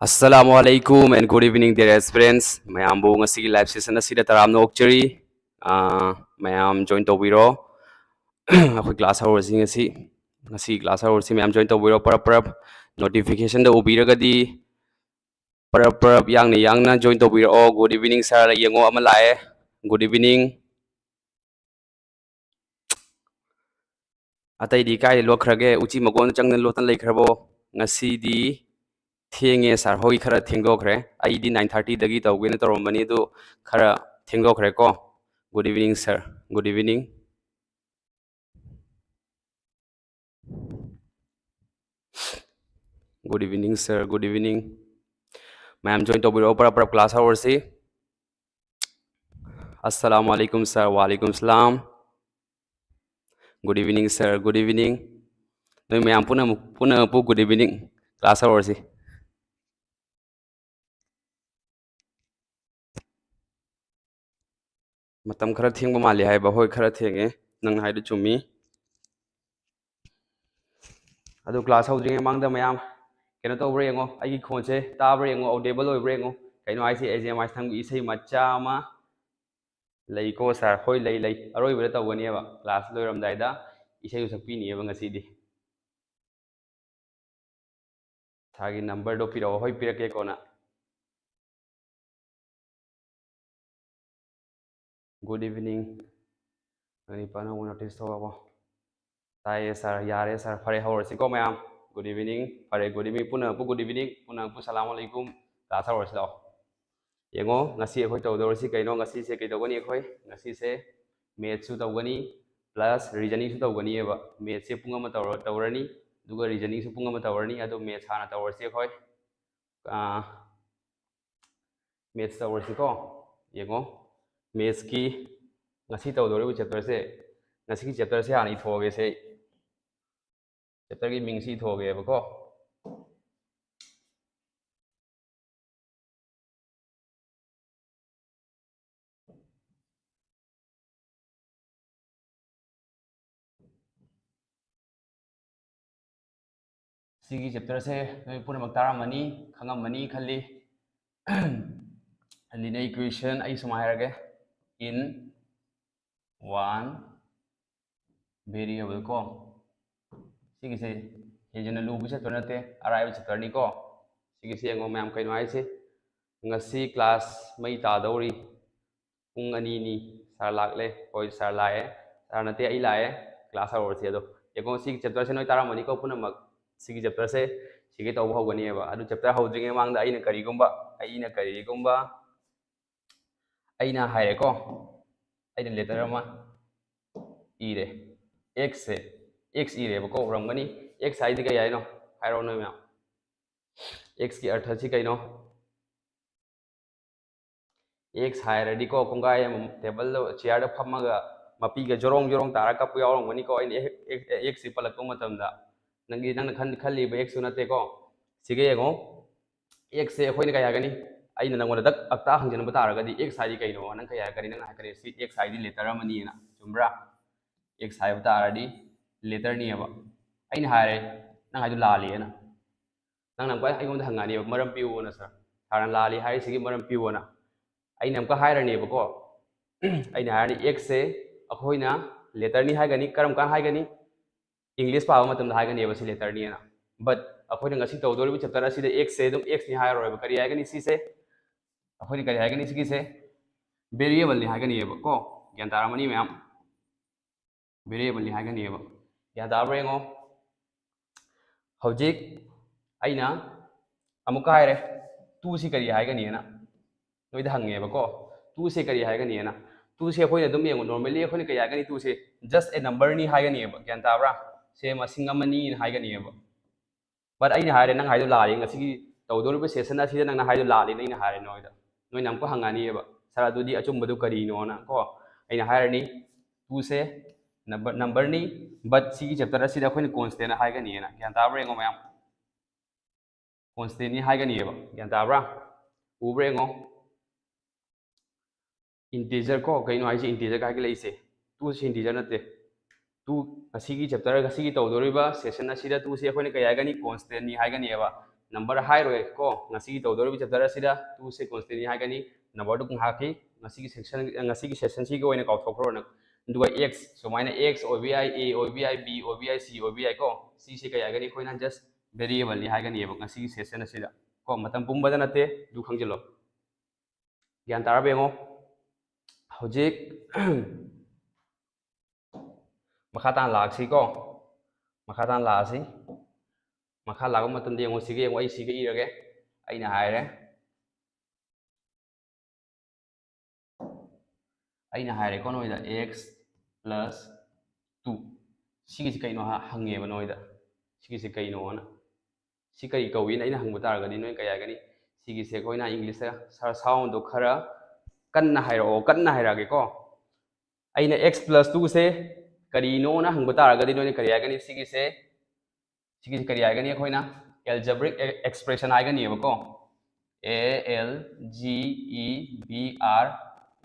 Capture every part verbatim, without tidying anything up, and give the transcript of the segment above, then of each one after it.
Assalamu alaikum and good evening, dear aspirants. ꯃꯌꯥꯝꯕꯨ ꯉꯁꯤꯒꯤ live session ꯑꯁꯤꯗ ꯇꯔꯥꯝꯅ ꯑꯣꯛꯆꯔꯤ꯫ ꯑꯥ, ꯃꯌꯥꯝ join ꯇꯧꯕꯤꯔꯣ꯫ ꯑꯩꯈꯣꯏ class ꯍꯧꯔꯁꯤ ꯉꯁꯤ꯫ ꯉꯁꯤ class ꯍꯧꯔꯁꯤ, ꯃꯌꯥꯝ join ꯇꯧꯕꯤꯔꯣ꯫ ꯄꯔꯞ ꯄꯔꯞ notificationꯗ ꯎꯕꯤꯔꯒꯗꯤ ꯄꯔꯞ ꯄꯔꯞ ꯌꯥꯡꯅ ꯌꯥꯡꯅ join ꯇꯧꯕꯤꯔꯛꯑꯣ꯫ Good evening sir, ꯌꯦꯡꯉꯣ ꯑꯃ ꯂꯥꯛꯑꯦ꯫ Good evening꯫ ꯑꯇꯩꯗꯤ ꯀꯥꯏꯗ ꯂꯣꯠꯈ꯭ꯔꯒꯦ? ꯎꯆꯤ ꯃꯀꯣꯟꯗ ꯆꯪꯗꯅ ꯂꯣꯠꯇꯅ ꯂꯩꯈ꯭ꯔꯕꯣ? ꯉꯁꯤꯗꯤ ꯊꯦꯡꯉꯦ sir, ꯍꯣꯏ, ꯈꯔ ꯊꯦꯡꯗꯣꯛꯈ꯭ꯔꯦ꯫ ꯑꯩꯗꯤ nine thirtyꯗꯒꯤ ꯇꯧꯒꯦꯅ ꯇꯧꯔꯝꯕꯅꯤ, ꯑꯗꯨ ꯈꯔ ꯊꯦꯡꯗꯣꯛꯈ꯭ꯔꯦꯀꯣ꯫ Good evening sir, good evening꯫ Good evening sir, good evening꯫ ꯃꯌꯥꯝ join ꯇꯧꯕꯤꯔꯛꯑꯣ, ꯄꯔꯞ ꯄꯔꯞ class ꯍꯧꯔꯁꯤ꯫ Assalamu alaikum sir, wa alaikum salam꯫ Good evening sir, good evening꯫ ꯅꯣꯏ ꯃꯌꯥꯝ ꯄꯨꯟꯅ ꯑꯃꯨꯛ, ꯄꯨꯟꯅ ꯑꯃꯨꯛ good evening꯫ Class ꯍꯧꯔꯁꯤ꯫ ꯃꯇꯝ ꯈꯔ ꯊꯦꯡꯕ ꯃꯥꯜꯂꯤ ꯍꯥꯏꯕ꯫ ꯍꯣꯏ, ꯈꯔ ꯊꯦꯡꯉꯦ, ꯅꯪꯅ ꯍꯥꯏꯗꯨ ꯆꯨꯝꯃꯤ꯫ ꯑꯗꯨ class ꯍꯧꯗ꯭ꯔꯤꯉꯩ ꯃꯃꯥꯡꯗ ꯃꯌꯥꯝ ꯀꯩꯅꯣ ꯇꯧꯕ꯭ꯔꯥ ꯌꯦꯡꯉꯣ, ꯑꯩꯒꯤ ꯈꯣꯟꯁꯦ ꯇꯥꯕ꯭ꯔꯥ ꯌꯦꯡꯉꯣ, audible ꯑꯣꯏꯕ꯭ꯔꯥ ꯌꯦꯡꯉꯣ꯫ ꯀꯩꯅꯣ ꯍꯥꯏꯁꯦ, ꯑꯦ ꯖꯦ ꯑꯦꯝ ꯑꯥꯏ ꯊꯪꯒꯤ ꯏꯁꯩ ꯃꯆꯥ ꯑꯃ ꯂꯩꯀꯣ sir꯫ ꯍꯣꯏ, ꯂꯩ, ꯂꯩ꯫ ꯑꯔꯣꯏꯕꯗ ꯇꯧꯒꯅꯦꯕ, class ꯂꯣꯏꯔꯝꯗꯥꯏꯗ ꯏꯁꯩ ꯁꯛꯄꯤꯅꯦꯕ ꯉꯁꯤꯗꯤ꯫ Sirꯒꯤ numberꯗꯣ ꯄꯤꯔꯛꯑꯣ꯫ ꯍꯣꯏ, ꯄꯤꯔꯛꯀꯦ ꯀꯣꯟꯅ꯫ Good evening꯫ ꯅꯪ ꯅꯤꯄꯥ ꯑꯅꯧꯕ notice ꯊꯣꯛꯂꯛꯑꯕꯣ? ꯇꯥꯏꯌꯦ sir, ꯌꯥꯔꯦ sir꯫ ꯐꯔꯦ, ꯍꯧꯔꯁꯤꯀꯣ ꯃꯌꯥꯝ꯫ Good evening꯫ ꯐꯔꯦ, good evening꯫ ꯄꯨꯟꯅ ꯑꯃꯨꯛ good evening, ꯄꯨꯟꯅ ꯑꯃꯨꯛ ꯁꯂꯥꯝ ꯑꯂꯩꯀꯨꯝ꯫ Class ꯍꯧꯔꯁꯤ ꯂꯥꯛꯑꯣ꯫ ꯌꯦꯡꯉꯣ, ꯉꯁꯤ ꯑꯩꯈꯣꯏ ꯇꯧꯗꯧꯔꯤꯁꯤ ꯀꯩꯅꯣ? ꯉꯁꯤꯁꯦ ꯀꯩꯗꯧꯒꯅꯤ ꯑꯩꯈꯣꯏ? ꯉꯁꯤꯁꯦ mathsꯁꯨ ꯇꯧꯒꯅꯤ, plus reasoningꯁꯨ ꯇꯧꯒꯅꯤꯕ꯫ Mathsꯁꯦ ꯄꯨꯡ ꯑꯃ ꯇꯧꯔ-, ꯇꯧꯔꯅꯤ, ꯑꯗꯨꯒ reasoningꯁꯨ ꯄꯨꯡ ꯑꯃ ꯇꯧꯔꯅꯤ꯫ ꯑꯗꯣ maths ꯍꯥꯟꯅ ꯇꯧꯔꯁꯤ ꯑꯩꯈꯣꯏ꯫ ꯑꯥ, maths ꯇꯧꯔꯁꯤꯀꯣ꯫ ꯌꯦꯡꯉꯣ, mathsꯀꯤ ꯉꯁꯤ ꯇꯧꯗꯧꯔꯤꯕ chapterꯁꯦ, ꯉꯁꯤꯒꯤ chapterꯁꯦ ꯍꯥꯟꯅ ꯏꯊꯣꯛꯑꯒꯦꯁꯦ ꯑꯩ꯫ Chapterꯒꯤ ꯃꯤꯡꯁꯤ ꯏꯊꯣꯛꯑꯒꯦꯕꯀꯣ꯫ ꯁꯤꯒꯤ ꯆꯦꯞꯇꯔꯁꯦ ꯅꯣꯏ ꯄꯨꯝꯅꯃꯛ ꯇꯥꯔꯝꯃꯅꯤ, ꯈꯪꯉꯝꯃꯅꯤ ꯈꯜꯂꯤ꯫ Linear equation ꯑꯩ ꯁꯨꯃꯥꯏꯅ ꯍꯥꯏꯔꯒꯦ, in one variable ꯀꯣ꯫ ꯁꯤꯒꯤꯁꯦ ꯍꯦꯟꯖꯤꯟꯅ ꯂꯨꯕ ꯆꯦꯞꯇꯔ ꯅꯠꯇꯦ, ꯑꯔꯥꯏꯕ ꯆꯦꯞꯇꯔꯅꯤꯀꯣ꯫ ꯁꯤꯒꯤꯁꯦ ꯌꯦꯡꯉꯣ ꯃꯌꯥꯝ, ꯀꯩꯅꯣ ꯍꯥꯏꯁꯦ, ꯉꯁꯤ ꯀ꯭ꯂꯥꯁ ꯃꯩ ꯇꯥꯗꯧꯔꯤ꯫ ꯄꯨꯡ ꯑꯅꯤꯅꯤ꯫ ꯁꯥꯔ ꯂꯥꯛꯂꯦ? ꯍꯣꯏ, ꯁꯥꯔ ꯂꯥꯛꯑꯦ꯫ ꯁꯥꯔ ꯅꯠꯇꯦ, ꯑꯩ ꯂꯥꯛꯑꯦ꯫ ꯀ꯭ꯂꯥꯁ ꯍꯧꯔꯁꯦ꯫ ꯑꯗꯣ ꯌꯦꯡꯉꯣ, ꯁꯤꯒꯤ ꯆꯦꯞꯇꯔꯁꯦ ꯅꯣꯏ ꯇꯥꯔꯝꯃꯅꯤꯀꯣ ꯄꯨꯝꯅꯃꯛ꯫ ꯁꯤꯒꯤ ꯆꯦꯞꯇꯔꯁꯦ ꯁꯤꯒꯤ ꯇꯧꯕ ꯍꯧꯒꯅꯤꯕ꯫ ꯑꯗꯨ ꯆꯦꯞꯇꯔ ꯍꯧꯗ꯭ꯔꯤꯉꯩ ꯃꯃꯥꯡꯗ ꯑꯩꯅ ꯀꯔꯤꯒꯨꯝꯕ ꯑꯩꯅ ꯀꯔꯤꯒꯨꯝꯕ ꯑꯩꯅ ꯍꯥꯏꯔꯦꯀꯣ, ꯑꯩꯅ ꯂꯦꯇꯔ ꯑꯃ ꯏꯔꯦ꯫ ꯑꯦꯛꯁꯁꯦ, ꯑꯦꯛꯁ ꯏꯔꯦꯕꯀꯣ, ꯎꯔꯝꯒꯅꯤ꯫ ꯑꯦꯛꯁ ꯍꯥꯏꯗꯤ ꯀꯩ ꯍꯥꯏꯅꯣ? ꯍꯥꯏꯔꯛꯑꯣ ꯅꯣꯏ ꯃꯌꯥꯝ꯫ ꯑꯦꯛꯁꯀꯤ ꯑꯔꯊꯁꯤ ꯀꯩꯅꯣ? ꯑꯦꯛꯁ ꯍꯥꯏꯔꯗꯤꯀꯣ, ꯀꯣꯡꯒꯥꯏ ꯑꯃ ꯇꯦꯕꯜꯗ, ꯆꯤꯌꯥꯔꯗ ꯐꯝꯃꯒ ꯃꯄꯤꯒ ꯖꯣꯔꯣꯡ ꯖꯣꯔꯣꯡ ꯇꯥꯔ ꯀꯞꯄ ꯌꯥꯎꯔꯝꯒꯅꯤꯀꯣ꯫ ꯑꯩꯅ ꯑꯦꯛꯁꯁꯤ ꯄꯜꯂꯛꯄ ꯃꯇꯝꯗ ꯅꯪꯒꯤ, ꯅꯪꯅ ꯈꯟ-, ꯈꯜꯂꯤꯕ ꯑꯦꯛꯁꯇꯨ ꯅꯠꯇꯦꯀꯣ꯫ ꯁꯤꯒ ꯌꯦꯡꯉꯣ, ꯑꯦꯛꯁꯁꯦ ꯑꯩꯈꯣꯏꯅ ꯀꯩ ꯍꯥꯏꯒꯅꯤ? ꯑꯩꯅ ꯅꯪꯉꯣꯟꯗ ꯗꯛ ꯑꯛꯇꯥ ꯍꯪꯖꯟꯕ ꯇꯥꯔꯒꯗꯤ, ꯑꯦꯛꯁ ꯍꯥꯏꯗꯤ ꯀꯩꯅꯣ? ꯅꯪ ꯀꯩ ꯍꯥꯏꯔꯛꯀꯅꯤ? ꯅꯪꯅ ꯍꯥꯏꯔꯛꯀꯅꯤ, "ꯁꯤ ꯑꯦꯛꯁ ꯍꯥꯏꯗꯤ ꯂꯦꯇꯔ ꯑꯃꯅꯤꯅ"꯫ ꯆꯨꯝꯕ꯭ꯔꯥ? ꯑꯦꯛꯁ ꯍꯥꯏꯕ ꯇꯥꯔꯗꯤ ꯂꯦꯇꯔꯅꯤꯑꯕ꯫ ꯑꯩꯅ ꯍꯥꯏꯔꯦ, ꯅꯪ ꯍꯥꯏꯗꯣ ꯂꯥꯜꯂꯦꯅ꯫ ꯅꯪꯅ ꯑꯃꯨꯛꯀ ꯑꯩꯉꯣꯟꯗ ꯍꯪꯉꯛꯑꯅꯦꯕ, "ꯃꯔꯝ ꯄꯤꯌꯨꯅ ꯁꯥꯔ, ꯁꯥꯔꯅ ꯂꯥꯜꯂꯤ ꯍꯥꯏꯔꯤꯁꯤꯒꯤ ꯃꯔꯝ ꯄꯤꯌꯨꯅ"꯫ ꯑꯩꯅ ꯑꯃꯨꯛꯀ ꯍꯥꯏꯔꯅꯦꯕꯀꯣ꯫ ꯑꯩꯅ ꯍꯥꯏꯔꯅꯤ, ꯑꯦꯛꯁꯁꯦ ꯑꯩꯈꯣꯏꯅ ꯂꯦꯇꯔꯅꯤ ꯍꯥꯏꯒꯅꯤ꯫ ꯀꯔꯝ ꯀꯥꯟ ꯍꯥꯏꯒꯅꯤ? ꯏꯪꯂꯤꯁ ꯄꯥꯕ ꯃꯇꯝꯗ ꯍꯥꯏꯒꯅꯦꯕ ꯁꯤ ꯂꯦꯇꯔꯅꯤꯅ꯫ But ꯑꯩꯈꯣꯏꯅ ꯉꯁꯤ ꯇꯧꯗꯧꯔꯤꯕ ꯆꯦꯞꯇꯔ ꯑꯁꯤꯗ ꯑꯦꯛꯁꯁꯦ ꯑꯗꯨꯝ ꯑꯦꯛꯁꯅꯤ ꯍꯥꯏꯔꯔꯣꯏꯕ꯫ ꯀꯔꯤ ꯍꯥꯏꯒꯅꯤ ꯁꯤꯁꯦ? ꯑꯩꯈꯣꯏꯅ ꯀꯔꯤ ꯍꯥꯏꯒꯅꯤ ꯁꯤꯒꯤꯁꯦ? ꯚꯦꯔꯤꯌꯦꯕꯜꯅꯤ ꯍꯥꯏꯒꯅꯤꯕ ꯀꯣ꯫ ꯒ꯭ꯌꯥꯟ ꯇꯥꯔꯝꯃꯅꯤ ꯃꯌꯥꯝ? ꯚꯦꯔꯤꯌꯦꯕꯜꯅꯤ ꯍꯥꯏꯒꯅꯤꯕ꯫ ꯒ꯭ꯌꯥꯟ ꯇꯥꯕ꯭ꯔꯥ ꯌꯦꯡꯉꯣ꯫ ꯍꯧꯖꯤꯛ ꯑꯩꯅ ꯑꯃꯨꯛꯀ ꯍꯥꯏꯔꯦ, ꯇꯨꯁꯤ ꯀꯔꯤ ꯍꯥꯏꯒꯅꯤꯅ? ꯅꯣꯏꯗ ꯍꯪꯉꯦꯕꯀꯣ, ꯇꯨꯁꯦ ꯀꯔꯤ ꯍꯥꯏꯒꯅꯤꯅ꯫ ꯇꯨꯁꯦ ꯑꯩꯈꯣꯏꯅ ꯑꯗꯨꯝ ꯌꯦꯡꯉꯣ, normally ꯑꯩꯈꯣꯏꯅ ꯀꯔꯤ ꯍꯥꯏꯒꯅꯤ? ꯇꯨꯁꯦ just a numberꯅꯤ ꯍꯥꯏꯒꯅꯤꯕ꯫ ꯒ꯭ꯌꯥꯟ ꯇꯥꯕ꯭ꯔꯥ? ꯁꯦ ꯃꯁꯤꯡ ꯑꯃꯅꯤꯅ ꯍꯥꯏꯒꯅꯤꯕ꯫ But ꯑꯩꯅ ꯍꯥꯏꯔꯦ, "ꯅꯪ ꯍꯥꯏꯗꯣ ꯂꯥꯜꯂꯤ, ꯉꯁꯤꯒꯤ ꯇꯧꯗꯧꯔꯤꯕ session ꯑꯁꯤꯗ ꯅꯪꯅ ꯍꯥꯏꯗꯣ ꯂꯥꯜꯂꯤꯅ" ꯑꯩꯅ ꯍꯥꯏꯔꯦ ꯅꯣꯏꯗ꯫ ꯅꯣꯏꯅ ꯑꯃꯨꯛꯀ ꯍꯪꯉꯛꯑꯅꯤꯕ, "ꯁꯥꯔ, ꯑꯗꯨꯗꯤ ꯑꯆꯨꯝꯕꯗꯨ ꯀꯔꯤꯅꯣꯅ?" ꯀꯣ꯫ ꯑꯩꯅ ꯍꯥꯏꯔꯅꯤ, ꯇꯨꯁꯦ number, numberꯅꯤ, but ꯁꯤꯒꯤ ꯆꯦꯞꯇꯔ ꯑꯁꯤꯗ ꯑꯩꯈꯣꯏꯅ constant ꯍꯥꯏꯒꯅꯤꯅ꯫ ꯒ꯭ꯌꯥꯟ ꯇꯥꯕ꯭ꯔꯥ ꯌꯦꯡꯉꯣ ꯃꯌꯥꯝ? Constantꯅꯤ ꯍꯥꯏꯒꯅꯤꯕ꯫ ꯒ꯭ꯌꯥꯟ ꯇꯥꯕ꯭ꯔꯥ? ꯎꯕ꯭ꯔꯥ ꯌꯦꯡꯉꯣ꯫ Integer ꯀꯣ, ꯀꯩꯅꯣ ꯍꯥꯏꯁꯦ? Integer ꯍꯥꯏꯒꯠꯂꯛꯏꯁꯦ꯫ ꯇꯨꯁꯤ integer ꯅꯠꯇꯦ꯫ ꯇꯨ, ꯉꯁꯤꯒꯤ ꯆꯦꯞꯇꯔ, ꯉꯁꯤꯒꯤ ꯇꯧꯗꯧꯔꯤꯕ ꯁꯦꯁꯟ ꯑꯁꯤꯗ ꯇꯨꯁꯤ ꯑꯩꯈꯣꯏꯅ ꯀꯩ ꯍꯥꯏꯒꯅꯤ? ꯀꯣꯟꯁꯇꯦꯟꯅꯤ ꯍꯥꯏꯒꯅꯦꯕ꯫ ꯅꯝꯕꯔ ꯍꯥꯏꯔꯣꯏ ꯀꯣ꯫ ꯉꯁꯤꯒꯤ ꯇꯧꯗꯧꯔꯤꯕ ꯆꯦꯞꯇꯔ ꯑꯁꯤꯗ ꯇꯨꯁꯦ ꯀꯣꯟꯁꯇꯦꯟꯅꯤ ꯍꯥꯏꯒꯅꯤ꯫ ꯅꯝꯕꯔꯗꯨ ꯉꯥꯏꯍꯥꯛꯀꯤ ꯉꯁꯤꯒꯤ ꯁꯦꯁꯟ, ꯉꯁꯤꯒꯤ ꯁꯦꯁꯟꯁꯤꯒꯤ ꯑꯣꯏꯅ ꯀꯥꯎꯊꯣꯛꯈ꯭ꯔꯣ ꯅꯪ꯫ ꯑꯗꯨꯒ ꯑꯦꯛꯁ ꯁꯨꯃꯥꯏꯅ ꯑꯦꯛꯁ ꯑꯣꯏꯕ ꯌꯥꯏ, ꯑꯦ ꯑꯣꯏꯕ ꯌꯥꯏ, ꯕꯤ ꯑꯣꯏꯕ ꯌꯥꯏ, ꯁꯤ ꯑꯣꯏꯕ ꯌꯥꯏ ꯀꯣ꯫ ꯁꯤꯁꯦ ꯀꯩ ꯍꯥꯏꯒꯅꯤ? ꯑꯩꯈꯣꯏꯅ ꯖꯁ ꯚꯦꯔꯤꯌꯦꯕꯜꯅꯤ ꯍꯥꯏꯒꯅꯦꯕ ꯉꯁꯤꯒꯤ ꯁꯦꯁꯟ ꯑꯁꯤꯗ ꯀꯣ꯫ ꯃꯇꯝ ꯄꯨꯝꯕꯗ ꯅꯠꯇꯦ, ꯑꯗꯨ ꯈꯪꯖꯤꯜꯂꯣ꯫ ꯒ꯭ꯌꯥꯟ ꯇꯥꯔꯕ ꯌꯦꯡꯉꯣ꯫ ꯍꯧꯖꯤꯛ ꯃꯈꯥ ꯇꯥꯅ ꯂꯥꯛꯁꯤꯀꯣ꯫ ꯃꯈꯥ ꯇꯥꯅ ꯂꯥꯛꯑꯁꯤ꯫ ꯃꯈꯥ ꯂꯥꯛꯄ ꯃꯇꯝꯗ ꯌꯦꯡꯉꯣ, ꯁꯤꯒ ꯌꯦꯡꯉꯣ, ꯑꯩ ꯁꯤꯒ ꯏꯔꯒꯦ꯫ ꯑꯩꯅ ꯍꯥꯏꯔꯦ, ꯑꯩꯅ ꯍꯥꯏꯔꯦꯀꯣ ꯅꯣꯏꯗ, x plus two꯫ ꯁꯤꯒꯤꯁꯤ ꯀꯩꯅꯣ ꯍ-, ꯍꯪꯉꯦꯕ ꯅꯣꯏꯗ꯫ ꯁꯤꯒꯤꯁꯤ ꯀꯩꯅꯣꯅ꯫ ꯁꯤ ꯀꯔꯤ ꯀꯧꯏꯅ ꯑꯩꯅ ꯍꯪꯕ ꯇꯥꯔꯒꯗꯤ ꯅꯣꯏ ꯀꯩ ꯍꯥꯏꯒꯅꯤ? ꯁꯤꯒꯤꯁꯦ ꯑꯩꯈꯣꯏꯅ ꯏꯪꯂꯤꯁꯇ ꯁꯥꯎꯟꯗꯣ ꯈꯔ ꯀꯟꯅ ꯍꯥꯏꯔꯛꯑꯣ, ꯀꯟꯅ ꯍꯥꯏꯔꯛꯑꯒꯦꯀꯣ꯫ ꯑꯩꯅ x plus twoꯁꯦ ꯀꯔꯤꯅꯣꯅ ꯍꯪꯕ ꯇꯥꯔꯒꯗꯤ ꯅꯣꯏꯅ ꯀꯔꯤ ꯍꯥꯏꯒꯅꯤ? ꯁꯤꯒꯤꯁꯦ, ꯁꯤꯒꯤꯁꯦ ꯀꯔꯤ ꯍꯥꯏꯒꯅꯤ? ꯑꯩꯈꯣꯏꯅ algebraic expression ꯍꯥꯏꯒꯅꯦꯕꯀꯣ꯫ A L G E B R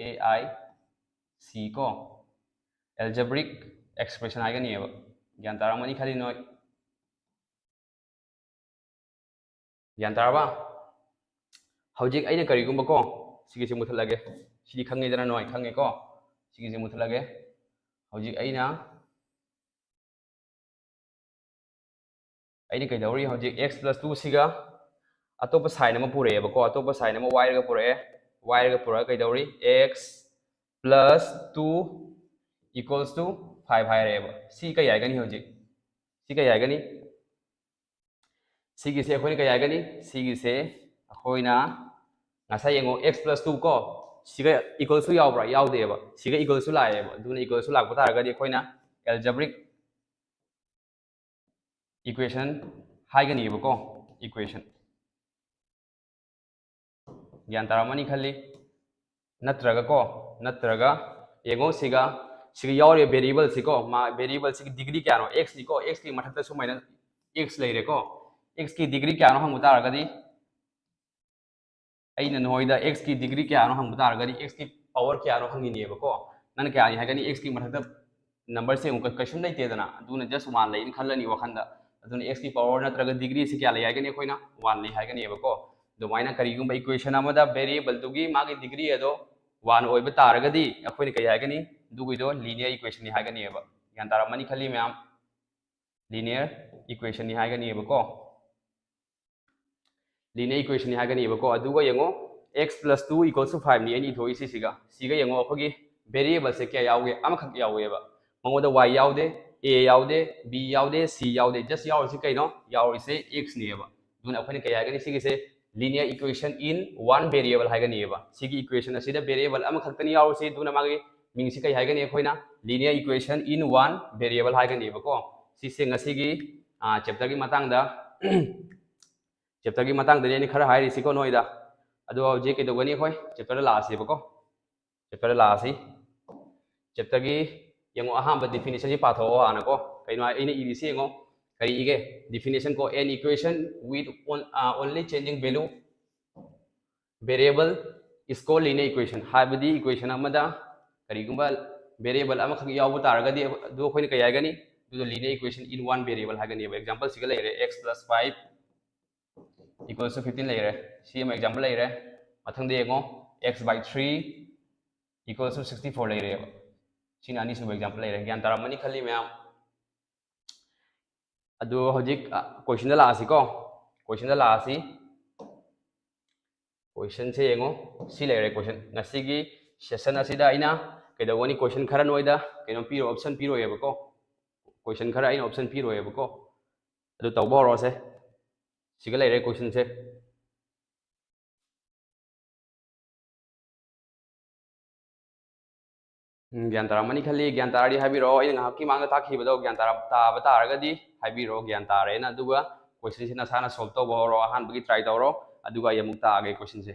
A I C ꯀꯣ꯫ Algebraic expression ꯍꯥꯏꯒꯅꯦꯕ꯫ ꯒ꯭ꯌꯥꯟ ꯇꯥꯔꯝꯃꯅꯤ ꯈꯜꯂꯤ ꯅꯣꯏ꯫ ꯒ꯭ꯌꯥꯟ ꯇꯥꯔꯕ? ꯍꯧꯖꯤꯛ ꯑꯩꯅ ꯀꯔꯤꯒꯨꯝꯕ ꯀꯣ, ꯁꯤꯒꯤꯁꯦ ꯃꯨꯊꯠꯂꯒꯦ꯫ ꯁꯤꯗꯤ ꯈꯪꯉꯦꯗꯅ ꯅꯣꯏ, ꯈꯪꯉꯦꯀꯣ? ꯁꯤꯒꯤꯁꯦ ꯃꯨꯊꯠꯂꯒꯦ꯫ ꯍꯧꯖꯤꯛ ꯑꯩꯅ, ꯑꯩꯅ ꯀꯩꯗꯧꯔꯤ? ꯍꯧꯖꯤꯛ x plus twoꯁꯤꯒ ꯑꯇꯣꯞꯄ sign ꯑꯃ ꯄꯨꯔꯛꯑꯦꯕꯀꯣ, ꯑꯇꯣꯞꯄ sign ꯑꯃ ꯋꯥꯏꯔꯒ ꯄꯨꯔꯛꯑꯦ꯫ ꯋꯥꯏꯔꯒ ꯄꯨꯔꯛꯑꯒ ꯀꯩꯗꯧꯔꯤ? X plus two equals to five ꯍꯥꯏꯔꯛꯑꯦꯕ꯫ ꯁꯤ ꯀꯩ ꯍꯥꯏꯒꯅꯤ ꯍꯧꯖꯤꯛ? ꯁꯤ ꯀꯩ ꯍꯥꯏꯒꯅꯤ? ꯁꯤꯒꯤꯁꯦ ꯑꯩꯈꯣꯏꯅ ꯀꯩ ꯍꯥꯏꯒꯅꯤ? ꯁꯤꯒꯤꯁꯦ ꯑꯩꯈꯣꯏꯅ ꯉꯁꯥꯏ ꯌꯦꯡꯉꯣ, x plus two ꯀꯣ, ꯁꯤꯒ equals to ꯌꯥꯎꯕ꯭ꯔꯥ? ꯌꯥꯎꯗꯦꯕ꯫ ꯁꯤꯒ equals to ꯂꯥꯛꯑꯦꯕ꯫ ꯑꯗꯨꯅ equals to ꯂꯥꯛꯄ ꯇꯥꯔꯒꯗꯤ ꯑꯩꯈꯣꯏꯅ algebraic equation ꯍꯥꯏꯒꯅꯤꯕꯀꯣ, equation꯫ ꯒ꯭ꯌꯥꯟ ꯇꯥꯔꯝꯃꯅꯤ ꯈꯜꯂꯤ꯫ ꯅꯠꯇ꯭ꯔꯒ ꯀꯣ, ꯅꯠꯇ꯭ꯔꯒ ꯌꯦꯡꯉꯣ, ꯁꯤꯒ, ꯁꯤꯒ ꯌꯥꯎꯔꯤꯕ variableꯁꯤꯀꯣ, ꯃꯥ variableꯁꯤꯒꯤ degree ꯀꯌꯥꯅꯣ? Xꯅꯤꯀꯣ, Xꯀꯤ ꯃꯊꯛꯇ ꯁꯨꯃꯥꯏꯅ X ꯂꯩꯔꯦꯀꯣ꯫ Xꯀꯤ degree ꯀꯌꯥꯅꯣ ꯍꯪꯕ ꯇꯥꯔꯒꯗꯤ, ꯑꯩꯅ ꯅꯣꯏꯗ Xꯀꯤ degree ꯀꯌꯥꯅꯣ ꯍꯪꯕ ꯇꯥꯔꯒꯗꯤ, Xꯀꯤ power ꯀꯌꯥꯅꯣ ꯍꯪꯉꯤꯅꯦꯕꯀꯣ꯫ ꯅꯪꯅ ꯀꯌꯥꯅꯤ ꯍꯥꯏꯒꯅꯤ? Xꯀꯤ ꯃꯊꯛꯇ ꯅꯝꯕꯔꯁꯦ ꯑꯃꯨꯛ ꯀꯩꯁꯨꯝ ꯂꯩꯇꯦꯗꯅ, ꯑꯗꯨꯅ just one ꯂꯩꯅ ꯈꯜꯂꯅꯤ ꯋꯥꯈꯟꯗ꯫ ꯑꯗꯨꯅ x ꯀꯤ ꯄꯋꯔ ꯅꯠꯇ꯭ꯔꯒ ꯗꯤꯒ꯭ꯔꯤꯁꯤ ꯀꯌꯥ ꯂꯩ ꯍꯥꯏꯒꯅꯤ? ꯑꯩꯈꯣꯏꯅ one ꯂꯩ ꯍꯥꯏꯒꯅꯦꯕꯀꯣ꯫ ꯑꯗꯨꯃꯥꯏꯅ ꯀꯔꯤꯒꯨꯝꯕ ꯏꯀ꯭ꯋꯦꯁꯟ ꯑꯃꯗ ꯚꯦꯔꯤꯌꯦꯕꯜꯗꯨꯒꯤ ꯃꯥꯒꯤ ꯗꯤꯒ꯭ꯔꯤ ꯑꯗꯣ one ꯑꯣꯏꯕ ꯇꯥꯔꯒꯗꯤ ꯑꯩꯈꯣꯏꯅ ꯀꯔꯤ ꯍꯥꯏꯒꯅꯤ? ꯑꯗꯨꯒꯤꯗꯣ ꯂꯤꯅꯤꯌꯔ ꯏꯀ꯭ꯋꯦꯁꯟꯅꯤ ꯍꯥꯏꯒꯅꯦꯕ꯫ ꯒ꯭ꯌꯥꯟ ꯇꯥꯔꯝꯃꯅꯤ ꯈꯜꯂꯤ ꯃꯌꯥꯝ꯫ ꯂꯤꯅꯤꯌꯔ ꯏꯀ꯭ꯋꯦꯁꯟꯅꯤ ꯍꯥꯏꯒꯅꯦꯕꯀꯣ꯫ ꯂꯤꯅꯤꯌꯔ ꯏꯀ꯭ꯋꯦꯁꯟꯅꯤ ꯍꯥꯏꯒꯅꯦꯕꯀꯣ꯫ ꯑꯗꯨꯒ ꯌꯦꯡꯉꯣ, x plus two equals to five ꯅꯤ ꯑꯩꯅ ꯏꯊꯣꯛꯏꯁꯤ ꯁꯤꯒ꯫ ꯁꯤꯒ ꯌꯦꯡꯉꯣ, ꯑꯩꯈꯣꯏꯒꯤ ꯚꯦꯔꯤꯌꯦꯕꯜꯁꯦ ꯀꯌꯥ ꯌꯥꯎꯒꯦ? ꯑꯃꯈꯛ ꯌꯥꯎꯋꯦꯕ꯫ ꯃꯉꯣꯟꯗ y ꯌꯥꯎꯗꯦ, a ꯌꯥꯎꯗꯦ, b ꯌꯥꯎꯗꯦ, c ꯌꯥꯎꯗꯦ꯫ Just ꯌꯥꯎꯔꯤꯁꯤ ꯀꯩꯅꯣ? ꯌꯥꯎꯔꯤꯁꯦ x ꯅꯦꯕ꯫ ꯑꯗꯨꯅ ꯑꯩꯈꯣꯏꯅ ꯀꯩ ꯍꯥꯏꯒꯅꯤ ꯁꯤꯒꯤꯁꯦ? Linear equation in one variable ꯍꯥꯏꯒꯅꯤꯕ꯫ ꯁꯤꯒꯤ ꯏꯀ꯭ꯋꯦꯁꯟ ꯑꯁꯤꯗ ꯚꯦꯔꯤꯌꯦꯕꯜ ꯑꯃꯈꯛꯇꯅꯤ ꯌꯥꯎꯔꯤꯁꯤ, ꯑꯗꯨꯅ ꯃꯥꯒꯤ ꯃꯤꯡꯁꯤ ꯀꯩ ꯍꯥꯏꯒꯅꯤ? ꯑꯩꯈꯣꯏꯅ linear equation in one variable ꯍꯥꯏꯒꯅꯤꯕꯀꯣ꯫ ꯁꯤꯁꯦ ꯉꯁꯤꯒꯤ, ꯑ, ꯆꯦꯞꯇꯔꯒꯤ ꯃꯇꯥꯡꯗ, ꯆꯦꯞꯇꯔꯒꯤ ꯃꯇꯥꯡꯗꯅꯤ ꯑꯩꯅ ꯈꯔ ꯍꯥꯏꯔꯤꯁꯤꯀꯣ ꯅꯣꯏꯗ꯫ ꯑꯗꯣ ꯍꯧꯖꯤꯛ ꯀꯩꯗꯧꯒꯅꯤ? ꯑꯩꯈꯣꯏ ꯆꯦꯞꯇꯔꯗ ꯂꯥꯛꯑꯁꯦꯕꯀꯣ꯫ ꯆꯦꯞꯇꯔꯗ ꯂꯥꯛꯑꯁꯤ꯫ ꯆꯦꯞꯇꯔꯒꯤ ꯌꯦꯡꯉꯣ, ꯑꯍꯥꯟꯕ ꯗꯤꯐꯤꯅꯤꯁꯟꯁꯤ ꯄꯥꯊꯣꯛꯑꯣ ꯍꯥꯟꯅꯀꯣ꯫ ꯀꯩꯅꯣ ꯍꯥꯏ-, ꯑꯩꯅ ꯏꯔꯤꯁꯤ ꯌꯦꯡꯉꯣ꯫ ꯀꯔꯤ ꯏꯒꯦ? Definition ꯀꯣ, an equation with on-, ꯑ, only changing value variable is called linear equation꯫ ꯍꯥꯏꯕꯗꯤ ꯏꯀ꯭ꯋꯦꯁꯟ ꯑꯃꯗ ꯀꯔꯤꯒꯨꯝꯕ ꯚꯦꯔꯤꯌꯦꯕꯜ ꯑꯃꯈꯛ ꯌꯥꯎꯕ ꯇꯥꯔꯒꯗꯤ ꯑꯗꯨ ꯑꯩꯈꯣꯏꯅ ꯀꯩ ꯍꯥꯏꯒꯅꯤ? ꯑꯗꯨꯗꯣ linear equation in one variable ꯍꯥꯏꯒꯅꯦꯕ꯫ ꯑꯦꯛꯖꯥꯝꯄꯜꯁꯤꯒ ꯂꯩꯔꯦ, x plus five equals to fifteen ꯂꯩꯔꯦ꯫ ꯁꯤ ꯑꯃ ꯑꯦꯛꯖꯥꯝꯄꯜ ꯂꯩꯔꯦ꯫ ꯃꯊꯪꯗ ꯌꯦꯡꯉꯣ, x by three equals to sixty four ꯂꯩꯔꯦꯕ꯫ ꯁꯤꯅ ꯑꯅꯤꯁꯨꯕ ꯑꯦꯛꯖꯥꯝꯄꯜ ꯂꯩꯔꯦ꯫ ꯒ꯭ꯌꯥꯟ ꯇꯥꯔꯝꯃꯅꯤ ꯈꯜꯂꯤ ꯃꯌꯥꯝ꯫ ꯑꯗꯨ ꯍꯧꯖꯤꯛ, ꯑ, ꯀꯣꯏꯁꯟꯗ ꯂꯥꯛꯑꯁꯤꯀꯣ꯫ ꯀꯣꯏꯁꯟꯗ ꯂꯥꯛꯑꯁꯤ꯫ ꯀꯣꯏꯁꯟꯁꯦ ꯌꯦꯡꯉꯣ, ꯁꯤ ꯂꯩꯔꯦ ꯀꯣꯏꯁꯟ꯫ ꯉꯁꯤꯒꯤ ꯁꯦꯁꯟ ꯑꯁꯤꯗ ꯑꯩꯅ ꯀꯩꯗꯧꯒꯅꯤ? ꯀꯣꯏꯁꯟ ꯈꯔ ꯅꯣꯏꯗ ꯀꯩꯅꯣ ꯄꯤꯔꯣ, ꯑꯣꯞꯁꯟ ꯄꯤꯔꯣꯏꯌꯦꯕꯀꯣ꯫ ꯀꯣꯏꯁꯟ ꯈꯔ ꯑꯩꯅ ꯑꯣꯞꯁꯟ ꯄꯤꯔꯣꯏꯌꯦꯕꯀꯣ꯫ ꯑꯗꯨ ꯇꯧꯕ ꯍꯧꯔꯁꯦ꯫ ꯁꯤꯒ ꯂꯩꯔꯦ ꯀꯣꯏꯁꯟꯁꯦ꯫ ꯎꯝ, ꯒ꯭ꯌꯥꯟ ꯇꯥꯔꯝꯃꯅꯤ ꯈꯜꯂꯤ꯫ ꯒ꯭ꯌꯥꯟ ꯇꯥꯔꯗꯤ ꯍꯥꯏꯕꯤꯔꯛꯑꯣ꯫ ꯑꯩꯅ ꯉꯥꯏꯍꯥꯛꯀꯤ ꯃꯥꯡꯗ ꯇꯥꯛꯈꯤꯕꯗꯣ ꯒ꯭ꯌꯥꯟ ꯇꯥꯔ-, ꯇꯥꯕ ꯇꯥꯔꯒꯗꯤ ꯍꯥꯏꯕꯤꯔꯛꯑꯣ, ꯒ꯭ꯌꯥꯟ ꯇꯥꯔꯦꯅ꯫ ꯑꯗꯨꯒ ꯀꯣꯏꯁꯟꯁꯤ ꯅꯁꯥꯅ ꯁꯣꯜꯕ ꯇꯧꯕ ꯍꯧꯔꯣ꯫ ꯑꯍꯥꯟꯕꯒꯤ ꯇ꯭ꯔꯥꯏ ꯇꯧꯔꯣ, ꯑꯗꯨꯒ ꯑꯩ ꯑꯃꯨꯛ ꯇꯥꯛꯑꯒꯦ ꯀꯣꯏꯁꯟꯁꯦ꯫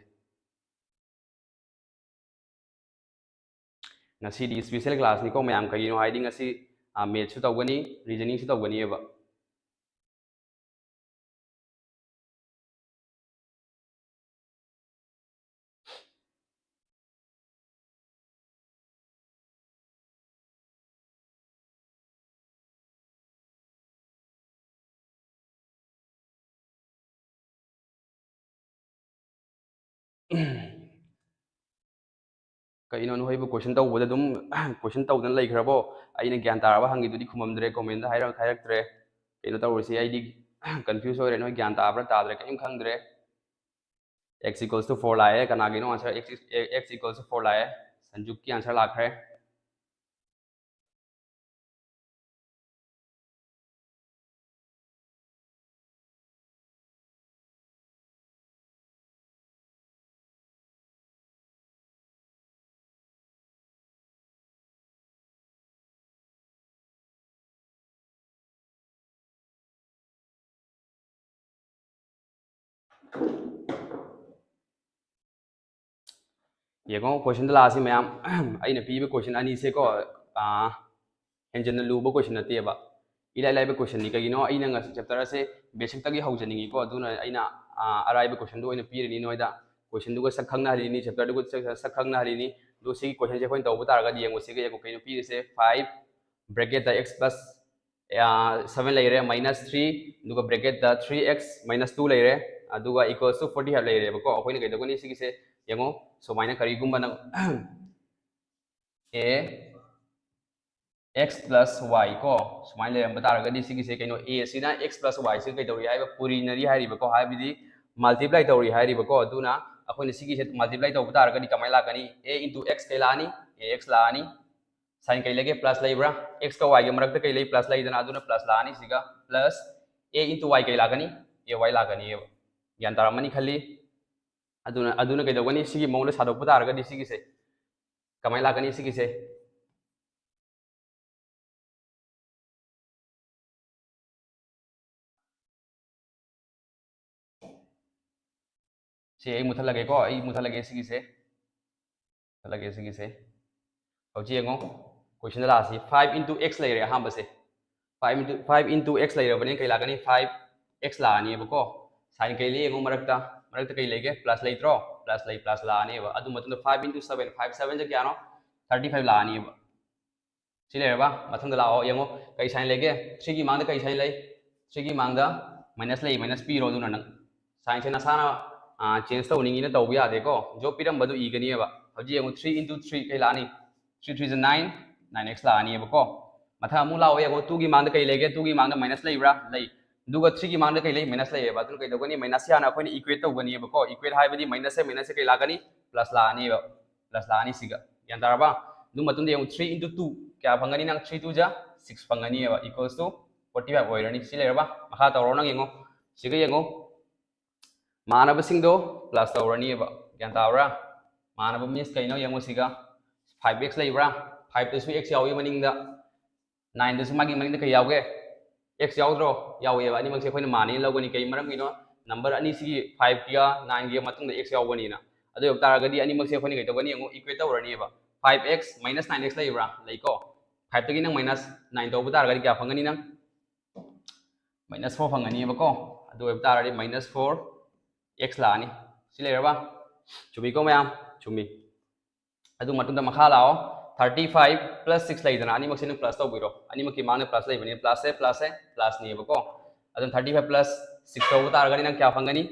ꯉꯁꯤꯗꯤ ꯏꯁꯄꯤꯁꯦꯜ ꯀ꯭ꯂꯥꯁꯅꯤꯀꯣ ꯃꯌꯥꯝ꯫ ꯀꯩꯒꯤꯅꯣ ꯍꯥꯏꯗꯤ ꯉꯁꯤ, ꯑ, ꯃꯦꯠꯁꯁꯨ ꯇꯧꯒꯅꯤ, ꯔꯤꯖꯅꯤꯡꯁꯨ ꯇꯧꯒꯅꯤꯕ꯫ ꯀꯩꯅꯣ ꯅꯈꯣꯏꯕꯨ question ꯇꯧꯕꯗ ꯑꯗꯨꯝ question ꯇꯧꯗꯅ ꯂꯩꯈ꯭ꯔꯕꯣ? ꯑꯩꯅ ꯒ꯭ꯌꯥꯟ ꯇꯥꯔꯕ ꯍꯪꯉꯤꯗꯨꯗꯤ ꯈꯨꯝꯃꯝꯗ꯭ꯔꯦ, comment ꯗ ꯍꯥꯏꯔꯛ ꯍꯥꯏꯔꯛꯇ꯭ꯔꯦ꯫ ꯀꯩꯅꯣ ꯇꯧꯔꯤꯁꯤ, ꯑꯩꯗꯤ confuse ꯑꯣꯏꯔꯦ꯫ ꯅꯣꯏ ꯒ꯭ꯌꯥꯟ ꯇꯥꯕ꯭ꯔꯥ ꯇꯥꯗ꯭ꯔꯦ ꯀꯔꯤꯝ ꯈꯪꯗ꯭ꯔꯦ꯫ X equals to four ꯂꯥꯛꯑꯦ꯫ ꯀꯅꯥꯒꯤꯅꯣ answer? X, X equals to four ꯂꯥꯛꯑꯦ꯫ ꯁꯟꯖꯨꯛꯀꯤ answer ꯂꯥꯛꯈ꯭ꯔꯦ꯫ ꯌꯦꯡꯉꯣ, question ꯗ ꯂꯥꯛꯑꯁꯤ ꯃꯌꯥꯝ꯫ ꯑꯩꯅ ꯄꯤꯕ question ꯑꯅꯤꯁꯦꯀꯣ, ꯑꯥ, ꯍꯦꯟꯖꯟꯅ ꯂꯨꯕ question ꯅꯠꯇꯦꯕ, ꯏꯂꯥꯏ ꯂꯥꯏꯕ question ꯅꯤ꯫ ꯀꯩꯒꯤꯅꯣ, ꯑꯩꯅ ꯉꯁꯤ chapter ꯑꯁꯦ basic ꯇꯒꯤ ꯍꯧꯖꯅꯤꯡꯉꯤꯀꯣ, ꯑꯗꯨꯅ ꯑꯩꯅ, ꯑꯥ, ꯑꯔꯥꯏꯕ question ꯗꯣ ꯑꯣꯏꯅ ꯄꯤꯔꯅꯤ ꯅꯣꯏꯗ꯫ Question ꯗꯨꯒ ꯁꯛ ꯈꯪꯅꯍꯜꯂꯤꯅꯤ, chapter ꯗꯨꯒ ꯁꯛ, ꯁꯛ ꯈꯪꯅꯍꯜꯂꯤꯅꯤ꯫ ꯑꯗꯣ ꯁꯤꯒꯤ question ꯁꯦ ꯑꯩꯈꯣꯏꯅ ꯇꯧꯕ ꯇꯥꯔꯒꯗꯤ ꯌꯦꯡꯉꯣ, ꯁꯤꯒ ꯌꯦꯡꯉꯣ, ꯀꯩꯅꯣ ꯄꯤꯔꯤꯁꯦ? Five bracket ꯗ x plus, ꯑꯥ, seven ꯂꯩꯔꯦ, minus three, ꯑꯗꯨꯒ bracket ꯗ three x minus two ꯂꯩꯔꯦ, ꯑꯗꯨꯒ equals to forty five ꯂꯩꯔꯦꯕꯀꯣ꯫ ꯑꯩꯈꯣꯏꯅ ꯀꯩꯗꯧꯒꯅꯤ ꯁꯤꯒꯤꯁꯦ? ꯌꯦꯡꯉꯣ, ꯁꯨꯃꯥꯏꯅ ꯀꯔꯤꯒꯨꯝꯕ ꯅꯪ a x plus y ꯀꯣ, ꯁꯨꯃꯥꯏꯅ ꯂꯩꯔꯝꯕ ꯇꯥꯔꯒꯗꯤ ꯁꯤꯒꯤꯁꯦ ꯀꯩꯅꯣ, a ꯁꯤꯅ x plus y ꯁꯤꯒ ꯀꯩꯗꯧꯔꯤ ꯍꯥꯏꯕ? ꯄꯨꯔꯤꯅꯔꯤ ꯍꯥꯏꯔꯤꯕꯀꯣ, ꯍꯥꯏꯕꯗꯤ multiply ꯇꯧꯔꯤ ꯍꯥꯏꯔꯤꯕꯀꯣ꯫ ꯑꯗꯨꯅ ꯑꯩꯈꯣꯏꯅ ꯁꯤꯒꯤꯁꯦ multiply ꯇꯧꯕ ꯇꯥꯔꯒꯗꯤ ꯀꯃꯥꯏꯅ ꯂꯥꯛꯀꯅꯤ? A into x ꯀꯩ ꯂꯥꯛꯑꯅꯤ? A x ꯂꯥꯛꯑꯅꯤ꯫ Sign ꯀꯩ ꯂꯩꯒꯦ? Plus ꯂꯩꯕ꯭ꯔꯥ? X ꯀ y ꯒ ꯃꯔꯛꯇ ꯀꯩ ꯂꯩ? Plus ꯂꯩꯗꯅ, ꯑꯗꯨꯅ plus ꯂꯥꯛꯑꯅꯤ ꯁꯤꯒ, plus a into y ꯀꯩ ꯂꯥꯛꯀꯅꯤ? A y ꯂꯥꯛꯀꯅꯤꯕ꯫ ꯒ꯭ꯌꯥꯟ ꯇꯥꯔꯝꯃꯅꯤ ꯈꯜꯂꯤ꯫ ꯑꯗꯨꯅ, ꯑꯗꯨꯅ ꯀꯩꯗꯧꯒꯅꯤ? ꯁꯤꯒꯤ ꯃꯑꯣꯡꯗ ꯁꯥꯗꯣꯛꯄ ꯇꯥꯔꯒꯗꯤ ꯁꯤꯒꯤꯁꯦ ꯀꯃꯥꯏꯅ ꯂꯥꯛꯀꯅꯤ? ꯁꯤꯒꯤꯁꯦ ꯁꯤ ꯑꯩ ꯃꯨꯠꯊꯠꯂꯒꯦꯀꯣ, ꯑꯩ ꯃꯨꯠꯊꯠꯂꯒꯦ ꯁꯤꯒꯤꯁꯦ, ꯃꯨꯠꯊꯠꯂꯒꯦ ꯁꯤꯒꯤꯁꯦ꯫ ꯍꯧꯖꯤꯛ ꯌꯦꯡꯉꯣ, question ꯗ ꯂꯥꯛꯑꯁꯤ꯫ Five into x ꯂꯩꯔꯦ ꯑꯍꯥꯟꯕꯁꯦ꯫ Five into, five into x ꯂꯩꯔꯕꯅꯤꯅ ꯀꯩ ꯂꯥꯛꯀꯅꯤ? Five x ꯂꯥꯛꯑꯅꯤꯕꯀꯣ꯫ Sign ꯀꯩ ꯂꯩ ꯌꯦꯡꯉꯣ ꯃꯔꯛꯇ, ꯃꯔꯛꯇ ꯀꯩ ꯂꯩꯒꯦ? Plus ꯂꯩꯇ꯭ꯔꯣ? Plus ꯂꯩ, plus ꯂꯥꯛꯑꯅꯤꯕ꯫ ꯑꯗꯨ ꯃꯇꯨꯡꯗ five into seven, five seven ꯁꯦ ꯀꯌꯥꯅꯣ? Thirty five ꯂꯥꯛꯑꯅꯤꯕ꯫ ꯁꯤ ꯂꯩꯔꯕ? ꯃꯊꯪꯗ ꯂꯥꯛꯑꯣ, ꯌꯦꯡꯉꯣ, ꯀꯩ sign ꯂꯩꯒꯦ? Three ꯒꯤ ꯃꯥꯡꯗ ꯀꯩ sign ꯂꯩ? Three ꯒꯤ ꯃꯥꯡꯗ minus ꯂꯩ, minus ꯄꯤꯔꯣ꯫ ꯑꯗꯨꯅ ꯅꯪ sign ꯁꯦ ꯅꯁꯥꯅ ꯆꯦꯟꯖ ꯇꯧꯅꯤꯡꯉꯤꯅ ꯇꯧꯕ ꯌꯥꯗꯦꯀꯣ꯫ ꯖꯣꯕ ꯄꯤꯔꯝꯕꯗꯨ ꯏꯒꯅꯦꯕ꯫ ꯍꯧꯖꯤꯛ ꯌꯦꯡꯉꯨ, three into three ꯀꯩ ꯂꯥꯛꯑꯅꯤ? Three three is nine, nine x ꯂꯥꯛꯑꯅꯤꯕꯀꯣ꯫ ꯃꯊꯪ ꯑꯃꯨꯛ ꯂꯥꯛꯑꯣ, ꯌꯦꯡꯉꯣ, two ꯒꯤ ꯃꯥꯡꯗ ꯀꯩ ꯂꯩꯒꯦ? Two ꯒꯤ ꯃꯥꯡꯗ minus ꯂꯩꯕ꯭ꯔꯥ? ꯂꯩ꯫ ꯑꯗꯨꯒ three ꯒꯤ ꯃꯥꯡꯗ ꯀꯩ ꯂꯩ? Minus ꯂꯩꯌꯦꯕ꯫ ꯑꯗꯨꯅ ꯀꯩꯗꯧꯒꯅꯤ? Minus ꯁꯦ ꯍꯥꯟꯅ ꯑꯩꯈꯣꯏꯅ equate ꯇꯧꯒꯅꯤꯕꯀꯣ꯫ Equate ꯍꯥꯏꯕꯗꯤ minus ꯁꯦ minus ꯁꯦ ꯀꯩ ꯂꯥꯛꯀꯅꯤ? Plus ꯂꯥꯛꯑꯅꯤꯕ꯫ Plus ꯂꯥꯛꯑꯅꯤ ꯁꯤꯒ꯫ ꯒ꯭ꯌꯥꯟ ꯇꯥꯔꯕ? ꯑꯗꯨ ꯃꯇꯨꯡꯗ ꯌꯦꯡꯉꯨ, three into two ꯀꯌꯥ ꯐꯪꯒꯅꯤ ꯅꯪ? Three two ꯖꯥ six ꯐꯪꯒꯅꯤꯕ, equals to forty five ꯑꯣꯏꯔꯅꯤ꯫ ꯁꯤ ꯂꯩꯔꯕ? ꯃꯈꯥ ꯇꯧꯔꯣ ꯅꯪ, ꯌꯦꯡꯉꯣ꯫ ꯁꯤꯒ ꯌꯦꯡꯉꯣ꯫ ꯃꯥꯟꯅꯕꯁꯤꯡꯗꯣ plus ꯇꯧꯔꯅꯤꯕ꯫ ꯒ꯭ꯌꯥꯟ ꯇꯥꯕ꯭ꯔꯥ? ꯃꯥꯟꯅꯕ means ꯀꯩꯅꯣ ꯌꯦꯡꯉꯣ ꯁꯤꯒ꯫ Five x ꯂꯩꯕ꯭ꯔꯥ? Five ꯇꯁꯨ x ꯌꯥꯎꯏ ꯃꯅꯤꯡꯗ꯫ Nine ꯗꯁꯨ ꯃꯥꯒꯤ ꯃꯅꯤꯡꯗ ꯀꯩ ꯌꯥꯎꯒꯦ? X ꯌꯥꯎꯗ꯭ꯔꯣ? ꯌꯥꯎꯋꯦꯕ꯫ ꯑꯅꯤꯃꯛꯁꯦ ꯑꯩꯈꯣꯏꯅ ꯃꯥꯟꯅꯩꯅ ꯂꯧꯒꯅꯤ꯫ ꯀꯩ ꯃꯔꯝꯒꯤꯅꯣ? Number ꯑꯅꯤꯁꯤꯒꯤ five ꯀꯤꯒ nine ꯒꯤ ꯃꯇꯨꯡꯗ x ꯌꯥꯎꯕꯅꯤꯅ꯫ ꯑꯗꯨ ꯑꯣꯏꯕ ꯇꯥꯔꯒꯗꯤ ꯑꯅꯤꯃꯛꯁꯦ ꯑꯩꯈꯣꯏꯅ ꯀꯩ ꯇꯧꯒꯅꯤ? ꯌꯦꯡꯉꯣ, equate ꯇꯧꯔꯅꯤꯕ꯫ Five x minus nine x ꯂꯩꯕ꯭ꯔꯥ? ꯂꯩꯀꯣ꯫ Five ꯇꯒꯤ ꯅꯪ minus nine ꯇꯧꯕ ꯇꯥꯔꯒꯗꯤ ꯀꯌꯥ ꯐꯪꯒꯅꯤ ꯅꯪ? Minus four ꯐꯪꯒꯅꯤꯕꯀꯣ꯫ ꯑꯗꯨ ꯑꯣꯏꯕ ꯇꯥꯔꯗꯤ minus four x ꯂꯥꯛꯑꯅꯤ꯫ ꯁꯤ ꯂꯩꯔꯕ? ꯆꯨꯝꯃꯤꯀꯣ ꯃꯌꯥꯝ? ꯆꯨꯝꯃꯤ꯫ ꯑꯗꯨ ꯃꯇꯨꯡꯗ ꯃꯈꯥ ꯂꯥꯛꯑꯣ꯫ Thirty five plus six ꯂꯩꯗꯅ, ꯑꯅꯤꯃꯛꯁꯤ ꯅꯪ plus ꯇꯧꯕꯤꯔꯣ꯫ ꯑꯅꯤꯃꯛꯀꯤ ꯃꯥꯡꯗ plus ꯂꯩꯕꯅꯤꯅ plus ꯁꯦ plus ꯁꯦ plus ꯅꯦꯕꯀꯣ꯫ ꯑꯗꯨꯅ thirty five plus six ꯇꯧꯕ ꯇꯥꯔꯒꯗꯤ ꯅꯪ ꯀꯌꯥ ꯐꯪꯒꯅꯤ?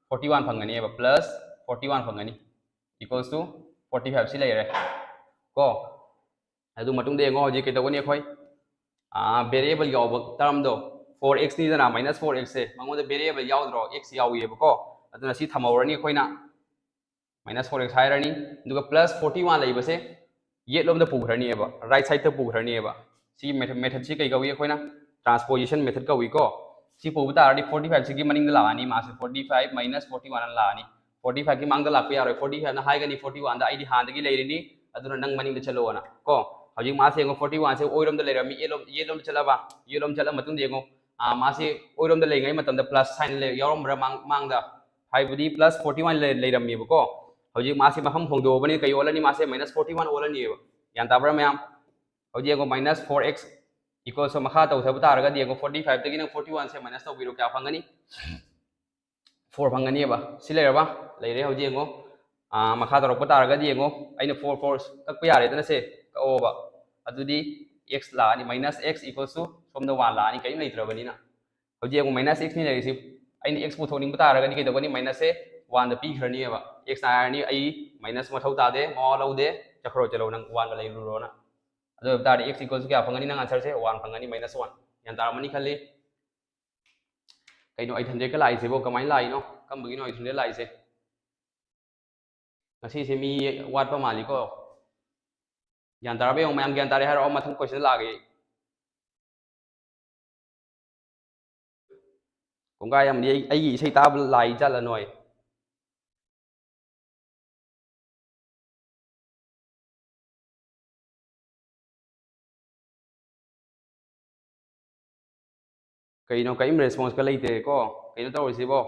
Forty one ꯐꯪꯒꯅꯤꯕ, plus forty one ꯐꯪꯒꯅꯤ, equals to forty five꯫ ꯁꯤ ꯂꯩꯔꯦ ꯀꯣ꯫ ꯑꯗꯨ ꯃꯇꯨꯡꯗ ꯌꯦꯡꯉꯣ, ꯍꯧꯖꯤꯛ ꯀꯩꯗꯧꯒꯅꯤ ꯑꯩꯈꯣꯏ? Variable ꯌꯥꯎꯕ term ꯗꯣ, four x ꯅꯤꯗꯅ, minus four x ꯁꯦ, ꯃꯉꯣꯟꯗ variable ꯌꯥꯎꯗ꯭ꯔꯣ? X ꯌꯥꯎꯏꯌꯦꯕꯀꯣ꯫ ꯑꯗꯨꯅ ꯁꯤ ꯊꯝꯍꯧꯔꯅꯤ ꯑꯩꯈꯣꯏꯅ, minus four x ꯍꯥꯏꯔꯅꯤ꯫ ꯑꯗꯨꯒ plus forty one ꯂꯩꯕꯁꯦ ꯌꯦꯠꯂꯣꯝꯗ ꯄꯨꯈ꯭ꯔꯅꯤꯕ, right side ꯇ ꯄꯨꯈ꯭ꯔꯅꯤꯕ꯫ ꯁꯤꯒꯤ method, method ꯁꯤ ꯀꯩ ꯀꯧꯏ? ꯑꯩꯈꯣꯏꯅ transposition method ꯀꯧꯏꯀꯣ꯫ ꯁꯤ ꯄꯨꯕ ꯇꯥꯔꯗꯤ forty five ꯁꯤꯒꯤ ꯃꯅꯤꯡꯗ ꯂꯥꯛꯑꯅꯤ ꯃꯥꯁꯦ, forty five minus forty one ꯑꯅ ꯂꯥꯛꯑꯅꯤ꯫ Forty five ꯀꯤ ꯃꯥꯡꯗ ꯂꯥꯛꯄ ꯌꯥꯔꯣꯏ꯫ Forty five ꯅ ꯍꯥꯏꯒꯅꯤ forty one ꯗ ꯑꯩꯗꯤ ꯍꯥꯟꯅꯗꯒꯤ ꯂꯩꯔꯤꯅꯤ, ꯑꯗꯨꯅ ꯅꯪ ꯃꯅꯤꯡꯗ ꯆꯠꯂꯣꯅ ꯀꯣ꯫ ꯍꯧꯖꯤꯛ ꯃꯥꯁꯦ ꯌꯦꯡꯉꯣ, forty one ꯁꯦ ꯑꯣꯏꯔꯣꯝꯗ ꯂꯩꯔꯝꯃꯤ, ꯌꯦꯠꯂꯣꯝ, ꯌꯦꯠꯂꯣꯝꯗ ꯆꯠꯂꯕ, ꯌꯦꯠꯂꯣꯝ ꯆꯠꯂ ꯃꯇꯨꯡꯗ ꯌꯦꯡꯉꯣ, ꯑꯥ, ꯃꯥꯁꯦ ꯑꯣꯏꯔꯣꯝꯗ ꯂꯩꯔꯤꯉꯩ ꯃꯇꯝꯗ plus sign ꯂꯩ-, ꯌꯥꯎꯔꯝꯕ꯭ꯔꯥ ꯃꯥꯡ-, ꯃꯥꯡꯗ? ꯍꯥꯏꯕꯗꯤ plus forty one ꯂꯩ-, ꯂꯩꯔꯝꯃꯦꯕꯀꯣ꯫ ꯍꯧꯖꯤꯛ ꯃꯥꯁꯦ ꯃꯐꯝ ꯍꯣꯡꯗꯣꯛꯑꯕꯅꯤꯅ ꯀꯩ ꯑꯣꯜꯂꯅꯤ? ꯃꯥꯁꯦ minus forty one ꯑꯣꯜꯂꯅꯤꯕ꯫ ꯒ꯭ꯌꯥꯟ ꯇꯥꯕ꯭ꯔꯥ ꯃꯌꯥꯝ? ꯍꯧꯖꯤꯛ ꯌꯦꯡꯉꯣ, minus four x equals to ꯃꯈꯥ ꯇꯧꯊꯕ ꯇꯥꯔꯒꯗꯤ ꯌꯦꯡꯉꯣ, forty five ꯇꯒꯤ ꯅꯪ forty one ꯁꯦ minus ꯇꯧꯕꯤꯔꯣ, ꯀꯌꯥ ꯐꯪꯒꯅꯤ? Four ꯐꯪꯒꯅꯤꯕ꯫ ꯁꯤ ꯂꯩꯔꯕ? ꯂꯩꯔꯦ꯫ ꯍꯧꯖꯤꯛ ꯌꯦꯡꯉꯣ, ꯑꯥ, ꯃꯈꯥ ꯇꯧꯔꯛꯄ ꯇꯥꯔꯒꯗꯤ ꯌꯦꯡꯉꯣ, ꯑꯩꯅ four, four ꯀꯛꯄ ꯌꯥꯔꯦꯗꯅ ꯁꯦ, ꯀꯛꯑꯣꯕ꯫ ꯑꯗꯨꯗꯤ x ꯂꯥꯛꯑꯅꯤ, minus x equals to ꯁꯣꯝꯗ one ꯂꯥꯛꯑꯅꯤ, ꯀꯔꯤꯝ ꯂꯩꯇ꯭ꯔꯕꯅꯤꯅ꯫ ꯍꯧꯖꯤꯛ ꯌꯦꯡꯉꯣ, minus x ꯅꯤ ꯂꯩꯔꯤꯁꯤ꯫ ꯑꯩꯅ x ꯄꯨꯊꯣꯛꯅꯤꯡꯕ ꯇꯥꯔꯒꯗꯤ ꯀꯩꯗꯧꯒꯅꯤ? Minus ꯁꯦ ꯋꯥꯟꯗ ꯄꯤꯈ꯭ꯔꯅꯤꯕ꯫ ꯑꯦꯛꯁꯅ ꯍꯥꯏꯔꯅꯤ, "ꯑꯩ ꯃꯥꯏꯅꯁ ꯃꯊꯧ ꯇꯥꯗꯦ, ꯃꯋꯥ ꯂꯧꯗꯦ, ꯆꯠꯈ꯭ꯔꯣ, ꯆꯠꯂꯣ, ꯅꯪ ꯋꯥꯟꯒ ꯂꯩꯔꯨꯔꯣꯅ"꯫ ꯑꯗꯨ ꯑꯣꯏꯕ ꯇꯥꯔꯗꯤ ꯑꯦꯛꯁ ꯏꯀ꯭ꯋꯦꯜꯁꯨ ꯀꯌꯥ ꯐꯪꯒꯅꯤ? ꯅꯪ ꯑꯟꯁꯔꯁꯦ ꯋꯥꯟ ꯐꯪꯒꯅꯤ, ꯃꯥꯏꯅꯁ ꯋꯥꯟ꯫ ꯒ꯭ꯌꯥꯟ ꯇꯥꯔꯝꯃꯅꯤ ꯈꯜꯂꯤ꯫ ꯀꯩꯅꯣ ꯑꯩꯠ ꯍꯟꯗ꯭ꯔꯦꯗꯀ ꯂꯥꯛꯏꯁꯤꯕꯣ? ꯀꯃꯥꯏꯅ ꯂꯥꯛꯏꯅꯣ? ꯀꯝꯕꯒꯤꯅꯣ ꯑꯩꯠ ꯍꯟꯗ꯭ꯔꯦꯗ ꯂꯥꯛꯏꯁꯦ? ꯉꯁꯤꯁꯦ ꯃꯤ ꯋꯥꯠꯄ ꯃꯥꯜꯂꯤꯀꯣ꯫ ꯒ꯭ꯌꯥꯟ ꯇꯥꯔꯕ ꯌꯦꯡꯉꯣ, ꯃꯌꯥꯝ ꯒ꯭ꯌꯥꯟ ꯇꯥꯔꯦ ꯍꯥꯏꯔꯛꯑꯣ, ꯃꯊꯪ ꯀꯣꯏꯁꯟꯗ ꯂꯥꯛꯑꯒꯦ꯫ ꯀꯣꯡꯒꯥꯏ ꯑꯃꯗꯤ ꯑꯩ, ꯑꯩꯒꯤ ꯏꯁꯩ ꯇꯥꯕ ꯂꯥꯛꯏ ꯖꯥꯠꯂ ꯅꯣꯏ? ꯀꯩꯅꯣ, ꯀꯔꯤꯝ ꯔꯦꯁꯄꯣꯟꯁꯀ ꯂꯩꯇꯦꯀꯣ? ꯀꯩꯅꯣ ꯇꯧꯔꯤꯁꯤꯕꯣ?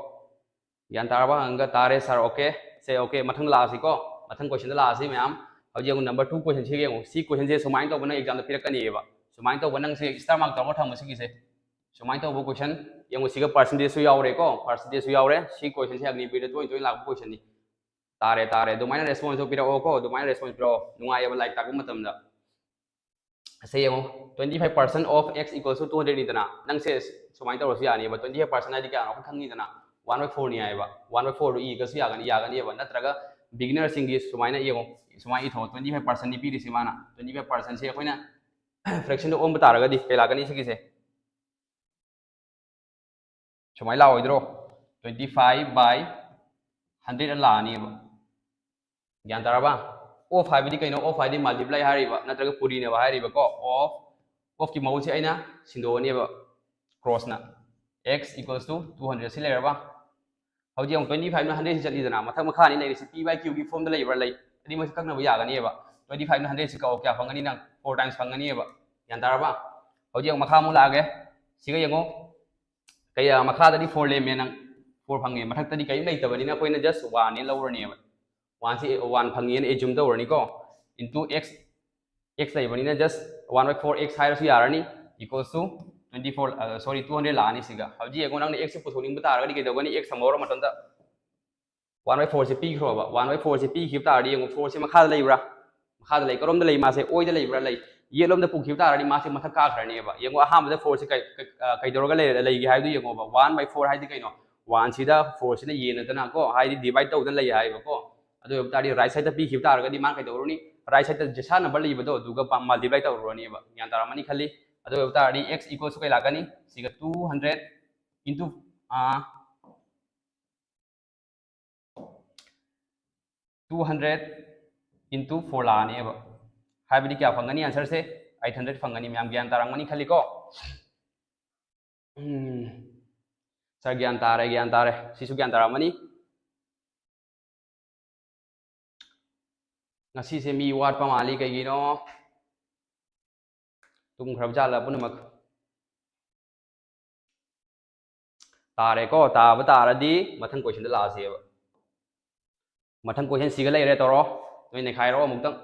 ꯒ꯭ꯌꯥꯟ ꯇꯥꯔꯕ ꯍꯪꯉꯒ, "ꯇꯥꯔꯦ ꯁꯥꯔ, ꯑꯣꯀꯦ, ꯁꯦ ꯑꯣꯀꯦ, ꯃꯊꯪ ꯂꯥꯛꯑꯁꯤꯀꯣ, ꯃꯊꯪ ꯀꯣꯏꯁꯟꯗ ꯂꯥꯛꯑꯁꯤ ꯃꯌꯥꯝ"꯫ ꯍꯧꯖꯤꯛ ꯑꯃꯨꯛ ꯅꯝꯕꯔ ꯇꯨ ꯀꯣꯏꯁꯟꯁꯤꯒ ꯌꯦꯡꯉꯨ꯫ ꯁꯤ ꯀꯣꯏꯁꯟꯁꯦ ꯁꯨꯃꯥꯏꯅ ꯇꯧꯕ ꯅꯪ ꯑꯦꯛꯖꯥꯝꯗ ꯄꯤꯔꯛꯀꯅꯤꯕ꯫ ꯁꯨꯃꯥꯏꯅ ꯇꯧꯕ ꯅꯪꯁꯦ ꯏꯁꯇꯥꯔ ꯃꯥꯔꯛ ꯇꯧꯔꯒ ꯊꯝꯃꯨ ꯁꯤꯒꯤꯁꯦ꯫ ꯁꯨꯃꯥꯏꯅ ꯇꯧꯕ ꯀꯣꯏꯁꯟ ꯌꯦꯡꯉꯨ, ꯁꯤꯒ ꯄꯥꯔꯁꯦꯟꯇꯦꯖꯁꯨ ꯌꯥꯎꯔꯦꯀꯣ, ꯄꯥꯔꯁꯦꯟꯇꯦꯖꯁꯨ ꯌꯥꯎꯔꯦ꯫ ꯁꯤ ꯀꯣꯏꯁꯟꯁꯦ ꯑꯒꯅꯤꯕꯤꯔꯗ ꯇꯣꯏꯅ ꯇꯣꯏꯅ ꯂꯥꯛꯄ ꯀꯣꯏꯁꯟꯅꯤ꯫ "ꯇꯥꯔꯦ, ꯇꯥꯔꯦ", ꯑꯗꯨꯃꯥꯏꯅ ꯔꯦꯁꯄꯣꯟꯁꯇꯣ ꯄꯤꯔꯛꯑꯣꯀꯣ, ꯑꯗꯨꯃꯥꯏꯅ ꯔꯦꯁꯄꯣꯟꯁ ꯄꯤꯔꯛꯑꯣ꯫ ꯅꯨꯡꯉꯥꯏꯌꯦꯕ ꯂꯥꯏꯔꯤꯛ ꯇꯥꯛꯄ ꯃꯇꯝꯗ꯫ ꯁꯦ ꯌꯦꯡꯉꯣ, "Twenty five percent of x equals to two hundred" ꯅꯤꯗꯅ, ꯅꯪꯁꯦ ꯁꯨꯃꯥꯏꯅ ꯇꯧꯔꯁꯨ ꯌꯥꯅꯤꯕ꯫ Twenty five percent ꯍꯥꯏꯗꯤ ꯀꯌꯥꯅꯣ ꯑꯩꯈꯣꯏ ꯈꯪꯉꯤꯗꯅ, one by four ꯅꯤ ꯍꯥꯏꯕ꯫ One by four ꯗꯨ ꯏꯒꯁꯨ ꯌꯥꯒꯅꯤ, ꯌꯥꯒꯅꯤꯕ꯫ ꯅꯠꯇ꯭ꯔꯒ beginner ꯁꯤꯡꯒꯤ ꯁꯨꯃꯥꯏꯅ ꯌꯦꯡꯉꯣ, ꯁꯨꯃꯥꯏꯅ ꯏꯊꯣꯛꯑꯣ, "Twenty five percent ꯅꯤ ꯄꯤꯔꯤꯁꯤ ꯃꯥꯅ"꯫ Twenty five percent ꯁꯦ ꯑꯩꯈꯣꯏꯅ fraction ꯗ ꯑꯣꯟꯕ ꯇꯥꯔꯒꯗꯤ ꯀꯩ ꯂꯥꯛꯀꯅꯤ ꯁꯤꯒꯤꯁꯦ? ꯁꯨꯃꯥꯏꯅ ꯂꯥꯛꯑꯣꯏꯗ꯭ꯔꯣ? Twenty five by hundred ꯑꯅ ꯂꯥꯛꯑꯅꯤꯕ꯫ ꯒ꯭ꯌꯥꯟ ꯇꯥꯔꯕ? Of ꯍꯥꯏꯕꯗꯤ ꯀꯩꯅꯣ? Of ꯍꯥꯏꯗꯤ multiply ꯍꯥꯏꯔꯤꯕ, ꯅꯠꯇ꯭ꯔꯒ ꯄꯨꯔꯤꯅꯦꯕ ꯍꯥꯏꯔꯤꯕꯀꯣ꯫ Of, of ꯀꯤ ꯃꯍꯨꯠꯁꯦ ꯑꯩꯅ ꯁꯤꯟꯗꯣꯛꯑꯅꯦꯕ cross ꯅ꯫ X equals to two hundred ꯁꯤ ꯂꯩꯔꯕ? ꯍꯧꯖꯤꯛ ꯑꯃꯨꯛ twenty five ꯅ hundred ꯁꯤ ꯆꯠꯂꯤꯗꯅ, ꯃꯊꯛ ꯃꯈꯥ ꯑꯅꯤ ꯂꯩꯔꯤꯁꯤ P by Q ꯒꯤ form ꯗ ꯂꯩꯕ꯭ꯔꯥ? ꯂꯩ꯫ ꯑꯅꯤꯃꯛꯁꯤ ꯀꯛꯅꯕ ꯌꯥꯒꯅꯦꯕ꯫ Twenty five ꯅ hundred ꯁꯤ ꯀꯛꯑꯣ, ꯀꯌꯥ ꯐꯪꯒꯅꯤ ꯅꯪ? Four times ꯐꯪꯒꯅꯤꯕ꯫ ꯒ꯭ꯌꯥꯟ ꯇꯥꯔꯕ? ꯍꯧꯖꯤꯛ ꯑꯃꯨꯛ ꯃꯈꯥ ꯑꯃꯨꯛ ꯂꯥꯛꯑꯒꯦ꯫ ꯁꯤꯒ ꯌꯦꯡꯉꯣ꯫ ꯀꯩ, ꯑ, ꯃꯈꯥꯗꯗꯤ four ꯂꯦꯝꯃꯦ ꯅꯪ꯫ Four ꯐꯪꯉꯦ꯫ ꯃꯊꯛꯇꯗꯤ ꯀꯔꯤꯝ ꯂꯩꯇꯕꯅꯤꯅ ꯑꯩꯈꯣꯏꯅ just one ꯅꯦ ꯂꯧꯔꯅꯦꯕ꯫ One ꯁꯤ, one ꯐꯪꯉꯦꯅ assume ꯇꯧꯔꯅꯤꯀꯣ꯫ Into x, x ꯂꯩꯕꯅꯤꯅ just one by four x ꯍꯥꯏꯔꯁꯨ ꯌꯥꯔꯅꯤ, equals to twenty four, ꯑ, sorry, two hundred ꯂꯥꯛꯑꯅꯤ ꯁꯤꯒ꯫ ꯍꯧꯖꯤꯛ ꯌꯦꯡꯉꯣ, ꯅꯪꯅ x ꯁꯤ ꯄꯨꯊꯣꯛꯅꯤꯡꯕ ꯇꯥꯔꯒꯗꯤ ꯀꯩꯗꯧꯒꯅꯤ? X ꯊꯝꯍꯧꯔꯣ ꯃꯇꯣꯟꯗ꯫ One by four ꯁꯤ ꯄꯤꯈ꯭ꯔꯣꯕ꯫ One by four ꯁꯤ ꯄꯤꯈꯤꯕ ꯇꯥꯔꯗꯤ ꯌꯦꯡꯉꯣ, four ꯁꯤ ꯃꯈꯥꯗ ꯂꯩꯕ꯭ꯔꯥ? ꯃꯈꯥꯗ ꯂꯩ꯫ ꯀꯔꯣꯝꯗ ꯂꯩ ꯃꯥꯁꯦ? ꯑꯣꯏꯗ ꯂꯩꯕ꯭ꯔꯥ? ꯂꯩ꯫ ꯌꯦꯠꯂꯣꯝꯗ ꯄꯨꯈꯤꯕ ꯇꯥꯔꯗꯤ ꯃꯥꯁꯦ ꯃꯊꯛ ꯀꯥꯈ꯭ꯔꯅꯦꯕ꯫ ꯌꯦꯡꯉꯣ, ꯑꯍꯥꯟꯕꯗ four ꯁꯤ ꯀꯩ-, ꯀꯩ-, ꯑ, ꯀꯩꯗꯧꯔꯒ ꯂꯩ-, ꯂꯩꯒꯦ ꯍꯥꯏꯕꯗꯨ ꯌꯦꯡꯉꯣꯕ꯫ One by four ꯍꯥꯏꯗꯤ ꯀꯩꯅꯣ? ꯋꯥꯟꯁꯤꯗ ꯐꯣꯔꯁꯤꯅ ꯌꯦꯟꯅꯗꯅ ꯀꯣ, ꯍꯥꯏꯗꯤ divide ꯇꯧꯗꯅ ꯂꯩ ꯍꯥꯏꯕꯀꯣ꯫ ꯑꯗꯨ ꯑꯣꯏꯕ ꯇꯥꯔꯗꯤ right sideꯇ ꯄꯤꯈꯤꯕ ꯇꯥꯔꯒꯗꯤ ꯃꯥ ꯀꯩꯗꯧꯔꯨꯅꯤ? Right sideꯇ ꯖꯦꯁꯥ number ꯂꯩꯕꯗꯣ ꯑꯗꯨꯒ multiply ꯇꯧꯔꯨꯔꯅꯦꯕ꯫ ꯒ꯭ꯌꯥꯟ ꯇꯥꯔꯝꯃꯅꯤ ꯈꯜꯂꯤ꯫ ꯑꯗꯨ ꯑꯣꯏꯕ ꯇꯥꯔꯗꯤ x equals to ꯀꯩ ꯂꯥꯛꯀꯅꯤ? ꯁꯤꯒ two hundred into two hundred into four ꯂꯥꯛꯑꯅꯦꯕ꯫ ꯍꯥꯏꯕꯗꯤ ꯀꯌꯥ ꯐꯪꯒꯅꯤ? Answerꯁꯦ eight hundred ꯐꯪꯒꯅꯤ꯫ ꯃꯌꯥꯝ ꯒ꯭ꯌꯥꯟ ꯇꯥꯔꯝꯒꯅꯤ ꯈꯜꯂꯤꯀꯣ꯫ ꯎꯝ, sir, ꯒ꯭ꯌꯥꯟ ꯇꯥꯔꯦ, ꯒ꯭ꯌꯥꯟ ꯇꯥꯔꯦ꯫ ꯁꯤꯁꯨ ꯒ꯭ꯌꯥꯟ ꯇꯥꯔꯝꯃꯅꯤ꯫ ꯉꯁꯤꯁꯦ ꯃꯤ ꯋꯥꯠꯄ ꯃꯥꯜꯂꯤ, ꯀꯩꯒꯤꯅꯣ? ꯇꯨꯝꯈ꯭ꯔꯕ ꯖꯥꯠꯂ ꯄꯨꯝꯅꯃꯛ? ꯇꯥꯔꯦꯀꯣ꯫ ꯇꯥꯕ ꯇꯥꯔꯗꯤ ꯃꯊꯪ questionꯗ ꯂꯥꯛꯑꯁꯦꯕ꯫ ꯃꯊꯪ questionꯁꯤꯒ ꯂꯩꯔꯦ, ꯇꯧꯔꯣ꯫ ꯅꯣꯏ ꯅꯩꯈꯥꯏꯔꯣ ꯑꯃꯨꯛꯇꯪ꯫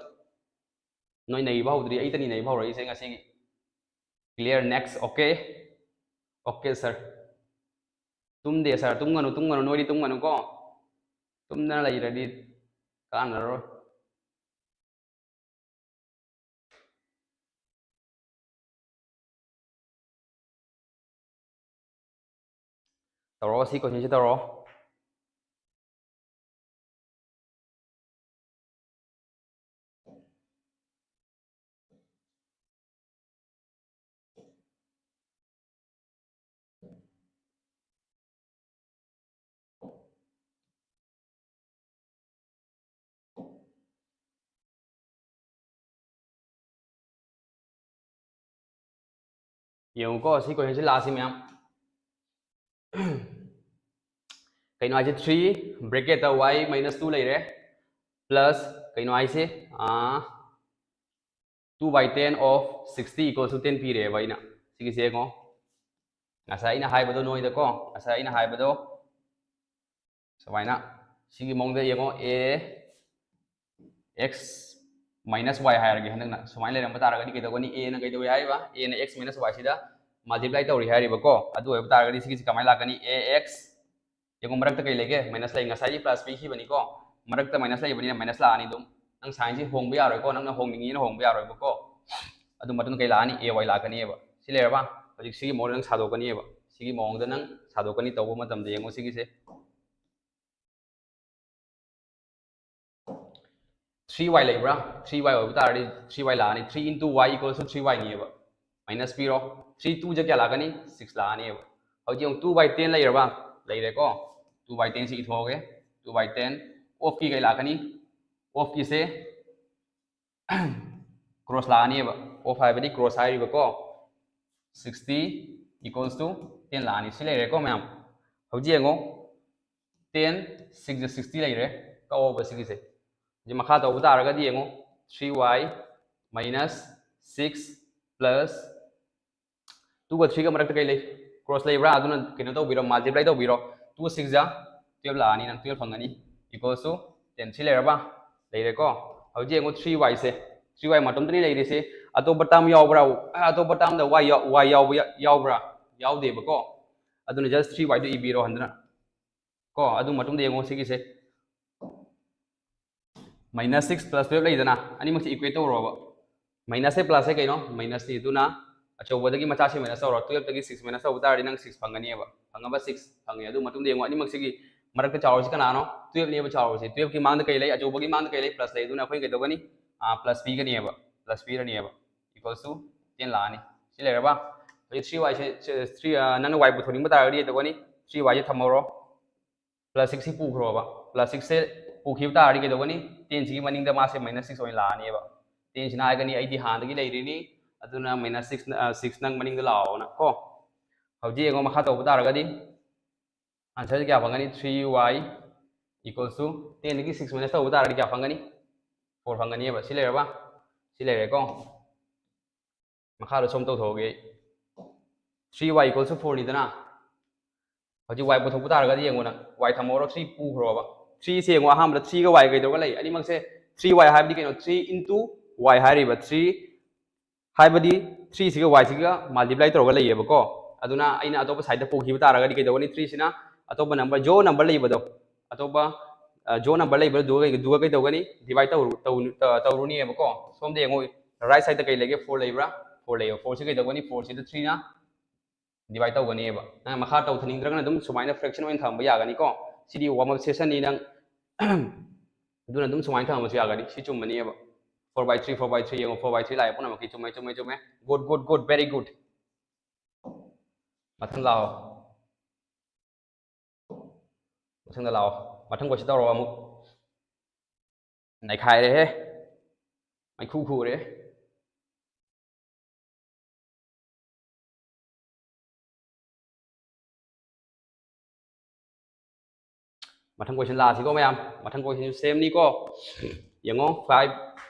ꯅꯣꯏ ꯅꯩꯕ ꯍꯧꯗ꯭ꯔꯤ, ꯑꯩꯇꯅꯤ ꯅꯩꯕ ꯍꯧꯔꯛꯏꯁꯦ ꯉꯁꯤꯒꯤ꯫ Clear, next, okay? Okay, sir. ꯇꯨꯝꯗꯦ, sir, ꯇꯨꯝꯒꯅꯨ, ꯇꯨꯝꯒꯅꯨ, ꯅꯣꯏꯗꯤ ꯇꯨꯝꯒꯅꯨꯀꯣ꯫ ꯇꯨꯝꯗꯅ ꯂꯩꯔꯗꯤ ꯀꯥꯟꯅꯔꯔꯣꯏ꯫ ꯇꯧꯔꯛꯑꯣ, ꯁꯤ questionꯁꯤ ꯇꯧꯔꯛꯑꯣ꯫ ꯌꯦꯡꯉꯨꯀꯣ, ꯁꯤ questionꯁꯤ ꯂꯥꯛꯑꯁꯤ ꯃꯌꯥꯝ꯫ ꯀꯩꯅꯣ ꯍꯥꯏꯁꯦ, three bracketꯇ y minus two ꯂꯩꯔꯦ, plus ꯀꯩꯅꯣ ꯍꯥꯏꯁꯦ, ꯑꯥ, two by ten of sixty equals to ten ꯄꯤꯔꯦꯕ ꯑꯩꯅ꯫ ꯁꯤꯒꯤꯁꯦ ꯌꯦꯡꯉꯣ, ꯉꯁꯥꯏ ꯑꯩꯅ ꯍꯥꯏꯕꯗꯣ ꯅꯣꯏꯗꯀꯣ, ꯉꯁꯥꯏ ꯑꯩꯅ ꯍꯥꯏꯕꯗꯣ ꯁꯨꯃꯥꯏꯅ, ꯁꯤꯒꯤ ꯃꯑꯣꯡꯗ ꯌꯦꯡꯉꯣ, a x minus y ꯍꯥꯏꯔꯒꯦ ꯍꯟꯗꯛꯅ꯫ ꯁꯨꯃꯥꯏꯅ ꯂꯩꯔꯝꯕ ꯇꯥꯔꯒꯗꯤ ꯀꯩꯗꯧꯒꯅꯤ? Aꯅ ꯀꯩꯗꯧꯏ ꯍꯥꯏꯔꯤꯕ? Aꯅ x minus y ꯁꯤꯗ multiply ꯇꯧꯔꯤ ꯍꯥꯏꯔꯤꯕꯀꯣ꯫ ꯑꯗꯨ ꯑꯣꯏꯕ ꯇꯥꯔꯒꯗꯤ ꯁꯤꯒꯤꯁꯤ ꯀꯃꯥꯏꯅ ꯂꯥꯛꯀꯅꯤ? A x, ꯌꯦꯡꯉꯣ, ꯃꯔꯛꯇ ꯀꯩ ꯂꯩꯒꯦ? Minus ꯂꯩ꯫ ꯉꯁꯥꯏꯒꯤ plus ꯄꯤꯈꯤꯕꯅꯤꯀꯣ, ꯃꯔꯛꯇ minus ꯂꯩꯕꯅꯤꯅ minus ꯂꯥꯛꯑꯅꯤ ꯑꯗꯨꯝ꯫ ꯅꯪ signꯁꯤ ꯍꯣꯡꯕ ꯌꯥꯔꯣꯏꯀꯣ, ꯅꯪꯅ ꯍꯣꯡꯅꯤꯡꯉꯤꯅ ꯍꯣꯡꯕ ꯌꯥꯔꯣꯏꯕꯀꯣ꯫ ꯑꯗꯨ ꯃꯇꯨꯡꯗ ꯀꯩ ꯂꯥꯛꯑꯅꯤ? A y ꯂꯥꯛꯀꯅꯤꯕ꯫ ꯁꯤ ꯂꯩꯔꯕ? ꯍꯧꯖꯤꯛ ꯁꯤꯒꯤ ꯃꯑꯣꯡꯗ ꯅꯪ ꯁꯥꯗꯣꯛꯀꯅꯤꯕ꯫ ꯁꯤꯒꯤ ꯃꯑꯣꯡꯗ ꯅꯪ ꯁꯥꯗꯣꯛꯀꯅꯤ꯫ ꯇꯧꯕ ꯃꯇꯝꯗ ꯌꯦꯡꯉꯣ ꯁꯤꯒꯤꯁꯦ꯫ ꯊ꯭ꯔꯤ ꯋꯥꯏ ꯂꯩꯕ꯭ꯔꯥ? ꯊ꯭ꯔꯤ ꯋꯥꯏ ꯑꯣꯏꯕ ꯇꯥꯔꯗꯤ ꯊ꯭ꯔꯤ ꯋꯥꯏ ꯂꯥꯛꯑꯅꯤ꯫ Three into y equals to three y ꯅꯤꯑꯕ꯫ Minus ꯄꯤꯔꯣ꯫ Three two ꯖ ꯀꯌꯥ ꯂꯥꯛꯀꯅꯤ? Six ꯂꯥꯛꯑꯅꯤꯕ꯫ ꯍꯧꯖꯤꯛ ꯌꯦꯡꯉꯨ, two by ten ꯂꯩꯔꯕ? ꯂꯩꯔꯦꯀꯣ꯫ Two by ten ꯁꯤ ꯏꯊꯣꯛꯑꯒꯦ꯫ Two by ten of ꯀꯤ ꯀꯩ ꯂꯥꯛꯀꯅꯤ? Of ꯀꯤꯁꯦ cross ꯂꯥꯛꯑꯅꯤꯕ꯫ Of ꯍꯥꯏꯕꯗꯤ cross ꯍꯥꯏꯔꯤꯕꯀꯣ꯫ Sixty equals to ten ꯂꯥꯛꯑꯅꯤ꯫ ꯁꯤ ꯂꯩꯔꯦꯀꯣ ꯃꯌꯥꯝ꯫ ꯍꯧꯖꯤꯛ ꯌꯦꯡꯉꯣ, ten, six ꯖ sixty ꯂꯩꯔꯦ꯫ ꯀꯛꯑꯣꯕ ꯁꯤꯒꯤꯁꯦ꯫ ꯍꯧꯖꯤꯛ ꯃꯈꯥ ꯇꯧꯕ ꯇꯥꯔꯒꯗꯤ ꯌꯦꯡꯉꯣ, three y minus six plus two ꯒ three ꯒ ꯃꯔꯛꯇ ꯀꯩ ꯂꯩ? Cross ꯂꯩꯕ꯭ꯔꯥ? ꯑꯗꯨꯅ ꯀꯩꯅꯣ ꯇꯧꯕꯤꯔꯣ, multiply ꯇꯧꯕꯤꯔꯣ꯫ Two six ꯖ twelve ꯂꯥꯛꯑꯅꯤ, ꯅꯪ twelve ꯐꯪꯒꯅꯤ, equals to ten꯫ ꯁꯤ ꯂꯩꯔꯕ? ꯂꯩꯔꯦꯀꯣ꯫ ꯍꯧꯖꯤꯛ ꯌꯦꯡꯉꯣ, three y ꯁꯦ, three y ꯃꯇꯣꯝꯇꯅꯤ ꯂꯩꯔꯤꯁꯦ꯫ ꯑꯇꯣꯞꯄ term ꯌꯥꯎꯕ꯭ꯔꯥ? ꯑꯇꯣꯞꯄ term ꯗ y ꯌꯥꯎ-, y ꯌꯥꯎꯕ ꯌꯥ-, ꯌꯥꯎꯕ꯭ꯔꯥ? ꯌꯥꯎꯗꯦꯕꯀꯣ꯫ ꯑꯗꯨꯅ just three y ꯗꯨ ꯏꯕꯤꯔꯣ ꯍꯟꯗꯅ꯫ ꯀꯣ, ꯑꯗꯨ ꯃꯇꯨꯡꯗ ꯌꯦꯡꯉꯣ ꯁꯤꯒꯤꯁꯦ꯫ Minus six plus twelve ꯂꯩꯗꯅ, ꯑꯅꯤꯃꯛꯁꯦ equate ꯇꯧꯔꯣꯕ꯫ Minus ꯁꯦ plus ꯁꯦ ꯀꯩꯅꯣ? Minus ꯅꯤ꯫ ꯑꯗꯨꯅ ꯑꯆꯧꯕꯗꯒꯤ ꯃꯆꯥꯁꯦ minus ꯇꯧꯔꯣ꯫ Twelve ꯇꯒꯤ six minus ꯇꯧꯕ ꯇꯥꯔꯗꯤ ꯅꯪ six ꯐꯪꯒꯅꯤꯕ꯫ ꯐꯪꯉꯕ? Six ꯐꯪꯉꯦ꯫ ꯑꯗꯨ ꯃꯇꯨꯡꯗ ꯌꯦꯡꯉꯣ, ꯑꯅꯤꯃꯛꯁꯤꯒꯤ ꯃꯔꯛꯇ ꯆꯥꯎꯔꯤꯁꯤ ꯀꯅꯥꯅꯣ? Twelve ꯅꯦꯕ ꯆꯥꯎꯔꯤꯁꯦ꯫ Twelve ꯀꯤ ꯃꯥꯡꯗ ꯀꯩ ꯂꯩ? ꯑꯆꯧꯕꯒꯤ ꯃꯥꯡꯗ ꯀꯩ ꯂꯩ? Plus ꯂꯩ꯫ ꯑꯗꯨꯅ ꯑꯩꯈꯣꯏꯅ ꯀꯩꯗꯧꯒꯅꯤ? ꯑꯥ, plus ꯄꯤꯒꯅꯤꯕ꯫ Plus ꯄꯤꯔꯅꯤꯕ꯫ Equals to ten ꯂꯥꯛꯑꯅꯤ꯫ ꯁꯤ ꯂꯩꯔꯕ? ꯍꯧꯖꯤꯛ three y ꯁꯦ, ꯁꯦ, three, ꯑ, ꯅꯪꯅ y ꯄꯨꯊꯣꯛꯅꯤꯡꯕ ꯇꯥꯔꯒꯗꯤ ꯀꯩꯗꯧꯒꯅꯤ? Three y ꯁꯦ ꯊꯝꯍꯧꯔꯣ꯫ Plus six ꯁꯤ ꯄꯨꯈ꯭ꯔꯣꯕ꯫ Plus six ꯁꯦ ꯄꯨꯈꯤꯕ ꯇꯥꯔꯗꯤ ꯀꯩꯗꯧꯒꯅꯤ? Ten ꯁꯤꯒꯤ ꯃꯅꯤꯡꯗ ꯃꯥꯁꯦ minus six ꯑꯣꯏꯅ ꯂꯥꯛꯑꯅꯦꯕ꯫ Ten ꯁꯤꯅ ꯍꯥꯏꯒꯅꯤ, "ꯑꯩꯗꯤ ꯍꯥꯟꯅꯗꯒꯤ ꯂꯩꯔꯤꯅꯤ, ꯑꯗꯨꯅ minus six, ꯑ, six ꯅꯪ ꯃꯅꯤꯡꯗ ꯂꯥꯛꯑꯣꯅ", ꯀꯣ꯫ ꯍꯧꯖꯤꯛ ꯌꯦꯡꯉꯣ, ꯃꯈꯥ ꯇꯧꯕ ꯇꯥꯔꯒꯗꯤ answer ꯁꯦ ꯀꯌꯥ ꯐꯪꯒꯅꯤ? Three y equals to ten ꯗꯒꯤ six minus ꯇꯧꯕ ꯇꯥꯔꯗꯤ ꯀꯌꯥ ꯐꯪꯒꯅꯤ? Four ꯐꯪꯒꯅꯤꯕ꯫ ꯁꯤ ꯂꯩꯔꯕ? ꯁꯤ ꯂꯩꯔꯦꯀꯣ꯫ ꯃꯈꯥꯗ ꯁꯣꯝ ꯇꯧꯊꯣꯛꯑꯒꯦ ꯑꯩ꯫ Three y equals to four ꯅꯤꯗꯅ꯫ ꯍꯧꯖꯤꯛ y ꯄꯨꯊꯣꯛꯄ ꯇꯥꯔꯒꯗꯤ ꯌꯦꯡꯉꯣ ꯅꯪ꯫ Y ꯊꯝꯍꯧꯔꯣ, three ꯄꯨꯈ꯭ꯔꯣꯕ꯫ Three ꯁꯦ ꯌꯦꯡꯉꯣ, ꯑꯍꯥꯟꯕꯗ three ꯒ y ꯀꯩꯗꯧꯔꯒ ꯂꯩ? ꯑꯅꯤꯃꯛꯁꯦ three y ꯍꯥꯏꯕꯗꯤ ꯀꯩꯅꯣ? Three into y ꯍꯥꯏꯔꯤꯕ꯫ Three ꯍꯥꯏꯕꯗꯤ three ꯁꯤꯒ y ꯁꯤꯒ multiply ꯇꯧꯔꯒ ꯂꯩꯌꯦꯕꯀꯣ꯫ ꯑꯗꯨꯅ ꯑꯩꯅ ꯑꯇꯣꯞꯄ side ꯇ ꯄꯨꯈꯤꯕ ꯇꯥꯔꯒꯗꯤ ꯀꯩꯗꯧꯒꯅꯤ? Three ꯁꯤꯅ ꯑꯇꯣꯞꯄ number, zero number ꯂꯩꯕꯗꯣ, ꯑꯇꯣꯞꯄ, ꯑ, zero number ꯂꯩꯕꯗꯨꯒ, ꯗꯨꯒ ꯀꯩꯗꯧꯒꯅꯤ? Divide ꯇꯧꯔꯨ-, ꯇꯧ-, ꯇ-, ꯇꯧꯔꯨꯅꯤꯕꯀꯣ꯫ ꯁꯣꯝꯗ ꯌꯦꯡꯉꯣ, right side ꯇ ꯀꯩ ꯂꯩꯒꯦ? Four ꯂꯩꯕ꯭ꯔꯥ? Four ꯂꯩꯌꯦ꯫ Four ꯁꯤ ꯀꯩꯗꯧꯒꯅꯤ? Four ꯁꯤꯗ three ꯅ divide ꯇꯧꯒꯅꯦꯕ꯫ ꯅꯪ ꯃꯈꯥ ꯇꯧꯊꯅꯤꯡꯗ꯭ꯔꯒꯅ ꯑꯗꯨꯝ ꯁꯨꯃꯥꯏꯅ fraction ꯑꯣꯏꯅ ꯊꯝꯕ ꯌꯥꯒꯅꯤꯀꯣ꯫ ꯁꯤꯗꯤ warm up session ꯅꯤ ꯅꯪ꯫ ꯑꯗꯨꯅ ꯑꯗꯨꯝ ꯁꯨꯃꯥꯏꯅ ꯊꯝꯕꯁꯨ ꯌꯥꯒꯅꯤ꯫ ꯁꯤ ꯆꯨꯝꯕꯅꯦꯕ꯫ Four by three, four by three ꯌꯦꯡꯉꯣ, four by three ꯂꯥꯛꯑꯦ ꯄꯨꯝꯅꯃꯛꯀꯤ꯫ ꯆꯨꯝꯃꯦ, ꯆꯨꯝꯃꯦ, ꯆꯨꯝꯃꯦ꯫ Good, good, good, very good. ꯃꯊꯪ ꯂꯥꯛꯑꯣ꯫ ꯃꯊꯪꯗ ꯂꯥꯛꯑꯣ꯫ ꯃꯊꯪ question ꯇꯧꯔꯛꯑꯣ ꯑꯃꯨꯛ꯫ ꯅꯩꯈꯥꯏꯔꯦꯍꯦ꯫ ꯃꯩꯈꯨ ꯈꯨꯔꯦ꯫ ꯃꯊꯪ question ꯂꯥꯛꯑꯁꯤꯀꯣ ꯃꯌꯥꯝ꯫ ꯃꯊꯪ question ꯁꯨ same ꯅꯤꯀꯣ꯫ ꯌꯦꯡꯉꯣ, five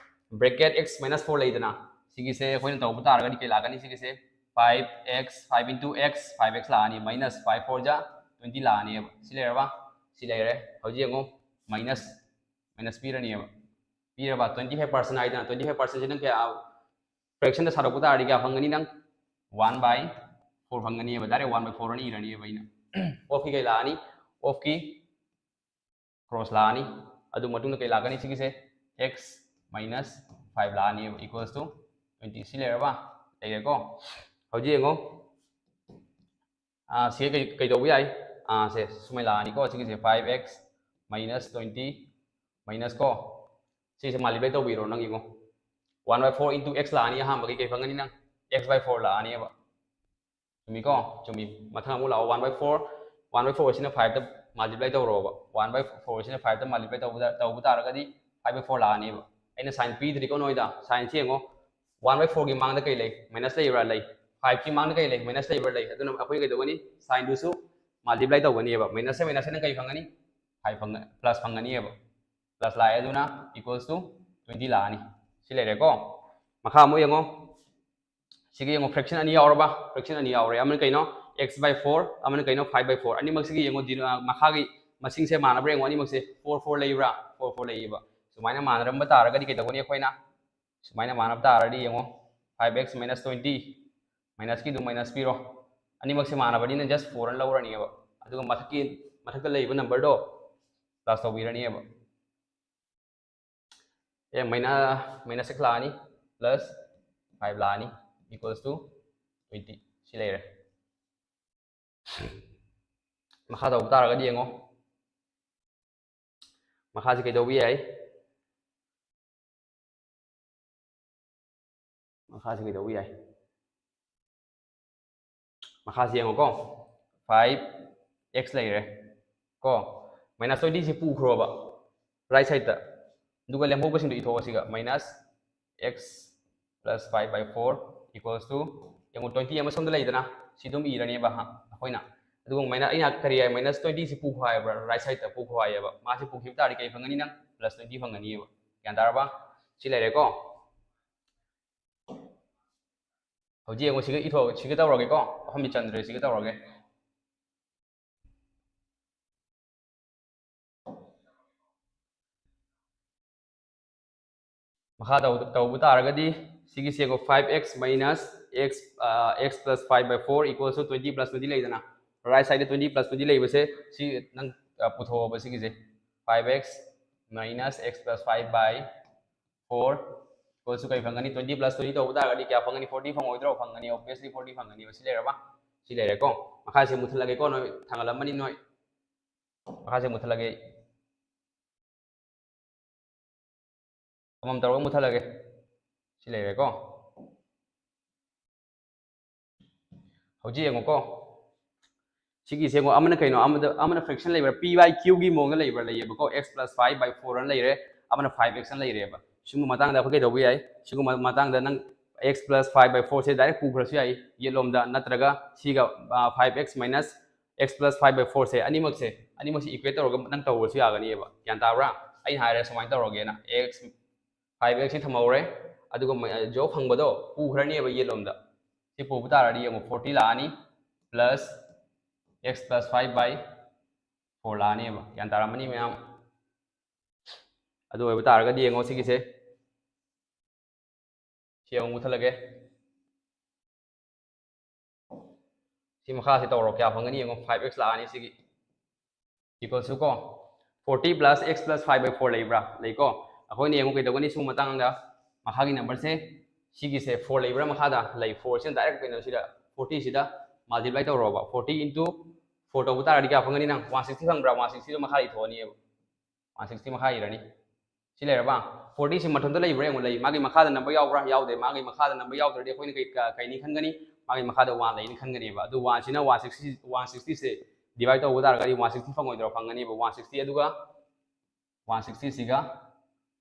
bracket x minus four ꯂꯩꯗꯅ, ꯁꯤꯒꯤꯁꯦ ꯑꯩꯈꯣꯏꯅ ꯇꯧꯕ ꯇꯥꯔꯒꯗꯤ ꯀꯩ ꯂꯥꯛꯀꯅꯤ? ꯁꯤꯒꯤꯁꯦ five x, five into x, five x ꯂꯥꯛꯑꯅꯤ, minus five four ꯖꯥ twenty ꯂꯥꯛꯑꯅꯦꯕ꯫ ꯁꯤ ꯂꯩꯔꯕ? ꯁꯤ ꯂꯩꯔꯦ꯫ ꯍꯧꯖꯤꯛ ꯌꯦꯡꯉꯣ, minus, minus ꯄꯤꯔꯅꯦꯕ꯫ ꯄꯤꯔꯕ? Twenty five percent ꯍꯥꯏꯗꯅ, twenty five percent ꯁꯤ ꯅꯪ ꯀꯌꯥ, fraction ꯗ ꯁꯥꯗꯣꯛꯄ ꯇꯥꯔꯗꯤ ꯀꯌꯥ ꯐꯪꯒꯅꯤ ꯅꯪ? One by four ꯐꯪꯒꯅꯤꯕ꯫ Direct one by four ꯑꯅ ꯏꯔꯅꯤꯕ ꯑꯩꯅ꯫ Of ꯀꯤ ꯀꯩ ꯂꯥꯛꯑꯅꯤ? Of ꯀꯤ cross ꯂꯥꯛꯑꯅꯤ꯫ ꯑꯗꯨ ꯃꯇꯨꯡꯗ ꯀꯩ ꯂꯥꯛꯀꯅꯤ? ꯁꯤꯒꯤꯁꯦ x minus five ꯂꯥꯛꯑꯅꯤꯕ, equals to twenty꯫ ꯁꯤ ꯂꯩꯔꯕ? ꯂꯩꯔꯦꯀꯣ꯫ ꯍꯧꯖꯤꯛ ꯌꯦꯡꯉꯣ, ꯑꯥ, ꯁꯤ ꯀꯩ, ꯀꯩꯗꯧꯕ ꯌꯥꯏ? ꯑꯥ, ꯁꯦ ꯁꯨꯃꯥꯏꯅ ꯂꯥꯛꯑꯅꯤꯀꯣ꯫ ꯁꯤꯒꯤꯁꯦ five x minus twenty minus ꯀꯣ, ꯁꯤꯁꯦ multiply ꯇꯧꯕꯤꯔꯣ ꯅꯪ꯫ ꯌꯦꯡꯉꯣ, one by four into x ꯂꯥꯛꯑꯅꯤ꯫ ꯑꯍꯥꯟꯕꯒꯤ ꯀꯩ ꯐꯪꯒꯅꯤ ꯅꯪ? X by four ꯂꯥꯛꯑꯅꯤꯕ꯫ ꯆꯨꯝꯃꯤꯀꯣ? ꯆꯨꯝꯃꯤ꯫ ꯃꯊꯪ ꯑꯃꯨꯛ ꯂꯥꯛꯑꯣ꯫ One by four, one by four ꯑꯁꯤꯅ five ꯇ multiply ꯇꯧꯔꯣꯕ꯫ One by four ꯑꯁꯤꯅ five ꯇ multiply ꯇꯧꯕꯗ, ꯇꯧꯕ ꯇꯥꯔꯒꯗꯤ five by four ꯂꯥꯛꯑꯅꯦꯕ꯫ ꯑꯩꯅ sign ꯄꯤꯗ꯭ꯔꯤꯀꯣ ꯅꯣꯏꯗ꯫ Sign ꯁꯤ ꯌꯦꯡꯉꯣ꯫ One by four ꯒꯤ ꯃꯥꯡꯗ ꯀꯩ ꯂꯩ? Minus ꯂꯩꯕ꯭ꯔꯥ? ꯂꯩ꯫ Five ꯀꯤ ꯃꯥꯡꯗ ꯀꯩ ꯂꯩ? Minus ꯂꯩꯕ꯭ꯔꯥ? ꯂꯩ꯫ ꯑꯗꯨꯅ ꯑꯩꯈꯣꯏ ꯀꯩꯗꯧꯒꯅꯤ? Sign ꯗꯨꯁꯨ multiply ꯇꯧꯒꯅꯤꯕ꯫ Minus ꯁꯦ minus ꯅ ꯀꯩ ꯐꯪꯒꯅꯤ? Five ꯐꯪꯒ-, plus ꯐꯪꯒꯅꯤꯕ꯫ Plus ꯂꯥꯛꯑꯦ, ꯑꯗꯨꯅ equals to twenty ꯂꯥꯛꯑꯅꯤ꯫ ꯁꯤ ꯂꯩꯔꯦꯀꯣ꯫ ꯃꯈꯥ ꯑꯃꯨꯛ ꯌꯦꯡꯉꯣ꯫ ꯁꯤꯒ ꯌꯦꯡꯉꯣ, fraction ꯑꯅꯤ ꯌꯥꯎꯔꯕ? Fraction ꯑꯅꯤ ꯌꯥꯎꯔꯦ꯫ ꯑꯃꯅ ꯀꯩꯅꯣ? X by four, ꯑꯃꯅ ꯀꯩꯅꯣ? Five by four꯫ ꯑꯅꯤꯃꯛꯁꯤꯒꯤ ꯌꯦꯡꯉꯣ, deno-, ꯑ, ꯃꯈꯥꯒꯤ ꯃꯁꯤꯡꯁꯦ ꯃꯥꯟꯅꯕ꯭ꯔꯥ ꯌꯦꯡꯉꯣ꯫ ꯑꯅꯤꯃꯛꯁꯦ four four ꯂꯩꯕ꯭ꯔꯥ? Four four ꯂꯩꯌꯦꯕ꯫ ꯁꯨꯃꯥꯏꯅ ꯃꯥꯟꯅꯔꯝꯕ ꯇꯥꯔꯒꯗꯤ ꯀꯩꯗꯧꯒꯅꯤ ꯑꯩꯈꯣꯏꯅ? ꯁꯨꯃꯥꯏꯅ ꯃꯥꯟꯅꯕ ꯇꯥꯔꯗꯤ ꯌꯦꯡꯉꯣ, five x minus twenty, minus ꯀꯤꯗꯨ minus ꯄꯤꯔꯣ꯫ ꯑꯅꯤꯃꯛꯁꯦ ꯃꯥꯟꯅꯕꯅꯤꯅ just four ꯑꯅ ꯂꯧꯔꯅꯤꯕ꯫ ꯑꯗꯨꯒ ꯃꯊꯛꯀꯤ, ꯃꯊꯛꯇ ꯂꯩꯕ number ꯗꯣ plus ꯇꯧꯕꯤꯔꯅꯤꯕ꯫ ꯑꯦ, minus, minus x ꯂꯥꯛꯑꯅꯤ, plus five ꯂꯥꯛꯑꯅꯤ, equals to twenty꯫ ꯁꯤ ꯂꯩꯔꯦ꯫ ꯃꯈꯥ ꯇꯧꯕ ꯇꯥꯔꯒꯗꯤ ꯌꯦꯡꯉꯣ, ꯃꯈꯥꯁꯤ ꯀꯩꯗꯧꯕ ꯌꯥꯏ? ꯃꯈꯥꯁꯤ ꯀꯩꯗꯧꯕ ꯌꯥꯏ? ꯃꯈꯥꯁꯤ ꯌꯦꯡꯉꯣꯀꯣ, ꯐꯥꯏꯚ ꯑꯦꯛꯁ ꯂꯩꯔꯦ ꯀꯣ, ꯃꯥꯏꯅꯁ ꯇ꯭ꯋꯦꯟꯇꯤꯁꯤ ꯄꯨꯈ꯭ꯔꯣꯕ ꯔꯥꯏꯠ ꯁꯥꯏꯗꯇ, ꯑꯗꯨꯒ ꯂꯦꯝꯍꯧꯕꯁꯤꯡꯗꯣ ꯏꯊꯣꯛꯑꯣ꯫ ꯁꯤꯒ minus x plus five by four equals to, ꯌꯦꯡꯉꯣ, ꯇ꯭ꯋꯦꯟꯇꯤ ꯑꯃ ꯁꯣꯝꯗ ꯂꯩꯗꯅ, ꯁꯤ ꯑꯗꯨꯝ ꯏꯔꯅꯦꯕ ꯍꯥ, ꯑꯩꯈꯣꯏꯅ꯫ ꯑꯗꯨꯒ ꯃꯥꯏꯅ-, ꯑꯩꯅ ꯀꯔꯤ ꯍꯥꯏ, ꯃꯥꯏꯅꯁ ꯇ꯭ꯋꯦꯟꯇꯤꯁꯤ ꯄꯨꯈꯣ ꯍꯥꯏꯕ꯭ꯔꯥ, ꯔꯥꯏꯠ ꯁꯥꯏꯗꯇ ꯄꯨꯈꯣ ꯍꯥꯏꯌꯦꯕ꯫ ꯃꯥꯁꯤ ꯄꯨꯈꯤꯕ ꯇꯥꯔꯗꯤ ꯀꯩ ꯐꯪꯒꯅꯤ ꯅꯪ? ꯄ꯭ꯂꯁ ꯇ꯭ꯋꯦꯟꯇꯤ ꯐꯪꯒꯅꯤꯕ꯫ ꯒ꯭ꯌꯥꯟ ꯇꯥꯔꯕ? ꯁꯤ ꯂꯩꯔꯦꯀꯣ꯫ ꯍꯧꯖꯤꯛ ꯌꯦꯡꯉꯣ, ꯁꯤꯒ ꯏꯊꯣꯛ-, ꯁꯤꯒ ꯇꯧꯔꯒꯦꯀꯣ꯫ ꯋꯥꯐꯝꯗꯤ ꯆꯟꯗ꯭ꯔꯦ, ꯁꯤꯒ ꯇꯧꯔꯒꯦ꯫ ꯃꯈꯥ ꯇꯧ-, ꯇꯧꯕ ꯇꯥꯔꯒꯗꯤ, ꯁꯤꯒꯤꯁꯦ ꯌꯦꯡꯉꯣ, five x minus x, ꯑ, x plus five by four equals to twenty plus twenty ꯂꯩꯗꯅ, ꯔꯥꯏꯠ ꯁꯥꯏꯗꯇ twenty plus twenty ꯂꯩꯕꯁꯦ, ꯁꯤ ꯅꯪ, ꯑ, ꯄꯨꯊꯣꯛꯑꯣꯕ ꯁꯤꯒꯤꯁꯦ, five x minus x plus five by four equals to ꯀꯩ ꯐꯪꯒꯅꯤ? Twenty plus twenty ꯇꯧꯕ ꯇꯥꯔꯒꯗꯤ ꯀꯌꯥ ꯐꯪꯒꯅꯤ? Forty ꯐꯪꯉꯣꯏꯗ꯭ꯔꯣ? ꯐꯪꯒꯅꯤ, obviously forty ꯐꯪꯒꯅꯤꯕ꯫ ꯁꯤ ꯂꯩꯔꯕ? ꯁꯤ ꯂꯩꯔꯦꯀꯣ꯫ ꯃꯈꯥꯁꯦ ꯃꯨꯠꯊꯠꯂꯒꯦꯀꯣ, ꯅꯣꯏ ꯊꯥꯡꯒꯠꯂꯝꯃꯅꯤ ꯅꯣꯏ꯫ ꯃꯈꯥꯁꯦ ꯃꯨꯠꯊꯠꯂꯒꯦ ꯑꯩ꯫ ꯑꯃꯃꯝ ꯇꯧꯔꯒ ꯃꯨꯠꯊꯠꯂꯒꯦ꯫ ꯁꯤ ꯂꯩꯔꯦꯀꯣ꯫ ꯍꯧꯖꯤꯛ ꯌꯦꯡꯉꯨꯀꯣ꯫ ꯁꯤꯒꯤꯁꯦ ꯌꯦꯡꯉꯣ, ꯑꯃꯅ ꯀꯩꯅꯣ, ꯑꯃꯗ, ꯑꯃꯅ fraction ꯂꯩꯕ꯭ꯔꯥ? P by Q ꯒꯤ ꯃꯑꯣꯡꯗ ꯂꯩꯕ꯭ꯔꯥ? ꯂꯩꯌꯦꯕꯀꯣ꯫ X plus five by four ꯑꯅ ꯂꯩꯔꯦ, ꯑꯃꯅ five x ꯑꯅ ꯂꯩꯔꯦꯕ꯫ ꯁꯤꯒꯨꯝꯕ ꯃꯇꯥꯡꯗ ꯑꯩꯈꯣꯏ ꯀꯩꯗꯧꯕ ꯌꯥꯏ? ꯁꯤꯒꯨꯝꯕ ꯃꯇꯥꯡꯗ ꯅꯪ x plus five by four say direct ꯄꯨꯈ꯭ꯔꯁꯨ ꯌꯥꯏ ꯌꯦꯠꯂꯣꯝꯗ, ꯅꯠꯇ꯭ꯔꯒ ꯁꯤꯒ, ꯑ, five x minus x plus five by four say, ꯑꯅꯤꯃꯛꯁꯦ, ꯑꯅꯤꯃꯛꯁꯦ equate ꯇꯧꯔꯒ ꯅꯪ ꯇꯧꯕꯁꯨ ꯌꯥꯒꯅꯤꯕ꯫ ꯒ꯭ꯌꯥꯟ ꯇꯥꯕ꯭ꯔꯥ? ꯑꯩꯅ ꯍꯥꯏꯔꯦ ꯁꯨꯃꯥꯏꯅ ꯇꯧꯔꯒꯦꯅ, x, five x ꯁꯤ ꯊꯝꯍꯧꯔꯦ, ꯑꯗꯨꯒ ꯃ-, ꯖꯣ ꯐꯪꯕꯗꯣ ꯄꯨꯈ꯭ꯔꯅꯦꯕ ꯌꯦꯠꯂꯣꯝꯗ꯫ ꯁꯤ ꯄꯨꯕ ꯇꯥꯔꯗꯤ ꯌꯦꯡꯉꯣ, forty ꯂꯥꯛꯑꯅꯤ, plus x plus five by four ꯂꯥꯛꯑꯅꯦꯕ꯫ ꯒ꯭ꯌꯥꯟ ꯇꯥꯔꯝꯃꯅꯤ ꯃꯌꯥꯝ? ꯑꯗꯨ ꯑꯣꯏꯕ ꯇꯥꯔꯒꯗꯤ ꯌꯦꯡꯉꯣ ꯁꯤꯒꯤꯁꯦ, ꯁꯤ ꯑꯃꯨꯛ ꯃꯨꯠꯊꯠꯂꯒꯦ꯫ ꯁꯤ ꯃꯈꯥꯁꯤ ꯇꯧꯔꯣ, ꯀꯌꯥ ꯐꯪꯒꯅꯤ ꯌꯦꯡꯉꯣ, five x ꯂꯥꯛꯑꯅꯤ ꯁꯤꯒꯤ꯫ Equals to ꯀꯣ, forty plus x plus five by four ꯂꯩꯕ꯭ꯔꯥ? ꯂꯩꯀꯣ꯫ ꯑꯩꯈꯣꯏꯅ ꯌꯦꯡꯉꯨ ꯀꯩꯗꯧꯒꯅꯤ ꯁꯤꯒꯨꯝꯕ ꯃꯇꯥꯡꯗ, ꯃꯈꯥꯒꯤ number ꯁꯦ, ꯁꯤꯒꯤꯁꯦ four ꯂꯩꯕ꯭ꯔꯥ ꯃꯈꯥꯗ? ꯂꯩ꯫ Four ꯁꯤꯅ direct ꯀꯩꯅꯣ ꯁꯤꯗ, forty ꯁꯤꯗ multiply ꯇꯧꯔꯣꯕ꯫ Forty into four ꯇꯧꯕ ꯇꯥꯔꯗꯤ ꯀꯌꯥ ꯐꯪꯒꯅꯤ ꯅꯪ? One sixty ꯐꯪꯕ꯭ꯔꯥ? One sixtyꯗꯣ ꯃꯈꯥ ꯏꯊꯣꯛꯑꯅꯤꯕ꯫ One sixty ꯃꯈꯥ ꯏꯔꯅꯤ꯫ ꯁꯤ ꯂꯩꯔꯕ? Fortyꯁꯤ ꯃꯊꯟꯇ ꯂꯩꯕ꯭ꯔꯥ ꯌꯦꯡꯉꯣ꯫ ꯂꯩ꯫ ꯃꯥꯒꯤ ꯃꯈꯥꯗ number ꯌꯥꯎꯕ꯭ꯔꯥ? ꯌꯥꯎꯗꯦ꯫ ꯃꯥꯒꯤ ꯃꯈꯥꯗ number ꯌꯥꯎꯗ꯭ꯔꯗꯤ ꯑꯩꯈꯣꯏꯅ ꯀꯩ, ꯀ-, ꯀꯩꯅꯤ ꯈꯟꯒꯅꯤ? ꯃꯥꯒꯤ ꯃꯈꯥꯗ one ꯂꯩꯅꯤ ꯈꯟꯒꯅꯦꯕ꯫ ꯑꯗꯨ oneꯁꯤꯅ one sixty, one sixtyꯁꯦ divide ꯇꯧꯕ ꯇꯥꯔꯒꯗꯤ one sixty ꯐꯪꯉꯣꯏꯗ꯭ꯔꯣ? ꯐꯪꯒꯅꯦꯕ꯫ One sixty ꯑꯗꯨꯒ one sixtyꯁꯤꯒ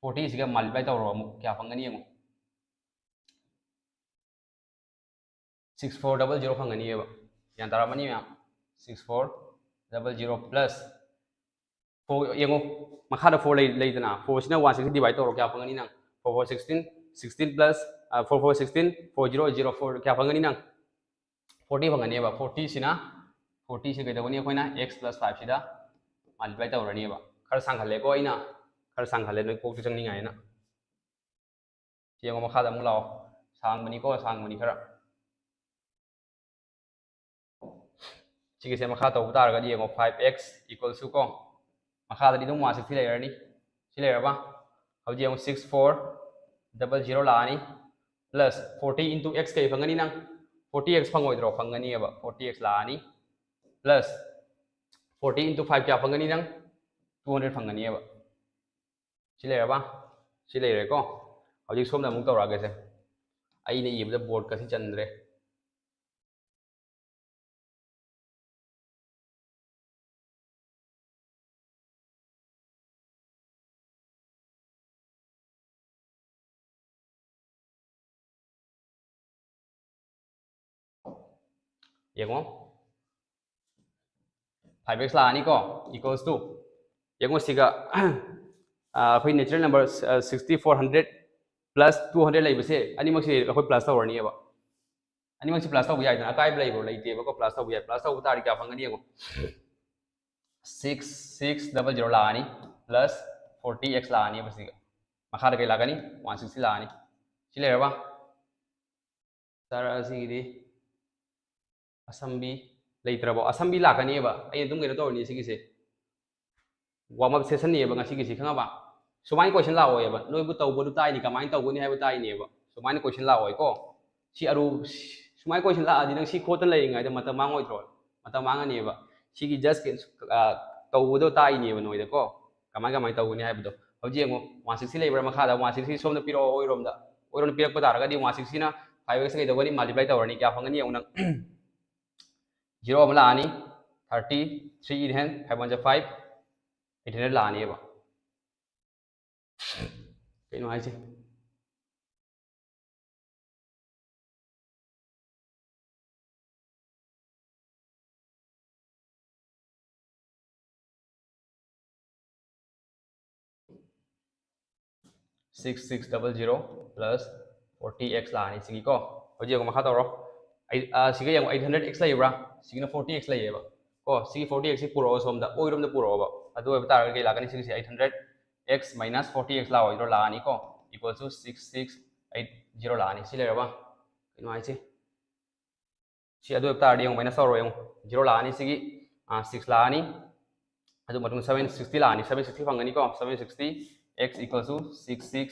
fortyꯁꯤꯒ multiply ꯇꯧꯔꯣ ꯑꯃꯨꯛ꯫ ꯀꯌꯥ ꯐꯪꯒꯅꯤ ꯌꯦꯡꯉꯣ꯫ Six four double zero ꯐꯪꯒꯅꯤꯕ꯫ ꯒ꯭ꯌꯥꯟ ꯇꯥꯔꯝꯃꯅꯤ ꯃꯌꯥꯝ? Six four double zero plus four, ꯌꯦꯡꯉꯣ, ꯃꯈꯥꯗ four ꯂꯩ, ꯂꯩꯗꯅ, fourꯁꯤꯅ one sixty divide ꯇꯧꯔꯣ, ꯀꯌꯥ ꯐꯪꯒꯅꯤ ꯅꯪ? Four four sixteen, sixteen plus, ꯑ, four four sixteen, four zero zero four, ꯀꯌꯥ ꯐꯪꯒꯅꯤ ꯅꯪ? Forty ꯐꯪꯒꯅꯦꯕ꯫ Fortyꯁꯤꯅ, fortyꯁꯤ ꯀꯩꯗꯧꯒꯅꯤ? ꯑꯩꯈꯣꯏꯅ x plus fiveꯁꯤꯗ multiply ꯇꯧꯔꯅꯤꯕ꯫ ꯈꯔ ꯁꯥꯡꯍꯜꯂꯦꯀꯣ ꯑꯩꯅ, ꯈꯔ ꯁꯥꯡꯍꯜꯂꯦ ꯅꯣꯏ ꯀꯣꯛꯇ ꯆꯪꯅꯤꯡꯉꯥꯏꯅ꯫ ꯌꯦꯡꯉꯣ, ꯃꯈꯥꯗ ꯑꯃꯨꯛ ꯂꯥꯛꯑꯣ꯫ ꯁꯥꯡꯕꯅꯤꯀꯣ, ꯁꯥꯡꯕꯅꯤ ꯈꯔ꯫ ꯁꯤꯒꯤꯁꯦ ꯃꯈꯥ ꯇꯧꯕ ꯇꯥꯔꯒꯗꯤ ꯌꯦꯡꯉꯣ, five x equals to ꯀꯣ, ꯃꯈꯥꯗꯗꯤ ꯑꯗꯨꯝ one sixty ꯂꯩꯔꯅꯤ꯫ ꯁꯤ ꯂꯩꯔꯕ? ꯍꯧꯖꯤꯛ ꯌꯦꯡꯉꯣ, six four double zero ꯂꯥꯛꯑꯅꯤ, plus forty into x ꯀꯩ ꯐꯪꯒꯅꯤ ꯅꯪ? Forty x ꯐꯪꯉꯣꯏꯗ꯭ꯔꯣ? ꯐꯪꯒꯅꯤꯕ꯫ Forty x ꯂꯥꯛꯑꯅꯤ, plus forty into five ꯀꯌꯥ ꯐꯪꯒꯅꯤ ꯅꯪ? Two hundred ꯐꯪꯒꯅꯤꯕ꯫ ꯁꯤ ꯂꯩꯔꯕ? ꯁꯤ ꯂꯩꯔꯦꯀꯣ꯫ ꯍꯧꯖꯤꯛ ꯁꯣꯝꯗ ꯑꯃꯨꯛ ꯇꯧꯔꯛꯑꯒꯦꯁꯦ꯫ ꯑꯩꯅ ꯏꯕꯗ boardꯀꯁꯤ ꯆꯟꯗ꯭ꯔꯦ꯫ ꯌꯦꯡꯉꯣ, five x ꯂꯥꯛꯑꯅꯤꯀꯣ, equals to, ꯌꯦꯡꯉꯣ ꯁꯤꯒ, ꯑ, ꯑꯩꯈꯣꯏ natural number, ꯑ, sixty four hundred plus two hundred ꯂꯩꯕꯁꯦ, ꯑꯅꯤꯃꯛꯁꯦ ꯑꯩꯈꯣꯏ plus ꯇꯧꯔꯅꯤꯕ꯫ ꯑꯅꯤꯃꯛꯁꯦ plus ꯇꯧꯕ ꯌꯥꯏꯗꯅ, ꯑꯀꯥꯏꯕ ꯂꯩꯕ꯭ꯔꯣ? ꯂꯩꯇꯦꯕꯀꯣ, plus ꯇꯧꯕ ꯌꯥꯏ꯫ Plus ꯇꯧꯕ ꯇꯥꯔꯗꯤ ꯀꯌꯥ ꯐꯪꯒꯅꯤ ꯌꯦꯡꯉꯣ, six six double zero ꯂꯥꯛꯑꯅꯤ, plus forty x ꯂꯥꯛꯑꯅꯤꯕ ꯁꯤꯒ꯫ ꯃꯈꯥꯗ ꯀꯩ ꯂꯥꯛꯀꯅꯤ? One sixty ꯂꯥꯛꯑꯅꯤ꯫ ꯁꯤ ꯂꯩꯔꯕ? ꯁꯥꯔ, ꯑꯁꯤꯒꯤꯗꯤ ꯑꯁꯝꯕꯤ ꯂꯩꯇ꯭ꯔꯕꯣ? ꯑꯁꯝꯕꯤ ꯂꯥꯛꯀꯅꯤꯕ꯫ ꯑꯩ ꯑꯗꯨꯝ ꯀꯩꯅꯣ ꯇꯧꯔꯅꯤ ꯁꯤꯒꯤꯁꯦ꯫ Warm up sessionꯅꯦꯕ ꯉꯁꯤꯒꯤꯁꯤ, ꯈꯪꯉꯕ? ꯁꯨꯃꯥꯏꯅ question ꯂꯥꯛꯑꯣꯏꯕ꯫ ꯅꯣꯏꯕꯨ ꯇꯧꯕꯗꯨ ꯇꯥꯏꯅꯤ, ꯀꯃꯥꯏꯅ ꯇꯧꯒꯅꯤ ꯍꯥꯏꯕ ꯇꯥꯏꯅꯦꯕ꯫ ꯁꯨꯃꯥꯏꯅ question ꯂꯥꯛꯑꯣꯏꯀꯣ꯫ ꯁꯤ ꯑꯔꯨ-, ꯁꯨꯃꯥꯏꯅ ꯀꯣꯏꯁꯟ ꯂꯥꯛꯑꯗꯤ ꯅꯪ ꯁꯤ ꯈꯣꯠꯇꯅ ꯂꯩꯔꯤꯉꯩꯗ ꯃꯇꯝ ꯃꯥꯡꯉꯣꯏꯗ꯭ꯔꯣ? ꯃꯇꯝ ꯃꯥꯡꯉꯅꯦꯕ꯫ ꯁꯤꯒꯤ ꯖꯁ ꯇꯧꯕꯗꯣ ꯇꯥꯛꯏꯅꯦꯕ ꯅꯣꯏꯗꯀꯣ, ꯀꯃꯥꯏ ꯀꯃꯥꯏꯅ ꯇꯧꯒꯅꯤ ꯍꯥꯏꯕꯗꯣ꯫ ꯍꯧꯖꯤꯛ ꯌꯦꯡꯉꯣ, ꯋꯥꯟ ꯁꯤꯛꯁꯇꯤ ꯂꯩꯕ꯭ꯔꯥ? ꯃꯈꯥꯗ ꯋꯥꯟ ꯁꯤꯛꯁꯇꯤ ꯁꯣꯝꯗ ꯄꯤꯔꯛꯑꯣ, ꯑꯣꯏꯔꯣꯝꯗ꯫ ꯑꯣꯏꯔꯣꯝꯗ ꯄꯤꯔꯛꯄ ꯇꯥꯔꯒꯗꯤ ꯋꯥꯟ ꯁꯤꯛꯁꯇꯤꯅ ꯐꯥꯏꯚ ꯑꯦꯛꯁ ꯀꯩꯗꯧꯒꯅꯤ? ꯃꯜꯇꯤꯄ꯭ꯂꯥꯏ ꯇꯧꯔꯅꯤ꯫ ꯀꯌꯥ ꯐꯪꯒꯅꯤ ꯌꯦꯡꯉꯣ ꯅꯪ꯫ ꯖꯤꯔꯣ ꯑꯃ ꯂꯥꯛꯑꯅꯤ, ꯊꯥꯔꯇꯤ ꯊ꯭ꯔꯤ ꯏꯟ ꯍꯦꯟ ꯐꯥꯏꯚ ꯋꯥꯟ ꯖꯥ ꯐꯥꯏꯚ, ꯑꯩꯠ ꯍꯟꯗ꯭ꯔꯦꯗ ꯂꯥꯛꯑꯅꯦꯕ꯫ ꯀꯩꯅꯣ ꯍꯥꯏꯁꯦ? Six six double zero plus forty x ꯂꯥꯛꯑꯅꯤ ꯁꯤꯒꯤꯀꯣ꯫ ꯍꯧꯖꯤꯛ ꯌꯦꯡꯉꯣ, ꯃꯈꯥ ꯇꯧꯔꯣ꯫ ꯑꯩ, ꯑ, ꯁꯤꯒ ꯌꯦꯡꯉꯣ, eight hundred x ꯂꯩꯕ꯭ꯔꯥ? ꯁꯤꯒꯤꯅ forty x ꯂꯩꯌꯦꯕ꯫ ꯀꯣ, ꯁꯤꯒꯤ forty x ꯁꯤ ꯄꯨꯔꯛꯑꯣ ꯁꯣꯝꯗ, ꯑꯣꯏꯔꯣꯝꯗ ꯄꯨꯔꯛꯑꯣꯕ꯫ ꯑꯗꯨ ꯑꯣꯏꯕ ꯇꯥꯔꯒꯗꯤ ꯀꯩ ꯂꯥꯛꯀꯅꯤ? ꯁꯤꯒꯤꯁꯦ eight hundred x minus forty x ꯂꯥꯛꯑꯣꯏꯗ꯭ꯔꯣ? ꯂꯥꯛꯑꯅꯤꯀꯣ, equal to six six eight zero ꯂꯥꯛꯑꯅꯤ꯫ ꯁꯤ ꯂꯩꯔꯕ? ꯀꯩꯅꯣ ꯍꯥꯏꯁꯦ? ꯁꯤ ꯑꯗꯨ ꯑꯣꯏꯕ ꯇꯥꯔꯗꯤ ꯌꯦꯡꯉꯨ, ꯃꯥꯏꯅꯁ ꯇꯧꯔꯣ ꯌꯦꯡꯉꯨ, ꯖꯤꯔꯣ ꯂꯥꯛꯑꯅꯤ, ꯁꯤꯒꯤ ꯁꯤꯛꯁ ꯂꯥꯛꯑꯅꯤ, ꯑꯗꯨ ꯃꯇꯨꯡꯗ ꯁꯚꯦꯟ ꯁꯤꯛꯁꯇꯤ ꯂꯥꯛꯑꯅꯤ, ꯁꯚꯦꯟ ꯁꯤꯛꯁꯇꯤ ꯐꯪꯒꯅꯤꯀꯣ, seven sixty x equal to six six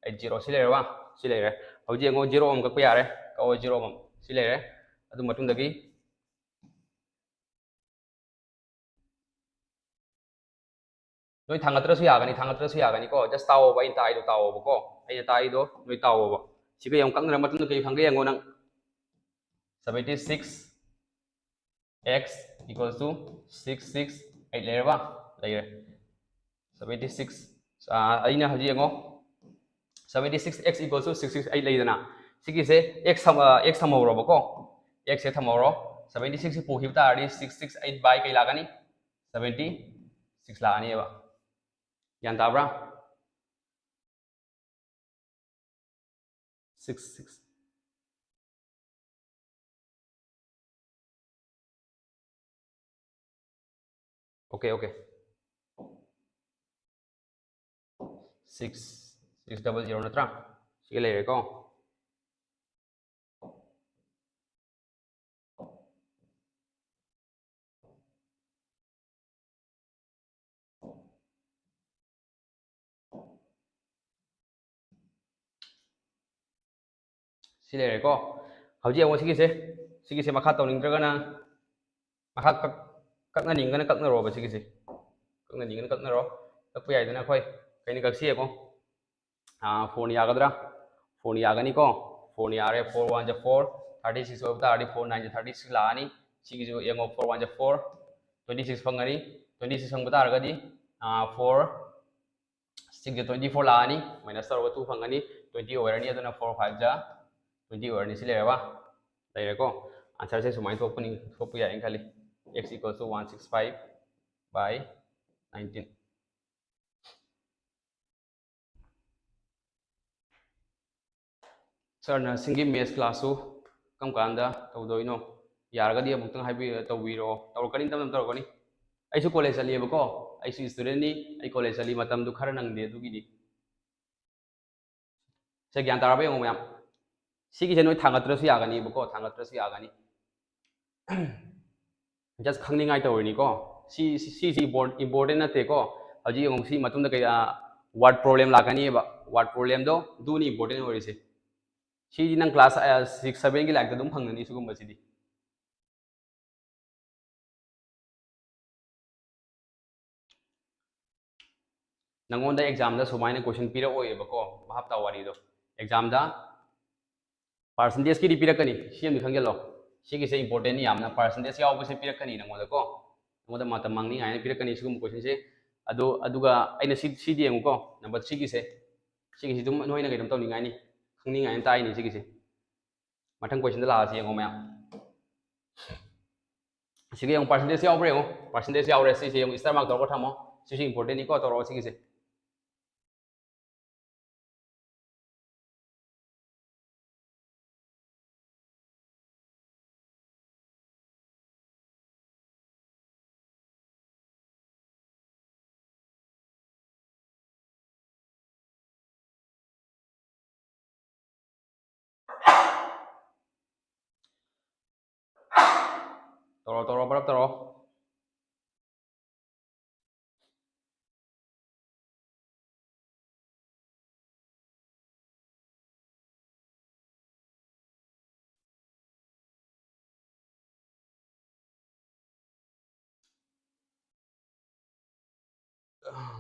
eight zero꯫ ꯁꯤ ꯂꯩꯔꯕ? ꯁꯤ ꯂꯩꯔꯦ꯫ ꯍꯧꯖꯤꯛ ꯌꯦꯡꯉꯣ, ꯖꯤꯔꯣ ꯑꯃ ꯀꯛꯄ ꯌꯥꯔꯦ, ꯀꯛꯑꯣ, ꯖꯤꯔꯣ ꯑꯃ꯫ ꯁꯤ ꯂꯩꯔꯦ꯫ ꯑꯗꯨ ꯃꯇꯨꯡꯗꯒꯤ ꯅꯣꯏ ꯊꯥꯡꯒꯠꯇ꯭ꯔꯁꯨ ꯌꯥꯒꯅꯤ, ꯊꯥꯡꯒꯠꯇ꯭ꯔꯁꯨ ꯌꯥꯒꯅꯤꯀꯣ꯫ ꯖꯁ ꯇꯥꯎꯑꯣꯕ, ꯑꯩꯅ ꯇꯥꯛꯏꯗꯣ ꯇꯥꯎꯑꯣꯕꯀꯣ, ꯑꯩꯅ ꯇꯥꯛꯏꯗꯣ ꯅꯣꯏ ꯇꯥꯎꯑꯣꯕ꯫ ꯁꯤꯒ ꯌꯦꯡꯉꯨ, ꯀꯛꯅꯔ ꯃꯇꯨꯡꯗ ꯀꯩ ꯐꯪꯒꯦ ꯌꯦꯡꯉꯣ ꯅꯪ꯫ Seventy six x equals to six six eight ꯂꯩꯔꯕ? ꯂꯩꯔꯦ꯫ Seventy six, ꯑꯩꯅ ꯍꯧꯖꯤꯛ ꯌꯦꯡꯉꯣ, seventy six x equals to six six eight ꯂꯩꯗꯅ, ꯁꯤꯒꯤꯁꯦ x ꯊꯝ-, ꯑ, x ꯊꯝꯍꯧꯔꯣꯕꯀꯣ, x ꯁꯦ ꯊꯝꯍꯧꯔꯣ꯫ Seventy six ꯁꯤ ꯄꯨꯈꯤꯕ ꯇꯥꯔꯗꯤ six six eight by ꯀꯩ ꯂꯥꯛꯀꯅꯤ? Seventy six ꯂꯥꯛꯑꯅꯦꯕ꯫ ꯒ꯭ꯌꯥꯟ ꯇꯥꯕ꯭ꯔꯥ? Six six. Okay, okay. Six, six double zero ꯅꯠꯇ꯭ꯔꯥ? ꯁꯤꯒ ꯂꯩꯔꯦꯀꯣ꯫ ꯁꯤ ꯂꯩꯔꯦꯀꯣ꯫ ꯍꯧꯖꯤꯛ ꯌꯦꯡꯉꯣ ꯁꯤꯒꯤꯁꯦ, ꯁꯤꯒꯤꯁꯦ ꯃꯈꯥ ꯇꯧꯅꯤꯡꯗ꯭ꯔꯒꯅ ꯃꯈꯥ ꯀꯛ ꯀꯛꯅꯅꯤꯡꯒꯅ ꯀꯛꯅꯔꯣꯕ ꯁꯤꯒꯤꯁꯦ꯫ ꯀꯛꯅꯅꯤꯡꯒꯅ ꯀꯛꯅꯔꯣ꯫ ꯀꯛꯄ ꯌꯥꯏꯗꯅ ꯑꯩꯈꯣꯏ꯫ ꯀꯩꯅ ꯀꯛꯁꯤ ꯌꯦꯡꯉꯣ꯫ ꯐꯣꯔꯅ ꯌꯥꯒꯗ꯭ꯔꯥ? ꯐꯣꯔꯅ ꯌꯥꯒꯅꯤꯀꯣ꯫ ꯐꯣꯔꯅ ꯌꯥꯔꯦ꯫ Four one ꯖ four, thirty six ꯑꯣꯏꯕ ꯇꯥꯔꯗꯤ four nine ꯖ thirty six ꯂꯥꯛꯑꯅꯤ꯫ ꯁꯤꯒꯤꯁꯨ ꯌꯦꯡꯉꯣ, four one ꯖ four, twenty six ꯐꯪꯒꯅꯤ꯫ Twenty six ꯐꯪꯕ ꯇꯥꯔꯒꯗꯤ four six ꯖ twenty four ꯂꯥꯛꯑꯅꯤ, minus ꯇꯧꯔꯒ two ꯐꯪꯒꯅꯤ꯫ Twenty ꯑꯣꯏꯔꯅꯤ, ꯑꯗꯨꯅ four five ꯖ twenty ꯑꯣꯏꯔꯅꯤ꯫ ꯁꯤ ꯂꯩꯔꯕ? ꯂꯩꯔꯦꯀꯣ꯫ Answerꯁꯦ ꯁꯨꯃꯥꯏꯅ ꯊꯣꯛꯄꯅꯤ, ꯊꯣꯛꯄ ꯌꯥꯏꯅ ꯈꯜꯂꯤ꯫ X equals to one six five by nineteen꯫ Sirꯅ ꯁꯤꯡꯒꯤ maths classꯁꯨ ꯀꯔꯝ ꯀꯥꯟꯗ ꯇꯧꯗꯣꯏꯅꯣ? ꯌꯥꯔꯒꯗꯤ ꯑꯃꯨꯛꯇꯪ ꯍꯥꯏꯕꯤ ꯇꯧꯕꯤꯔꯛꯑꯣ꯫ ꯇꯧꯔꯛꯀꯅꯤ, ꯇꯞ ꯇꯞꯅ ꯇꯧꯔꯛꯀꯅꯤ꯫ ꯑꯩꯁꯨ college ꯆꯠꯂꯤꯑꯕꯀꯣ꯫ ꯑꯩꯁꯨ studentꯅꯤ꯫ ꯑꯩ college ꯆꯠꯂꯤ, ꯃꯇꯝꯗꯨ ꯈꯔ ꯅꯪꯗꯦ꯫ ꯑꯗꯨꯒꯤꯗꯤ ꯁꯦ, ꯒ꯭ꯌꯥꯟ ꯇꯥꯔꯕ ꯌꯦꯡꯉꯣ ꯃꯌꯥꯝ꯫ ꯁꯤꯒꯤꯁꯦ ꯅꯣꯏ ꯊꯥꯡꯒꯠꯇ꯭ꯔꯁꯨ ꯌꯥꯒꯅꯤꯕꯀꯣ, ꯊꯥꯡꯒꯠꯇ꯭ꯔꯁꯨ ꯌꯥꯒꯅꯤ꯫ Just ꯈꯪꯅꯤꯡꯉꯥꯏ ꯇꯧꯔꯤꯅꯤꯀꯣ꯫ ꯁꯤ, ꯁꯤ, ꯁꯤꯁꯤ import-, important ꯅꯠꯇꯦꯀꯣ꯫ ꯍꯧꯖꯤꯛ ꯌꯦꯡꯉꯣ, ꯁꯤ ꯃꯇꯨꯡꯗ ꯀꯩ, word problem ꯂꯥꯛꯀꯅꯤꯕ꯫ Word problemꯗꯣ ꯑꯗꯨꯅꯤ important ꯑꯣꯏꯔꯤꯁꯦ꯫ ꯁꯤꯗꯤ ꯅꯪ class six sevenꯒꯤ ꯂꯥꯏꯔꯤꯛꯇ ꯑꯗꯨꯝ ꯐꯪꯒꯅꯤ ꯁꯤꯒꯨꯝꯕꯁꯤꯗꯤ꯫ ꯅꯪꯉꯣꯟꯗ examꯗ ꯁꯨꯃꯥꯏꯅ question ꯄꯤꯔꯛꯑꯣꯏꯕꯀꯣ, ꯚꯥꯞ ꯇꯥꯎ ꯋꯥꯔꯤꯗꯣ꯫ Examꯗ percentageꯀꯤꯗꯤ ꯄꯤꯔꯛꯀꯅꯤ, ꯁꯤ ꯑꯃꯗꯤ ꯈꯪꯖꯜꯂꯣ꯫ ꯁꯤꯒꯤꯁꯦ important ꯌꯥꯝꯅ, percentage ꯌꯥꯎꯕꯁꯦ ꯄꯤꯔꯛꯀꯅꯤ ꯅꯪꯉꯣꯟꯗꯀꯣ꯫ ꯅꯪꯉꯣꯟꯗ ꯃꯇꯝ ꯃꯥꯡꯅꯤꯡꯉꯥꯏꯅ ꯄꯤꯔꯛꯀꯅꯤ ꯁꯤꯒꯨꯝꯕ questionꯁꯦ꯫ ꯑꯗꯣ, ꯑꯗꯨꯒ ꯑꯩꯅ ꯁꯤ, ꯁꯤꯗꯤ ꯌꯦꯡꯉꯨꯀꯣ, number threeꯒꯤꯁꯦ꯫ ꯁꯤꯒꯤꯁꯤ ꯑꯗꯨꯝ ꯅꯣꯏꯅ ꯀꯩꯅꯣꯝ ꯇꯧꯅꯤꯡꯉꯥꯏꯅꯤ, ꯈꯪꯅꯤꯡꯉꯥꯏꯅ ꯇꯥꯛꯏꯅꯤ ꯁꯤꯒꯤꯁꯦ꯫ ꯃꯊꯪ questionꯗ ꯂꯥꯛꯑꯁꯤ ꯌꯦꯡꯉꯣ ꯃꯌꯥꯝ꯫ ꯁꯤꯒ ꯌꯦꯡꯉꯣ, percentage ꯌꯥꯎꯕ꯭ꯔꯥ ꯌꯦꯡꯉꯣ꯫ Percentage ꯌꯥꯎꯔꯦ꯫ ꯁꯤꯁꯦ ꯌꯦꯡꯉꯣ, star mark ꯇꯧꯔꯒ ꯊꯝꯃꯣ꯫ ꯁꯤꯁꯨ importantꯅꯤꯀꯣ, ꯇꯧꯔꯛꯑꯣ ꯁꯤꯒꯤꯁꯦ꯫ ꯇꯧꯔꯣ, ꯇꯧꯔꯣ, ꯄꯔꯞ ꯇꯧꯔꯣ꯫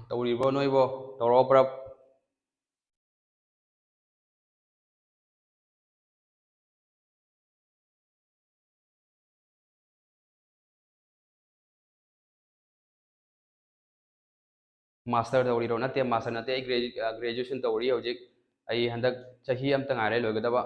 ꯇꯧꯔꯤꯕ꯭ꯔꯣ ꯅꯣꯏꯕꯣ? ꯇꯧꯔꯛꯑꯣ ꯄꯨꯔꯞ꯫ ꯃꯥꯁꯇꯔ ꯇꯧꯔꯤꯔꯣ? ꯅꯠꯇꯦ, ꯃꯥꯁꯇꯔ ꯅꯠꯇꯦ, ꯑꯩ ꯒ꯭ꯔꯦꯖꯨꯑꯦꯁꯟ ꯇꯧꯔꯤ ꯍꯧꯖꯤꯛ꯫ ꯑꯩ ꯍꯟꯗꯛ ꯆꯍꯤ ꯑꯃꯇ ꯉꯥꯏꯔꯦ ꯂꯣꯏꯒꯗꯕ꯫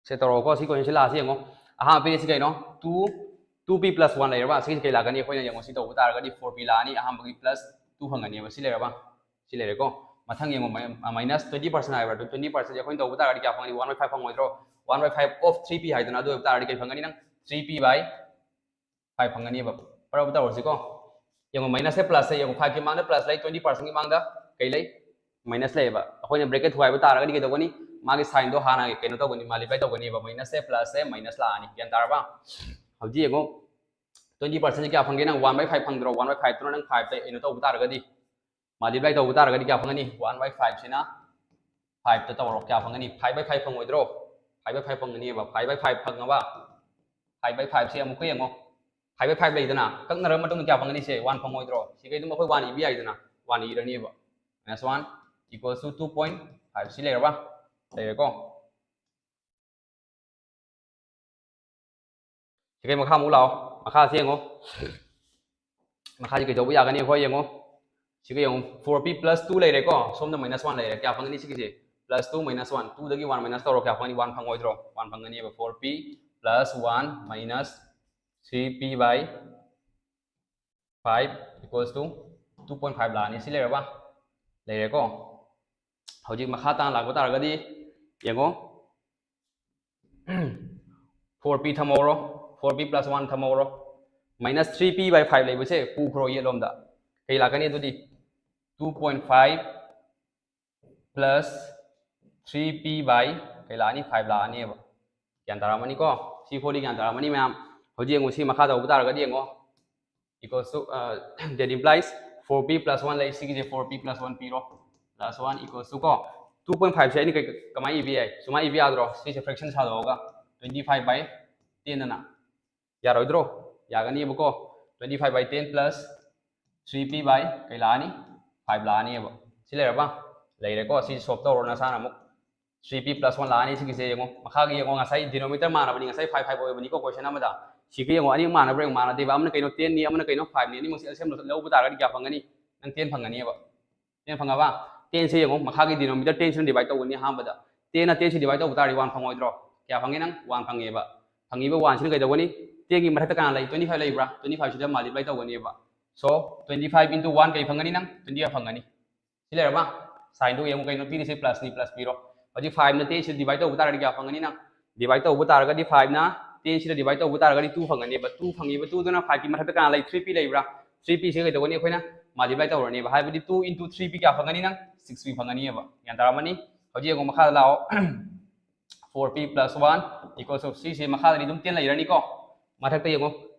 ꯁꯦ ꯇꯧꯔꯛꯑꯣꯀꯣ, ꯁꯤ ꯀꯣꯏꯁꯟꯁꯤ ꯂꯥꯛꯑꯁꯤ ꯌꯦꯡꯉꯣ꯫ ꯑꯍꯥꯟꯕ ꯄꯤꯔꯤꯁꯤ ꯀꯩꯅꯣ? Two, two p plus one ꯂꯩꯔꯕ? ꯁꯤꯒꯤꯁꯤ ꯀꯩ ꯂꯥꯛꯀꯅꯤ? ꯑꯩꯈꯣꯏꯅ ꯌꯦꯡꯉꯣ, ꯁꯤ ꯇꯧꯕ ꯇꯥꯔꯒꯗꯤ four p ꯂꯥꯛꯑꯅꯤ, ꯑꯍꯥꯟꯕꯒꯤ plus two ꯐꯪꯒꯅꯦꯕ꯫ ꯁꯤ ꯂꯩꯔꯕ? ꯁꯤ ꯂꯩꯔꯦꯀꯣ꯫ ꯃꯊꯪ ꯌꯦꯡꯉꯣ, minus twenty percent ꯍꯥꯏꯕ꯭ꯔꯥ? Twenty percent ꯑꯩꯈꯣꯏꯅ ꯇꯧꯕ ꯇꯥꯔꯒꯗꯤ ꯀꯌꯥ ꯐꯪꯒꯅꯤ? One by five ꯐꯪꯉꯣꯏꯗ꯭ꯔꯣ? One by five of three p ꯍꯥꯏꯗꯅ, ꯑꯗꯨ ꯑꯣꯏꯕ ꯇꯥꯔꯒꯗꯤ ꯀꯩ ꯐꯪꯒꯅꯤ ꯅꯪ? Three p by five ꯐꯪꯒꯅꯤꯕ꯫ ꯄꯨꯔꯥ ꯇꯧꯔꯁꯤꯀꯣ꯫ ꯌꯦꯡꯉꯣ, minus ꯁꯦ plus ꯁꯦ ꯌꯦꯡꯉꯣ, five ꯀꯤ ꯃꯥꯡꯗ plus ꯂꯩ, twenty percent ꯀꯤ ꯃꯥꯡꯗ ꯀꯩ ꯂꯩ? Minus ꯂꯩꯌꯦꯕ꯫ ꯑꯩꯈꯣꯏꯅ bracket ꯊꯨꯒꯥꯏꯕ ꯇꯥꯔꯒꯗꯤ ꯀꯩꯗꯧꯒꯅꯤ? ꯃꯥꯒꯤ sign ꯗꯣ ꯍꯥꯟꯅ ꯀꯩꯅꯣ ꯇꯧꯒꯅꯤ, multiply ꯇꯧꯒꯅꯤꯕ꯫ Minus ꯁꯦ plus ꯁꯦ minus ꯂꯥꯛꯑꯅꯤ꯫ ꯒ꯭ꯌꯥꯟ ꯇꯥꯔꯕ? ꯍꯧꯖꯤꯛ ꯌꯦꯡꯉꯣ, twenty percent ꯁꯦ ꯀꯌꯥ ꯐꯪꯒꯦ ꯅꯪ? One by five ꯐꯪꯗ꯭ꯔꯣ? One by five ꯇꯨꯅ ꯅꯪ five ꯇ ꯀꯩꯅꯣ ꯇꯧꯕ ꯇꯥꯔꯒꯗꯤ, multiply ꯇꯧꯕ ꯇꯥꯔꯒꯗꯤ ꯀꯌꯥ ꯐꯪꯒꯅꯤ? One by five ꯁꯤꯅ five ꯇ ꯇꯧꯔꯣ, ꯀꯌꯥ ꯐꯪꯒꯅꯤ? Five by five ꯐꯪꯉꯣꯏꯗ꯭ꯔꯣ? Five by five ꯐꯪꯒꯅꯤꯕ꯫ Five by five ꯐꯪꯉꯕ? Five by five ꯁꯦ ꯑꯃꯨꯛꯀ ꯌꯦꯡꯉꯣ, five by five ꯂꯩꯗꯅ, ꯀꯛꯅꯔꯕ ꯃꯇꯨꯡꯗ ꯀꯌꯥ ꯐꯪꯒꯅꯤ? ꯁꯦ one ꯐꯪꯉꯣꯏꯗ꯭ꯔꯣ? ꯁꯤꯈꯩꯗꯨꯝ ꯑꯩꯈꯣꯏ one ꯏꯕ ꯌꯥꯏꯗꯅ, one ꯏꯔꯅꯤꯕ꯫ Minus one equals to two point five ꯁꯤ ꯂꯩꯔꯕ? ꯂꯩꯔꯦꯀꯣ꯫ ꯁꯤꯈꯩ ꯃꯈꯥ ꯑꯃꯨꯛ ꯂꯥꯛꯑꯣ, ꯃꯈꯥꯁꯤ ꯌꯦꯡꯉꯣ꯫ ꯃꯈꯥꯁꯤ ꯀꯩꯗꯧꯕ ꯌꯥꯒꯅꯤ ꯑꯩꯈꯣꯏ ꯌꯦꯡꯉꯣ꯫ ꯁꯤꯒ ꯌꯦꯡꯉꯣ, four p plus two ꯂꯩꯔꯦꯀꯣ, ꯁꯣꯝꯗ minus one ꯂꯩꯔꯦ꯫ ꯀꯌꯥ ꯐꯪꯒꯅꯤ ꯁꯤꯒꯤꯁꯦ? Plus two minus one, two ꯗꯒꯤ one minus ꯇꯧꯔꯣ, ꯀꯌꯥ ꯐꯪꯒꯅꯤ? One ꯐꯪꯉꯣꯏꯗ꯭ꯔꯣ? One ꯐꯪꯒꯅꯤꯕ꯫ Four p plus one minus three p by five equals to two point five ꯂꯥꯛꯑꯅꯤ꯫ ꯁꯤ ꯂꯩꯔꯕ? ꯂꯩꯔꯦꯀꯣ꯫ ꯍꯧꯖꯤꯛ ꯃꯈꯥ ꯇꯥꯅ ꯂꯥꯛꯄ ꯇꯥꯔꯒꯗꯤ ꯌꯦꯡꯉꯣ, four p ꯊꯝꯍꯧꯔꯣ, four p plus one ꯊꯝꯍꯧꯔꯣ꯫ Minus three p by five ꯂꯩꯕꯁꯦ ꯄꯨꯈ꯭ꯔꯣ ꯌꯦꯠꯂꯣꯝꯗ꯫ ꯀꯩ ꯂꯥꯛꯀꯅꯤ ꯑꯗꯨꯗꯤ? Two point five plus three p by ꯀꯩ ꯂꯥꯛꯑꯅꯤ? Five ꯂꯥꯛꯑꯅꯦꯕ꯫ ꯒ꯭ꯌꯥꯟ ꯇꯥꯔꯝꯃꯅꯤꯀꯣ? ꯁꯤ ꯐꯥꯎꯗꯤ ꯒ꯭ꯌꯥꯟ ꯇꯥꯔꯝꯃꯅꯤ ꯃꯌꯥꯝ꯫ ꯍꯧꯖꯤꯛ ꯌꯦꯡꯉꯣ, ꯁꯤ ꯃꯈꯥ ꯇꯧꯕ ꯇꯥꯔꯒꯗꯤ ꯌꯦꯡꯉꯣ, equals to, uh, that implies four p plus one ꯂꯩ, ꯁꯤꯒꯤꯁꯦ four p plus one ꯄꯤꯔꯣ, plus one equals to ꯀꯣ, Two point five ꯁꯦ ꯑꯩꯅ ꯀꯩ ꯀꯃꯥꯏꯅ ꯏꯕ ꯌꯥꯏ? ꯁꯨꯃꯥꯏꯅ ꯏꯕ ꯌꯥꯗ꯭ꯔꯣ? ꯁꯤꯁꯦ fraction ꯁꯥꯗꯣꯛꯑꯒ twenty five by ten ꯑꯅ ꯌꯥꯔꯣꯏꯗ꯭ꯔꯣ? ꯌꯥꯒꯅꯤꯕꯀꯣ. Twenty five by ten plus three p by ꯀꯩ ꯂꯥꯛꯑꯅꯤ? Five ꯂꯥꯛꯑꯅꯤꯕ. ꯁꯤ ꯂꯩꯔꯕ? ꯂꯩꯔꯦꯀꯣ. ꯁꯤ solve ꯇꯧꯔꯣ ꯅꯁꯥꯅ ꯑꯃꯨꯛ. Three p plus one ꯂꯥꯛꯑꯅꯤ ꯁꯤꯒꯤꯁꯦ ꯌꯦꯡꯉꯣ. ꯃꯈꯥꯒꯤ ꯌꯦꯡꯉꯣ, ꯉꯁꯥꯏ denominator ꯃꯥꯟꯅꯕꯅꯤ, ꯉꯁꯥꯏ five five ꯑꯣꯏꯕꯅꯤꯀꯣ question ꯑꯃꯗ. ꯁꯤꯒ ꯌꯦꯡꯉꯣ, ꯑꯅꯤꯃꯛ ꯃꯥꯟꯅꯕ꯭ꯔꯥ ꯌꯦꯡꯉꯣ, ꯃꯥꯟꯅꯗꯦꯕ. ꯑꯃꯅ ꯀꯩꯅꯣ ten ꯅꯤ, ꯑꯃꯅ ꯀꯩꯅꯣ five ꯅꯤ, ꯑꯅꯤꯃꯛꯁꯦ L C M ꯂꯧꯕ ꯇꯥꯔꯒꯗꯤ ꯀꯌꯥ ꯐꯪꯒꯅꯤ? ꯅꯪ ten ꯐꯪꯒꯅꯤꯕ. Ten ꯐꯪꯉꯕ? Ten ꯁꯦ ꯌꯦꯡꯉꯣ, ꯃꯈꯥꯒꯤ denominator ten ꯁꯤꯅ divide ꯇꯧꯒꯅꯤ ꯑꯍꯥꯟꯕꯗ. Ten ꯅ ten ꯁꯤ divide ꯇꯧꯕ ꯇꯥꯔꯗꯤ one ꯐꯪꯉꯣꯏꯗ꯭ꯔꯣ? ꯀꯌꯥ ꯐꯪꯉꯤ ꯅꯪ? One ꯐꯪꯉꯦꯕ. ꯐꯪꯉꯤꯕ one ꯁꯤꯅ ꯀꯩꯗꯧꯒꯅꯤ? Ten ꯒꯤ ꯃꯊꯛꯇ ꯀꯅꯥ ꯂꯩ? Twenty five ꯂꯩꯕ꯭ꯔꯥ? Twenty five ꯁꯤꯗ multiply ꯇꯧꯒꯅꯦꯕ. So, twenty five into one ꯀꯩ ꯐꯪꯒꯅꯤ ꯅꯪ? Twenty five ꯐꯪꯒꯅꯤ. ꯁꯤ ꯂꯩꯔꯕ? Sign ꯗꯨ ꯌꯦꯡꯉꯨ, ꯀꯩꯅꯣ ꯄꯤꯔꯤꯁꯦ? Plus ꯅꯤ, plus ꯄꯤꯔꯣ. ꯍꯧꯖꯤꯛ five ꯅ ten ꯁꯤ divide ꯇꯧꯕ ꯇꯥꯔꯗꯤ ꯀꯌꯥ ꯐꯪꯒꯅꯤ ꯅꯪ? Divide ꯇꯧꯕ ꯇꯥꯔꯒꯗꯤ five ꯅ ten ꯁꯤꯗ divide ꯇꯧꯕ ꯇꯥꯔꯒꯗꯤ two ꯐꯪꯒꯅꯦꯕ. Two ꯐꯪꯉꯤꯕ two ꯗꯨꯅ five ꯀꯤ ꯃꯊꯛꯇ ꯀꯅꯥ ꯂꯩ? Three p ꯂꯩꯕ꯭ꯔꯥ? Three p ꯁꯤ ꯀꯩꯗꯧꯒꯅꯤ? ꯑꯩꯈꯣꯏꯅ multiply ꯇꯧꯔꯅꯦꯕ. ꯍꯥꯏꯕꯗꯤ two into three p ꯀꯌꯥ ꯐꯪꯒꯅꯤ ꯅꯪ? Six p ꯐꯪꯒꯅꯤꯕ. ꯒ꯭ꯌꯥꯟ ꯇꯥꯔꯝꯃꯅꯤ? ꯍꯧꯖꯤꯛ ꯌꯦꯡꯉꯣ, ꯃꯈꯥꯗ ꯂꯥꯛꯑꯣ. Four p plus one equals to, ꯁꯤꯁꯦ ꯃꯈꯥꯗꯗꯤ ꯑꯗꯨꯝ ten ꯂꯩꯔꯅꯤꯀꯣ. ꯃꯊꯛꯇ ꯌꯦꯡꯉꯣ,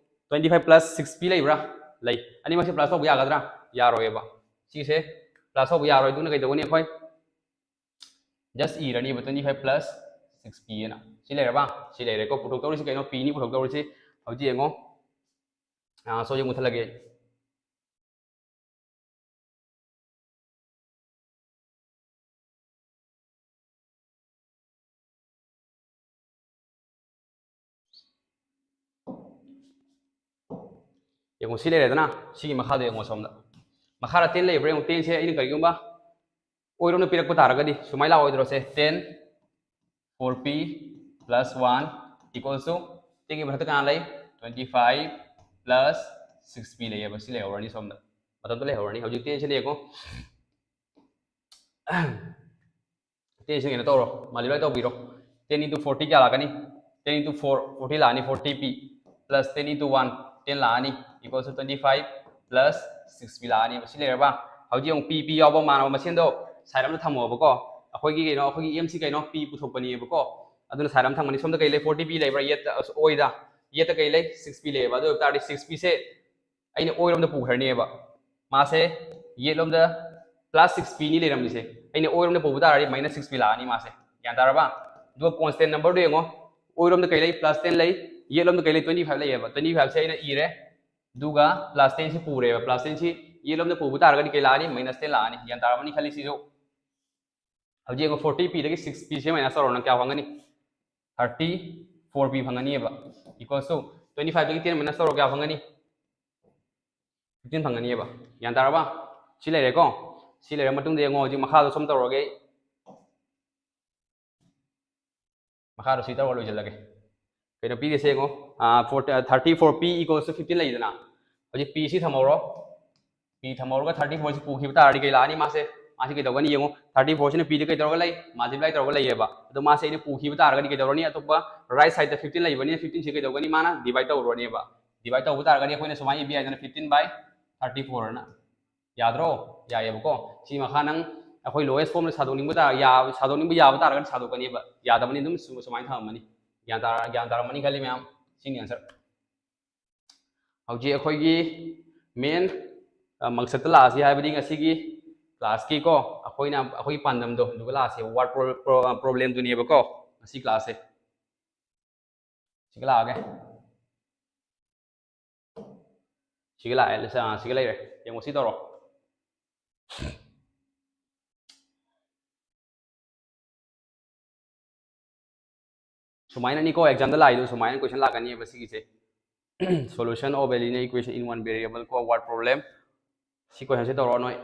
twenty five plus six p ꯂꯩꯕ꯭ꯔꯥ? ꯂꯩ. ꯑꯅꯤꯃꯛꯁꯦ plus ꯇꯧꯕ ꯌꯥꯒꯗ꯭ꯔꯥ? ꯌꯥꯔꯣꯏꯕ. ꯁꯤꯁꯦ plus ꯇꯧꯕ ꯌꯥꯔꯣꯏ꯫ ꯑꯗꯨꯅ ꯀꯩꯗꯧꯒꯅꯤ ꯑꯩꯈꯣꯏ? Just ꯏꯔꯅꯤꯕ twenty five plus six p ꯑꯅ. ꯁꯤ ꯂꯩꯔꯕ? ꯁꯤ ꯂꯩꯔꯦꯀꯣ. ꯄꯨꯊꯣꯛꯇꯧꯔꯤꯁꯤ ꯀꯩꯅꯣ? P ꯅꯤ ꯄꯨꯊꯣꯛꯇꯧꯔꯤꯁꯤ. ꯍꯧꯖꯤꯛ ꯌꯦꯡꯉꯣ. ꯑꯥ, ꯁꯣ ꯌꯦꯡ ꯃꯨꯠꯊꯠꯂꯒꯦ ꯑꯩ. ꯌꯦꯡꯉꯣ, ꯁꯤ ꯂꯩꯔꯦꯗꯅ, ꯁꯤꯒꯤ ꯃꯈꯥꯗ ꯌꯦꯡꯉꯣ ꯁꯣꯝꯗ. ꯃꯈꯥꯗ ten ꯂꯩꯕ꯭ꯔꯥ ꯌꯦꯡꯉꯣ. Ten ꯁꯦ ꯑꯩꯅ ꯀꯔꯤꯒꯨꯝꯕ ꯑꯣꯏꯔꯣꯝꯗ ꯄꯤꯔꯛꯄ ꯇꯥꯔꯒꯗꯤ ꯁꯨꯃꯥꯏꯅ ꯂꯥꯛꯑꯣꯏꯗ꯭ꯔꯣ? ꯁꯦ ten, four p plus one equals to ten ꯒꯤ ꯃꯊꯛꯇ ꯀꯅꯥ ꯂꯩ? Twenty five plus six p ꯂꯩꯌꯦꯕ. ꯁꯤ ꯂꯩꯍꯧꯔꯅꯤ ꯁꯣꯝꯗ, ꯃꯇꯝꯗ ꯂꯩꯍꯧꯔꯅꯤ. ꯍꯧꯖꯤꯛ ten ꯁꯤꯗ ꯌꯦꯡꯉꯣ, ten ꯁꯤꯗ ꯀꯩꯅꯣ ꯇꯧꯔꯣ, multiply ꯇꯧꯕꯤꯔꯣ. Ten into forty ꯀꯌꯥ ꯂꯥꯛꯀꯅꯤ? Ten into four, forty ꯂꯥꯛꯑꯅꯤ. Forty p plus ten into one, ten ꯂꯥꯛꯑꯅꯤ, equals to twenty five plus six p ꯂꯥꯛꯑꯅꯤ꯫ ꯁꯤ ꯂꯩꯔꯕ? ꯍꯧꯖꯤꯛ ꯑꯃꯨꯛ p, p ꯌꯥꯎꯕ ꯃꯥꯟꯅꯕ ꯃꯁꯦꯟꯗꯣ side ꯑꯃꯗ ꯊꯝꯃꯣꯕꯀꯣ. ꯑꯩꯈꯣꯏꯒꯤ ꯀꯩꯅꯣ, ꯑꯩꯈꯣꯏꯒꯤ m ꯁꯤ ꯀꯩꯅꯣ? P ꯄꯨꯊꯣꯛꯄꯅꯦꯕꯀꯣ. ꯑꯗꯨꯅ side ꯑꯃ ꯊꯝꯒꯅꯤ꯫ ꯁꯣꯝꯗ ꯀꯩ ꯂꯩ? Forty p ꯂꯩꯕ꯭ꯔꯥ? ꯌꯦꯠꯇ, ꯑꯁ, ꯑꯣꯏꯗ꯫ ꯌꯦꯠꯇ ꯀꯩ ꯂꯩ? Six p ꯂꯩꯌꯦꯕ꯫ ꯑꯗꯨ ꯑꯣꯏꯕ ꯇꯥꯔꯗꯤ six p ꯁꯦ ꯑꯩꯅ ꯑꯣꯏꯔꯣꯝꯗ ꯄꯨꯈ꯭ꯔꯅꯦꯕ꯫ ꯃꯥꯁꯦ ꯌꯦꯠꯂꯣꯝꯗ plus six p ꯅꯤ ꯂꯩꯔꯝꯃꯤꯁꯦ꯫ ꯑꯩꯅ ꯑꯣꯏꯔꯣꯝꯗ ꯄꯨꯕ ꯇꯥꯔꯗꯤ ꯃꯥꯏꯅꯁ ꯁꯤꯛꯁ ꯄꯤ ꯂꯥꯛꯑꯅꯤ ꯃꯥꯁꯦ꯫ ꯒ꯭ꯌꯥꯟ ꯇꯥꯔꯕ? ꯑꯗꯨꯒ ꯀꯣꯟꯁꯇꯦꯟ ꯅꯝꯕꯔꯗꯣ ꯌꯦꯡꯉꯣ, ꯑꯣꯏꯔꯣꯝꯗ ꯀꯩ ꯂꯩ? ꯄ꯭ꯂꯁ ꯇꯦꯟ ꯂꯩ꯫ ꯌꯦꯠꯂꯣꯝꯗ ꯀꯩ ꯂꯩ? ꯇ꯭ꯋꯦꯟꯇꯤ ꯐꯥꯏꯚ ꯂꯩꯌꯦꯕ꯫ ꯇ꯭ꯋꯦꯟꯇꯤ ꯐꯥꯏꯚꯁꯦ ꯑꯩꯅ ꯏꯔꯦ, ꯑꯗꯨꯒ ꯄ꯭ꯂꯁ ꯇꯦꯟꯁꯤ ꯄꯨꯔꯦꯕ꯫ ꯄ꯭ꯂꯁ ꯇꯦꯟꯁꯤ ꯌꯦꯠꯂꯣꯝꯗ ꯄꯨꯕ ꯇꯥꯔꯒꯗꯤ ꯀꯩ ꯂꯥꯛꯑꯅꯤ? ꯃꯥꯏꯅꯁ ꯇꯦꯟ ꯂꯥꯛꯑꯅꯤ꯫ ꯒ꯭ꯌꯥꯟ ꯇꯥꯔꯝꯃꯅꯤ ꯈꯜꯂꯤ ꯁꯤꯁꯨ꯫ ꯍꯧꯖꯤꯛ ꯌꯦꯡꯉꯣ, ꯐꯣꯔꯇꯤ ꯄꯤꯗꯒꯤ ꯁꯤꯛꯁ ꯄꯤꯁꯦ ꯃꯥꯏꯅꯁ ꯇꯧꯔꯣ, ꯅꯪ ꯀꯌꯥ ꯐꯪꯒꯅꯤ? ꯊꯥꯔꯇꯤ ꯐꯣꯔ ꯄꯤ ꯐꯪꯒꯅꯤꯕ꯫ Equals to ꯇ꯭ꯋꯦꯟꯇꯤ ꯐꯥꯏꯚꯇꯒꯤ ꯇꯦꯟ ꯃꯥꯏꯅꯁ ꯇꯧꯔꯣ, ꯀꯌꯥ ꯐꯪꯒꯅꯤ? ꯐꯤꯐꯇꯤꯟ ꯐꯪꯒꯅꯤꯕ꯫ ꯒ꯭ꯌꯥꯟ ꯇꯥꯔꯕ? ꯁꯤ ꯂꯩꯔꯦꯀꯣ꯫ ꯁꯤ ꯂꯩꯔ ꯃꯇꯨꯡꯗ ꯌꯦꯡꯉꯣ, ꯍꯧꯖꯤꯛ ꯃꯈꯥꯗꯣ ꯁꯨꯝ ꯇꯧꯔꯒꯦ ꯑꯩ꯫ ꯃꯈꯥꯗꯣ ꯁꯤ ꯇꯧꯔꯒ ꯂꯣꯏꯁꯤꯜꯂꯒꯦ꯫ ꯀꯩꯅꯣ ꯄꯤꯔꯤꯁꯦ ꯌꯦꯡꯉꯣ, ꯊꯥꯔꯇꯤ ꯐꯣꯔ ꯄꯤ ꯏꯀꯣꯜꯁ ꯇꯨ ꯐꯤꯐꯇꯤꯟ ꯂꯩꯗꯅ, ꯍꯧꯖꯤꯛ ꯄꯤ ꯁꯤ ꯊꯝꯍꯧꯔꯣ꯫ ꯄꯤ ꯊꯝꯍꯧꯔꯒ ꯊꯥꯔꯇꯤ ꯐꯣꯔꯁꯤ ꯄꯨꯈꯤꯕ ꯇꯥꯔꯗꯤ ꯀꯩ ꯂꯥꯛꯑꯅꯤ? ꯃꯥꯁꯦ, ꯃꯥꯁꯤ ꯀꯩꯗꯧꯒꯅꯤ ꯌꯦꯡꯉꯣ, ꯊꯥꯔꯇꯤ ꯐꯣꯔꯁꯤꯅ ꯄꯤꯗ ꯀꯩꯗꯧꯔꯒ ꯂꯩ? ꯃꯜꯇꯤꯄ꯭ꯂꯥꯏ ꯇꯧꯔꯒ ꯂꯩꯌꯦꯕ꯫ ꯑꯗꯣ ꯃꯥꯁꯦ ꯑꯩꯅ ꯄꯨꯈꯤꯕ ꯇꯥꯔꯒꯗꯤ ꯀꯩꯗꯧꯔꯅꯤ? ꯑꯇꯣꯞꯄ ꯔꯥꯏꯠ ꯁꯥꯏꯗꯇ ꯐꯤꯐꯇꯤꯟ ꯂꯩꯕꯅꯤꯅ ꯐꯤꯐꯇꯤꯟꯁꯤ ꯀꯩꯗꯧꯒꯅꯤ? ꯃꯥꯅ ꯗꯤꯚꯥꯏꯠ ꯇꯧꯔꯨꯔꯅꯦꯕ꯫ ꯗꯤꯚꯥꯏꯠ ꯇꯧꯕ ꯇꯥꯔꯒꯗꯤ ꯑꯩꯈꯣꯏꯅ ꯁꯨꯃꯥꯏꯅ ꯏꯕ ꯌꯥꯏꯗꯅ, ꯐꯤꯐꯇꯤꯟ ꯕꯥꯏ ꯊꯥꯔꯇꯤ ꯐꯣꯔ ꯑꯅ꯫ ꯌꯥꯗ꯭ꯔꯣ? ꯌꯥꯏꯌꯦꯕꯀꯣ꯫ ꯁꯤ ꯃꯈꯥ ꯅꯪ ꯑꯩꯈꯣꯏ ꯂꯣꯋꯦꯁ ꯐꯣꯝꯗ ꯁꯥꯗꯣꯛꯅꯤꯡꯕ ꯇꯥ-, ꯌꯥ-, ꯁꯥꯗꯣꯛꯅꯤꯡꯕ ꯌꯥꯕ ꯇꯥꯔꯒꯗꯤ ꯁꯥꯗꯣꯛꯀꯅꯦꯕ꯫ ꯌꯥꯗꯕꯅꯤ, ꯑꯗꯨꯝ ꯁꯨ-, ꯁꯨꯃꯥꯏꯅ ꯊꯝꯃꯝꯃꯅꯤ꯫ ꯒ꯭ꯌꯥꯟ ꯇꯥꯔ-, ꯒ꯭ꯌꯥꯟ ꯇꯥꯔꯝꯃꯅꯤ ꯈꯜꯂꯤ ꯃꯌꯥꯝ꯫ ꯁꯤꯅꯤ ꯑꯟꯁꯔ꯫ ꯍꯧꯖꯤꯛ ꯑꯩꯈꯣꯏꯒꯤ ꯃꯦꯟ, ꯑ, ꯃꯛꯁꯠꯇ ꯂꯥꯛꯑꯁꯤ, ꯍꯥꯏꯕꯗꯤ ꯉꯁꯤꯒꯤ ꯀ꯭ꯂꯥꯁꯀꯤꯀꯣ, ꯑꯩꯈꯣꯏꯅ, ꯑꯩꯈꯣꯏꯒꯤ ꯄꯥꯟꯗꯝꯗꯣ ꯑꯗꯨꯒ ꯂꯥꯛꯑꯁꯤ, ꯋꯥꯔꯗ ꯄ꯭ꯔꯣ-, ꯄ꯭ꯔꯣ-, ꯄ꯭ꯔꯣꯕ꯭ꯂꯦꯝꯗꯨꯅꯦꯕꯀꯣ ꯉꯁꯤ ꯀ꯭ꯂꯥꯁꯁꯦ꯫ ꯁꯤꯒ ꯂꯥꯛꯑꯒꯦ꯫ ꯁꯤꯒ ꯂꯥꯛꯑꯦ, ꯂꯤꯁ-, ꯑ, ꯁꯤꯒ ꯂꯩꯔꯦ꯫ ꯌꯦꯡꯉꯣ, ꯁꯤ ꯇꯧꯔꯣ꯫ ꯁꯨꯃꯥꯏꯅꯅꯤꯀꯣ, ꯑꯦꯛꯖꯥꯝꯗ ꯂꯥꯛꯏꯗꯣ, ꯁꯨꯃꯥꯏꯅ ꯀꯣꯏꯁꯟ ꯂꯥꯛꯀꯅꯤꯕ ꯁꯤꯒꯤꯁꯦ꯫ Solution of a linear equation in one variable ꯀꯣ, word problem꯫ ꯁꯤ ꯀꯣꯏꯁꯟꯁꯦ ꯇꯧꯔꯣ ꯅꯣꯏ꯫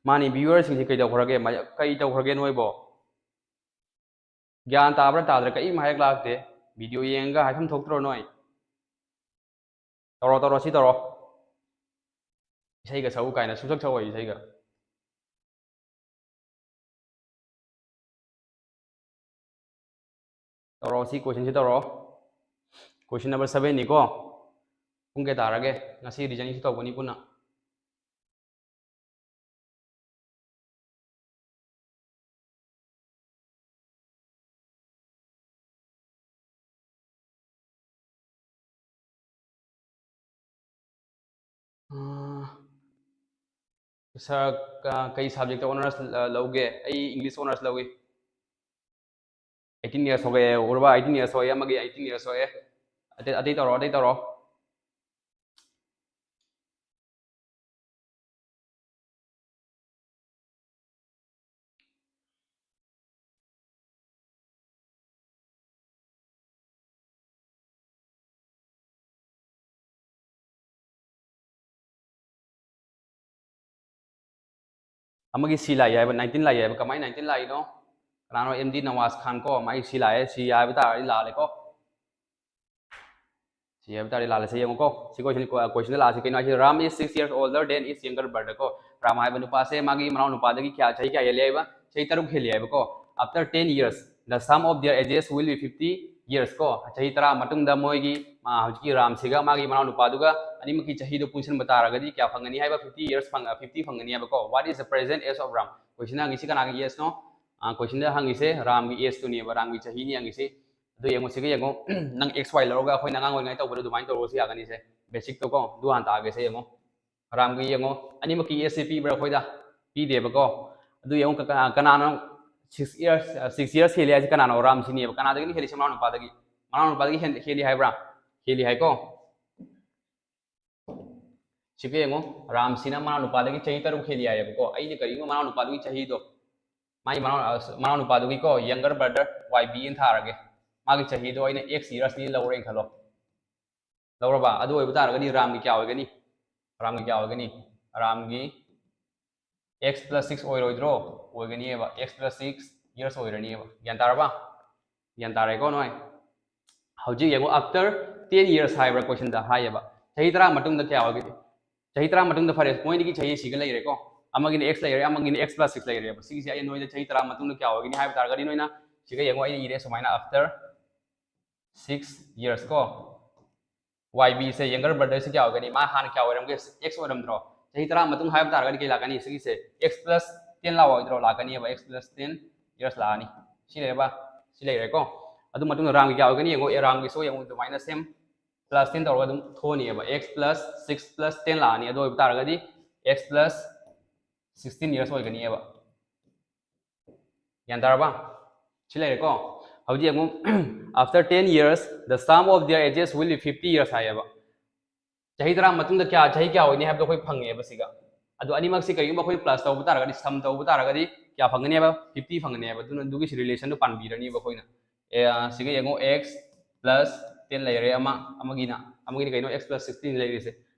ꯃꯥꯅꯤ, ꯚ꯭ꯌꯨꯋꯔꯁꯤꯡꯁꯦ ꯀꯩꯗꯧꯈ꯭ꯔꯒꯦ? ꯃ-, ꯀꯩ ꯇꯧꯈ꯭ꯔꯒꯦ ꯅꯣꯏꯕꯣ? ꯒ꯭ꯌꯥꯟ ꯇꯥꯕ꯭ꯔꯥ ꯇꯥꯗ꯭ꯔꯥ? ꯀꯔꯤꯝ ꯍꯥꯏꯔꯛ ꯂꯥꯛꯇꯦ꯫ ꯚꯤꯗꯤꯑꯣ ꯌꯦꯡꯉꯒ ꯍꯥꯏꯐꯝ ꯊꯣꯛꯇ꯭ꯔꯣ ꯅꯣꯏ? ꯇꯧꯔꯣ, ꯇꯧꯔꯣ, ꯁꯤ ꯇꯧꯔꯣ꯫ ꯏꯁꯩꯒ ꯁꯛꯎ ꯀꯥꯏꯅ ꯁꯨꯡꯁꯛ ꯁꯛꯑꯣꯏ ꯏꯁꯩꯒ꯫ ꯇꯧꯔꯣ, ꯁꯤ ꯀꯣꯏꯁꯟꯁꯤ ꯇꯧꯔꯣ꯫ Question number sevenꯅꯤꯀꯣ꯫ ꯄꯨꯡ ꯀꯌꯥ ꯇꯥꯔꯒꯦ? ꯉꯁꯤ ꯔꯤꯖꯅꯤꯡꯁꯨ ꯇꯧꯒꯅꯤ ꯄꯨꯟꯅ꯫ Sir, ꯀ-, ꯀꯩ subject ꯇ honours, ꯑ, ꯂꯧꯒꯦ? ꯑꯩ English honours ꯂꯧꯏ꯫ Eighteen years ꯊꯣꯛꯑꯦ, ꯎꯔꯕ? Eighteen years ꯊꯣꯛꯑꯦ, ꯑꯃꯒꯤ eighteen years ꯊꯣꯛꯑꯦ꯫ ꯑꯇꯩ, ꯑꯇꯩ ꯇꯧꯔꯣ, ꯑꯇꯩ ꯇꯧꯔꯣ꯫ ꯑꯃꯒꯤ C ꯂꯥꯛꯏ ꯍꯥꯏꯕ, nineteen ꯂꯥꯛꯏ ꯍꯥꯏꯕ꯫ ꯀꯃꯥꯏꯅ nineteen ꯂꯥꯛꯏꯅꯣ? ꯀꯅꯥꯅꯣ? M D Nawaz Khan ꯀꯣ, ꯃꯥꯒꯤ C ꯂꯥꯛꯑꯦ꯫ C ꯍꯥꯏꯕ ꯇꯥꯔꯗꯤ ꯂꯥꯜꯂꯦꯀꯣ꯫ C ꯍꯥꯏꯕ ꯇꯥꯔꯗꯤ ꯂꯥꯜꯂꯦ꯫ ꯁꯤ ꯌꯦꯡꯉꯨꯀꯣ꯫ ꯁꯤ question, question ꯗ ꯂꯥꯛꯑꯁꯤ ꯀꯩꯅꯣ ꯍꯥꯏꯁꯦ? Ram is six years older than his younger brother ꯀꯣ꯫ ꯔꯥꯝ ꯍꯥꯏꯕ ꯅꯨꯄꯥꯁꯦ ꯃꯥꯒꯤ ꯃꯅꯥꯎ ꯅꯨꯄꯥꯗꯒꯤ ꯀꯌꯥ, ꯆꯍꯤ ꯀꯌꯥ ꯍꯦꯜꯂꯤ ꯍꯥꯏꯕ? ꯆꯍꯤ ꯇꯔꯨꯛ ꯍꯦꯜꯂꯤ ꯍꯥꯏꯕꯀꯣ꯫ After ten years, the sum of their ages will be fifty years ꯀꯣ꯫ ꯆꯍꯤ ꯇꯔꯥ ꯃꯇꯨꯡꯗ ꯃꯣꯏꯒꯤ, ꯃꯥ, ꯍꯧꯖꯤꯛꯀꯤ ꯔꯥꯝꯁꯤꯒ ꯃꯥꯒꯤ ꯃꯅꯥꯎ ꯅꯨꯄꯥꯗꯨꯒ ꯑꯅꯤꯃꯛꯀꯤ ꯆꯍꯤꯗꯣ ꯄꯨꯟꯁꯤꯟꯕ ꯇꯥꯔꯒꯗꯤ ꯀꯌꯥ ꯐꯪꯒꯅꯤ ꯍꯥꯏꯕ? Fifty years ꯐꯪ-, fifty ꯐꯪꯒꯅꯤ ꯍꯥꯏꯕꯀꯣ꯫ What is the present age of Ram? Question ꯗ ꯍꯪꯉꯤꯁꯤ ꯀꯅꯥꯒꯤ age ꯅꯣ? ꯑ, question ꯗ ꯍꯪꯉꯤꯁꯦ ꯔꯥꯝꯒꯤ age ꯇꯨꯅꯦꯕ, ꯔꯥꯝꯒꯤ ꯆꯍꯤꯅꯤ ꯍꯪꯉꯤꯁꯦ꯫ ꯑꯗꯨ ꯌꯦꯡꯉꯣ, ꯁꯤꯒ ꯌꯦꯡꯉꯣ꯫ ꯅꯪ X Y ꯂꯧꯔꯒ ꯑꯩꯈꯣꯏꯅ ꯑꯉꯥꯡ ꯑꯣꯏꯔꯤꯉꯩ ꯇꯧꯕꯗꯣ ꯑꯗꯨꯃꯥꯏꯅ ꯇꯧꯔꯒꯁꯨ ꯌꯥꯒꯅꯤꯁꯦ꯫ Basic ꯇꯣ ꯀꯣ, ꯑꯗꯨ ꯍꯥꯟꯅ ꯇꯥꯛꯑꯒꯦꯁꯦ ꯌꯦꯡꯉꯣ꯫ ꯔꯥꯝꯒꯤ ꯌꯦꯡꯉꯣ, ꯑꯅꯤꯃꯛꯀꯤ age ꯁꯦ ꯄꯤꯕ꯭ꯔꯥ ꯑꯩꯈꯣꯏꯗ? ꯄꯤꯗꯦꯕꯀꯣ꯫ ꯑꯗꯨ ꯌꯦꯡꯉꯣ, ꯀ-, ꯀ-, ꯀꯅꯥꯅꯣ six years, ꯑ, six years ꯍꯦꯜꯂꯤ ꯍꯥꯏꯁꯦ ꯀꯅꯥꯅꯣ? ꯔꯥꯝꯁꯤꯅꯦꯕ꯫ ꯀꯅꯥꯗꯒꯤꯅ ꯍꯦꯜꯂꯤꯁꯦ? ꯃꯅꯥꯎ ꯅꯨꯄꯥꯗꯒꯤ꯫ ꯃꯅꯥꯎ ꯅꯨꯄꯥꯗꯒꯤ ꯍꯦꯟ-, ꯍꯦꯜꯂꯤ ꯍꯥꯏꯕ꯭ꯔꯥ? ꯍꯦꯜꯂꯤ ꯍꯥꯏꯀꯣ꯫ ꯁꯤꯒ ꯌꯦꯡꯉꯣ, ꯔꯥꯝꯁꯤꯅ ꯃꯅꯥꯎ ꯅꯨꯄꯥꯗꯒꯤ ꯆꯍꯤ ꯇꯔꯨꯛ ꯍꯦꯜꯂꯤ ꯍꯥꯏꯌꯦꯕꯀꯣ꯫ ꯑꯩꯅ ꯀꯔꯤꯒꯨꯝꯕ ꯃꯅꯥꯎ ꯅꯨꯄꯥꯗꯨꯒꯤ ꯆꯍꯤꯗꯣ, ꯃꯥꯒꯤ ꯃꯅꯥꯎ-, ꯑ, ꯃꯅꯥꯎ ꯅꯨꯄꯥꯗꯨꯒꯤꯀꯣ, younger brother Y B ꯑꯅ ꯊꯥꯔꯒꯦ꯫ ꯃꯥꯒꯤ ꯆꯍꯤꯗꯣ ꯑꯩꯅ X years ꯅꯤ ꯂꯧꯔꯦꯅ ꯈꯜꯂꯣ꯫ ꯂꯧꯔꯕ? ꯑꯗꯨ ꯑꯣꯏꯕ ꯇꯥꯔꯒꯗꯤ ꯔꯥꯝꯒꯤ ꯀꯌꯥ ꯑꯣꯏꯒꯅꯤ? ꯔꯥꯝꯒꯤ ꯀꯌꯥ ꯑꯣꯏꯒꯅꯤ? ꯔꯥꯝꯒꯤ X plus six ꯑꯣꯏꯔꯣꯏꯗ꯭ꯔꯣ? ꯑꯣꯏꯒꯅꯤꯕ꯫ X plus six years ꯑꯣꯏꯔꯅꯤꯕ꯫ ꯒ꯭ꯌꯥꯟ ꯇꯥꯔꯕ? ꯒ꯭ꯌꯥꯟ ꯇꯥꯔꯦꯀꯣ ꯅꯣꯏ? ꯍꯧꯖꯤꯛ ꯌꯦꯡꯉꯣ, after ten years ꯍꯥꯏꯕ꯭ꯔꯥ question ꯗ ꯍꯥꯏꯌꯦꯕ꯫ ꯆꯍꯤ ꯇꯔꯥ ꯃꯇꯨꯡꯗ ꯀꯌꯥ ꯑꯣꯏꯒꯅꯤ? ꯆꯍꯤ ꯇꯔꯥ ꯃꯇꯨꯡꯗ, ꯐꯔꯦ, ꯃꯣꯏꯅꯤꯒꯤ ꯆꯍꯤ ꯁꯤꯒ ꯂꯩꯔꯦꯀꯣ꯫ ꯑꯃꯒꯤꯅ X ꯂꯩꯔꯦ, ꯑꯃꯒꯤꯅ X plus six ꯂꯩꯔꯦꯕ꯫ ꯁꯤꯒꯤꯁꯦ ꯑꯩ ꯅꯣꯏꯗ ꯆꯍꯤ ꯇꯔꯥ ꯃꯇꯨꯡꯗ ꯀꯌꯥ ꯑꯣꯏꯒꯅꯤ ꯍꯥꯏꯕ ꯇꯥꯔꯒꯗꯤ, ꯅꯣꯏꯅ ꯁꯤꯒ ꯌꯦꯡꯉꯣ, ꯑꯩꯅ ꯏꯔꯦ ꯁꯨꯃꯥꯏꯅ, after six years ꯀꯣ꯫ Y B ꯁꯦ, younger brother ꯁꯦ ꯀꯌꯥ ꯑꯣꯏꯒꯅꯤ? ꯃꯥ ꯍꯥꯟꯅ ꯀꯌꯥ ꯑꯣꯏꯔꯝꯒꯦ? X ꯑꯣꯏꯔꯝꯗ꯭ꯔꯣ? ꯆꯍꯤ ꯇꯔꯥ ꯃꯇꯨꯡ ꯍꯥꯏꯕ ꯇꯥꯔꯒꯗꯤ ꯀꯩ ꯂꯥꯛꯀꯅꯤ? ꯁꯤꯒꯤꯁꯦ X plus ten ꯂꯥꯛꯑꯣꯏꯗ꯭ꯔꯣ? ꯂꯥꯛꯀꯅꯤꯕ, X plus ten years ꯂꯥꯛꯑꯅꯤ꯫ ꯁꯤ ꯂꯩꯔꯕ? ꯁꯤ ꯂꯩꯔꯦꯀꯣ꯫ ꯑꯗꯨ ꯃꯇꯨꯡꯗ ꯔꯥꯝꯒꯤ ꯀꯌꯥ ꯑꯣꯏꯒꯅꯤ? ꯌꯦꯡꯉꯣ, ꯑꯦ, ꯔꯥꯝꯒꯤꯁꯨ ꯌꯦꯡꯉꯣ, ꯑꯗꯨꯃꯥꯏꯅ same plus ten ꯇꯧꯔꯒ ꯑꯗꯨꯝ ꯊꯣꯛꯑꯅꯤꯕ꯫ X plus six plus ten ꯂꯥꯛꯑꯅꯤ꯫ ꯑꯗꯨ ꯑꯣꯏꯕ ꯇꯥꯔꯒꯗꯤ X plus sixteen years ꯑꯣꯏꯒꯅꯤꯕ꯫ ꯒ꯭ꯌꯥꯟ ꯇꯥꯔꯕ? ꯁꯤ ꯂꯩꯔꯦꯀꯣ꯫ ꯍꯧꯖꯤꯛ ꯑꯃꯨꯛ after ten years the sum of their ages will be fifty years ꯍꯥꯏꯌꯦꯕ꯫ ꯆꯍꯤ ꯇꯔꯥ ꯃꯇꯨꯡꯗ ꯀꯌꯥ, ꯆꯍꯤ ꯀꯌꯥ ꯑꯣꯏꯅꯤ ꯍꯥꯏꯕꯗꯣ ꯑꯩꯈꯣꯏ ꯐꯪꯉꯦꯕ ꯁꯤꯒ꯫ ꯑꯗꯣ ꯑꯅꯤꯃꯛꯁꯤ ꯀꯔꯤꯒꯨꯝꯕ ꯑꯩꯈꯣꯏ plus ꯇꯧꯕ ꯇꯥꯔꯒꯗꯤ, sum ꯇꯧꯕ ꯇꯥꯔꯒꯗꯤ ꯀꯌꯥ ꯐꯪꯒꯅꯦꯕ? Fifty ꯐꯪꯒꯅꯦꯕ꯫ ꯑꯗꯨꯅ ꯑꯗꯨꯒꯤ relationꯗꯨ ꯄꯥꯟꯕꯤꯔꯅꯤꯕ ꯑꯩꯈꯣꯏꯅ꯫ ꯑꯦ, ꯁꯤꯒ ꯌꯦꯡꯉꯣ, x plus ten ꯂꯩꯔꯦ ꯑꯃ, ꯑꯃꯒꯤꯅ, ꯑꯃꯒꯤꯅ ꯀꯩꯅꯣ? X plus sixteen ꯂꯩꯔꯤꯁꯦ꯫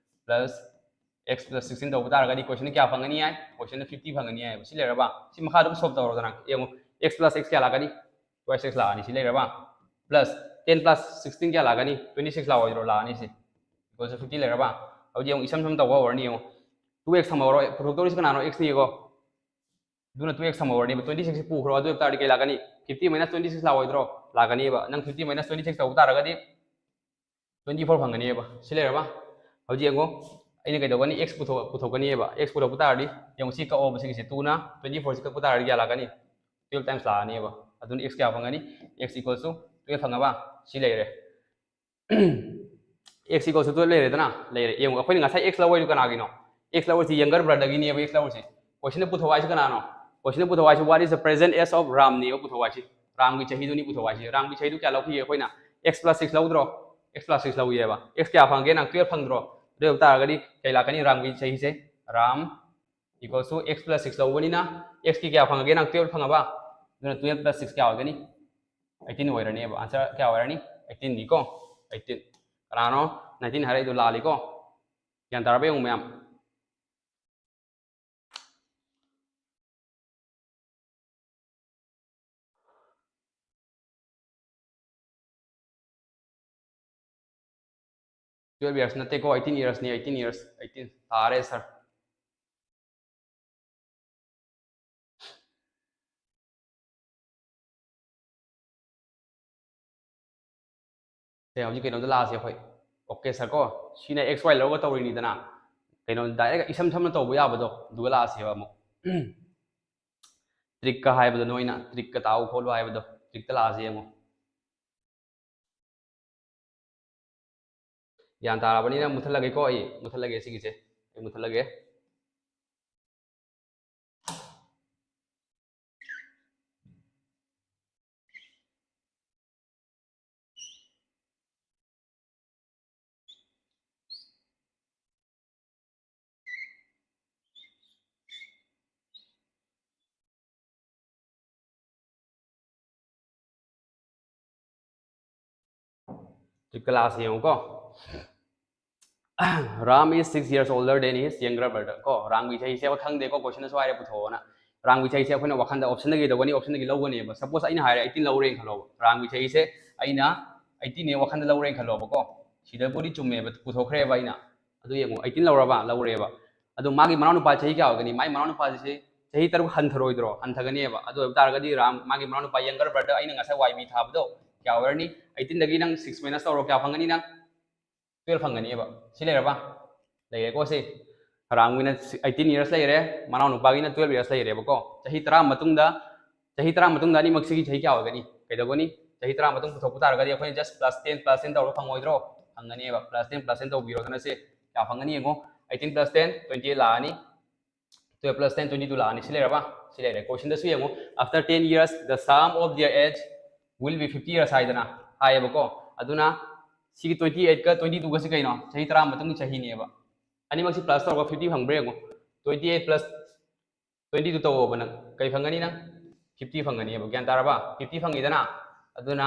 Plus x plus sixteen ꯇꯧꯕ ꯇꯥꯔꯒꯗꯤ question ꯀꯌꯥ ꯐꯪꯒꯅꯤ ꯍꯥꯏ? Question fifty ꯐꯪꯒꯅꯤ ꯍꯥꯏꯕ꯫ ꯁꯤ ꯂꯩꯔꯕ? ꯁꯤ ꯃꯈꯥ ꯑꯗꯨꯝ solve ꯇꯧꯔꯣꯗꯅ꯫ ꯌꯦꯡꯉꯣ, x plus x ꯀꯌꯥ ꯂꯥꯛꯀꯅꯤ? Twelve x ꯂꯥꯛꯑꯅꯤ꯫ ꯁꯤ ꯂꯩꯔꯕ? Plus ten plus sixteen ꯀꯌꯥ ꯂꯥꯛꯀꯅꯤ? Twenty six ꯂꯥꯛꯑꯣꯏꯗ꯭ꯔꯣ? ꯂꯥꯛꯑꯅꯤ ꯁꯤ꯫ Equal to fifty ꯂꯩꯔꯕ? ꯍꯧꯖꯤꯛ ꯌꯦꯡꯉꯣ, ꯏꯁꯝ ꯁꯝ ꯇꯧꯕ ꯍꯧꯔꯅꯤ ꯌꯦꯡꯉꯣ꯫ Two x ꯊꯝꯍꯧꯔꯣ, ꯄꯨꯊꯣꯛꯇꯧꯔꯤꯁꯤ ꯀꯅꯥꯅꯣ? X ꯅꯤꯀꯣ꯫ ꯑꯗꯨꯅ two x ꯊꯝꯍꯧꯔꯅꯦꯕ꯫ Twenty six ꯁꯤ ꯄꯨꯈ꯭ꯔꯣ, ꯑꯗꯨ ꯑꯣꯏꯕ ꯇꯥꯔꯗꯤ ꯀꯩ ꯂꯥꯛꯀꯅꯤ? Fifty minus twenty six ꯂꯥꯛꯑꯣꯏꯗ꯭ꯔꯣ? ꯂꯥꯛꯀꯅꯤꯕ꯫ ꯅꯪ fifty minus twenty six ꯇꯧꯕ ꯇꯥꯔꯒꯗꯤ twenty four ꯐꯪꯒꯅꯤꯕ꯫ ꯁꯤ ꯂꯩꯔꯕ? ꯍꯧꯖꯤꯛ ꯌꯦꯡꯉꯣ, ꯑꯩꯅ ꯀꯩꯗꯧꯒꯅꯤ? X ꯄꯨꯊꯣꯛ-, ꯄꯨꯊꯣꯛꯀꯅꯤꯕ꯫ X ꯄꯨꯊꯣꯛꯄ ꯇꯥꯔꯗꯤ ꯌꯦꯡꯉꯣ, ꯁꯤ ꯀꯛꯑꯣꯕ, ꯁꯤꯒꯤꯁꯦ꯫ Two ꯅ twenty four ꯁꯤ ꯀꯛꯄ ꯇꯥꯔꯗꯤ ꯀꯌꯥ ꯂꯥꯛꯀꯅꯤ? Twelve times ꯂꯥꯛꯑꯅꯤꯕ꯫ ꯑꯗꯨꯅ x ꯀꯌꯥ ꯐꯪꯒꯅꯤ? X equals to twelve ꯐꯪꯉꯕ? ꯁꯤ ꯂꯩꯔꯦ꯫ X equals to twelve ꯂꯩꯔꯦꯗꯅ? ꯂꯩꯔꯦ꯫ ꯌꯦꯡꯉꯨ, ꯑꯩꯈꯣꯏꯅ ꯉꯁꯥꯏ x ꯂꯧꯔꯤꯗꯨ ꯀꯅꯥꯒꯤꯅꯣ? X ꯂꯧꯔꯤꯁꯤ younger brotherꯒꯤꯅꯦꯕ, x ꯂꯧꯔꯤꯁꯤ꯫ Questionꯗ ꯄꯨꯊꯣꯛꯑꯣ ꯍꯥꯏꯁꯤ ꯀꯅꯥꯅꯣ? Questionꯗ ꯄꯨꯊꯣꯛꯑꯣ ꯍꯥꯏꯁꯤ what is the present age of ꯔꯥꯝꯅꯦꯕ ꯄꯨꯊꯣꯛꯑꯣ ꯍꯥꯏꯁꯤ꯫ ꯔꯥꯝꯒꯤ ꯆꯍꯤꯗꯨꯅꯤ ꯄꯨꯊꯣꯛꯑꯣ ꯍꯥꯏꯁꯤ꯫ ꯔꯥꯝꯒꯤ ꯆꯍꯤꯗꯨ ꯀꯌꯥ ꯂꯧꯈꯤꯒꯦ ꯑꯩꯈꯣꯏꯅ? X plus six ꯂꯧꯗ꯭ꯔꯣ? X plus six ꯂꯧꯏꯌꯦꯕ꯫ X ꯀꯌꯥ ꯐꯪꯒꯦ ꯅꯪ? Twelve ꯐꯪꯗ꯭ꯔꯣ? ꯑꯗꯨ ꯑꯣꯏꯕ ꯇꯥꯔꯒꯗꯤ ꯀꯩ ꯂꯥꯛꯀꯅꯤ? ꯔꯥꯝꯒꯤ ꯆꯍꯤꯁꯦ, Ram equals to x plus six ꯂꯧꯕꯅꯤꯅ x ꯀꯤ ꯀꯌꯥ ꯐꯪꯉꯒꯦ ꯅꯪ? Twelve ꯐꯪꯉꯕ? ꯑꯗꯨꯅ twelve plus six ꯀꯌꯥ ꯑꯣꯏꯒꯅꯤ? Eighteen ꯑꯣꯏꯔꯅꯦꯕ꯫ Answer ꯀꯌꯥ ꯑꯣꯏꯔꯅꯤ? Eighteen ꯅꯤꯀꯣ꯫ Eighteen꯫ ꯀꯅꯥꯅꯣ nineteen ꯍꯥꯏꯔꯛꯏꯗꯣ? ꯂꯥꯜꯂꯤꯀꯣ꯫ ꯒ꯭ꯌꯥꯟ ꯇꯥꯔꯕ ꯌꯦꯡꯉꯨ ꯃꯌꯥꯝ꯫ Twelve years ꯅꯠꯇꯦꯀꯣ, eighteen years ꯅꯤ, eighteen years, eighteen ꯇꯥꯔꯦ sir꯫ ꯁꯦ, ꯍꯧꯖꯤꯛ ꯀꯩꯅꯣꯗ ꯂꯥꯛꯑꯁꯦ ꯑꯩꯈꯣꯏ꯫ Okay sir ꯀꯣ, ꯁꯤꯅ x y ꯂꯧꯔꯒ ꯇꯧꯔꯤꯅꯤꯗꯅ, ꯀꯩꯅꯣ direct ꯏꯁꯝ ꯁꯝꯅ ꯇꯧꯕ ꯌꯥꯕꯗꯣ, ꯑꯗꯨꯒ ꯂꯥꯛꯑꯁꯦꯕ ꯑꯃꯨꯛ꯫ Trick ꯀ ꯍꯥꯏꯕꯗꯣ, ꯅꯣꯏꯅ trick ꯀ ꯇꯥꯎ ꯈꯣꯠꯂꯨ ꯍꯥꯏꯕꯗꯣ, trick ꯇ ꯂꯥꯛꯑꯁꯦ ꯌꯦꯡꯉꯣ꯫ ꯒ꯭ꯌꯥꯟ ꯇꯥꯔꯕꯅꯤꯅ ꯃꯨꯠꯊꯠꯂꯒꯦꯀꯣ, ꯑꯩ ꯃꯨꯠꯊꯠꯂꯒꯦ ꯁꯤꯒꯤꯁꯦ, ꯑꯩ ꯃꯨꯠꯊꯠꯂꯒꯦ꯫ Trip ꯀꯂꯥꯁꯦ ꯌꯦꯡꯉꯨꯀꯣ꯫ Ram is six years older than his younger brother. ꯀꯣ, ꯔꯥꯝꯒꯤ ꯆꯍꯤꯁꯦ ꯑꯩꯈꯣꯏ ꯈꯪꯗꯦꯀꯣ, question ꯁꯨ ꯍꯥꯏꯔꯦ ꯄꯨꯊꯣꯛꯑꯣꯅ꯫ ꯔꯥꯝꯒꯤ ꯆꯍꯤꯁꯦ ꯑꯩꯈꯣꯏꯅ ꯋꯥꯈꯟꯗ option ꯗ ꯀꯩꯗꯧꯒꯅꯤ? Option ꯗꯒꯤ ꯂꯧꯒꯅꯦꯕ꯫ Suppose ꯑꯩꯅ ꯍꯥꯏꯔꯦ eighteen ꯂꯧꯔꯦꯅ ꯈꯜꯂꯣꯕ꯫ ꯔꯥꯝꯒꯤ ꯆꯍꯤꯁꯦ ꯑꯩꯅ eighteen ꯅꯦ ꯋꯥꯈꯟꯗ ꯂꯧꯔꯦꯅ ꯈꯜꯂꯣꯕꯀꯣ꯫ ꯁꯤꯗꯕꯨꯗꯤ ꯆꯨꯝꯃꯦꯕ, ꯄꯨꯊꯣꯛꯈ꯭ꯔꯦꯕ ꯑꯩꯅ꯫ ꯑꯗꯨ ꯌꯦꯡꯉꯣ, eighteen ꯂꯧꯔꯕ? ꯂꯧꯔꯦꯕ꯫ ꯑꯗꯣ ꯃꯥꯒꯤ ꯃꯅꯥꯎꯅꯨꯄꯥ ꯆꯍꯤ ꯀꯌꯥ ꯑꯣꯏꯒꯅꯤ? ꯃꯥꯒꯤ ꯃꯅꯥꯎꯅꯨꯄꯥꯁꯦ ꯆꯍꯤ ꯇꯔꯨꯛ ꯍꯟꯊꯔꯣꯏꯗ꯭ꯔꯣ? ꯍꯟꯊꯒꯅꯦꯕ꯫ ꯑꯗꯨ ꯑꯣꯏꯕ ꯇꯥꯔꯒꯗꯤ ꯔꯥꯝ, ꯃꯥꯒꯤ ꯃꯅꯥꯎꯅꯨꯄꯥ younger brother, ꯑꯩꯅ ꯉꯁꯥꯏ ꯋꯥꯏ ꯕꯤ ꯊꯥꯕꯗꯣ ꯀꯌꯥ ꯑꯣꯏꯔꯅꯤ? Eighteen ꯗꯒꯤ ꯅꯪ six minus ꯇꯧꯔꯣ, ꯀꯌꯥ ꯐꯪꯒꯅꯤ ꯅꯪ? Twelve ꯐꯪꯒꯅꯤꯕ꯫ ꯁꯤ ꯂꯩꯔꯕ? ꯂꯩꯔꯦꯀꯣ ꯁꯤ꯫ ꯔꯥꯝꯒꯤꯅ eighteen years ꯂꯩꯔꯦ, ꯃꯅꯥꯎꯅꯨꯄꯥꯒꯤꯅ twelve years ꯂꯩꯔꯦꯕꯀꯣ꯫ ꯆꯍꯤ ꯇꯔꯥ ꯃꯇꯨꯡꯗ, ꯆꯍꯤ ꯇꯔꯥ ꯃꯇꯨꯡꯗ ꯑꯅꯤꯃꯛꯁꯤꯒꯤ ꯆꯍꯤ ꯀꯌꯥ ꯑꯣꯏꯒꯅꯤ? ꯀꯩꯗꯧꯒꯅꯤ? ꯆꯍꯤ ꯇꯔꯥ ꯃꯇꯨꯡ ꯄꯨꯊꯣꯛꯄ ꯇꯥꯔꯒꯗꯤ ꯑꯩꯈꯣꯏꯅ just plus ten, plus ten ꯇꯧꯔꯒ ꯐꯪꯉꯣꯏꯗ꯭ꯔꯣ? ꯐꯪꯒꯅꯦꯕ꯫ Plus ten, plus ten ꯇꯧꯕꯤꯔꯣꯗꯅ ꯁꯦ꯫ ꯀꯌꯥ ꯐꯪꯒꯅꯤ ꯌꯦꯡꯉꯣ꯫ Eighteen plus ten, twenty eight ꯂꯥꯛꯑꯅꯤ꯫ Twelve plus ten, twenty two ꯂꯥꯛꯑꯅꯤ꯫ ꯁꯤ ꯂꯩꯔꯕ? ꯁꯤ ꯂꯩꯔꯦ꯫ Question ꯗꯁꯨ ꯌꯦꯡꯉꯨ, "After ten years, the sum of their age will be fifty years" ꯍꯥꯏꯗꯅ ꯍꯥꯏꯌꯦꯕꯀꯣ꯫ ꯑꯗꯨꯅ ꯁꯤꯒꯤ twenty eight ꯀ twenty two ꯒꯁꯤ ꯀꯩꯅꯣ? ꯆꯍꯤ ꯇꯔꯥ ꯃꯇꯨꯡꯒꯤ ꯆꯍꯤꯅꯦꯕ꯫ ꯑꯅꯤꯃꯛꯁꯤ plus ꯇꯧꯔꯒ fifty ꯐꯪꯕ꯭ꯔꯥ ꯌꯦꯡꯉꯨ꯫ Twenty eight plus twenty two ꯇꯧꯑꯣꯕ ꯅꯪ꯫ ꯀꯩ ꯐꯪꯒꯅꯤ ꯅꯪ? Fifty ꯐꯪꯒꯅꯤꯕ꯫ ꯒ꯭ꯌꯥꯟ ꯇꯥꯔꯕ? Fifty ꯐꯪꯉꯤꯗꯅ? ꯑꯗꯨꯅ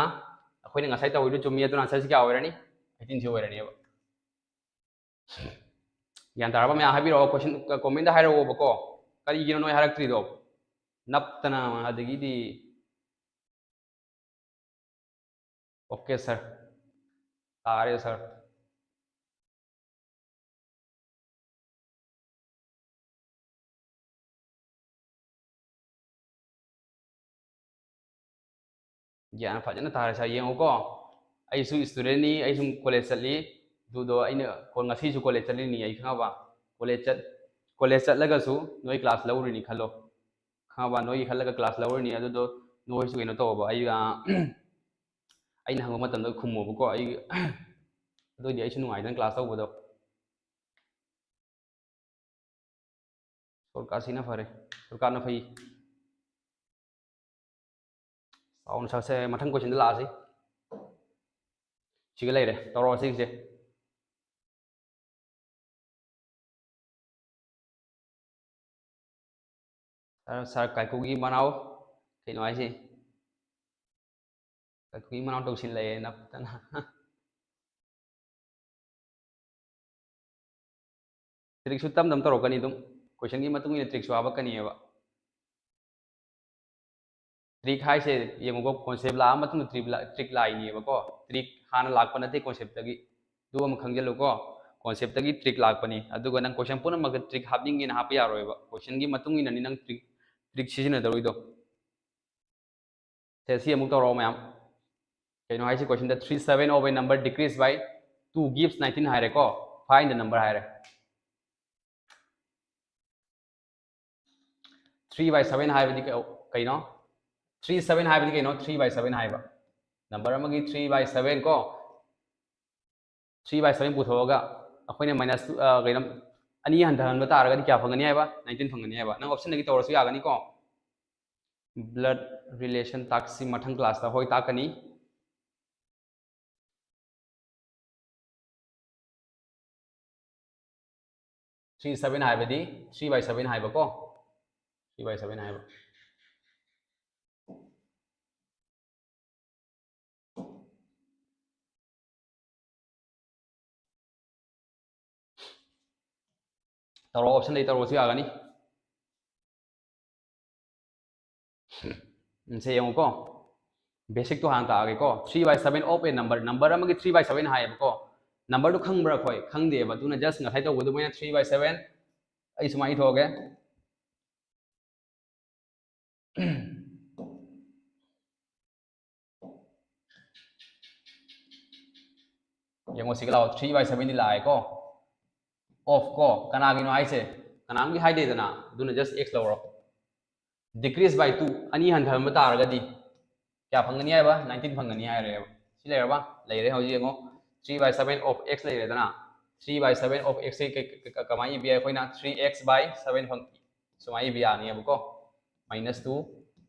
ꯑꯩꯈꯣꯏꯅ ꯉꯁꯥꯏ ꯇꯧꯔꯤꯗꯣ ꯆꯨꯝꯃꯤ꯫ ꯑꯗꯨꯅ answer ꯁꯤ ꯀꯌꯥ ꯑꯣꯏꯔꯅꯤ? Eighteen ꯁꯤ ꯑꯣꯏꯔꯅꯤꯕ꯫ ꯒ꯭ꯌꯥꯟ ꯇꯥꯔꯕ ꯃꯌꯥꯝ? ꯍꯥꯏꯕꯤꯔꯛꯑꯣ, question, comment ꯗ ꯍꯥꯏꯔꯛꯑꯣꯕꯀꯣ꯫ ꯀꯔꯤꯒꯤꯅꯣ ꯅꯣꯏ ꯍꯥꯏꯔꯛꯇ꯭ꯔꯤꯗꯣ? ꯅꯞꯇꯅ, ꯑꯗꯒꯤꯗꯤ꯫ Okay sir, ꯇꯥꯔꯦ sir꯫ ꯒ꯭ꯌꯥꯟ ꯐꯖꯅ ꯇꯥꯔꯦ sir꯫ ꯌꯦꯡꯉꯨꯀꯣ, ꯑꯩꯁꯨ student ꯅꯤ, ꯑꯩꯁꯨ college ꯆꯠꯂꯤ꯫ ꯑꯗꯨꯗꯣ ꯑꯩꯅ ꯀꯣ-, ꯉꯁꯤꯁꯨ college ꯆꯠꯂꯤꯅꯤ ꯑꯩ, ꯈꯪꯉꯕ? College ꯆꯠ-, college ꯆꯠꯂꯒꯁꯨ ꯅꯣꯏ class ꯂꯧꯔꯤꯅꯤ ꯈꯜꯂꯣ, ꯈꯪꯉꯕ? ꯅꯣꯏꯒꯤ ꯈꯜꯂꯒ class ꯂꯧꯔꯤꯅꯤ꯫ ꯑꯗꯨꯗꯣ ꯅꯣꯏꯁꯨ ꯀꯩꯅꯣ ꯇꯧꯑꯣꯕ, ꯑꯩ, ꯑ, ꯑꯩꯅ ꯍꯪꯕ ꯃꯇꯝꯗ ꯈꯨꯝꯃꯣꯕꯀꯣ꯫ ꯑꯩ, ꯑꯗꯨꯑꯣꯏꯗꯤ ꯑꯩꯁꯨ ꯅꯨꯡꯉꯥꯏꯗꯅ class ꯇꯧꯕꯗꯣ꯫ Shortcut ꯁꯤꯅ ꯐꯔꯦ, shortcut ꯅ ꯐꯩ꯫ ꯆꯥꯎꯅ ꯁꯛꯁꯦ꯫ ꯃꯊꯪ question ꯗ ꯂꯥꯛꯑꯁꯤ꯫ ꯁꯤꯒ ꯂꯩꯔꯦ, ꯇꯧꯔꯛꯑꯣ ꯁꯤꯒꯤꯁꯦ꯫ Sir, sir, ꯀꯥꯏꯀꯨꯒꯤ ꯃꯅꯥꯎ ꯀꯩꯅꯣ ꯍꯥꯏꯁꯦ? ꯀꯥꯏꯀꯨꯒꯤ ꯃꯅꯥꯎ ꯇꯧꯁꯤꯜꯂꯛꯑꯦ ꯅꯞꯇꯅ꯫ ꯇ꯭ꯔꯤꯛꯁꯨ ꯇꯞ ꯇꯞ ꯇꯧꯔꯛꯀꯅꯤ ꯑꯗꯨꯝ꯫ ꯀꯣꯏꯁꯟꯒꯤ ꯃꯇꯨꯡ ꯏꯟꯅ ꯇ꯭ꯔꯤꯛꯁꯨ ꯍꯥꯞꯄꯛꯀꯅꯤꯕ꯫ ꯇ꯭ꯔꯤꯛ ꯍꯥꯏꯁꯦ ꯌꯦꯡꯉꯨꯀꯣ, ꯀꯣꯟꯁꯦꯞ ꯂꯥꯛꯑ ꯃꯇꯨꯡꯗ ꯇ꯭ꯔꯤꯛ ꯂꯥꯛꯏꯅꯦꯕꯀꯣ꯫ ꯇ꯭ꯔꯤꯛ ꯍꯥꯟꯅ ꯂꯥꯛꯄ ꯅꯠꯇꯦ ꯀꯣꯟꯁꯦꯞꯇꯒꯤ꯫ ꯑꯗꯨ ꯑꯃ ꯈꯪꯖꯤꯜꯂꯨꯀꯣ꯫ ꯀꯣꯟꯁꯦꯞꯇꯒꯤ ꯇ꯭ꯔꯤꯛ ꯂꯥꯛꯄꯅꯤ꯫ ꯑꯗꯨꯒ ꯅꯪ ꯀꯣꯏꯁꯟ ꯄꯨꯝꯅꯃꯛꯇ ꯇ꯭ꯔꯤꯛ ꯍꯥꯞꯅꯤꯡꯉꯦꯅ ꯍꯥꯞꯄ ꯌꯥꯔꯣꯏꯕ꯫ ꯀꯣꯏꯁꯟꯒꯤ ꯃꯇꯨꯡ ꯏꯟꯅꯅꯤ ꯅꯪ ꯇ꯭ꯔꯤꯛ ꯇ꯭ꯔꯤꯛ ꯁꯤꯖꯤꯟꯅꯗꯧꯔꯤꯗꯣ꯫ ꯁꯦ, ꯁꯤ ꯑꯃꯨꯛ ꯇꯧꯔꯛꯑꯣ ꯃꯌꯥꯝ꯫ ꯀꯩꯅꯣ ꯍꯥꯏꯁꯤ, ꯀꯣꯏꯁꯟꯗ three seven of a number decrease by two gives nineteen ꯍꯥꯏꯔꯦꯀꯣ꯫ Find the number ꯍꯥꯏꯔꯦ꯫ Three by seven ꯍꯥꯏꯕꯗꯤ ꯀꯩ-, ꯀꯩꯅꯣ? Three seven ꯍꯥꯏꯕꯗꯤ ꯀꯩꯅꯣ? Three by seven ꯍꯥꯏꯕ꯫ ꯅꯝꯕꯔ ꯑꯃꯒꯤ three by seven ꯀꯣ꯫ Three by seven ꯄꯨꯊꯣꯛꯑꯒ ꯑꯩꯈꯣꯏꯅ minus two, ꯑ, ꯀꯩꯅꯣ, ꯑꯅꯤ ꯍꯟꯊꯍꯟꯕ ꯇꯥꯔꯒꯗꯤ ꯀꯌꯥ ꯐꯪꯒꯅꯤ ꯍꯥꯏꯕ? Nineteen ꯐꯪꯒꯅꯤ ꯍꯥꯏꯕ꯫ ꯅꯪ ꯑꯣꯞꯁꯟꯗꯒꯤ ꯇꯧꯔꯁꯨ ꯌꯥꯒꯅꯤꯀꯣ꯫ Blood relation ꯇꯥꯛꯁꯤ ꯃꯊꯪ ꯀ꯭ꯂꯥꯁꯇ ꯍꯣꯏ ꯇꯥꯛꯀꯅꯤ꯫ Three seven ꯍꯥꯏꯕꯗꯤ three by seven ꯍꯥꯏꯕꯀꯣ꯫ Three by seven ꯍꯥꯏꯕ꯫ ꯇꯧꯔꯣ, ꯑꯣꯞꯁꯟꯗꯩ ꯇꯧꯔꯣꯁꯨ ꯌꯥꯒꯅꯤ꯫ ꯎꯝ, ꯁꯦ ꯌꯦꯡꯉꯨꯀꯣ, ꯕꯦꯁꯤꯛꯇꯣ ꯍꯥꯟꯅ ꯇꯥꯛꯑꯒꯦꯀꯣ꯫ Three by seven of a number, number ꯑꯃꯒꯤ three by seven ꯍꯥꯏꯌꯦꯕꯀꯣ꯫ ꯅꯝꯕꯔꯗꯨ ꯈꯪꯕ꯭ꯔꯥ ꯑꯩꯈꯣꯏ? ꯈꯪꯗꯦꯕ꯫ ꯑꯗꯨꯅ just ꯉꯁꯥꯏ ꯇꯧꯕ ꯑꯗꯨꯃꯥꯏꯅ three by seven ꯑꯩ ꯁꯨꯃꯥꯏꯅ ꯏꯊꯣꯛꯑꯒꯦ꯫ ꯌꯦꯡꯉꯣ, ꯁꯤꯒ ꯂꯥꯛꯑꯣ, three by seven D ꯂꯥꯛꯑꯦꯀꯣ꯫ Of ꯀꯣ, ꯀꯅꯥꯒꯤꯅꯣ ꯍꯥꯏꯁꯦ? ꯀꯅꯥꯝꯒꯤ ꯍꯥꯏꯗꯦꯗꯅ, ꯑꯗꯨꯅ just x ꯂꯧꯔꯣ꯫ Decrease by two, ꯑꯅꯤ ꯍꯟꯊꯍꯟꯕ ꯇꯥꯔꯒꯗꯤ ꯀꯌꯥ ꯐꯪꯒꯅꯤ ꯍꯥꯏꯕ? Nineteen ꯐꯪꯒꯅꯤ ꯍꯥꯏꯔꯦꯕ꯫ ꯁꯤ ꯂꯩꯔꯕ? ꯂꯩꯔꯦ꯫ ꯍꯧꯖꯤꯛ ꯌꯦꯡꯉꯣ, three by seven of x ꯂꯩꯔꯦꯗꯅ, three by seven of x ꯁꯦ ꯀ-, ꯀ-, ꯀ-, ꯀꯃꯥꯏꯅ ꯏꯕ ꯌꯥꯏ? ꯑꯩꯈꯣꯏꯅ three x by seven ꯐꯪ-, ꯁꯨꯃꯥꯏꯅ ꯏꯕ ꯌꯥꯅꯤꯕꯀꯣ꯫ Minus two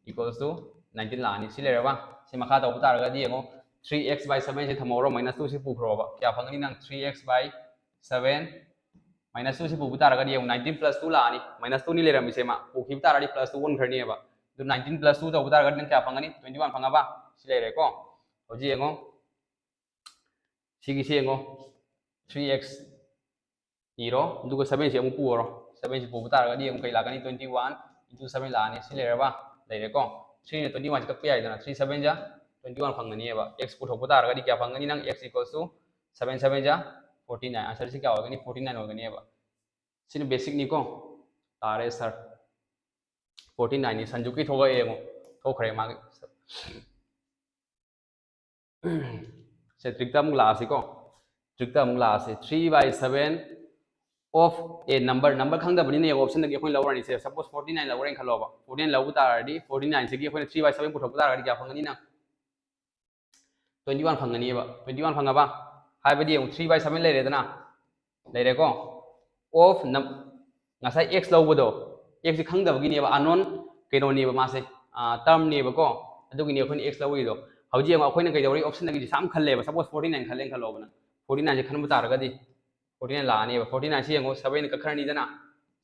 equals to nineteen ꯂꯥꯛꯑꯅꯤ꯫ ꯁꯤ ꯂꯩꯔꯕ? ꯁꯤ ꯃꯈꯥ ꯇꯧꯕ ꯇꯥꯔꯒꯗꯤ ꯌꯦꯡꯉꯣ, three x by seven say ꯊꯝꯍꯧꯔꯣ, minus two ꯁꯤ ꯄꯨꯈ꯭ꯔꯣꯕ꯫ ꯀꯌꯥ ꯐꯪꯒꯅꯤ ꯅꯪ? Three x by seven minus two ꯁꯤ ꯄꯨꯕ ꯇꯥꯔꯒꯗꯤ ꯌꯦꯡꯉꯣ, nineteen plus two ꯂꯥꯛꯑꯅꯤ꯫ Minus two ꯅꯤ ꯂꯩꯔꯝꯃꯤꯁꯦ, ꯃꯥ ꯄꯨꯈꯤꯕ ꯇꯥꯔꯗꯤ plus two ꯑꯣꯟꯈ꯭ꯔꯅꯦꯕ꯫ ꯑꯗꯨ nineteen plus two ꯇꯧꯕ ꯇꯥꯔꯒꯗꯤ ꯅꯪ ꯀꯌꯥ ꯐꯪꯒꯅꯤ? Twenty one ꯐꯪꯉꯕ? ꯁꯤ ꯂꯩꯔꯦꯀꯣ꯫ ꯍꯧꯖꯤꯛ ꯌꯦꯡꯉꯣ, ꯁꯤꯒꯤꯁꯤ ꯌꯦꯡꯉꯣ, three x ꯏꯔꯣ꯫ ꯑꯗꯨꯒ seven ꯁꯤ ꯑꯃꯨꯛ ꯄꯨꯔꯣ꯫ Seven ꯁꯤ ꯄꯨꯕ ꯇꯥꯔꯒꯗꯤ ꯑꯃꯨꯛ ꯀꯩ ꯂꯥꯛꯀꯅꯤ? Twenty one into seven ꯂꯥꯛꯑꯅꯤ꯫ ꯁꯤ ꯂꯩꯔꯕ? ꯂꯩꯔꯦꯀꯣ꯫ Three ꯅ twenty one ꯁꯤ ꯀꯛꯄ ꯌꯥꯏꯗꯅ꯫ Three seven ꯖ twenty one ꯐꯪꯒꯅꯤꯕ꯫ X ꯄꯨꯊꯣꯛꯄ ꯇꯥꯔꯒꯗꯤ ꯀꯌꯥ ꯐꯪꯒꯅꯤ ꯅꯪ? X equals to seven seven ꯖ forty nine꯫ Answer ꯁꯤ ꯀꯌꯥ ꯑꯣꯏꯒꯅꯤ? Forty nine ꯑꯣꯏꯒꯅꯦꯕ꯫ ꯁꯤꯅ basic ꯅꯤꯀꯣ꯫ ꯇꯥꯔꯦ sir꯫ Forty nine ꯅꯤ꯫ ꯁꯟꯖꯨꯀꯤ ꯊꯣꯛꯂꯛꯑꯦ ꯌꯦꯡꯉꯣ꯫ ꯊꯣꯛꯈ꯭ꯔꯦ ꯃꯥꯒꯤ꯫ ꯁꯦ, trick ꯇ ꯑꯃꯨꯛ ꯂꯥꯛꯑꯁꯤꯀꯣ꯫ Trick ꯇ ꯑꯃꯨꯛ ꯂꯥꯛꯑꯁꯤ꯫ Three by seven of a number, number ꯈꯪꯗꯕꯅꯤꯅ ꯌꯦꯡꯉꯣ, option ꯗꯒꯤ ꯑꯩꯈꯣꯏꯅ ꯂꯧꯔꯅꯤꯁꯦ꯫ Suppose forty nine ꯂꯧꯔꯦꯅ ꯈꯜꯂꯣꯕ꯫ Forty nine ꯂꯧꯕ ꯇꯥꯔꯗꯤ, forty nine ꯁꯤꯒꯤ ꯑꯩꯈꯣꯏꯅ three by seven ꯄꯨꯊꯣꯛꯄ ꯇꯥꯔꯒꯗꯤ ꯀꯌꯥ ꯐꯪꯒꯅꯤ ꯅꯪ? Twenty one ꯐꯪꯒꯅꯤꯕ꯫ Twenty one ꯐꯪꯉꯕ? ꯍꯥꯏꯕꯗꯤ ꯌꯦꯡꯉꯨ, three by seven ꯂꯩꯔꯦꯗꯅ, ꯂꯩꯔꯦꯀꯣ꯫ Of ꯅꯝ-, ꯉꯁꯥꯏ x ꯂꯧꯕꯗꯣ, x ꯁꯤ ꯈꯪꯗꯕꯒꯤꯅꯦꯕ, unknown ꯀꯩꯅꯣꯅꯦꯕ ꯃꯥꯁꯦ, term ꯅꯦꯕꯀꯣ꯫ ꯑꯗꯨꯒꯤꯅꯦ ꯑꯩꯈꯣꯏꯅ x ꯂꯧꯔꯤꯗꯣ꯫ ꯍꯧꯖꯤꯛ ꯌꯦꯡꯉꯣ, ꯑꯩꯈꯣꯏꯅ ꯀꯩꯗꯧꯔꯤ? Option ꯗꯒꯤꯗꯤ ꯁꯥꯝ ꯈꯜꯂꯦꯕ꯫ Suppose forty nine ꯈꯜꯂꯦꯅ ꯈꯜꯂꯣꯕ ꯅꯪ꯫ Forty nine ꯁꯦ ꯈꯟꯕ ꯇꯥꯔꯒꯗꯤ forty nine ꯂꯥꯛꯑꯅꯦꯕ꯫ Forty nine ꯁꯤ ꯌꯦꯡꯉꯣ, seven ꯀꯛꯈ꯭ꯔꯅꯤꯗꯅ꯫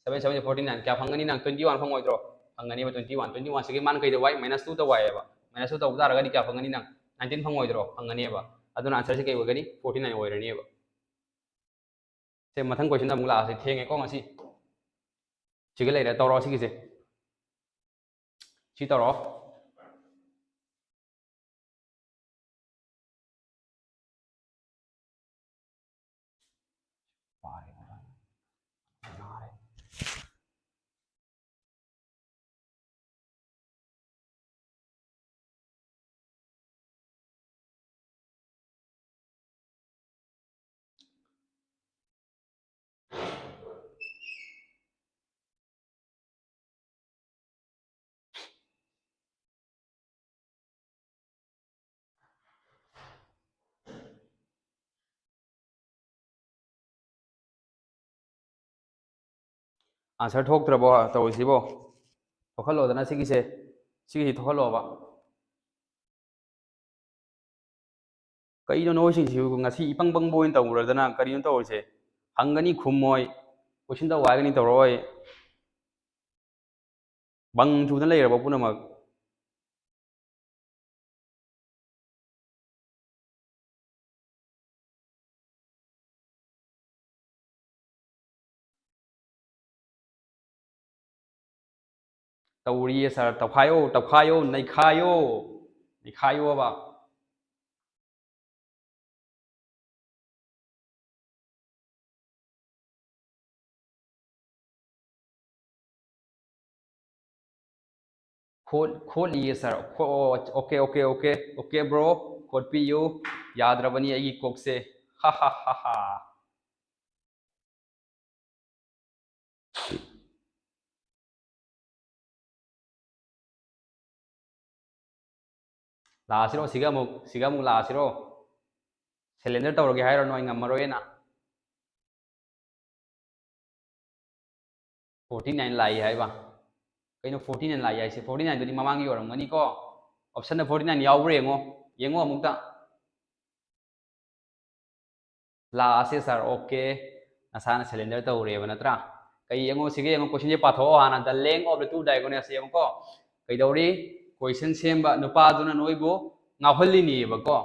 Seven seven forty nine ꯀꯌꯥ ꯐꯪꯒꯅꯤ ꯅꯪ? Twenty one ꯐꯪꯉꯣꯏꯗ꯭ꯔꯣ? ꯐꯪꯒꯅꯦꯕ twenty one꯫ Twenty one ꯁꯤꯒꯤ ꯃꯥꯅ ꯀꯩꯗ ꯋꯥꯏ? Minus two ꯇ ꯋꯥꯏꯑꯦꯕ꯫ Minus two ꯇꯧꯕ ꯇꯥꯔꯒꯗꯤ ꯀꯌꯥ ꯐꯪꯒꯅꯤ ꯅꯪ? Nineteen ꯐꯪꯉꯣꯏꯗ꯭ꯔꯣ? ꯐꯪꯒꯅꯦꯕ꯫ ꯑꯗꯨꯅ answer ꯁꯤ ꯀꯩ ꯑꯣꯏꯒꯅꯤ? Forty nine ꯑꯣꯏꯔꯅꯦꯕ꯫ ꯁꯦ, ꯃꯊꯪ question ꯗ ꯑꯃꯨꯛ ꯂꯥꯛꯑꯁꯤ꯫ ꯊꯦꯡꯉꯦꯀꯣ ꯉꯁꯤ꯫ ꯁꯤꯒ ꯂꯩꯔꯦ, ꯇꯧꯔꯣ ꯁꯤꯒꯤꯁꯦ꯫ ꯁꯤ ꯇꯧꯔꯣ꯫ Answer ꯊꯣꯛꯇ꯭ꯔꯕꯣ ꯇꯧꯔꯤꯁꯤꯕꯣ? ꯊꯣꯛꯍꯜꯂꯣꯗꯅ ꯁꯤꯒꯤꯁꯦ, ꯁꯤꯒꯤꯁꯤ ꯊꯣꯛꯍꯜꯂꯣꯕ꯫ ꯀꯩꯅꯣ ꯅꯣꯏꯁꯤꯡꯁꯤꯕꯨ ꯉꯁꯤ ꯏꯄꯪ ꯄꯪꯕ ꯑꯣꯏꯅ ꯇꯧꯔꯗꯅ ꯀꯔꯤꯅꯣ ꯇꯧꯔꯤꯁꯦ? ꯍꯪꯒꯅꯤ ꯈꯨꯝꯃꯣꯏ, question ꯇꯧ ꯍꯥꯏꯒꯅꯤ ꯇꯧꯔꯛꯑꯣꯏ꯫ ꯕꯪ ꯆꯨꯗꯅ ꯂꯩꯔꯕ ꯄꯨꯝꯅꯃꯛ꯫ ꯇꯧꯔꯤꯌꯦ ꯁꯥꯔ꯫ ꯇꯧꯈꯥꯏꯌꯣ, ꯇꯧꯈꯥꯏꯌꯣ, ꯅꯩꯈꯥꯏꯌꯣ, ꯅꯩꯈꯥꯏꯌꯣꯕ꯫ ꯈꯣꯠ- ꯈꯣꯠꯂꯤꯌꯦ sir. Okay, okay, okay, okay, bro. ꯈꯣꯠꯄꯤꯌꯨ꯫ ꯌꯥꯗ꯭ꯔꯕꯅꯤ ꯑꯩꯒꯤ ꯀꯣꯛꯁꯦ꯫ ꯍꯥ ꯍꯥ ꯍꯥ ꯍꯥ꯫ ꯂꯥꯛꯑꯁꯤꯔꯣ? ꯁꯤꯒ ꯑꯃꯨꯛ ꯁꯤꯒ ꯑꯃꯨꯛ ꯂꯥꯛꯑꯁꯤꯔꯣ? ꯁꯦꯂꯦꯟꯗꯔ ꯇꯧꯔꯒꯦ ꯍꯥꯏꯔꯣ? ꯅꯣꯏ ꯉꯝꯃꯔꯣꯏꯅ꯫ ꯐꯣꯔꯇꯤ ꯅꯥꯏꯟ ꯂꯥꯛꯏ ꯍꯥꯏꯕ꯫ ꯀꯩꯅꯣ ꯐꯣꯔꯇꯤ ꯅꯥꯏꯟ ꯂꯥꯛꯏ ꯍꯥꯏꯁꯦ? ꯐꯣꯔꯇꯤ ꯅꯥꯏꯟꯗꯨꯗꯤ ꯃꯃꯥꯡꯒꯤ ꯑꯣꯏꯔꯝꯒꯅꯤꯀꯣ꯫ ꯑꯣꯞꯁꯟꯗ ꯐꯣꯔꯇꯤ ꯅꯥꯏꯟ ꯌꯥꯎꯕ꯭ꯔꯥ ꯌꯦꯡꯉꯣ꯫ ꯌꯦꯡꯉꯣ ꯑꯃꯨꯛꯇ꯫ ꯂꯥꯛꯑꯁꯦ ꯁꯥꯔ꯫ ꯑꯣꯀꯦ, ꯅꯁꯥꯅ ꯁꯦꯂꯦꯟꯗꯔ ꯇꯧꯔꯦꯕ ꯅꯠꯇ꯭ꯔꯥ? ꯀꯩ ꯌꯦꯡꯉꯣ ꯁꯤꯒ ꯌꯦꯡꯉꯣ, ꯀꯣꯏꯁꯟꯁꯦ ꯄꯥꯊꯣꯛꯑꯣ ꯍꯥꯟꯅ꯫ The length of the two diagonals ꯌꯦꯡꯉꯨꯀꯣ꯫ ꯀꯩꯗꯧꯔꯤ? ꯀꯣꯏꯁꯟ ꯁꯦꯝꯕ ꯅꯨꯄꯥꯗꯨꯅ ꯅꯣꯏꯕꯨ ꯉꯥꯎꯍꯜꯂꯤꯅꯦꯕꯀꯣ꯫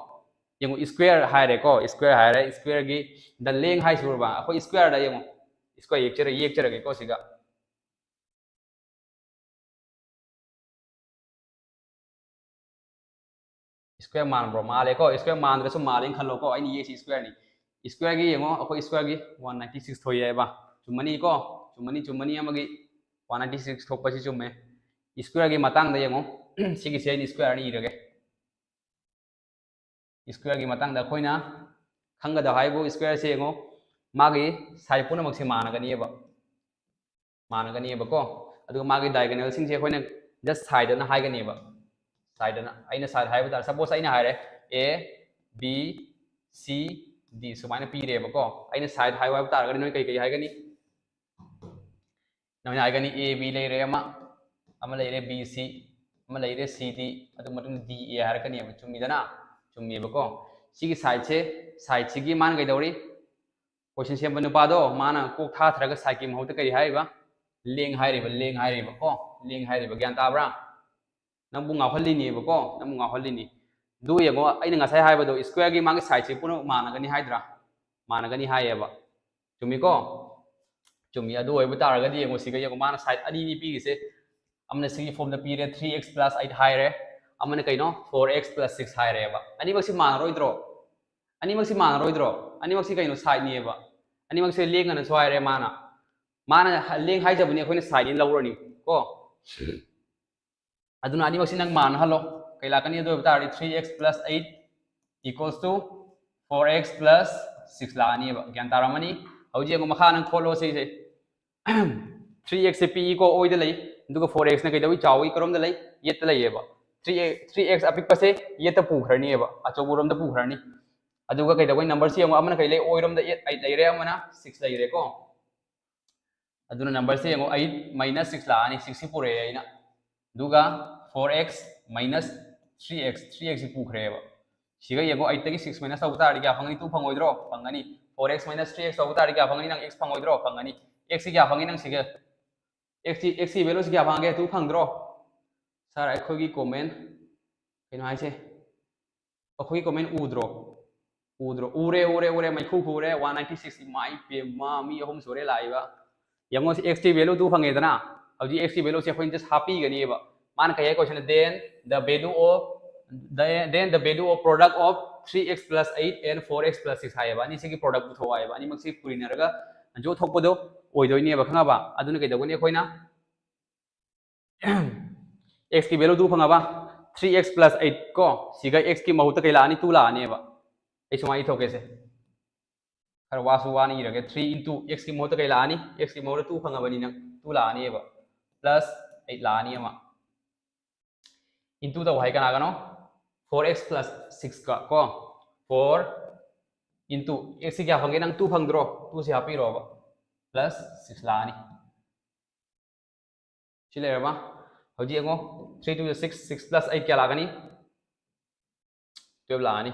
ꯌꯦꯡꯉꯨ, ꯁ꯭ꯀ꯭ꯋꯦꯔ ꯍꯥꯏꯔꯦꯀꯣ, ꯁ꯭ꯀ꯭ꯋꯦꯔ ꯍꯥꯏꯔꯦ꯫ ꯁ꯭ꯀ꯭ꯋꯦꯔꯒꯤ the length ꯍꯥꯏꯁꯤꯔꯨꯕ, ꯑꯩꯈꯣꯏ ꯁ꯭ꯀ꯭ꯋꯦꯔꯗ ꯌꯦꯡꯉꯨ꯫ ꯁ꯭ꯀ꯭ꯋꯦꯔ ꯌꯦꯛꯆꯔ- ꯌꯦꯛꯆꯔꯒꯦꯀꯣ ꯁꯤꯒ꯫ ꯁ꯭ꯀ꯭ꯋꯦꯔ ꯃꯥꯟꯕ꯭ꯔꯣ? ꯃꯥꯜꯂꯦꯀꯣ꯫ ꯁ꯭ꯀ꯭ꯋꯦꯔ ꯃꯥꯟꯗ꯭ꯔꯁꯨ ꯃꯥꯜꯂꯦꯅ ꯈꯜꯂꯣꯀꯣ꯫ ꯑꯩꯅ ꯌꯦꯛꯁꯤ ꯁ꯭ꯀ꯭ꯋꯦꯔꯅꯤ꯫ ꯁ꯭ꯀ꯭ꯋꯦꯔꯒꯤ ꯌꯦꯡꯉꯣ, ꯑꯩꯈꯣꯏ ꯁ꯭ꯀ꯭ꯋꯦꯔꯒꯤ ꯋꯥꯟ ꯅꯥꯏꯟꯇꯤ ꯁꯤꯛꯁ ꯊꯣꯛꯑꯦ ꯍꯥꯏꯕ꯫ ꯆꯨꯝꯃꯅꯤꯀꯣ? ꯆꯨꯝꯃꯅꯤ, ꯆꯨꯝꯃꯅꯤ꯫ ꯑꯃꯒꯤ ꯋꯥꯟ ꯅꯥꯏꯟꯇꯤ ꯁꯤꯛꯁ ꯊꯣꯛꯄꯁꯤ ꯆꯨꯝꯃꯦ꯫ ꯁ꯭ꯀ꯭ꯋꯦꯔꯒꯤ ꯃꯇꯥꯡꯗ ꯌꯦꯡꯉꯣ꯫ ꯁꯤꯒꯤꯁꯦ ꯑꯩꯅ ꯁ꯭ꯀ꯭ꯋꯦꯔ ꯑꯅ ꯏꯔꯒꯦ꯫ ꯁ꯭ꯀ꯭ꯋꯦꯔꯒꯤ ꯃꯇꯥꯡꯗ ꯑꯩꯈꯣꯏꯅ ꯈꯪꯒꯗꯕ ꯍꯥꯏꯕꯨ, ꯁ꯭ꯀ꯭ꯋꯦꯔꯁꯦ ꯌꯦꯡꯉꯣ, ꯃꯥꯒꯤ ꯁꯥꯏꯗ ꯄꯨꯝꯅꯃꯛꯁꯦ ꯃꯥꯟꯅꯒꯅꯤꯕ꯫ ꯃꯥꯟꯅꯒꯅꯤꯕꯀꯣ꯫ ꯑꯗꯨꯒ ꯃꯥꯒꯤ ꯗꯥꯏꯒꯣꯅꯦꯜꯁꯤꯡꯁꯦ ꯑꯩꯈꯣꯏꯅ ꯖꯁ ꯁꯥꯏꯗ ꯑꯅ ꯍꯥꯏꯒꯅꯦꯕ꯫ ꯁꯥꯏꯗ ꯑꯅ꯫ ꯑꯩꯅ ꯁꯥꯏꯗ ꯍꯥꯏꯕ ꯇꯥꯔꯦ, ꯁꯄꯣꯁ ꯑꯩꯅ ꯍꯥꯏꯔꯦ, A, B, C, D ꯁꯨꯃꯥꯏꯅ ꯄꯤꯔꯦꯕꯀꯣ꯫ ꯑꯩꯅ ꯁꯥꯏꯗ ꯍꯥꯏꯌꯨ ꯍꯥꯏꯕ ꯇꯥꯔꯒꯗꯤ ꯅꯣꯏ ꯀꯩ ꯀꯩ ꯍꯥꯏꯒꯅꯤ? ꯅꯣꯏꯅ ꯍꯥꯏꯒꯅꯤ, A B ꯂꯩꯔꯦ ꯑꯃ, ꯑꯃ ꯂꯩꯔꯦ B C, ꯑꯃ ꯂꯩꯔꯦ C D, ꯑꯗꯨ ꯃꯇꯨꯡꯗ D A ꯍꯥꯏꯔꯛꯀꯅꯦꯕ꯫ ꯆꯨꯝꯃꯤꯗꯅ? ꯆꯨꯝꯃꯦꯕꯀꯣ꯫ ꯁꯤꯒꯤ ꯁꯥꯏꯗꯁꯦ, ꯁꯥꯏꯗꯁꯤꯒꯤ ꯃꯥꯅ ꯀꯩꯗꯧꯔꯤ? ꯀꯣꯏꯁꯟ ꯁꯦꯝꯕ ꯅꯨꯄꯥꯗꯣ ꯃꯥꯅ ꯀꯣꯛ ꯊꯥꯊꯔꯒ ꯁꯥꯏꯗꯀꯤ ꯃꯍꯨꯠꯇ ꯀꯔꯤ ꯍꯥꯏꯔꯤꯕ? ꯂꯦꯡ ꯍꯥꯏꯔꯤꯕ, ꯂꯦꯡ ꯍꯥꯏꯔꯤꯕꯀꯣ, ꯂꯦꯡ ꯍꯥꯏꯔꯤꯕ꯫ ꯒ꯭ꯌꯥꯟ ꯇꯥꯕ꯭ꯔꯥ? ꯅꯪꯕꯨ ꯉꯥꯎꯍꯜꯂꯤꯅꯦꯕꯀꯣ, ꯅꯪꯕꯨ ꯉꯥꯎꯍꯜꯂꯤꯅꯤ꯫ ꯑꯗꯨ ꯌꯦꯡꯉꯣ, ꯑꯩꯅ ꯉꯁꯥꯏ ꯍꯥꯏꯕꯗꯣ, ꯁ꯭ꯀ꯭ꯋꯦꯔꯒꯤ ꯃꯥꯒꯤ ꯁꯥꯏꯗꯁꯦ ꯄꯨꯝꯅꯃꯛ ꯃꯥꯟꯅꯒꯅꯤ ꯍꯥꯏꯗ꯭ꯔꯥ? ꯃꯥꯟꯅꯒꯅꯤ ꯍꯥꯏꯌꯦꯕ꯫ ꯆꯨꯝꯃꯤꯀꯣ? ꯆꯨꯝꯃꯤ꯫ ꯑꯗꯨ ꯑꯣꯏꯕ ꯇꯥꯔꯒꯗꯤ ꯌꯦꯡꯉꯣ, ꯁꯤꯒ ꯌꯦꯡꯉꯣ, ꯃꯥꯅ ꯁꯥꯏꯗ ꯑꯅꯤꯅꯤ ꯄꯤꯔꯤꯁꯦ꯫ ꯑꯃꯅ ꯁꯤꯒꯤ ꯐꯣꯝꯗ ꯄꯤꯔꯦ, three x plus eight ꯍꯥꯏꯔꯦ, ꯑꯃꯅ ꯀꯩꯅꯣ, four x plus six ꯍꯥꯏꯔꯦꯕ꯫ ꯑꯅꯤꯃꯛꯁꯤ ꯃꯥꯟꯅꯔꯣꯏꯗ꯭ꯔꯣ? ꯑꯅꯤꯃꯛꯁꯤ ꯃꯥꯟꯅꯔꯣꯏꯗ꯭ꯔꯣ? ꯑꯅꯤꯃꯛꯁꯤ ꯀꯩꯅꯣ, ꯁꯥꯏꯠꯅꯦꯕ꯫ ꯑꯅꯤꯃꯛꯁꯦ ꯂꯦꯡꯒꯅꯁꯨ ꯍꯥꯏꯔꯦ ꯃꯥꯅ꯫ ꯃꯥꯅ ꯂꯦꯡ ꯍꯥꯏꯖꯕꯅꯤ, ꯑꯩꯈꯣꯏꯅ ꯁꯥꯏꯠꯅꯤ ꯂꯧꯔꯅꯤ ꯀꯣ꯫ ꯑꯗꯨꯅ ꯑꯅꯤꯃꯛꯁꯤ ꯅꯪ ꯃꯥꯟꯅꯍꯜꯂꯣ꯫ ꯀꯩ ꯂꯥꯛꯀꯅꯤ? ꯑꯗꯨ ꯑꯣꯏꯕ ꯇꯥꯔꯗꯤ three x plus eight equals to four x plus six ꯂꯥꯛꯑꯅꯤꯕ꯫ ꯒ꯭ꯌꯥꯟ ꯇꯥꯔꯝꯃꯅꯤ? ꯍꯧꯖꯤꯛ ꯌꯦꯡꯉꯣ, ꯃꯈꯥ ꯅꯪ ꯈꯣꯠꯂꯣ ꯁꯤꯁꯦ꯫ Three x ꯁꯦ ꯄꯤꯛꯏꯀꯣ, ꯑꯣꯏꯗ ꯂꯩ, ꯑꯗꯨꯒ four x ꯅ ꯀꯩꯗꯧꯏ? ꯆꯥꯎꯏ, ꯀꯔꯣꯝꯗ ꯂꯩ? ꯌꯦꯠꯇ ꯂꯩꯌꯦꯕ꯫ Three x, three x ꯑꯄꯤꯛꯄꯁꯦ ꯌꯦꯠꯇ ꯄꯨꯈ꯭ꯔꯅꯤꯕ, ꯑꯆꯧꯕꯔꯣꯝꯗ ꯄꯨꯈ꯭ꯔꯅꯤ꯫ ꯑꯗꯨꯒ ꯀꯩꯗꯧꯕꯩ? ꯅꯝꯕꯔꯁꯤ ꯌꯦꯡꯉꯣ, ꯑꯃꯅ ꯀꯩ ꯂꯩ? ꯑꯣꯏꯔꯣꯝꯗ eight, eight ꯂꯩꯔꯦ, ꯑꯃꯅ six ꯂꯩꯔꯦꯀꯣ꯫ ꯑꯗꯨꯅ ꯅꯝꯕꯔꯁꯦ ꯌꯦꯡꯉꯣ, eight minus six ꯂꯥꯛꯑꯅꯤ, six ꯁꯤ ꯄꯨꯔꯛꯑꯦ ꯑꯩꯅ꯫ ꯑꯗꯨꯒ four x minus three x, three x ꯁꯤ ꯄꯨꯈ꯭ꯔꯦꯕ꯫ ꯁꯤꯒ ꯌꯦꯡꯉꯣ, eight ꯇꯒꯤ six minus ꯇꯧꯕ ꯇꯥꯔꯗꯤ ꯀꯌꯥ ꯐꯪꯒꯅꯤ? Two ꯐꯪꯉꯣꯏꯗ꯭ꯔꯣ? ꯐꯪꯒꯅꯤ꯫ Four x minus three x ꯇꯧꯕ ꯇꯥꯔꯗꯤ ꯀꯌꯥ ꯐꯪꯒꯅꯤ? ꯅꯪ x ꯐꯪꯉꯣꯏꯗ꯭ꯔꯣ? ꯐꯪꯒꯅꯤ꯫ X ꯁꯤ ꯀꯌꯥ ꯐꯪꯉꯤ? ꯅꯪ ꯁꯤꯒ x ꯁꯤ, x ꯁꯤ value ꯁꯤ ꯀꯌꯥ ꯐꯪꯒꯦ? Two ꯐꯪꯗ꯭ꯔꯣ? Sir, ꯑꯩꯈꯣꯏꯒꯤ comment ꯀꯩꯅꯣ ꯍꯥꯏꯁꯦ, ꯑꯩꯈꯣꯏꯒꯤ comment ꯎꯗ꯭ꯔꯣ? ꯎꯗ꯭ꯔꯣ? ꯎꯔꯦ, ꯎꯔꯦ, ꯎꯔꯦ, ꯃꯩꯈꯨ ꯈꯨꯔꯦ, one ninety six, ꯏꯃꯥ ꯏꯄꯦꯝꯃ, ꯃꯤ ꯑꯍꯨꯝ ꯁꯨꯔꯦ ꯂꯥꯛꯏꯕ꯫ ꯌꯦꯡꯉꯣ, ꯁꯤ x ꯀꯤ value two ꯐꯪꯉꯦꯗꯅ, ꯍꯧꯖꯤꯛ x ꯀꯤ value ꯁꯦ ꯑꯩꯈꯣꯏꯅ just ꯍꯥꯞꯄꯤꯒꯅꯦꯕ꯫ ꯃꯥꯅ ꯀꯩ ꯍꯥꯏ question, then the value of, the, then the value of product of three x plus eight and four x plus six ꯍꯥꯏꯌꯦꯕ꯫ ꯑꯅꯤꯁꯤꯒꯤ product ꯄꯨꯊꯣꯛꯑꯣ ꯍꯥꯏꯌꯦꯕ꯫ ꯑꯅꯤꯃꯛꯁꯤ ꯄꯨꯔꯤꯅꯔꯒ ꯖꯣ ꯊꯣꯛꯄꯗꯣ ꯑꯣꯏꯗꯣꯏꯅꯦꯕ, ꯈꯪꯉꯕ? ꯑꯗꯨꯅ ꯀꯩꯗꯧꯒꯅꯤ? ꯑꯩꯈꯣꯏꯅ x ꯀꯤ value two ꯐꯪꯉꯕ, three x plus eight ꯀꯣ, ꯁꯤꯒ x ꯀꯤ ꯃꯍꯨꯠꯇ ꯀꯩ ꯂꯥꯛꯑꯅꯤ? Two ꯂꯥꯛꯑꯅꯦꯕ꯫ ꯑꯩ ꯁꯨꯃꯥꯏꯅ ꯏꯊꯣꯛꯀꯦꯁꯦ, ꯈꯔ ꯋꯥꯁꯨ ꯋꯥꯅ ꯏꯔꯒꯦ꯫ Three into x ꯀꯤ ꯃꯍꯨꯠꯇ ꯀꯩ ꯂꯥꯛꯑꯅꯤ? X ꯀꯤ ꯃꯍꯨꯠꯇ two ꯐꯪꯉꯕꯅꯤ ꯅꯪ, two ꯂꯥꯛꯑꯅꯦꯕ, plus eight ꯂꯥꯛꯑꯅꯤ ꯑꯃ꯫ Into ꯇꯧ ꯍꯥꯏ ꯀꯅꯥꯒꯅꯣ? Four x plus six ꯀ ꯀꯣ, four into x ꯁꯤ ꯀꯌꯥ ꯐꯪꯒꯦ? ꯅꯪ two ꯐꯪꯗ꯭ꯔꯣ? Two ꯁꯤ ꯍꯥꯞꯄꯤꯔꯣꯕ, plus six ꯂꯥꯛꯑꯅꯤ꯫ ꯁꯤ ꯂꯩꯔꯕ? ꯍꯧꯖꯤꯛ ꯌꯦꯡꯉꯣ, three two six, six plus eight ꯀꯌꯥ ꯂꯥꯛꯀꯅꯤ? Twelve ꯂꯥꯛꯑꯅꯤ꯫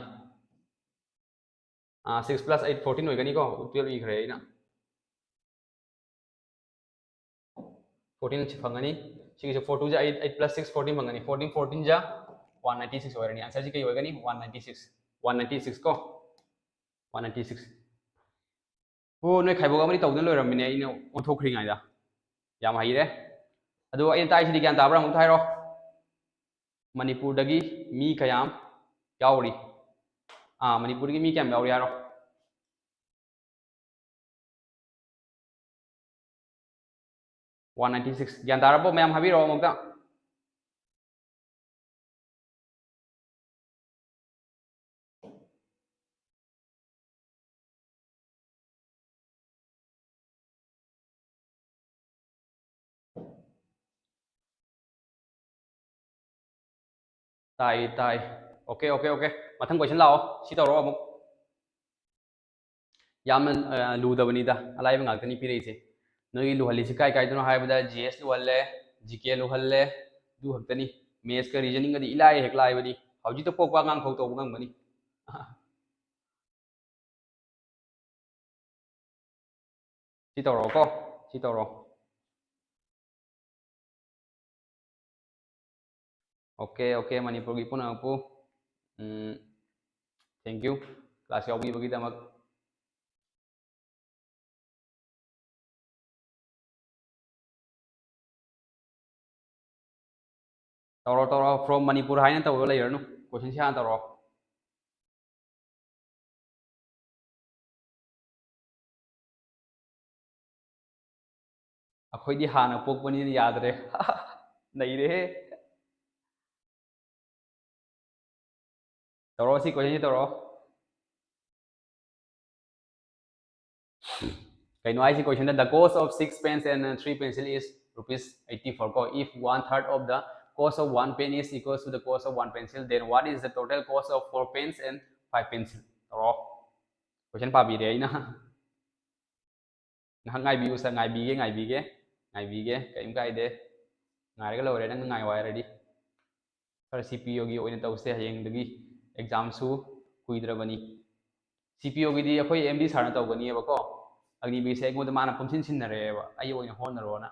ꯑꯥ, six plus eight, fourteen ꯑꯣꯏꯒꯅꯤꯀꯣ, twelve ꯏꯈ꯭ꯔꯦ ꯑꯩꯅ꯫ Fourteen ꯁꯤ ꯐꯪꯒꯅꯤ꯫ ꯁꯤꯒꯤꯁꯦ four two ꯖꯥ eight, eight plus six, fourteen ꯐꯪꯒꯅꯤ꯫ Fourteen, fourteen ꯖꯥ one ninety six ꯑꯣꯏꯔꯅꯤ꯫ Answer ꯁꯤ ꯀꯩ ꯑꯣꯏꯒꯅꯤ? One ninety six꯫ One ninety six ꯀꯣ, one ninety six꯫ ꯑꯣ, ꯅꯣꯏ ꯈꯥꯏꯕꯣꯛ ꯑꯃꯗꯤ ꯇꯧꯗꯅ ꯂꯣꯏꯔꯝꯃꯤꯅꯦ, ꯑꯩꯅ ꯑꯣꯟꯊꯣꯛꯈ꯭ꯔꯤꯉꯩꯗ꯫ ꯌꯥꯝ ꯍꯩꯔꯦ꯫ ꯑꯗꯣ ꯑꯩꯅ ꯇꯥꯛꯏꯁꯤꯗꯤ ꯒ꯭ꯌꯥꯟ ꯇꯥꯕ꯭ꯔꯥ? ꯑꯃꯨꯛꯇ ꯍꯥꯏꯔꯣ꯫ ꯃꯅꯤꯄꯨꯔꯗꯒꯤ ꯃꯤ ꯀꯌꯥꯝ ꯌꯥꯎꯔꯤ? ꯑꯥ, ꯃꯅꯤꯄꯨꯔꯗꯒꯤ ꯃꯤ ꯀꯌꯥꯝ ꯌꯥꯎꯔꯤ ꯍꯥꯏꯔꯣ? One ninety six꯫ ꯒ꯭ꯌꯥꯟ ꯇꯥꯔꯕꯣ? ꯃꯌꯥꯝ ꯍꯥꯏꯕꯤꯔꯛꯑꯣ ꯑꯃꯨꯛꯇ꯫ ꯇꯥꯏ, ꯇꯥꯏ꯫ Okay, okay, okay꯫ ꯃꯊꯪ question ꯂꯥꯛꯑꯣ꯫ ꯁꯤ ꯇꯧꯔꯣ ꯑꯃꯨꯛ꯫ ꯌꯥꯝꯅ, ꯑ, ꯂꯨꯗꯕꯅꯤꯗ, ꯑꯂꯥꯏꯕ ꯉꯥꯛꯇꯅꯤ ꯄꯤꯔꯛꯏꯁꯦ꯫ ꯅꯣꯏꯒꯤ ꯂꯨꯍꯜꯂꯤꯁꯤ ꯀꯥꯏ ꯀꯥꯏꯗꯅꯣ ꯍꯥꯏꯕꯗ, G S ꯂꯨꯍꯜꯂꯦ, G K ꯂꯨꯍꯜꯂꯦ, ꯑꯗꯨ ꯈꯛꯇꯅꯤ꯫ Mathsꯀ reasoningꯒꯗꯤ ꯏꯂꯥꯏ ꯍꯦꯛ ꯂꯥꯏꯕꯅꯤ꯫ ꯍꯧꯖꯤꯛꯇ ꯄꯣꯛꯄ ꯑꯉꯥꯡ ꯐꯥꯎ ꯇꯧꯕ ꯉꯝꯒꯅꯤ꯫ ꯁꯤ ꯇꯧꯔꯛꯑꯣꯀꯣ, ꯁꯤ ꯇꯧꯔꯣ꯫ Okay, okay, ꯃꯅꯤꯄꯨꯔꯒꯤ ꯄꯨꯝꯅꯃꯛꯄꯨ, ꯎꯝ, thank you class ꯌꯥꯎꯕꯤꯕꯒꯤꯗꯃꯛ꯫ ꯇꯧꯔꯣ, ꯇꯧꯔꯣ꯫ From ꯃꯅꯤꯄꯨꯔ ꯍꯥꯏꯅ ꯇꯧꯔ ꯂꯩꯔꯅꯨ꯫ Questionꯁꯦ ꯍꯥꯟꯅ ꯇꯧꯔꯣ꯫ ꯑꯩꯈꯣꯏꯗꯤ ꯍꯥꯟꯅ ꯄꯣꯛꯄꯅꯤꯅ ꯌꯥꯗ꯭ꯔꯦ꯫ ꯅꯩꯔꯦꯍꯦ꯫ ꯇꯧꯔꯣ, ꯁꯤ questionꯁꯤ ꯇꯧꯔꯣ꯫ ꯀꯩꯅꯣ ꯍꯥꯏꯁꯤ questionꯗ, "The cost of six pens and three pencil is rupees eighty four" ꯀꯣ꯫ "If one third of the cost of one pen is equals to the cost of one pencil, then what is the total cost of four pens and five pencil?" ꯇꯧꯔꯣ꯫ Question ꯄꯥꯕꯤꯔꯦ ꯑꯩꯅ꯫ ꯉꯥꯏꯍꯥꯛ ꯉꯥꯏꯕꯤꯌꯨ sir, ꯉꯥꯏꯕꯤꯒꯦ, ꯉꯥꯏꯕꯤꯒꯦ, ꯉꯥꯏꯕꯤꯒꯦ, ꯀꯔꯤꯝ ꯀꯥꯏꯗꯦ꯫ ꯉꯥꯏꯔꯒ ꯂꯣꯏꯔꯦ, ꯅꯪꯅ ꯉꯥꯏꯌꯣ ꯍꯥꯏꯔꯗꯤ꯫ Sir, CPOꯒꯤ ꯑꯣꯏꯅ ꯇꯧꯁꯦ, ꯍꯌꯦꯡꯗꯒꯤ examꯁꯨ ꯀꯨꯏꯗ꯭ꯔꯕꯅꯤ꯫ CPOꯒꯤꯗꯤ ꯑꯩꯈꯣꯏ MD sirꯅ ꯇꯧꯒꯅꯤꯕꯀꯣ꯫ ꯑꯒꯅꯤꯕꯤꯔꯁꯦ ꯑꯩꯉꯣꯟꯗ ꯃꯥꯅ ꯄꯨꯟꯁꯤꯟ ꯁꯤꯟꯅꯔꯛꯑꯦꯕ, ꯑꯩ ꯑꯣꯏꯅ ꯍꯣꯠꯅꯔꯣꯅ꯫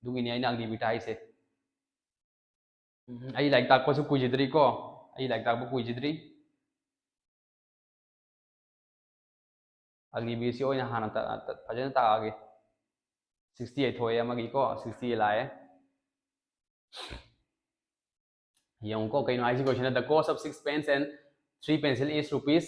ꯑꯗꯨꯒꯤꯅꯤ ꯑꯩꯅ ꯑꯒꯅꯤꯕꯤꯔ ꯍꯥꯏꯁꯦ꯫ ꯎꯝ, ꯑꯩ ꯂꯥꯏꯔꯤꯛ ꯇꯥꯛꯄꯁꯨ ꯀꯨꯏꯖꯗ꯭ꯔꯤꯀꯣ, ꯑꯩ ꯂꯥꯏꯔꯤꯛ ꯇꯥꯛꯄ ꯀꯨꯏꯖꯗ꯭ꯔꯤ꯫ ꯑꯒꯅꯤꯕꯤꯔꯁꯤ ꯑꯣꯏꯅ ꯍꯥꯟꯅ ꯇ-, ꯇ-, ꯐꯖꯅ ꯇꯥꯛꯑꯒꯦ꯫ Sixty eight ꯊꯣꯛꯑꯦ ꯑꯃꯒꯤꯀꯣ, sixty eight ꯂꯥꯛꯑꯦ꯫ ꯌꯦꯡꯉꯨꯀꯣ, ꯀꯩꯅꯣ ꯍꯥꯏꯁꯤ question, the cost of six pens and three pencil is rupees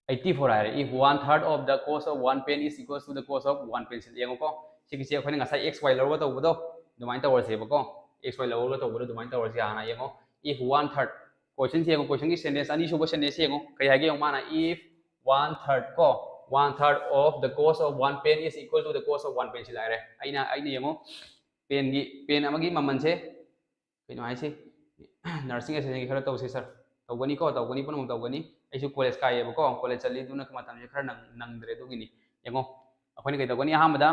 eighty four ꯍꯥꯏꯔꯦ꯫ If one third of the cost of one pen is equals to the cost of one pencil, ꯌꯦꯡꯉꯨꯀꯣ, ꯁꯤꯒꯤꯁꯦ ꯑꯩꯈꯣꯏꯅ ꯉꯁꯥꯏ x y ꯂꯧꯔꯒ ꯇꯧꯕꯗꯣ ꯑꯗꯨꯃꯥꯏꯅ ꯇꯧꯔꯁꯦꯕꯀꯣ, x y ꯂꯧꯔꯒ ꯇꯧꯕꯗꯣ ꯑꯗꯨꯃꯥꯏꯅ ꯇꯧꯔꯁꯦ꯫ ꯍꯥꯟꯅ ꯌꯦꯡꯉꯣ, if one third, questionꯁꯦ ꯌꯦꯡꯉꯣ, questionꯒꯤ sentence, ꯑꯅꯤꯁꯨꯕ sentence ꯌꯦꯡꯉꯣ, ꯀꯩ ꯍꯥꯏꯒꯦ ꯌꯦꯡꯉꯣ, ꯃꯥꯅ if one third ꯀꯣ, one third of the cost of one pen is equal to the cost of one pencil ꯍꯥꯏꯔꯦ꯫ ꯑꯩꯅ ꯑꯩꯅ ꯌꯦꯡꯉꯣ, ꯄꯦꯟꯒꯤ ꯄꯦꯟ ꯑꯃꯒꯤ ꯃꯃꯜꯁꯦ, ꯀꯩꯅꯣ ꯍꯥꯏꯁꯤ, nursing assistantꯒꯤ ꯈꯔ ꯇꯧꯁꯤ sir꯫ ꯇꯧꯒꯅꯤꯀꯣ, ꯇꯧꯒꯅꯤ, ꯄꯨꯝꯅꯃꯛ ꯇꯧꯒꯅꯤ꯫ ꯑꯩꯁꯨ college ꯀꯥꯏꯌꯦꯕꯀꯣ, college ꯆꯠꯂꯤ, ꯑꯗꯨꯅ ꯃꯇꯝꯁꯦ ꯈꯔ ꯅꯪ ꯅꯪꯗ꯭ꯔꯦ, ꯑꯗꯨꯒꯤꯅꯤ꯫ ꯌꯦꯡꯉꯣ, ꯑꯩꯈꯣꯏꯅ ꯀꯩꯗꯧꯒꯅꯤ, ꯑꯍꯥꯟꯕꯗ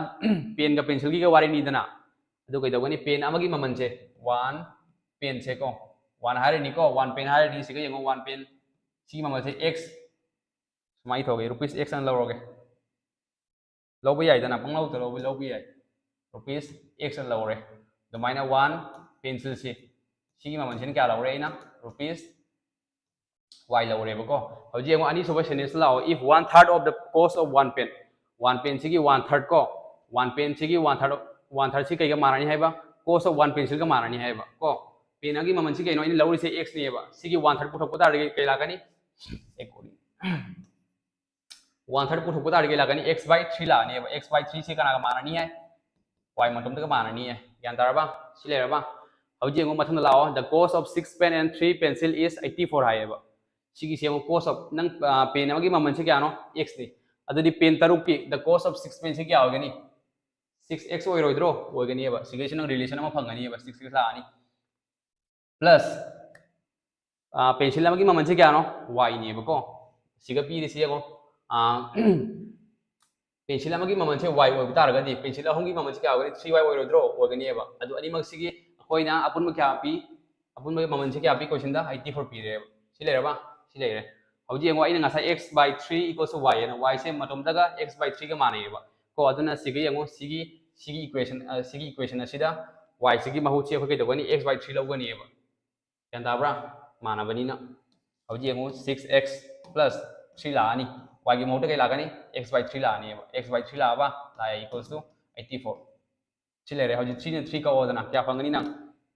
ꯄꯦꯟꯒ ꯄꯦꯟꯁꯤꯜꯒꯤꯒ ꯋꯥꯔꯤꯅꯤꯗꯅ꯫ ꯑꯗꯨ ꯀꯩꯗꯧꯒꯅꯤ, ꯄꯦꯟ ꯑꯃꯒꯤ ꯃꯃꯜꯁꯦ, ꯋꯥꯟ ꯄꯦꯟꯁꯦꯀꯣ, ꯋꯥꯟ ꯍꯥꯏꯔꯅꯤꯀꯣ, ꯋꯥꯟ ꯄꯦꯟ ꯍꯥꯏꯔꯗꯤ ꯁꯤꯒ ꯌꯦꯡꯉꯣ, ꯋꯥꯟ ꯄꯦꯟ ꯁꯤꯒꯤ ꯃꯃꯜꯁꯦ x ꯁꯨꯃꯥꯏꯅ ꯊꯣꯛꯑꯒꯦ, rupees x ꯑꯅ ꯂꯧꯔꯒꯦ꯫ ꯂꯧꯕ ꯌꯥꯏꯗꯅ, ꯄꯪꯂꯧꯗ ꯂꯧꯕ ꯂꯧꯕ ꯌꯥꯏ꯫ Rupees x ꯑꯅ ꯂꯧꯔꯦ꯫ ꯑꯗꯨꯃꯥꯏꯅ ꯋꯥꯟ ꯄꯦꯟꯁꯤꯜꯁꯤ, ꯁꯤꯒꯤ ꯃꯃꯜꯁꯤꯅ ꯀꯌꯥ ꯂꯧꯔꯦ? ꯑꯩꯅ rupees y ꯂꯧꯔꯦꯕꯀꯣ꯫ ꯍꯧꯖꯤꯛ ꯌꯦꯡꯉꯣ, ꯑꯅꯤꯁꯨꯕ sentence ꯂꯥꯛꯑꯣ, if one third of the cost of one pen, one ꯄꯦꯟꯁꯤꯒꯤ ꯋꯥꯟ ꯊꯥꯔꯠ ꯀꯣ, ꯋꯥꯟ ꯄꯦꯟꯁꯤꯒꯤ ꯋꯥꯟ ꯊꯥꯔꯠ, ꯋꯥꯟ ꯊꯥꯔꯠꯁꯤ ꯀꯩꯒ ꯃꯥꯟꯅꯅꯤ ꯍꯥꯏꯕ? Cost of one pencilꯒ ꯃꯥꯟꯅꯅꯤ ꯍꯥꯏꯕ ꯀꯣ꯫ ꯄꯦꯟ ꯑꯃꯒꯤ ꯃꯃꯜꯁꯤ ꯀꯩꯅꯣ? ꯑꯩꯅ ꯂꯧꯔꯤꯁꯦ x ꯅꯦꯕ꯫ ꯁꯤꯒꯤ ꯋꯥꯟ ꯊꯥꯔꯠ ꯄꯨꯊꯣꯛꯄ ꯇꯥꯔꯗꯤ ꯀꯩ ꯂꯥꯛꯀꯅꯤ? ꯋꯥꯟ ꯊꯥꯔꯠ ꯄꯨꯊꯣꯛꯄ ꯇꯥꯔꯗꯤ ꯀꯩ ꯂꯥꯛꯀꯅꯤ? X by three ꯂꯥꯛꯑꯅꯦꯕ꯫ X by three ꯁꯤ ꯀꯅꯥꯒ ꯃꯥꯟꯅꯅꯤ ꯍꯥꯏ? Y ꯃꯇꯣꯝꯇꯒ ꯃꯥꯟꯅꯅꯤ ꯍꯥꯏ꯫ ꯒ꯭ꯌꯥꯟ ꯇꯥꯔꯕ? ꯁꯤ ꯂꯩꯔꯕ? ꯍꯧꯖꯤꯛ ꯌꯦꯡꯉꯣ, ꯃꯊꯪꯗ ꯂꯥꯛꯑꯣ, the cost of six pen and three pencil is eighty four ꯍꯥꯏꯌꯦꯕ꯫ ꯁꯤꯒꯤꯁꯦ ꯌꯦꯡꯉꯣ, cost of, ꯅꯪ ꯄꯦꯟ ꯑꯃꯒꯤ ꯃꯃꯜꯁꯦ ꯀꯌꯥꯅꯣ? X ꯅꯤ꯫ ꯑꯗꯨꯗꯤ ꯄꯦꯟ ꯇꯔꯨꯛꯀꯤ, the cost of six penꯁꯦ ꯀꯌꯥ ꯑꯣꯏꯒꯅꯤ? Six x ꯑꯣꯏꯔꯣꯏꯗ꯭ꯔꯣ? ꯑꯣꯏꯒꯅꯤꯕ꯫ ꯁꯤꯒꯩꯁꯤ ꯅꯪ relation ꯑꯃ ꯐꯪꯒꯅꯤꯕ, six x ꯂꯥꯛꯑꯅꯤ꯫ Plus ꯄꯦꯟꯁꯤꯜ ꯑꯃꯒꯤ ꯃꯃꯜꯁꯦ ꯀꯌꯥꯅꯣ? Y ꯅꯦꯕꯀꯣ꯫ ꯁꯤꯒ ꯄꯤꯔꯤꯁꯤ ꯌꯦꯡꯉꯣ, ꯄꯦꯟꯁꯤꯜ ꯑꯃꯒꯤ ꯃꯃꯜꯁꯦ y ꯑꯣꯏꯕ ꯇꯥꯔꯒꯗꯤ ꯄꯦꯟꯁꯤꯜ ꯑꯍꯨꯝꯒꯤ ꯃꯃꯜꯁꯦ ꯀꯌꯥ ꯑꯣꯏꯒꯅꯤ? Three y ꯑꯣꯏꯔꯣꯏꯗ꯭ꯔꯣ? ꯑꯣꯏꯒꯅꯤꯕ꯫ ꯑꯗꯨ ꯑꯅꯤꯃꯛꯁꯤꯒꯤ ꯑꯩꯈꯣꯏꯅ ꯑꯄꯨꯟꯕ ꯀꯌꯥ ꯄꯤ? ꯑꯄꯨꯟꯕꯒꯤ ꯃꯃꯜꯁꯦ ꯀꯌꯥ ꯄꯤ? Questionꯗ eighty four ꯄꯤꯔꯦꯕ꯫ ꯁꯤ ꯂꯩꯔꯕ? ꯁꯤ ꯂꯩꯔꯦ꯫ ꯍꯧꯖꯤꯛ ꯌꯦꯡꯉꯣ, ꯑꯩꯅ ꯉꯁꯥꯏ x by three equals to y ꯍꯥꯏꯅ, y ꯁꯦ ꯃꯇꯣꯝꯇꯒ x by threeꯒ ꯃꯥꯟꯅꯩꯌꯦꯕ ꯀꯣ꯫ ꯑꯗꯨꯅ ꯁꯤꯒ ꯌꯦꯡꯉꯣ, ꯁꯤꯒꯤ ꯁꯤꯒꯤ equation, ꯁꯤꯒꯤ equation ꯑꯁꯤꯗ y ꯁꯤꯒꯤ ꯃꯍꯨꯠꯁꯤ ꯑꯩꯈꯣꯏ ꯀꯩꯗꯧꯒꯅꯤ? X by three ꯂꯧꯒꯅꯤꯕ꯫ ꯒ꯭ꯌꯥꯟ ꯇꯥꯕ꯭ꯔꯥ? ꯃꯥꯟꯅꯕꯅꯤꯅ꯫ ꯍꯧꯖꯤꯛ ꯌꯦꯡꯉꯨ, six x plus three ꯂꯥꯛꯑꯅꯤ꯫ Y ꯒꯤ ꯃꯍꯨꯠꯇ ꯀꯩ ꯂꯥꯛꯀꯅꯤ? X by three ꯂꯥꯛꯑꯅꯤꯕ꯫ X by three ꯂꯥꯛꯑꯕ? ꯂꯥꯛꯑꯦ, equals to eighty four꯫ ꯁꯤ ꯂꯩꯔꯦ꯫ ꯍꯧꯖꯤꯛ three ꯅ three ꯀꯛꯑꯣꯗꯅ, ꯀꯌꯥ ꯐꯪꯒꯅꯤ ꯅꯪ?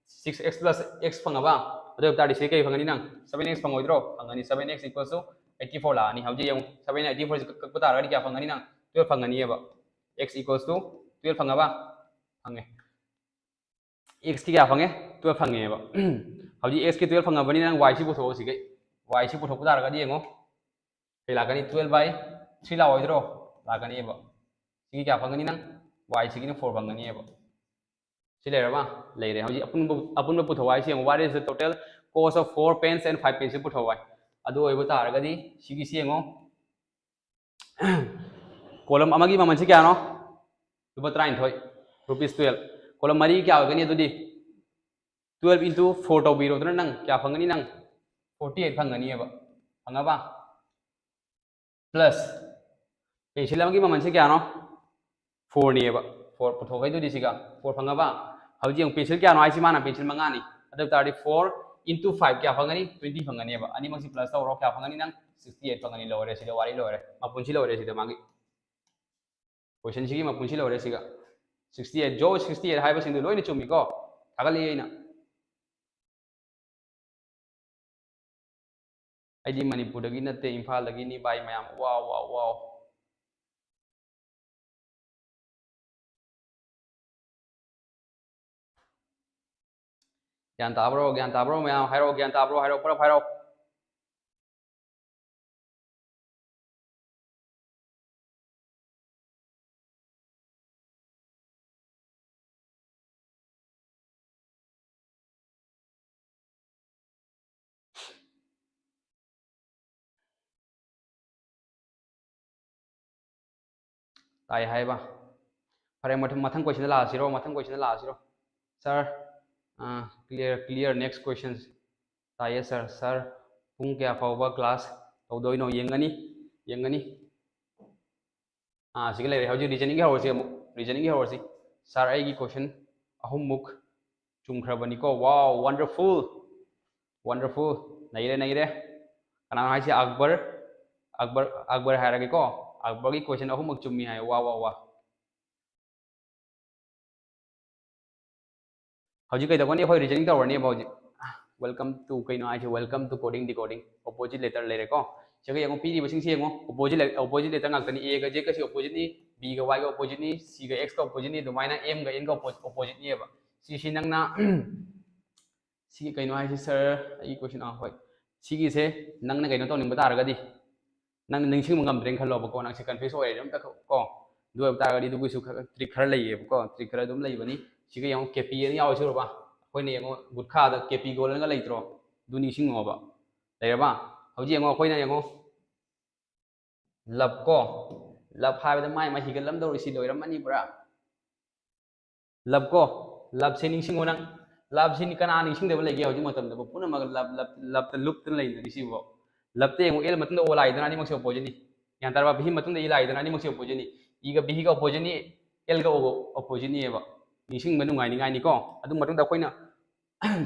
six x plus x ꯐꯪꯉꯕ? ꯑꯗꯨ ꯑꯣꯏꯕ ꯇꯥꯔꯗꯤ ꯁꯤ ꯀꯩ ꯐꯪꯒꯅꯤ ꯅꯪ? Seven x ꯐꯪꯉꯣꯏꯗ꯭ꯔꯣ? ꯐꯪꯒꯅꯤ꯫ Seven x equals to eighty four ꯂꯥꯛꯑꯅꯤ꯫ ꯍꯧꯖꯤꯛ ꯌꯦꯡꯉꯨ, seven eighty four ꯁꯤ ꯀꯛ- ꯀꯛꯄ ꯇꯥꯔꯒꯗꯤ ꯀꯌꯥ ꯐꯪꯒꯅꯤ ꯅꯪ? Twelve ꯐꯪꯒꯅꯤꯑꯕ꯫ X equals to twelve ꯐꯪꯉꯕ? ꯐꯪꯉꯦ꯫ X ꯀꯤ ꯀꯌꯥ ꯐꯪꯉꯦ? Twelve ꯐꯪꯉꯦꯕ꯫ ꯍꯧꯖꯤꯛ x ꯀꯤ twelve ꯐꯪꯉꯕꯅꯤꯅ ꯅꯪ y ꯁꯤ ꯄꯨꯊꯣꯛꯑꯣ ꯁꯤꯒꯩ꯫ Y ꯁꯤ ꯄꯨꯊꯣꯛꯄ ꯇꯥꯔꯒꯗꯤ ꯌꯦꯡꯉꯣ, ꯀꯩ ꯂꯥꯛꯀꯅꯤ? Twelve by three ꯂꯥꯛꯑꯣꯏꯗ꯭ꯔꯣ? ꯂꯥꯛꯀꯅꯤꯕ꯫ ꯁꯤꯒꯤ ꯀꯌꯥ ꯐꯪꯒꯅꯤ ꯅꯪ? Y ꯁꯤꯒꯤꯅ four ꯐꯪꯒꯅꯤꯕ꯫ ꯁꯤ ꯂꯩꯔꯕ? ꯂꯩꯔꯦ꯫ ꯍꯧꯖꯤꯛ ꯑꯄꯨꯟꯕ, ꯑꯄꯨꯟꯕ ꯄꯨꯊꯣꯛꯑꯣ ꯍꯥꯏꯁꯤ ꯌꯦꯡꯉꯣ, what is the total cost of four pens and five pens ꯁꯤ ꯄꯨꯊꯣꯛꯑꯣ ꯍꯥꯏ꯫ ꯑꯗꯨ ꯑꯣꯏꯕ ꯇꯥꯔꯒꯗꯤ ꯁꯤꯒꯤꯁꯤ ꯌꯦꯡꯉꯣ, column ꯑꯃꯒꯤ ꯃꯃꯜꯁꯤ ꯀꯌꯥꯅꯣ? ꯂꯨꯄꯥ ꯇꯔꯥꯅꯤꯊꯣꯏ, rupees twelve꯫ Column ꯃꯔꯤ ꯀꯌꯥ ꯑꯣꯏꯒꯅꯤ ꯑꯗꯨꯗꯤ? Twelve into four ꯇꯧꯕꯤꯔꯣꯗꯅ ꯅꯪ ꯀꯌꯥ ꯐꯪꯒꯅꯤ ꯅꯪ? Forty eight ꯐꯪꯒꯅꯤꯕ꯫ ꯐꯪꯉꯕ? Plus pencil ꯑꯃꯒꯤ ꯃꯃꯜꯁꯦ ꯀꯌꯥꯅꯣ? Four ꯅꯦꯕ꯫ Four ꯄꯨꯊꯣꯛꯈꯩꯗꯨꯗꯤ ꯁꯤꯒ four ꯐꯪꯉꯕ? ꯍꯧꯖꯤꯛ ꯌꯦꯡꯉꯨ, pencil ꯀꯌꯥꯅꯣ ꯍꯥꯏꯁꯤ? ꯃꯥꯅ pencil ꯃꯉꯥꯅꯤ꯫ ꯑꯗꯨ ꯑꯣꯏ ꯇꯥꯔꯗꯤ four into five ꯀꯌꯥ ꯐꯪꯒꯅꯤ? Twenty ꯐꯪꯒꯅꯦꯕ꯫ ꯑꯅꯤꯃꯛꯁꯤ plus ꯇꯧꯔꯣ, ꯀꯌꯥ ꯐꯪꯒꯅꯤ ꯅꯪ? Sixty eight ꯐꯪꯒꯅꯤ꯫ ꯂꯣꯏꯔꯦ, ꯁꯤꯗ ꯋꯥꯔꯤ ꯂꯣꯏꯔꯦ, ꯃꯄꯨꯟꯁꯤ ꯂꯣꯏꯔꯦ ꯁꯤꯗ ꯃꯥꯒꯤ꯫ Question ꯁꯤꯒꯤ ꯃꯄꯨꯟꯁꯤ ꯂꯣꯏꯔꯦ ꯁꯤꯒ꯫ Sixty eight, Joe sixty eight ꯍꯥꯏꯕꯁꯤꯡꯗꯨ ꯂꯣꯏꯅ ꯆꯨꯝꯃꯤꯀꯣ? ꯊꯥꯒꯠꯂꯤ ꯑꯩꯅ꯫ ꯑꯩꯗꯤ ꯃꯅꯤꯄꯨꯔꯗꯒꯤ ꯅꯠꯇꯦ, ꯏꯝꯐꯥꯜꯗꯒꯤꯅꯤ ꯚꯥꯏ ꯃꯌꯥꯝ꯫ Wow, wow, wow. ꯒ꯭ꯌꯥꯟ ꯇꯥꯕ꯭ꯔꯣ? ꯒ꯭ꯌꯥꯟ ꯇꯥꯕ꯭ꯔꯣ ꯃꯌꯥꯝ? ꯍꯥꯏꯔꯛꯑꯣ, ꯒ꯭ꯌꯥꯟ ꯇꯥꯕ꯭ꯔꯣ? ꯍꯥꯏꯔꯛꯑꯣ, ꯄꯨꯂꯞ ꯍꯥꯏꯔꯛꯑꯣ꯫ ꯇꯥꯏ ꯍꯥꯏꯕ꯫ ꯐꯔꯦ, ꯃꯊꯪ, ꯃꯊꯪ question ꯗ ꯂꯥꯛꯑꯁꯤꯔꯣ? ꯃꯊꯪ question ꯗ ꯂꯥꯛꯑꯁꯤꯔꯣ? Sir, ꯑꯥ, clear, clear, next questions꯫ ꯇꯥꯏꯌꯦ sir꯫ Sir, ꯄꯨꯡ ꯀꯌꯥ ꯐꯥꯎꯕ class ꯇꯧꯗꯣꯏꯅꯣ? ꯌꯦꯡꯒꯅꯤ, ꯌꯦꯡꯒꯅꯤ꯫ ꯑꯥ, ꯁꯤꯒ ꯂꯩꯔꯦ꯫ ꯍꯧꯖꯤꯛ reasoning ꯒꯤ ꯍꯧꯔꯁꯤ ꯑꯃꯨꯛ꯫ Reasoning ꯒꯤ ꯍꯧꯔꯁꯤ꯫ Sir, ꯑꯩꯒꯤ question ꯑꯍꯨꯝꯃꯨꯛ ꯆꯨꯝꯈ꯭ꯔꯕꯅꯤꯀꯣ꯫ Wow, wonderful, wonderful꯫ ꯅꯩꯔꯦ, ꯅꯩꯔꯦ꯫ ꯀꯅꯥꯅꯣ ꯍꯥꯏꯁꯦ? ꯑꯛꯕꯔ, ꯑꯛꯕꯔ, ꯑꯛꯕꯔ ꯍꯥꯏꯔꯒꯦꯀꯣ꯫ ꯑꯛꯕꯔꯒꯤ question ꯑꯍꯨꯝꯃꯛ ꯆꯨꯝꯃꯤ ꯍꯥꯏ꯫ ꯋꯥ, ꯋꯥ, ꯋꯥ꯫ ꯍꯧꯖꯤꯛ ꯀꯩꯗꯧꯒꯅꯤ? ꯑꯩꯈꯣꯏ reasoning ꯇꯧꯔꯅꯦꯕ ꯍꯧꯖꯤꯛ꯫ Welcome to ꯀꯩꯅꯣ ꯍꯥꯏꯁꯦ? Welcome to coding decoding. Opposite letter ꯂꯩꯔꯦꯀꯣ꯫ ꯁꯤꯒ ꯌꯦꯡꯉꯣ, ꯄꯤꯔꯤꯕꯁꯤꯡꯁꯤ ꯌꯦꯡꯉꯣ, opposite opposite letter ꯉꯥꯛꯇꯅꯤ꯫ A ꯒ Z ꯀꯁꯤ opposite ꯅꯤ, B ꯒ Y ꯒ opposite ꯅꯤ, C ꯒ X ꯒ opposite ꯅꯤ, ꯑꯗꯨꯃꯥꯏꯅ M ꯒ N ꯒ opposite opposite ꯅꯦꯕ꯫ ꯁꯤꯁꯤ ꯅꯪꯅ ꯁꯤꯒꯤ ꯀꯩꯅꯣ ꯍꯥꯏꯁꯤ? Sir, ꯑꯩ question, ꯑꯥ, ꯍꯣꯏ, ꯁꯤꯒꯤꯁꯦ ꯅꯪꯅ ꯀꯩꯅꯣ ꯇꯧꯅꯤꯡꯕ ꯇꯥꯔꯒꯗꯤ, ꯅꯪꯅ ꯅꯤꯡꯁꯤꯡꯕ ꯉꯝꯗ꯭ꯔꯦꯅ ꯈꯜꯂꯣꯕꯀꯣ, ꯅꯪꯁꯦ confuse ꯑꯣꯏꯔꯦ ꯑꯝꯇ ꯀꯣ꯫ ꯑꯗꯨ ꯑꯣꯏꯕ ꯇꯥꯔꯒꯗꯤ ꯑꯗꯨꯒꯤꯁꯨ ꯈꯔ trick ꯈꯔ ꯂꯩꯌꯦꯕꯀꯣ, trick ꯈꯔ ꯑꯗꯨꯝ ꯂꯩꯕꯅꯤ꯫ ꯁꯤꯒ ꯌꯦꯡꯉꯣ, K P ꯑꯅ ꯌꯥꯎꯔꯤꯁꯤ ꯎꯔꯕ? ꯑꯩꯈꯣꯏꯅ ꯌꯦꯡꯉꯣ, ꯒꯨꯠꯈꯥꯗ K P ꯒꯣꯜꯂꯒ ꯂꯩꯇ꯭ꯔꯣ? ꯑꯗꯨ ꯅꯤꯡꯁꯤꯡꯉꯣꯕ꯫ ꯂꯩꯔꯕ? ꯍꯧꯖꯤꯛ ꯌꯦꯡꯉꯣ, ꯑꯩꯈꯣꯏꯅ ꯌꯦꯡꯉꯣ, love ꯀꯣ, love ꯍꯥꯏꯕꯗ ꯃꯥꯏ ꯃꯥꯏ ꯍꯤꯒꯠꯂꯝꯗꯧꯔꯤꯁꯤ ꯂꯣꯏꯔꯝꯃꯅꯤ ꯄꯨꯔꯥ꯫ Love ꯀꯣ, love ꯁꯦ ꯅꯤꯡꯁꯤꯡꯉꯣ ꯅꯪ꯫ Love ꯁꯤ ꯀꯅꯥ ꯅꯤꯡꯁꯤꯡꯗꯕ ꯂꯩꯒꯦ ꯍꯧꯖꯤꯛ ꯃꯇꯝꯗꯕꯨ? ꯄꯨꯝꯅꯃꯛ love, love, love ꯇ ꯂꯨꯞꯇꯅ ꯂꯩꯅꯔꯤꯁꯤꯕꯣ꯫ Love ꯇ ꯌꯦꯡꯉꯨ, L ꯃꯇꯨꯡꯗ O ꯂꯥꯛꯏꯗꯅ, ꯑꯅꯤꯃꯛꯁꯦ opposite ꯅꯤ꯫ ꯒ꯭ꯌꯥꯟ ꯇꯥꯔꯕ? B ꯃꯇꯨꯡꯗ E ꯂꯥꯛꯏꯗꯅ, ꯑꯅꯤꯃꯛꯁꯦ opposite ꯅꯤ꯫ E ꯒ B ꯒ opposite ꯅꯤ, L ꯒ O ꯒ opposite ꯅꯤꯕ꯫ ꯅꯤꯡꯁꯤꯡꯕ ꯅꯨꯡꯉꯥꯏꯅꯤꯡꯉꯥꯏꯅꯤꯀꯣ꯫ ꯑꯗꯨ ꯃꯇꯨꯡꯗ ꯑꯩꯈꯣꯏꯅ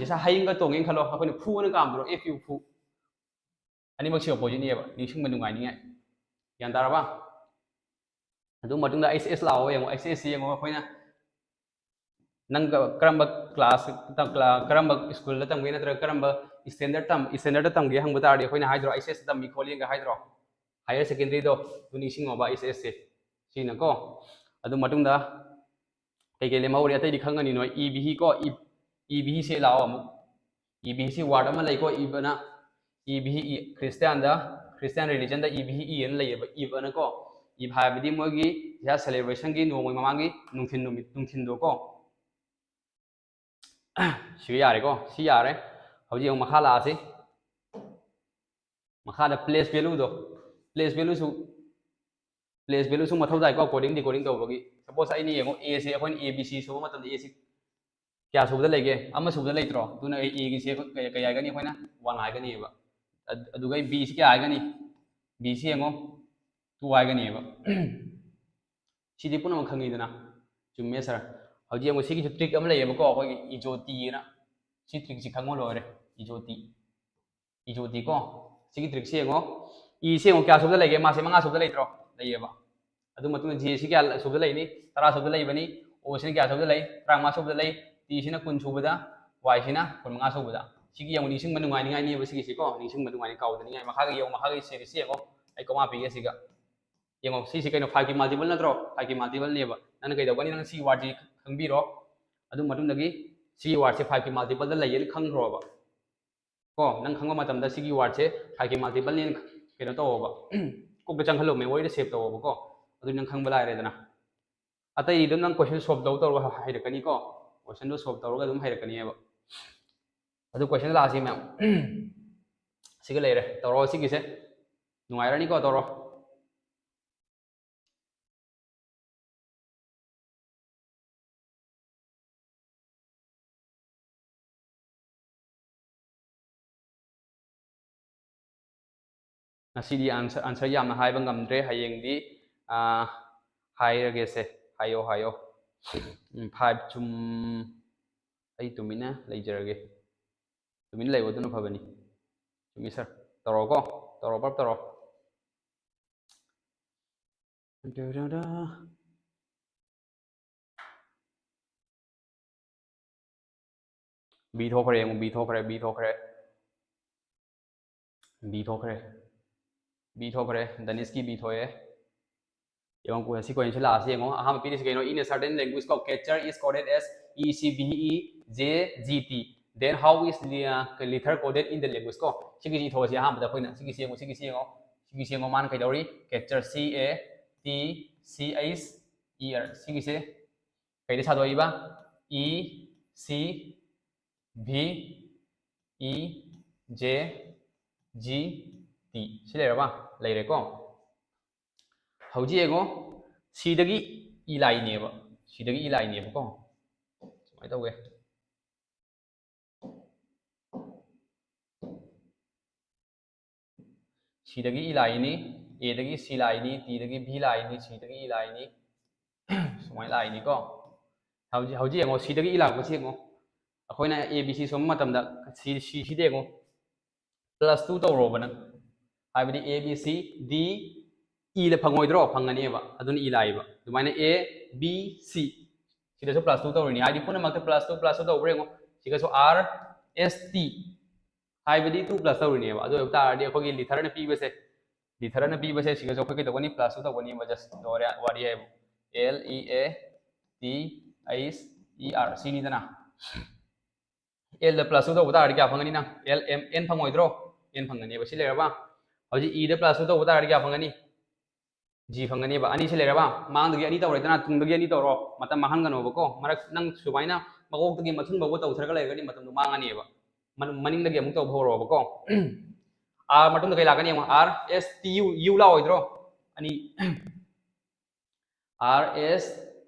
ꯖꯤꯁꯥ ꯍꯌꯤꯡꯒ ꯇꯣꯡꯉꯦꯅ ꯈꯜꯂꯣ, ꯑꯩꯈꯣꯏꯅ ꯐꯨ ꯑꯅ ꯀꯥꯝꯕꯗꯣ, F U, ꯐꯨ꯫ ꯑꯅꯤꯃꯛꯁꯦ opposite ꯅꯤꯕ, ꯅꯤꯡꯁꯤꯡꯕ ꯅꯨꯡꯉꯥꯏꯅꯤꯡꯉꯥꯏ꯫ ꯒ꯭ꯌꯥꯟ ꯇꯥꯔꯕ? ꯑꯗꯨ ꯃꯇꯨꯡꯗ H S ꯂꯥꯛꯑꯣ ꯌꯦꯡꯉꯣ, H S ꯁꯤ ꯌꯦꯡꯉꯣ, ꯑꯩꯈꯣꯏꯅ ꯅꯪ ꯀ-, ꯀꯔꯝꯕ class ꯇ-, ꯀ꯭ꯂꯥ-, ꯀꯔꯝꯕ school ꯗ ꯇꯝꯒꯦ ꯅꯠꯇ꯭ꯔꯒ ꯀꯔꯝꯕ standard ꯇꯝ-, standard ꯇ ꯇꯝꯒꯦ ꯍꯪꯕ ꯇꯥꯔꯗꯤ ꯑꯩꯈꯣꯏꯅ ꯍꯥꯏꯗ꯭ꯔꯣ, H S ꯇ ꯇꯝꯃꯤ ꯈꯣꯠꯂꯤꯒ ꯍꯥꯏꯗ꯭ꯔꯣ? Higher secondary ꯗꯣ ꯑꯗꯨ ꯅꯤꯡꯁꯤꯡꯉꯣꯕ, H S ꯁꯦ꯫ ꯁꯤꯅꯀꯣ꯫ ꯑꯗꯨ ꯃꯇꯨꯡꯗ ꯀꯩꯀꯩ ꯂꯦꯝꯍꯧꯔꯤ ꯑꯇꯩꯗꯤ ꯈꯪꯉꯅꯤ ꯅꯣꯏ꯫ E B ꯍꯤ ꯀꯣ, E, E B ꯍꯤ ꯁꯦ ꯂꯥꯛꯑꯣ ꯑꯃꯨꯛ꯫ E B ꯍꯤ ꯁꯤ word ꯑꯃ ꯂꯩꯀꯣ, Eve ꯑꯅ꯫ E B ꯍꯤ, E, Christian ꯗ, Christian religion ꯗ E B ꯍꯤ, E ꯑꯅ ꯂꯩꯌꯦꯕ, Eve ꯑꯅ ꯀꯣ꯫ Eve ꯍꯥꯏꯕꯗꯤ ꯃꯣꯏꯒꯤ ꯏꯁꯥ celebration ꯒꯤ ꯅꯣꯡꯃꯒꯤ ꯃꯃꯥꯡꯒꯤ ꯅꯨꯡꯊꯤꯟ ꯅꯨꯃꯤꯠ, ꯅꯨꯡꯊꯤꯟꯗꯣ ꯀꯣ꯫ ꯁꯤꯒ ꯌꯥꯔꯦꯀꯣ, ꯁꯤ ꯌꯥꯔꯦ꯫ ꯍꯧꯖꯤꯛ ꯑꯃꯨꯛ ꯃꯈꯥ ꯂꯥꯛꯑꯁꯤ꯫ ꯃꯈꯥꯗ place value ꯗꯣ, place value ꯁꯨ, place value ꯁꯨ ꯃꯊꯧ ꯇꯥꯏꯀꯣ, coding decoding ꯇꯧꯕꯒꯤ꯫ Suppose ꯑꯩꯅ ꯌꯦꯡꯉꯣ, A ꯁꯦ ꯑꯩꯈꯣꯏꯅ A B C ꯁꯨꯕ ꯃꯇꯝꯗ A ꯁꯤ ꯀꯌꯥ ꯁꯨꯕꯗ ꯂꯩꯒꯦ? ꯑꯃ ꯁꯨꯕꯗ ꯂꯩꯇ꯭ꯔꯣ? ꯑꯗꯨꯅ A ꯒꯤꯁꯦ ꯑꯩꯈꯣꯏ ꯀꯩ, ꯀꯩ ꯍꯥꯏꯒꯅꯤ? ꯑꯩꯈꯣꯏꯅ one ꯍꯥꯏꯒꯅꯤꯕ꯫ ꯑꯗ-, ꯑꯗꯨꯒ B ꯁꯤ ꯀꯌꯥ ꯍꯥꯏꯒꯅꯤ? B ꯁꯤ ꯌꯦꯡꯉꯣ, two ꯍꯥꯏꯒꯅꯤꯕ꯫ ꯁꯤꯗꯤ ꯄꯨꯝꯅꯃꯛ ꯈꯪꯉꯤꯗꯅ? ꯆꯨꯝꯃꯦ sir꯫ ꯍꯧꯖꯤꯛ ꯌꯦꯡꯉꯣ, ꯁꯤꯒꯤꯁꯨ trick ꯑꯃ ꯂꯩꯌꯦꯕꯀꯣ, ꯑꯩꯈꯣꯏꯒꯤ ꯏꯖꯣꯇꯤ ꯑꯅ꯫ ꯁꯤ trick ꯁꯤ ꯈꯪꯉꯣ ꯂꯣꯏꯔꯦ, ꯏꯖꯣꯇꯤ꯫ ꯏꯖꯣꯇꯤ ꯀꯣ꯫ ꯁꯤꯒꯤ trick ꯁꯤ ꯌꯦꯡꯉꯣ꯫ E ꯁꯤ ꯌꯦꯡꯉꯣ, ꯀꯌꯥ ꯁꯨꯕꯗ ꯂꯩꯒꯦ? ꯃꯥꯁꯦ ꯃꯉꯥ ꯁꯨꯕꯗ ꯂꯩꯇ꯭ꯔꯣ? ꯂꯩꯌꯦꯕ꯫ ꯑꯗꯨ ꯃꯇꯨꯡꯗ J ꯁꯤ ꯀꯌꯥ ꯁꯨꯕꯗ ꯂꯩꯅꯤ? ꯇꯔꯥ ꯁꯨꯕꯗ ꯂꯩꯕꯅꯤ꯫ O ꯁꯤꯅ ꯀꯌꯥ ꯁꯨꯕꯗ ꯂꯩ? ꯇꯔꯥꯃꯉꯥ ꯁꯨꯕꯗ ꯂꯩ꯫ T ꯁꯤꯅ ꯀꯨꯟ ꯁꯨꯕꯗ, Y ꯁꯤꯅ ꯀꯨꯟꯃꯉꯥ ꯁꯨꯕꯗ꯫ ꯁꯤꯒꯤ ꯌꯦꯡꯉꯨ, ꯅꯤꯡꯁꯤꯡꯕ ꯅꯨꯡꯉꯥꯏꯅꯤꯡꯉꯥꯏꯅꯦꯕ ꯁꯤꯒꯤꯁꯤꯀꯣ, ꯅꯤꯡꯁꯤꯡꯕ ꯅꯨꯡꯉꯥꯏꯅꯤ, ꯀꯥꯎꯗꯅꯤꯡꯉꯥꯏ꯫ ꯃꯈꯥꯒꯤ ꯌꯦꯡꯉꯨ, ꯃꯈꯥꯒꯤ series ꯁꯤ ꯌꯦꯡꯉꯣ, ꯑꯩ comma ꯄꯤꯒꯦ ꯁꯤꯒ꯫ ꯌꯦꯡꯉꯣ, ꯁꯤꯁꯤ ꯀꯩꯅꯣ? Five ꯀꯤ multiple ꯅꯠꯇ꯭ꯔꯣ? Five ꯀꯤ multiple ꯅꯦꯕ꯫ ꯅꯪꯅ ꯀꯩꯗꯧꯒꯅꯤ? ꯅꯪ ꯁꯤꯒꯤ word ꯁꯤ ꯈꯪꯕꯤꯔꯣ꯫ ꯑꯗꯨ ꯃꯇꯨꯡꯗꯒꯤ ꯁꯤꯒꯤ word ꯁꯦ five ꯀꯤ multiple ꯗ ꯂꯩꯌꯦꯅ ꯈꯪꯈ꯭ꯔꯣꯕ꯫ ꯀꯣ, ꯅꯪ ꯈꯪꯕ ꯃꯇꯝꯗ ꯁꯤꯒꯤ word ꯁꯦ five ꯀꯤ multiple ꯅꯦꯅ ꯀꯩꯅꯣ ꯇꯧꯋꯣꯕ꯫ ꯀꯣꯛꯇ ꯆꯪꯍꯜꯂꯣ, memory ꯗ save ꯇꯧꯋꯣꯕꯀꯣ꯫ ꯑꯗꯨ ꯅꯪ ꯈꯪꯕ ꯂꯥꯏꯔꯦꯗꯅ꯫ ꯑꯇꯩꯗꯣ ꯅꯪ question solve ꯇꯧ ꯇꯧꯔꯒ ꯍꯩꯔꯛꯀꯅꯤꯀꯣ꯫ Question ꯗꯣ solve ꯇꯧꯔꯒ ꯑꯗꯨꯝ ꯍꯩꯔꯛꯀꯅꯤꯕ꯫ ꯑꯗꯨ question ꯂꯥꯛꯑꯁꯤ ꯃꯌꯥꯝ꯫ ꯁꯤꯒ ꯂꯩꯔꯦ꯫ ꯇꯧꯔꯣ ꯁꯤꯒꯤꯁꯦ꯫ ꯅꯨꯡꯉꯥꯏꯔꯅꯤꯀꯣ, ꯇꯧꯔꯣ꯫ ꯉꯁꯤꯗꯤ answer, answer ꯌꯥꯝꯅ ꯍꯥꯏꯕ ꯉꯝꯗ꯭ꯔꯦ꯫ ꯍꯌꯦꯡꯗꯤ, ꯑꯥ, ꯍꯥꯏꯔꯒꯦꯁꯦ꯫ ꯍꯥꯏꯌꯣ, ꯍꯥꯏꯌꯣ꯫ ꯎꯝ, five ꯆꯨꯝ-, ꯑꯩ ꯇꯨꯃꯤꯟꯅ ꯂꯩꯖꯔꯒꯦ꯫ ꯇꯨꯃꯤꯟꯅ ꯂꯩꯌꯣ, ꯑꯗꯨꯅ ꯐꯕꯅꯤ꯫ ꯆꯨꯝꯃꯤ sir꯫ ꯇꯧꯔꯣꯀꯣ꯫ ꯇꯧꯔꯣ, ꯄꯞ ꯇꯧꯔꯣ꯫ B ꯊꯣꯛꯈ꯭ꯔꯦ, ꯌꯦꯡꯉꯨ, B ꯊꯣꯛꯈ꯭ꯔꯦ, B ꯊꯣꯛꯈ꯭ꯔꯦ, B ꯊꯣꯛꯈ꯭ꯔꯦ꯫ B ꯊꯣꯛꯈ꯭ꯔꯦ꯫ B ꯊꯣꯛꯈ꯭ꯔꯦ꯫ ꯗꯅꯤꯁꯀꯤ B ꯊꯣꯛꯑꯦ꯫ ꯌꯦꯡꯉꯣ, sequence ꯁꯦ ꯂꯥꯛꯑꯁꯤ ꯌꯦꯡꯉꯣ꯫ ꯑꯍꯥꯟꯕ ꯄꯤꯔꯤꯁꯤ ꯀꯩꯅꯣ? In a certain language ꯀꯣ, catcher is coded as E C B E J G T. Then how is le-, uh, letter coded in the language ꯀꯣ? ꯁꯤꯒꯤꯁꯤ ꯏꯊꯣꯛꯑꯁꯤ ꯑꯍꯥꯟꯕꯗ ꯑꯩꯈꯣꯏꯅ꯫ ꯁꯤꯒꯤꯁꯤ ꯌꯦꯡꯉꯣ, ꯁꯤꯒꯤꯁꯤ ꯌꯦꯡꯉꯣ꯫ ꯁꯤꯒꯤꯁꯤ ꯌꯦꯡꯉꯣ, ꯃꯥꯅ ꯀꯩꯗꯧꯔꯤ? Catcher C A T C H E R꯫ ꯁꯤꯒꯤꯁꯦ ꯀꯩꯗ ꯁꯥꯗꯣꯛꯏꯕ? E C B E J G T꯫ ꯁꯤ ꯂꯩꯔꯕ? ꯂꯩꯔꯦꯀꯣ꯫ ꯍꯧꯖꯤꯛ ꯌꯦꯡꯉꯣ, ꯁꯤꯗꯒꯤ E ꯂꯥꯛꯏꯅꯦꯕ꯫ ꯁꯤꯗꯒꯤ E ꯂꯥꯛꯏꯅꯦꯕꯀꯣ꯫ ꯁꯨꯃꯥꯏꯅ ꯇꯧꯒꯦ꯫ ꯁꯤꯗꯒꯤ E ꯂꯥꯛꯏꯅꯤ, A ꯗꯒꯤ C ꯂꯥꯛꯏꯅꯤ, T ꯗꯒꯤ B ꯂꯥꯛꯏꯅꯤ, C ꯗꯒꯤ E ꯂꯥꯛꯏꯅꯤ꯫ ꯁꯨꯃꯥꯏꯅ ꯂꯥꯛꯏꯅꯤꯀꯣ꯫ ꯍꯧꯖꯤꯛ, ꯍꯧꯖꯤꯛ ꯌꯦꯡꯉꯣ, ꯁꯤꯗꯒꯤ E ꯂꯥꯛꯄꯁꯤ ꯌꯦꯡꯉꯣ꯫ ꯑꯩꯈꯣꯏꯅ A B C ꯁꯣꯝꯕ ꯃꯇꯝꯗ ꯁꯤ, ꯁꯤ, ꯁꯤꯗ ꯌꯦꯡꯉꯣ꯫ Plus two ꯇꯧꯔꯣꯕ ꯅꯪ꯫ ꯍꯥꯏꯕꯗꯤ A B C D E ꯗ ꯐꯪꯉꯣꯏꯗ꯭ꯔꯣ? ꯐꯪꯒꯅꯦꯕ꯫ ꯑꯗꯨꯅ E ꯂꯥꯛꯏꯕ꯫ ꯑꯗꯨꯃꯥꯏꯅ A B C꯫ ꯁꯤꯗꯁꯨ plus two ꯇꯧꯔꯤꯅꯤ, ꯍꯥꯏꯗꯤ ꯄꯨꯝꯅꯃꯛꯇ plus two plus two ꯇꯧꯕ꯭ꯔꯥ ꯌꯦꯡꯉꯣ꯫ ꯁꯤꯒꯁꯨ R S T ꯍꯥꯏꯕꯗꯤ two plus ꯇꯧꯔꯤꯅꯦꯕ꯫ ꯑꯗꯨ ꯑꯣꯏꯕ ꯇꯥꯔꯗꯤ ꯑꯩꯈꯣꯏꯒꯤ ꯂꯤꯊꯔꯅ ꯄꯤꯕꯁꯦ, ꯂꯤꯊꯔꯅ ꯄꯤꯕꯁꯦ ꯁꯤꯒꯁꯨ ꯑꯩꯈꯣꯏ ꯀꯩꯗꯧꯒꯅꯤ? Plus two ꯇꯧꯒꯅꯤꯕ꯫ Just ꯂꯣꯏꯔꯦ ꯋꯥꯔꯤ ꯍꯥꯏꯕꯨ꯫ L E A T H E R ꯁꯤꯅꯤꯗꯅ꯫ L the plus two ꯇꯧꯕ ꯇꯥꯔꯗꯤ ꯀꯌꯥ ꯐꯪꯒꯅꯤ ꯅꯪ? L M N ꯐꯪꯉꯣꯏꯗ꯭ꯔꯣ? N ꯐꯪꯒꯅꯦꯕ꯫ ꯁꯤ ꯂꯩꯔꯕ? ꯍꯧꯖꯤꯛ E ꯗ plus two ꯇꯧꯕ ꯇꯥꯔꯗꯤ ꯀꯌꯥ ꯐꯪꯒꯅꯤ? G ꯐꯪꯒꯅꯦꯕ꯫ ꯑꯅꯤꯁꯤ ꯂꯩꯔꯕ? ꯃꯥꯡꯗꯒꯤ ꯑꯅꯤ ꯇꯧꯔꯦꯗꯅ, ꯇꯨꯡꯗꯒꯤ ꯑꯅꯤ ꯇꯧꯔꯣ꯫ ꯃꯇꯝ ꯃꯥꯡꯍꯟꯒꯅꯣꯕꯀꯣ꯫ ꯃꯔꯛ ꯅꯪ ꯁꯨꯃꯥꯏꯅ ꯃꯀꯣꯛꯇꯒꯤ ꯃꯊꯨꯟ ꯐꯥꯎꯕ ꯇꯧꯊꯔꯒ ꯂꯩꯔꯒꯗꯤ ꯃꯇꯝꯗꯣ ꯃꯥꯡꯉꯅꯦꯕ꯫ ꯃꯅꯨꯡ-, ꯃꯅꯤꯡꯗꯒꯤ ꯑꯃꯨꯛ ꯇꯧꯕ ꯍꯧꯔꯣꯕꯀꯣ꯫ R ꯃꯇꯨꯡꯗ ꯀꯩ ꯂꯥꯛꯀꯅꯤ ꯌꯦꯡꯉꯣ꯫ R S T U, U ꯂꯥꯛꯑꯣꯏꯗ꯭ꯔꯣ? ꯑꯅꯤ, R S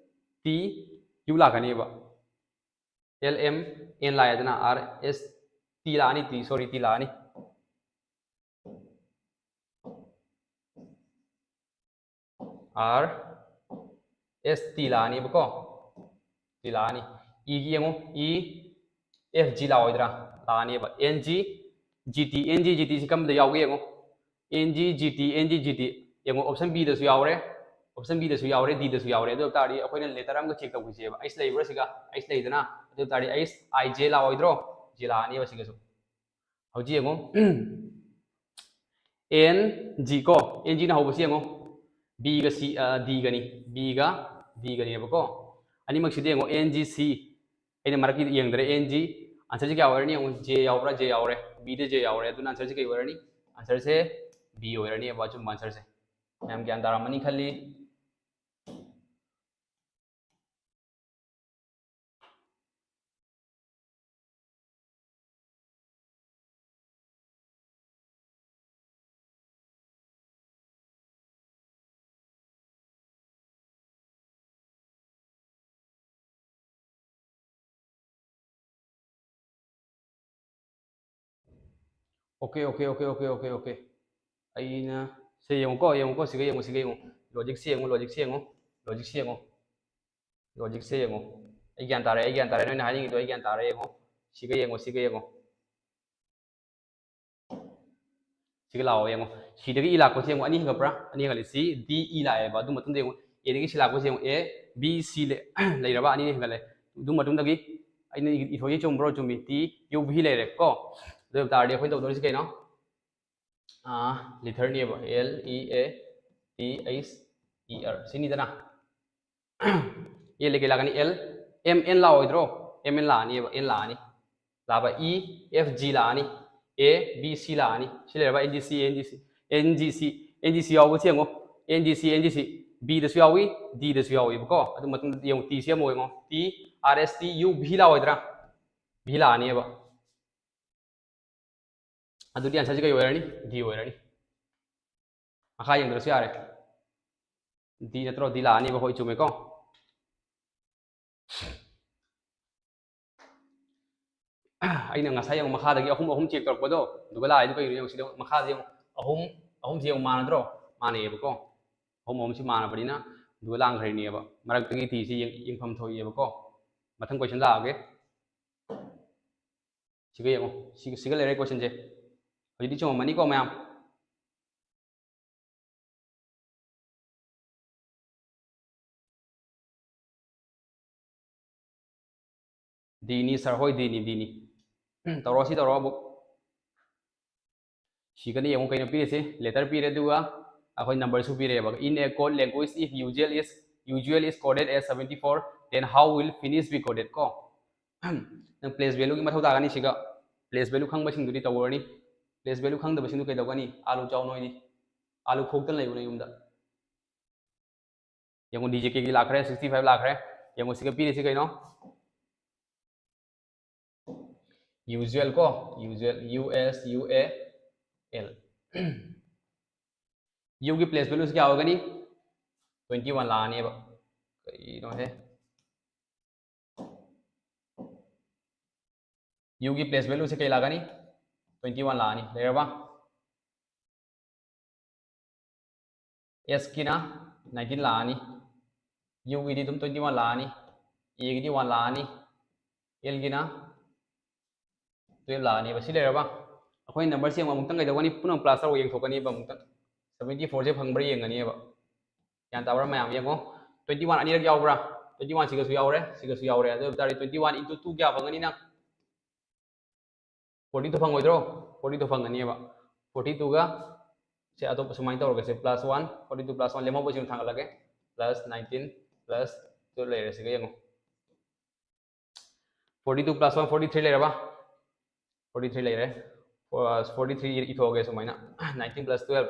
T U ꯂꯥꯛꯀꯅꯦꯕ꯫ L M N ꯂꯥꯛꯑꯦꯗꯅ, R S T ꯂꯥꯛꯑꯅꯤ, T, sorry, T ꯂꯥꯛꯑꯅꯤ꯫ R S T ꯂꯥꯛꯑꯅꯤꯕꯀꯣ, T ꯂꯥꯛꯑꯅꯤ꯫ E ꯒꯤ ꯌꯦꯡꯉꯣ, E F G ꯂꯥꯛꯑꯣꯏꯗ꯭ꯔꯥ? ꯂꯥꯛꯑꯅꯦꯕ꯫ N G G T, N G G T ꯁꯤ ꯀꯔꯝꯕꯗ ꯌꯥꯎꯒꯦ ꯌꯦꯡꯉꯣ꯫ N G G T, N G G T ꯌꯦꯡꯉꯣ, option B ꯗꯁꯨ ꯌꯥꯎꯔꯦ, option B ꯗꯁꯨ ꯌꯥꯎꯔꯦ, D ꯗꯁꯨ ꯌꯥꯎꯔꯦ꯫ ꯑꯗꯨ ꯑꯣꯏ ꯇꯥꯔꯗꯤ ꯑꯩꯈꯣꯏꯅ letter ꯑꯃꯒ check ꯇꯧꯈꯤꯁꯦꯕ꯫ H ꯂꯩꯕ꯭ꯔꯥ ꯁꯤꯒ? H ꯂꯩꯗꯅ꯫ ꯑꯗꯨ ꯑꯣꯏ ꯇꯥꯔꯗꯤ H I J ꯂꯥꯛꯑꯣꯏꯗ꯭ꯔꯣ? J ꯂꯥꯛꯑꯅꯦꯕ ꯁꯤꯒꯁꯨ꯫ ꯍꯧꯖꯤꯛ ꯌꯦꯡꯉꯣ꯫ N G ꯀꯣ, N G ꯅ ꯍꯧꯕꯁꯤ ꯌꯦꯡꯉꯣ꯫ B ꯒ C, ꯑ, D ꯒꯅꯤ꯫ B ꯒ D ꯒꯅꯦꯕꯀꯣ꯫ ꯑꯅꯤꯃꯛꯁꯤꯗ ꯌꯦꯡꯉꯣ, N G C꯫ ꯑꯩꯅ ꯃꯔꯛꯀꯤꯗꯤ ꯌꯦꯡꯗ꯭ꯔꯦ, N G꯫ Answer ꯁꯤ ꯀꯌꯥ ꯑꯣꯏꯔꯅꯤ ꯌꯦꯡꯉꯣ, J ꯌꯥꯎꯕ꯭ꯔꯥ? J ꯌꯥꯎꯔꯦ꯫ B ꯗ J ꯌꯥꯎꯔꯦ꯫ ꯑꯗꯨꯅ answer ꯁꯤ ꯀꯩ ꯑꯣꯏꯔꯅꯤ? Answer ꯁꯦ B ꯑꯣꯏꯔꯅꯦꯕ, ꯑꯆꯨꯝꯕ answer ꯁꯦ꯫ ꯃꯌꯥꯝ ꯒ꯭ꯌꯥꯟ ꯇꯥꯔꯝꯃꯅꯤ ꯈꯜꯂꯤ꯫ Okay, okay, okay, okay, okay, okay. ꯑꯩꯅ ꯁꯦ ꯌꯦꯡꯉꯨꯀꯣ, ꯌꯦꯡꯉꯨꯀꯣ, ꯁꯤꯒ ꯌꯦꯡꯉꯨ, ꯁꯤꯒ ꯌꯦꯡꯉꯨ꯫ Logic ꯁꯦ ꯌꯦꯡꯉꯨ, logic ꯁꯦ ꯌꯦꯡꯉꯨ, logic ꯁꯦ ꯌꯦꯡꯉꯨ, logic ꯁꯦ ꯌꯦꯡꯉꯨ꯫ ꯑꯩ ꯒ꯭ꯌꯥꯟ ꯇꯥꯔꯦ, ꯑꯩ ꯒ꯭ꯌꯥꯟ ꯇꯥꯔꯦ, ꯅꯣꯏꯅ ꯍꯥꯏꯅꯤꯡꯉꯤꯗꯣ ꯑꯩ ꯒ꯭ꯌꯥꯟ ꯇꯥꯔꯦ, ꯌꯦꯡꯉꯣ꯫ ꯁꯤꯒ ꯌꯦꯡꯉꯣ, ꯁꯤꯒ ꯌꯦꯡꯉꯣ꯫ ꯁꯤꯒ ꯂꯥꯛꯑꯣ ꯌꯦꯡꯉꯣ꯫ ꯁꯤꯗꯒꯤ E ꯂꯥꯛꯄꯁꯦ ꯌꯦꯡꯉꯣ, ꯑꯅꯤ ꯍꯦꯟꯒꯠꯄ꯭ꯔꯥ? ꯑꯅꯤ ꯍꯦꯟꯒꯠꯂꯤ꯫ C D E ꯂꯥꯛꯑꯦꯕ꯫ ꯑꯗꯨ ꯃꯇꯨꯡꯗ ꯌꯦꯡꯉꯣ, ꯑꯦꯗꯒꯤ ꯁꯤ ꯂꯥꯛꯄꯁꯦ ꯌꯦꯡꯉꯣ, ꯑꯦ ꯕꯤ ꯁꯤ ꯂꯩꯔꯕ, ꯑꯅꯤꯅꯤ ꯍꯦꯟꯒꯠꯂꯦ꯫ ꯑꯗꯨ ꯃꯇꯨꯡꯗꯒꯤ ꯑꯩꯅ ꯏꯊꯣꯛꯏꯁꯦ ꯆꯨꯝꯕ꯭ꯔꯣ? ꯆꯨꯝꯃꯤ, ꯇꯤ ꯌꯨ ꯚꯤ ꯂꯩꯔꯦ ꯀꯣ꯫ ꯑꯗꯨ ꯑꯣꯏꯕ ꯇꯥꯔꯗꯤ ꯑꯩꯈꯣꯏꯅ ꯇꯧꯗꯣꯔꯤꯁꯤ ꯀꯩꯅꯣ? ꯂꯦꯇꯔꯅꯦꯕ, L E A T H E R ꯁꯤꯅꯤꯗꯅ꯫ ꯑꯦꯜ ꯀꯩ ꯂꯥꯛꯀꯅꯤ? ꯑꯦꯜ ꯑꯦꯝ ꯑꯦꯟ ꯂꯥꯛꯑꯣꯏꯗ꯭ꯔꯣ? ꯑꯦꯝ ꯑꯦꯟ ꯂꯥꯛꯑꯅꯤꯕ, ꯑꯦꯟ ꯂꯥꯛꯑꯅꯤ꯫ ꯂꯥꯛꯑꯕ? ꯏ ꯑꯦꯐ ꯖꯤ ꯂꯥꯛꯑꯅꯤ, ꯑꯦ ꯕꯤ ꯁꯤ ꯂꯥꯛꯑꯅꯤ꯫ ꯁꯤ ꯂꯩꯔꯕ? N G C, N G C, N G C, N G C ꯌꯥꯎꯕꯁꯤ ꯌꯦꯡꯉꯣ꯫ N G C, N G C ꯕꯤꯗꯁꯨ ꯌꯥꯎꯏ, ꯗꯤꯗꯁꯨ ꯌꯥꯎꯏꯕꯀꯣ꯫ ꯑꯗꯨ ꯃꯇꯨꯡꯗ ꯌꯦꯡꯉꯣ, ꯇꯤꯁꯤ ꯑꯃꯨꯛ ꯌꯦꯡꯉꯣ, ꯇꯤ ꯑꯥꯔ ꯑꯦꯁ ꯇꯤ ꯌꯨ ꯚꯤ ꯂꯥꯛꯑꯣꯏꯗ꯭ꯔꯥ? ꯚꯤ ꯂꯥꯛꯑꯅꯤꯕ꯫ ꯑꯗꯨꯗꯤ ꯑꯟꯁꯔꯁꯤ ꯀꯩ ꯑꯣꯏꯔꯅꯤ? ꯗꯤ ꯑꯣꯏꯔꯅꯤ꯫ ꯃꯈꯥ ꯌꯦꯡꯗ꯭ꯔꯁꯨ ꯌꯥꯔꯦ꯫ ꯗꯤ ꯅꯠꯇ꯭ꯔꯣ? ꯗꯤ ꯂꯥꯛꯑꯅꯤꯕ꯫ ꯍꯣꯏ, ꯆꯨꯝꯃꯦꯀꯣ꯫ ꯑꯩꯅ ꯉꯁꯥꯏ ꯌꯦꯡꯉꯨ, ꯃꯈꯥꯗꯒꯤ ꯑꯍꯨꯝ ꯑꯍꯨꯝ ꯆꯦꯛ ꯇꯧꯔꯛꯄꯗꯣ, ꯑꯗꯨꯒ ꯂꯥꯛꯏꯗꯣ ꯀꯩꯒꯤꯅꯣ ꯌꯦꯡꯉꯨ꯫ ꯁꯤꯗ ꯃꯈꯥꯗ ꯌꯦꯡꯉꯨ, ꯑꯍꯨꯝ ꯑꯍꯨꯝꯁꯤ ꯌꯦꯡꯉꯨ, ꯃꯥꯟꯅꯗ꯭ꯔꯣ? ꯃꯥꯟꯅꯩꯌꯦꯕꯀꯣ꯫ ꯑꯍꯨꯝ ꯑꯍꯨꯝꯁꯤ ꯃꯥꯟꯅꯕꯅꯤꯅ ꯑꯗꯨꯒ ꯂꯥꯡꯈ꯭ꯔꯤꯅꯦꯕ꯫ ꯃꯔꯛꯇꯒꯤ ꯇꯤꯁꯤ ꯌꯦꯡ-, ꯌꯦꯡꯐꯝ ꯊꯣꯛꯏꯑꯕꯀꯣ꯫ ꯃꯊꯪ ꯀꯣꯏꯁꯟ ꯂꯥꯛꯑꯒꯦ꯫ ꯁꯤꯒ ꯌꯦꯡꯉꯣ꯫ ꯁꯤꯒ, ꯁꯤꯒ ꯂꯩꯔꯦ ꯀꯣꯏꯁꯟꯁꯦ꯫ ꯍꯧꯖꯤꯛꯇꯤ ꯆꯨꯝꯃꯝꯃꯅꯤꯀꯣ ꯃꯌꯥꯝ? ꯗꯤꯅꯤ ꯁꯥꯔ, ꯍꯣꯏ, ꯗꯤꯅꯤ, ꯗꯤꯅꯤ꯫ ꯇꯧꯔꯣ, ꯁꯤ ꯇꯧꯔꯣ ꯑꯃꯨꯛ꯫ ꯁꯤꯒꯅ ꯌꯦꯡꯉꯨ, ꯀꯩꯅꯣ ꯄꯤꯔꯤꯁꯦ? ꯂꯦꯇꯔ ꯄꯤꯔꯦ, ꯑꯗꯨꯒ ꯑꯩꯈꯣꯏ ꯅꯝꯕꯔꯁꯨ ꯄꯤꯔꯛꯑꯦꯕ꯫ In a code language, if usual is, usual is coded as seventy four, then how will finish be coded ꯀꯣ? ꯅꯪ ꯄ꯭ꯂꯦꯁ ꯚꯦꯂꯨꯒꯤ ꯃꯊꯧ ꯇꯥꯒꯅꯤ ꯁꯤꯒ꯫ ꯄ꯭ꯂꯦꯁ ꯚꯦꯂꯨ ꯈꯪꯕꯁꯤꯡꯗꯨꯗꯤ ꯇꯧꯔꯅꯤ꯫ ꯄ꯭ꯂꯦꯁ ꯚꯦꯂꯨ ꯈꯪꯗꯕꯁꯤꯡꯗꯨ ꯀꯩꯗꯧꯒꯅꯤ? ꯑꯥꯂꯨ ꯆꯥꯎ ꯅꯣꯏꯗꯤ꯫ ꯑꯥꯂꯨ ꯈꯣꯛꯇꯅ ꯂꯩꯕꯅ ꯌꯨꯝꯗ꯫ ꯌꯦꯡꯉꯨ, ꯗꯤ ꯖꯦ ꯀꯦꯒꯤ ꯂꯥꯛꯈ꯭ꯔꯦ, ꯁꯤꯛꯁꯇꯤ ꯐꯥꯏꯚ ꯂꯥꯛꯈ꯭ꯔꯦ꯫ ꯌꯦꯡꯉꯨ, ꯁꯤꯒ ꯄꯤꯔꯤꯁꯤ ꯀꯩꯅꯣ? ꯌꯨꯖ꯭ꯋꯦꯜ ꯀꯣ, usual, U S U A L. ꯌꯨꯒꯤ ꯄ꯭ꯂꯦꯁ ꯚꯦꯂꯨꯁꯤ ꯀꯌꯥ ꯑꯣꯏꯒꯅꯤ? ꯇ꯭ꯋꯦꯟꯇꯤ ꯋꯥꯟ ꯂꯥꯛꯑꯅꯦꯕ꯫ ꯀꯩꯅꯣꯍꯦ? ꯌꯨꯒꯤ ꯄ꯭ꯂꯦꯁ ꯚꯦꯂꯨꯁꯦ ꯀꯩ ꯂꯥꯛꯀꯅꯤ? ꯇ꯭ꯋꯦꯟꯇꯤ ꯋꯥꯟ ꯂꯥꯛꯑꯅꯤ꯫ ꯂꯩꯔꯕ? ꯑꯦꯁꯀꯤꯅ ꯅꯥꯏꯟꯇꯤꯟ ꯂꯥꯛꯑꯅꯤ, ꯌꯨꯒꯤꯗꯤ ꯑꯗꯨꯝ ꯇ꯭ꯋꯦꯟꯇꯤ ꯋꯥꯟ ꯂꯥꯛꯑꯅꯤ, ꯑꯦꯒꯤꯗꯤ ꯋꯥꯟ ꯂꯥꯛꯑꯅꯤ, ꯑꯦꯜꯒꯤꯅ ꯇꯨꯌꯦꯜꯞ ꯂꯥꯛꯑꯅꯦꯕ꯫ ꯁꯤ ꯂꯩꯔꯕ? ꯑꯩꯈꯣꯏ ꯅꯝꯕꯔꯁꯦ ꯑꯃꯨꯛ ꯑꯃꯨꯛꯇꯪ ꯀꯩꯗꯧꯒꯅꯤ? ꯄꯨꯝꯅꯃꯛ ꯄ꯭ꯂꯁ ꯇꯧꯔꯒ ꯌꯦꯡꯊꯣꯛꯀꯅꯤꯕ ꯑꯃꯨꯛꯇꯪ꯫ ꯁꯕꯦꯟꯇꯤ ꯐꯣꯔꯁꯦ ꯐꯪꯕ꯭ꯔꯥ ꯌꯦꯡꯒꯅꯤꯕ꯫ ꯒ꯭ꯌꯥꯟ ꯇꯥꯕ꯭ꯔꯥ ꯃꯌꯥꯝ? ꯌꯦꯡꯉꯣ, twenty one ꯑꯅꯤꯔꯛ ꯌꯥꯎꯕ꯭ꯔꯥ? Twenty one ꯁꯤꯒꯁꯨ ꯌꯥꯎꯔꯦ, ꯁꯤꯒꯁꯨ ꯌꯥꯎꯔꯦ꯫ ꯑꯗꯨ ꯑꯣꯏꯕ ꯇꯥꯔꯗꯤ twenty one into two ꯀꯌꯥ ꯐꯪꯒꯅꯤ ꯅꯪ? Forty two ꯐꯪꯉꯣꯏꯗ꯭ꯔꯣ? Forty two ꯐꯪꯒꯅꯤꯕ꯫ Forty two ꯒ ꯁꯦ ꯑꯇꯣꯞꯄ ꯁꯨꯃꯥꯏꯅ ꯇꯧꯔꯒꯦꯁꯦ, plus one, forty two plus one ꯂꯦꯝꯍꯧꯕꯁꯤꯡ ꯊꯥꯡꯒꯠꯂꯒꯦ, plus nineteen plus twelve ꯂꯩꯔꯦ꯫ ꯁꯤꯒ ꯌꯦꯡꯉꯣ, forty two plus one, forty three ꯂꯩꯔꯕ? Forty three ꯂꯩꯔꯦ꯫ Forty three ꯏꯊꯣꯛꯑꯒꯦ ꯁꯨꯃꯥꯏꯅ, nineteen plus twelve,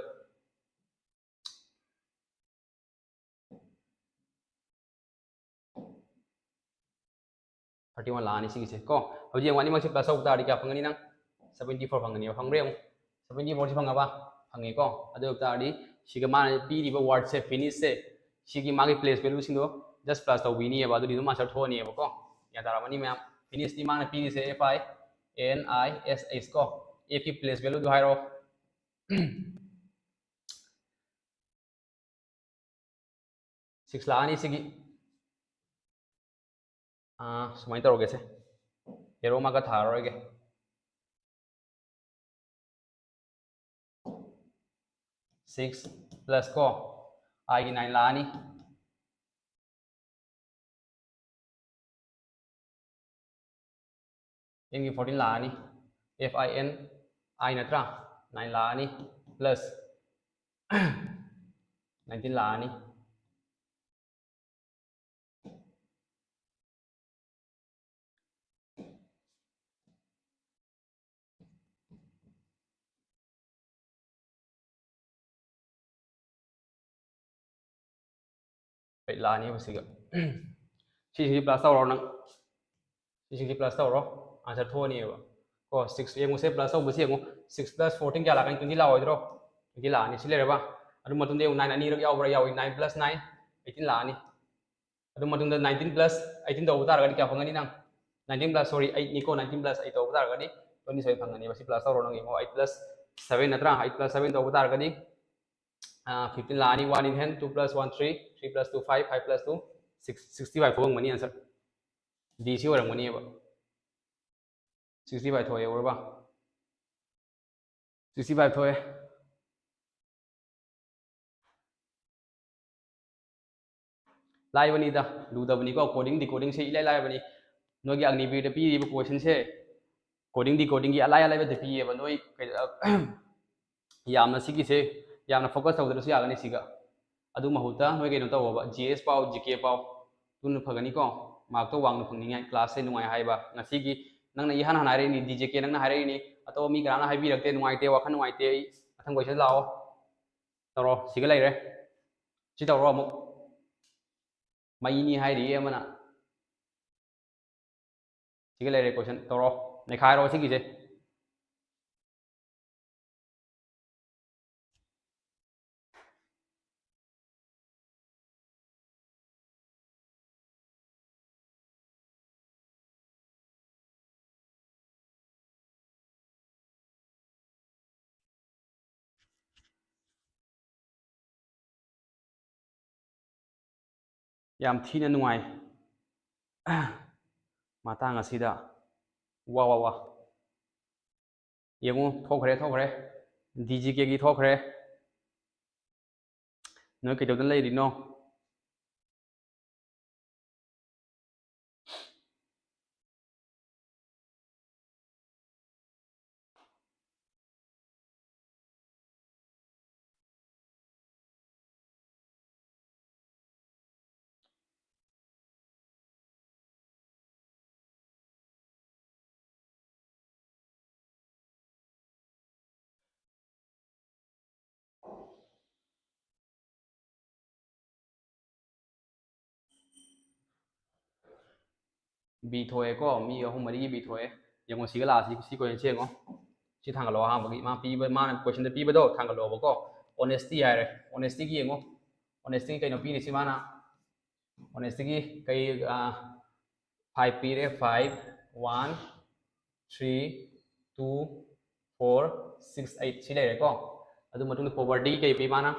thirty one ꯂꯥꯛꯑꯅꯤ ꯁꯤꯒꯤꯁꯦ ꯀꯣ꯫ ꯍꯧꯖꯤꯛ ꯌꯦꯡꯉꯣ, ꯑꯅꯤꯃꯛꯁꯦ plus ꯇꯧꯕ ꯇꯥꯔꯗꯤ ꯀꯌꯥ ꯐꯪꯒꯅꯤ ꯅꯪ? Seventy four ꯐꯪꯒꯅꯤꯕ꯫ ꯐꯪꯕ꯭ꯔꯥ ꯌꯦꯡꯉꯣ, seventy four ꯁꯤ ꯐꯪꯉꯕ? ꯐꯪꯉꯦꯀꯣ꯫ ꯑꯗꯨ ꯑꯣꯏꯕ ꯇꯥꯔꯗꯤ ꯁꯤꯒ ꯃꯥꯅ ꯄꯤꯔꯤꯕ word ꯁꯦ, finish ꯁꯦ, ꯁꯤꯒꯤ ꯃꯥꯒꯤ place value ꯁꯤꯡꯗꯣ just plus ꯇꯧꯕꯤꯅꯤꯕ, ꯑꯗꯨꯗꯤ ꯑꯗꯨꯝ answer ꯊꯣꯛꯑꯅꯤꯕꯀꯣ꯫ ꯒ꯭ꯌꯥꯟ ꯇꯥꯔꯝꯃꯅꯤ ꯃꯌꯥꯝ? Finish ꯇꯤ ꯃꯥꯅ ꯄꯤꯔꯤꯁꯦ F I N I S H ꯀꯣ꯫ F ꯀꯤ place value ꯗꯨ ꯍꯥꯏꯔꯣ꯫ Six ꯂꯥꯛꯑꯅꯤ ꯁꯤꯒꯤ꯫ ꯑꯥ, ꯁꯨꯃꯥꯏꯅ ꯇꯧꯔꯒꯦꯁꯦ, arrow mark ꯀ ꯊꯥꯔꯔꯣꯏꯒꯦ꯫ Six plus ꯀꯣ, I ꯒꯤ nine ꯂꯥꯛꯑꯅꯤ, N ꯒꯤ fourteen ꯂꯥꯛꯑꯅꯤ, F I N I ꯅꯠꯇ꯭ꯔꯥ? Nine ꯂꯥꯛꯑꯅꯤ, plus nineteen ꯂꯥꯛꯑꯅꯤ꯫ Eight ꯂꯥꯛꯑꯅꯤꯕ ꯁꯤꯒ꯫ ꯁꯤꯁꯤꯡꯁꯤ plus ꯇꯧꯔꯣ ꯅꯪ꯫ ꯁꯤꯁꯤꯡꯁꯤ plus ꯇꯧꯔꯣ, answer ꯊꯣꯛꯑꯅꯤꯕ꯫ ꯀꯣ, six ꯌꯦꯡꯉꯨꯁꯦ, plus ꯇꯧꯕꯁꯤ ꯌꯦꯡꯉꯨ꯫ Six plus fourteen ꯀꯌꯥ ꯂꯥꯛꯀꯅꯤ? Twenty ꯂꯥꯛꯑꯣꯏꯗ꯭ꯔꯣ? Twenty ꯂꯥꯛꯑꯅꯤ꯫ ꯁꯤ ꯂꯩꯔꯕ? ꯑꯗꯨ ꯃꯇꯨꯡꯗ ꯌꯦꯡꯉꯨ, nine ꯑꯅꯤꯔꯛ ꯌꯥꯎꯕ꯭ꯔꯥ? ꯌꯥꯎꯏ꯫ Nine plus nine, eighteen ꯂꯥꯛꯑꯅꯤ꯫ ꯑꯗꯨ ꯃꯇꯨꯡꯗ nineteen plus eighteen ꯇꯧꯕ ꯇꯥꯔꯒꯗꯤ ꯀꯌꯥ ꯐꯪꯒꯅꯤ ꯅꯪ? Nineteen plus, sorry, eight ꯅꯤꯀꯣ, nineteen plus eight ꯇꯧꯕ ꯇꯥꯔꯒꯗꯤ twenty seven ꯐꯪꯒꯅꯦꯕ꯫ ꯁꯤ plus ꯇꯧꯔꯣ ꯅꯪ, ꯌꯦꯡꯉꯣ, eight plus seven ꯅꯠꯇ꯭ꯔꯥ? Eight plus seven ꯇꯧꯕ ꯇꯥꯔꯒꯗꯤ, ꯑꯥ, fifteen ꯂꯥꯛꯑꯅꯤ, one in hand, two plus one three, three plus two five, five plus two six, sixty five ꯊꯣꯛꯑꯝꯒꯅꯤ answer꯫ D ꯁꯤ ꯑꯣꯏꯔꯝꯒꯅꯤꯕ꯫ Sixty five ꯊꯣꯛꯑꯦ, ꯎꯔꯕ? Sixty five ꯊꯣꯛꯑꯦ꯫ ꯂꯥꯏꯕꯅꯤꯗ, ꯂꯨꯗꯕꯅꯤꯀꯣ꯫ Coding decoding ꯁꯦ ꯏꯂꯥꯏ ꯂꯥꯏꯕꯅꯤ꯫ ꯅꯣꯏꯒꯤ ꯑꯒꯅꯤꯕꯤꯔꯗ ꯄꯤꯔꯤꯕ question ꯁꯦ coding decoding ꯒꯤ ꯑꯂꯥꯏ ꯑꯂꯥꯏꯕꯗ ꯄꯤꯌꯦꯕ꯫ ꯅꯣꯏ ꯀꯩ-, ꯌꯥꯝꯅ ꯁꯤꯒꯤꯁꯦ ꯌꯥꯝꯅ focus ꯇꯧꯗ꯭ꯔꯁꯨ ꯌꯥꯒꯅꯤ ꯁꯤꯒ꯫ ꯑꯗꯨ ꯃꯍꯨꯠꯇ ꯅꯣꯏ ꯀꯩꯅꯣ ꯇꯧꯋꯣꯕ, G S ꯄꯥꯎ, G K ꯄꯥꯎ, ꯑꯗꯨꯅ ꯐꯒꯅꯤꯀꯣ꯫ Mark ꯇꯣ ꯋꯥꯡꯅ ꯐꯪꯅꯤꯡꯉꯥꯏ꯫ Class ꯁꯦ ꯅꯨꯡꯉꯥꯏ ꯍꯥꯏꯕ ꯉꯁꯤꯒꯤ꯫ ꯅꯪꯅ ꯏꯍꯥꯟ ꯍꯥꯟꯅ ꯍꯥꯏꯔꯛꯏꯅꯤ, D J K ꯅꯪꯅ ꯍꯥꯏꯔꯛꯏꯅꯤ꯫ ꯑꯇꯣꯞꯄ ꯃꯤ ꯀꯅꯥꯅ ꯍꯥꯏꯕꯤꯔꯛꯇꯦ꯫ ꯅꯨꯡꯉꯥꯏꯇꯦ, ꯋꯥꯈꯜ ꯅꯨꯡꯉꯥꯏꯇꯦ ꯑꯩ꯫ ꯃꯊꯪ question ꯂꯥꯛꯑꯣ꯫ ꯇꯧꯔꯣ, ꯁꯤꯒ ꯂꯩꯔꯦ꯫ ꯁꯤ ꯇꯧꯔꯣ ꯑꯃꯨꯛ꯫ ꯃꯩꯅꯤ ꯍꯥꯏꯔꯤꯌꯦ ꯑꯃꯅ꯫ ꯁꯤꯒ ꯂꯩꯔꯦ question꯫ ꯇꯧꯔꯣ꯫ ꯅꯩꯈꯥꯏꯔꯣ ꯁꯤꯒꯤꯁꯦ꯫ ꯌꯥꯝ ꯊꯤꯅ ꯅꯨꯡꯉꯥꯏ ꯃꯇꯥꯡ ꯑꯁꯤꯗ꯫ ꯋꯥ, ꯋꯥ, ꯋꯥ꯫ ꯌꯦꯡꯉꯨ, ꯊꯣꯛꯈ꯭ꯔꯦ, ꯊꯣꯛꯈ꯭ꯔꯦ꯫ D G K ꯒꯤ ꯊꯣꯛꯈ꯭ꯔꯦ꯫ ꯅꯣꯏ ꯀꯩꯗꯧꯗꯅ ꯂꯩꯔꯤꯅꯣ? B ꯊꯣꯛꯑꯦꯀꯣ, ꯃꯤ ꯑꯍꯨꯝ ꯃꯔꯤꯒꯤ B ꯊꯣꯛꯑꯦ꯫ ꯌꯦꯡꯉꯣ, ꯁꯤꯒ ꯂꯥꯛꯑꯁꯤ, ꯁꯤ question ꯁꯦ ꯌꯦꯡꯉꯣ꯫ ꯁꯤ ꯊꯥꯡꯒꯠꯂꯛꯑꯣ, ꯑꯍꯥꯟꯕꯒꯤ ꯃꯥ ꯄꯤꯕ, ꯃꯥꯅ question ꯗ ꯄꯤꯕꯗꯣ ꯊꯥꯡꯒꯠꯂꯛꯑꯣꯕꯀꯣ꯫ Honesty ꯍꯥꯏꯔꯦ꯫ Honesty ꯒꯤ ꯌꯦꯡꯉꯣ꯫ Honesty ꯒꯤ ꯀꯩꯅꯣ ꯄꯤꯔꯤꯁꯤ ꯃꯥꯅ? Honesty ꯒꯤ ꯀꯩ, ꯑ, five ꯄꯤꯔꯦ, five, one, three, two, four, six, eight ꯁꯤ ꯂꯩꯔꯦꯀꯣ꯫ ꯑꯗꯨ ꯃꯇꯨꯡꯗ poverty ꯀꯩ ꯄꯤ ꯃꯥꯅ?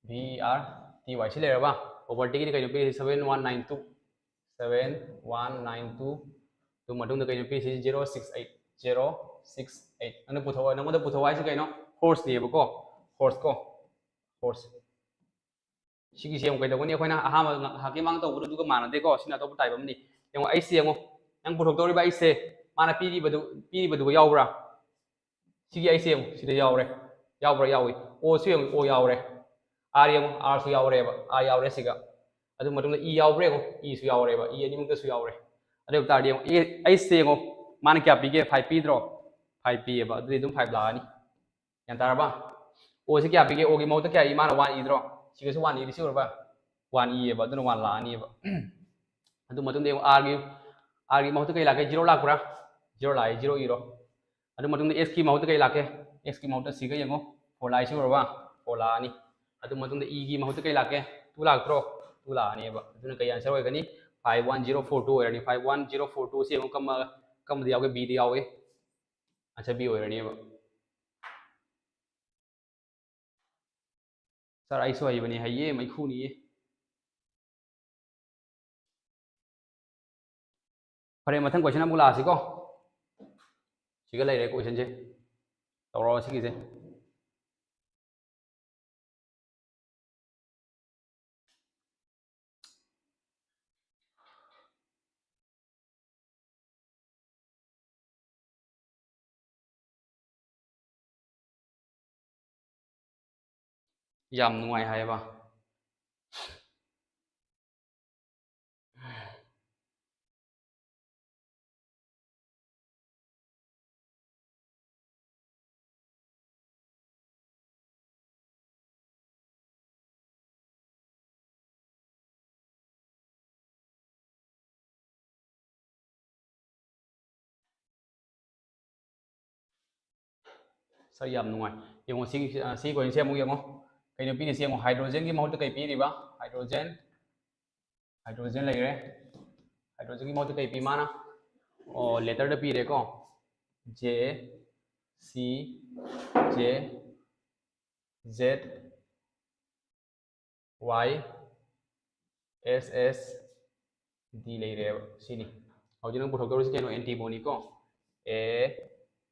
V E R T Y ꯁꯤ ꯂꯩꯔꯕ? Poverty ꯒꯤꯗꯤ ꯀꯩꯅꯣ ꯄꯤꯔꯤꯁꯤ? Seven one nine two, seven one nine two꯫ ꯑꯗꯨ ꯃꯇꯨꯡꯗ ꯀꯩꯅꯣ ꯄꯤꯔꯤꯁꯤ? Zero six eight, zero six eight꯫ ꯅꯪꯅ ꯄꯨꯊꯣꯛꯑꯣ, ꯅꯪꯉꯣꯟꯗ ꯄꯨꯊꯣꯛꯑꯣ ꯍꯥꯏꯁꯤ ꯀꯩꯅꯣ? Horse ꯅꯦꯕꯀꯣ, horse ꯀꯣ, horse꯫ ꯁꯤꯒꯤꯁꯦ ꯑꯃꯨꯛ ꯀꯩꯗꯧꯒꯅꯤ? ꯑꯩꯈꯣꯏꯅ ꯑꯍꯥꯟꯕ ꯉ- ꯉꯥꯏꯍꯥꯛꯀꯤ ꯃꯃꯥꯡ ꯇꯧꯕꯗꯨꯒ ꯃꯥꯟꯅꯗꯦꯀꯣ꯫ ꯁꯤꯅ ꯑꯇꯣꯞꯄ type ꯑꯃꯅꯤ꯫ ꯌꯦꯡꯉꯣ, ꯑꯩꯁꯦ ꯌꯦꯡꯉꯣ, ꯅꯪ ꯄꯨꯊꯣꯛꯇꯧꯔꯤꯕ ꯑꯩꯁꯦ ꯃꯥꯅ ꯄꯤꯔꯤꯕꯗꯨ, ꯄꯤꯔꯤꯕꯗꯨꯒ ꯌꯥꯎꯕ꯭ꯔꯥ? ꯁꯤꯒꯤ ꯑꯩꯁꯦ ꯌꯦꯡꯉꯣ, ꯁꯤꯗ ꯌꯥꯎꯔꯦ꯫ ꯌꯥꯎꯕ꯭ꯔꯥ? ꯌꯥꯎꯏ꯫ ꯑꯣꯁꯨ ꯌꯦꯡꯉꯣ, ꯑꯣ ꯌꯥꯎꯔꯦ꯫ ꯑꯥꯔ ꯌꯦꯡꯉꯣ, ꯑꯥꯔꯁꯨ ꯌꯥꯎꯔꯦꯕ꯫ ꯑꯥꯔ ꯌꯥꯎꯔꯦ ꯁꯤꯒ꯫ ꯑꯗꯨ ꯃꯇꯨꯡꯗ ꯏ ꯌꯥꯎꯕ꯭ꯔꯥ ꯌꯦꯡꯉꯣ, ꯏꯁꯨ ꯌꯥꯎꯔꯦꯕ꯫ ꯏ ꯑꯅꯤꯃꯛꯇꯁꯨ ꯌꯥꯎꯔꯦ꯫ ꯑꯗꯨ ꯑꯣꯏꯕ ꯇꯥꯔꯗꯤ ꯌꯦꯡꯉꯣ, ꯑꯦ, ꯑꯩꯁꯦ ꯌꯦꯡꯉꯣ, ꯃꯥꯅ ꯀꯌꯥ ꯄꯤꯒꯦ? Five ꯄꯤꯗ꯭ꯔꯣ? Five ꯄꯤꯌꯦꯕ꯫ ꯑꯗꯨꯗꯤ ꯑꯗꯨꯝ five ꯂꯥꯛꯑꯅꯤ꯫ ꯒ꯭ꯌꯥꯟ ꯇꯥꯔꯕ? ꯑꯣꯁꯤ ꯀꯌꯥ ꯄꯤꯒꯦ? ꯑꯣꯒꯤ ꯃꯍꯨꯠꯇ ꯀꯌꯥ ꯏ? ꯃꯥꯅ one ꯏꯗ꯭ꯔꯣ? ꯁꯤꯒꯁꯨ one ꯏꯗꯤ ꯁꯤ ꯑꯣꯏꯔꯕ? One ꯏꯌꯦꯕ, ꯑꯗꯨꯅ one ꯂꯥꯛꯑꯅꯤꯕ꯫ ꯑꯗꯨ ꯃꯇꯨꯡꯗ ꯌꯦꯡꯉꯣ, ꯑꯥꯔꯒꯤ, ꯑꯥꯔꯒꯤ ꯃꯍꯨꯠꯇ ꯀꯩ ꯂꯥꯛꯀꯦ? Zero ꯂꯥꯛꯄ꯭ꯔꯥ? Zero ꯂꯥꯛꯑꯦ, zero ꯏꯔꯣ꯫ ꯑꯗꯨ ꯃꯇꯨꯡꯗ ꯑꯦꯁꯀꯤ ꯃꯍꯨꯠꯇ ꯀꯩ ꯂꯥꯛꯀꯦ? ꯑꯦꯁꯀꯤ ꯃꯍꯨꯠꯇ ꯁꯤꯒ ꯌꯦꯡꯉꯣ, four ꯂꯥꯛꯑꯦ, ꯁꯤ ꯑꯣꯏꯔꯕ? Four ꯂꯥꯛꯑꯅꯤ꯫ ꯑꯗꯨ ꯃꯇꯨꯡꯗ ꯏꯒꯤ ꯃꯍꯨꯠꯇ ꯀꯩ ꯂꯥꯛꯀꯦ? Two ꯂꯥꯛꯇ꯭ꯔꯣ? Two ꯂꯥꯛꯑꯅꯦꯕ꯫ ꯑꯗꯨꯅ ꯀꯩ answer ꯑꯣꯏꯒꯅꯤ? Five one zero four two ꯑꯣꯏꯔꯅꯤ꯫ Five one zero four two ꯁꯤ ꯌꯦꯡꯉꯣ, ꯀꯝꯕ, ꯀꯝꯕꯗ ꯌꯥꯎꯒꯦ? Bꯗ ꯌꯥꯎꯋꯦ꯫ Answer B ꯑꯣꯏꯔꯅꯦꯕ꯫ Sir, ꯑꯩꯁꯨ ꯍꯩꯕꯅꯤ, ꯍꯩꯌꯦ, ꯃꯩꯈꯨꯅꯤꯌꯦ꯫ ꯐꯔꯦ, ꯃꯊꯪ question ꯑꯃꯨꯛ ꯂꯥꯛꯑꯁꯤꯀꯣ꯫ ꯁꯤꯒ ꯂꯩꯔꯦ questionꯁꯦ꯫ ꯇꯧꯔꯛꯑꯣ ꯁꯤꯒꯤꯁꯦ꯫ ꯌꯥꯝ ꯅꯨꯡꯉꯥꯏ ꯍꯥꯏꯌꯦꯕ꯫ Sir, ꯌꯥꯝ ꯅꯨꯡꯉꯥꯏ꯫ ꯌꯦꯡꯉꯣ, ꯁꯤꯒꯤ, ꯑ, ꯁꯤꯒꯤ questionꯁꯦ ꯑꯃꯨꯛ ꯌꯦꯡꯉꯣ꯫ ꯀꯩꯅꯣ ꯄꯤꯔꯤꯁꯦ ꯌꯦꯡꯉꯣ, hydrogenꯒꯤ ꯃꯍꯨꯠꯇ ꯀꯩ ꯄꯤꯔꯤꯕ? Hydrogen, hydrogen ꯂꯩꯔꯦ꯫ Hydrogenꯒꯤ ꯃꯍꯨꯠꯇ ꯀꯩ ꯄꯤ ꯃꯥꯅ? ꯑꯣ, letterꯗ ꯄꯤꯔꯦꯀꯣ꯫ J, C, J, Z, Y, S, S, D ꯂꯩꯔꯦꯕ꯫ ꯁꯤꯅꯤ꯫ ꯍꯧꯖꯤꯛ ꯅꯪ ꯄꯨꯊꯣꯛꯇꯧꯔꯤꯁꯤ ꯀꯩꯅꯣ? N T ꯃꯣꯅꯤꯀꯣ꯫ A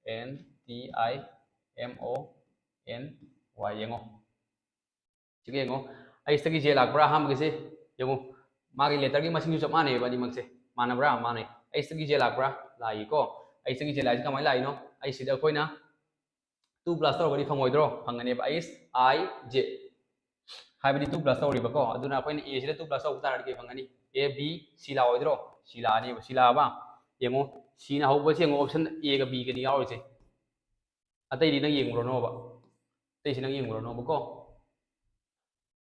N T I M O N Y꯫ ꯌꯦꯡꯉꯣ꯫ ꯁꯤꯒ ꯌꯦꯡꯉꯣ꯫ ꯑꯩꯁꯇꯒꯤ ꯖꯦ ꯂꯥꯛꯄ꯭ꯔꯥ? ꯑꯍꯥꯟꯕꯒꯤꯁꯦ ꯌꯦꯡꯉꯨ, ꯃꯥꯒꯤ ꯂꯦꯇꯔꯒꯤ ꯃꯁꯤꯡꯁꯨ ꯆꯞ ꯃꯥꯟꯅꯩꯑꯕ ꯑꯅꯤꯃꯛꯁꯦ꯫ ꯃꯥꯟꯅꯕ꯭ꯔꯥ? ꯃꯥꯟꯅꯩ꯫ ꯑꯩꯁꯇꯒꯤ ꯖꯦ ꯂꯥꯛꯄ꯭ꯔꯥ? ꯂꯥꯛꯏꯀꯣ꯫ ꯑꯩꯁꯇꯒꯤ ꯖꯦ ꯂꯥꯛꯏꯁꯦ ꯀꯃꯥꯏꯅ ꯂꯥꯛꯏꯅꯣ? ꯑꯩꯁꯤꯗ ꯑꯩꯈꯣꯏꯅ ꯇꯨ ꯄ꯭ꯂꯁ ꯇꯧꯔꯒꯗꯤ ꯐꯪꯉꯣꯏꯗ꯭ꯔꯣ? ꯐꯪꯒꯅꯦꯕ꯫ ꯑꯩꯁ ꯑꯥꯏ ꯖꯦ ꯍꯥꯏꯕꯗꯤ ꯇꯨ ꯄ꯭ꯂꯁ ꯇꯧꯔꯤꯕꯀꯣ꯫ ꯑꯗꯨꯅ ꯑꯩꯈꯣꯏꯅ ꯑꯦꯁꯤꯗ ꯇꯨ ꯄ꯭ꯂꯁ ꯇꯧꯕ ꯇꯥꯔꯗꯤ ꯀꯩ ꯐꯪꯒꯅꯤ? A B C ꯂꯥꯛꯑꯣꯏꯗ꯭ꯔꯣ? ꯁꯤ ꯂꯥꯛꯑꯅꯦꯕ꯫ ꯁꯤ ꯂꯥꯛꯑꯕ? ꯌꯦꯡꯉꯣ, ꯁꯤꯅ ꯍꯧꯕꯁꯦ ꯌꯦꯡꯉꯣ, ꯑꯣꯞꯁꯟ ꯑꯦꯒ ꯕꯤꯒꯅꯤ ꯌꯥꯎꯔꯤꯁꯦ꯫ ꯑꯇꯩꯗꯤ ꯅꯪ ꯌꯦꯡꯉꯨꯔꯅꯣꯕ꯫ ꯑꯇꯩꯁꯤ ꯅꯪ ꯌꯦꯡꯉꯨꯔꯅꯣꯕꯀꯣ꯫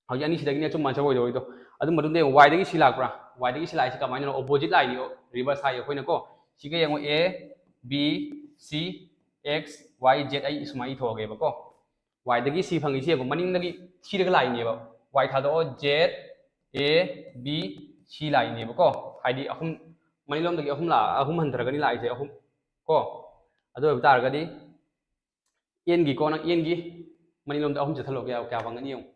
ꯍꯧꯖꯤꯛ ꯑꯅꯤꯁꯤꯗꯒꯤꯅꯦ ꯑꯆꯨꯝꯕ ꯑꯟꯁꯔ ꯑꯣꯏꯗꯧꯔꯤꯗꯣ꯫ ꯑꯗꯨ ꯃꯇꯨꯡꯗ ꯌꯦꯡꯉꯣ, ꯋꯥꯏꯗꯒꯤ ꯁꯤ ꯂꯥꯛꯄ꯭ꯔꯥ? ꯋꯥꯏꯗꯒꯤ ꯁꯤ ꯂꯥꯛꯏꯁꯤ ꯀꯃꯥꯏꯅꯅꯣ? ꯑꯣꯄꯣꯖꯤꯠ ꯂꯥꯏꯟꯅꯤ, ꯔꯤꯚꯔꯁ ꯍꯥꯏ ꯑꯩꯈꯣꯏꯅꯀꯣ꯫ ꯁꯤꯒ ꯌꯦꯡꯉꯣ, A B C X Y Z ꯑꯩ ꯁꯨꯃꯥꯏꯅ ꯏꯊꯣꯛꯑꯒꯦꯕꯀꯣ꯫ ꯋꯥꯏꯗꯒꯤ ꯁꯤ ꯐꯪꯉꯤꯁꯤ ꯌꯦꯡꯉꯣ, ꯃꯅꯤꯡꯗꯒꯤ ꯊꯤꯔꯒ ꯂꯥꯛꯏꯅꯦꯕ꯫ ꯋꯥꯏ ꯊꯥꯗꯣꯛꯑꯣ, ꯖꯦꯠ ꯑꯦ ꯕꯤ ꯁꯤ ꯂꯥꯛꯏꯅꯦꯕꯀꯣ꯫ ꯍꯥꯏꯗꯤ ꯑꯍꯨꯝ, ꯃꯅꯤꯡꯂꯣꯝꯗꯒꯤ ꯑꯍꯨꯝ ꯂꯥꯛ-, ꯑꯍꯨꯝ ꯍꯟꯊꯔꯒꯅꯤ ꯂꯥꯛꯏꯁꯦ, ꯑꯍꯨꯝ ꯀꯣ꯫ ꯑꯗꯨ ꯑꯣꯏꯕ ꯇꯥꯔꯒꯗꯤ ꯑꯦꯟꯒꯤꯀꯣ, ꯅꯪ ꯑꯦꯟꯒꯤ ꯃꯅꯤꯡꯂꯣꯝꯗ ꯑꯍꯨꯝ ꯆꯠꯊꯠꯂꯣ, ꯀꯌꯥ, ꯀꯌꯥ ꯐꯪꯒꯅꯤ ꯌꯦꯡꯉꯨ꯫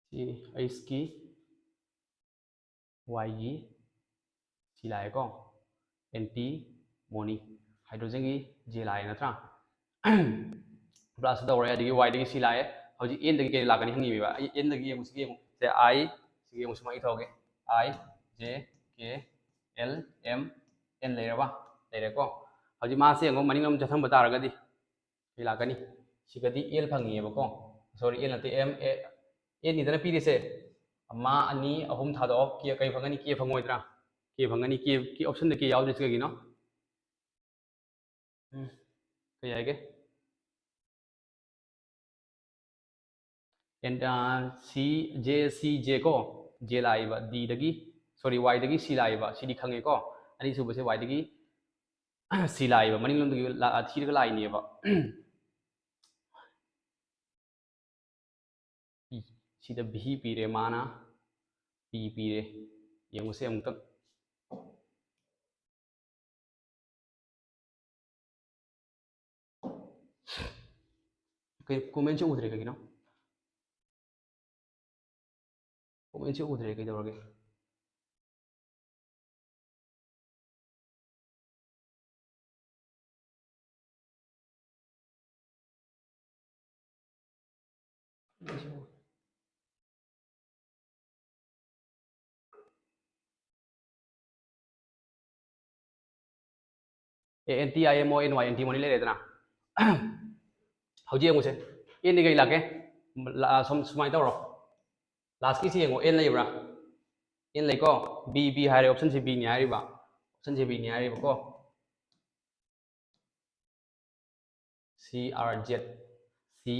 ꯁꯤ ꯑꯩꯁꯀꯤ ꯋꯥꯏꯒꯤ ꯁꯤ ꯂꯥꯛꯑꯦꯀꯣ, ꯑꯦꯟꯇꯤ ꯃꯣꯅꯤ, ꯍꯥꯏꯗ꯭ꯔꯣꯖꯟꯒꯤ ꯖꯦ ꯂꯥꯛꯑꯦ ꯅꯠꯇ꯭ꯔꯥ? ꯄ꯭ꯂꯁ ꯇꯧꯔꯦ, ꯑꯗꯒꯤ ꯋꯥꯏꯗꯒꯤ ꯁꯤ ꯂꯥꯛꯑꯦ꯫ ꯍꯧꯖꯤꯛ ꯑꯦꯟꯗꯒꯤ ꯀꯩ ꯂꯥꯛꯀꯅꯤ ꯍꯪꯉꯤꯕ꯫ ꯑꯩ ꯑꯦꯟꯗꯒꯤ ꯌꯦꯡꯉꯨ, ꯁꯤꯒ ꯌꯦꯡꯉꯨ, ꯁꯦ ꯑꯥꯏ, ꯁꯤꯒ ꯌꯦꯡꯉꯨ, ꯁꯨꯃꯥꯏꯅ ꯏꯊꯣꯛꯑꯒꯦ, I J K L M N ꯂꯩꯔꯕ? ꯂꯩꯔꯦꯀꯣ꯫ ꯍꯧꯖꯤꯛ ꯃꯥꯁꯦ ꯌꯦꯡꯉꯣ, ꯃꯅꯤꯡꯂꯣꯝ ꯆꯠꯊꯟꯕ ꯇꯥꯔꯒꯗꯤ ꯀꯩ ꯂꯥꯛꯀꯅꯤ? ꯁꯤꯒꯗꯤ ꯑꯦꯜ ꯐꯪꯉꯤꯑꯕꯀꯣ, ꯁꯣꯔꯤ, ꯑꯦꯜ ꯅꯠꯇꯦ, ꯑꯦꯝ ꯑꯦ, ꯑꯦꯟꯅꯤꯗꯅ ꯄꯤꯔꯤꯁꯦ꯫ ꯑꯃ, ꯑꯅꯤ, ꯑꯍꯨꯝ ꯊꯥꯗꯣꯛꯑꯣ, ꯀꯦ ꯀꯩ ꯐꯪꯒꯅꯤ? ꯀꯦ ꯐꯪꯉꯣꯏꯗ꯭ꯔꯥ? ꯀꯦ ꯐꯪꯒꯅꯤ꯫ ꯀꯦ, ꯀꯦ ꯑꯣꯞꯁꯟꯗ ꯀꯦ ꯌꯥꯎꯗ꯭ꯔꯤꯁꯤ ꯀꯩꯒꯤꯅꯣ? ꯎꯝ, ꯀꯩ ꯍꯥꯏꯒꯦ? ꯑꯦꯟ, ꯑ, ꯁꯤ, ꯖꯦ, ꯁꯤ, ꯖꯦ ꯀꯣ, ꯖꯦ ꯂꯥꯛꯏꯕ, ꯗꯤꯗꯒꯤ, ꯁꯣꯔꯤ, ꯋꯥꯏꯗꯒꯤ ꯁꯤ ꯂꯥꯛꯏꯕ, ꯁꯤꯗꯤ ꯈꯪꯉꯦꯀꯣ꯫ ꯑꯅꯤꯁꯨꯕꯁꯦ ꯋꯥꯏꯗꯒꯤ ꯁꯤ ꯂꯥꯛꯏꯕ, ꯃꯅꯤꯡꯂꯣꯝꯗꯒꯤ ꯂꯥ-, ꯊꯤꯔꯒ ꯂꯥꯛꯏꯅꯦꯕ꯫ ꯁꯤꯗ ꯚꯤ ꯄꯤꯔꯦ, ꯃꯥꯅ ꯄꯤ ꯄꯤꯔꯦ꯫ ꯌꯦꯡꯉꯨꯁꯦ ꯑꯃꯨꯛꯇꯪ꯫ ꯀꯣꯃꯦꯟꯁꯦ ꯎꯗ꯭ꯔꯦ ꯀꯩꯒꯤꯅꯣ? ꯀꯣꯃꯦꯟꯁꯦ ꯎꯗ꯭ꯔꯦ, ꯀꯩꯗꯧꯔꯒꯦ? A N T I M O N Y N T ꯃꯣꯅꯤ ꯂꯩꯔꯦꯗꯅ꯫ ꯍꯧꯖꯤꯛ ꯌꯦꯡꯉꯨꯁꯦ, ꯑꯦꯟꯗꯤ ꯀꯩ ꯂꯥꯛꯀꯦ? ꯂꯥ-, ꯁꯨꯝ, ꯁꯨꯃꯥꯏꯅ ꯇꯧꯔꯣ, ꯂꯥꯁꯀꯤꯁꯤ ꯌꯦꯡꯉꯣ, ꯑꯦꯟ ꯂꯩꯕ꯭ꯔꯥ? ꯑꯦꯟ ꯂꯩꯀꯣ, ꯕꯤ, ꯕꯤ ꯍꯥꯏꯔꯦ, ꯑꯣꯞꯁꯟꯁꯤ ꯕꯤꯅꯤ ꯍꯥꯏꯔꯤꯕ, ꯑꯣꯞꯁꯟꯁꯤ ꯕꯤꯅꯤ ꯍꯥꯏꯔꯤꯕꯀꯣ꯫ C R Z, C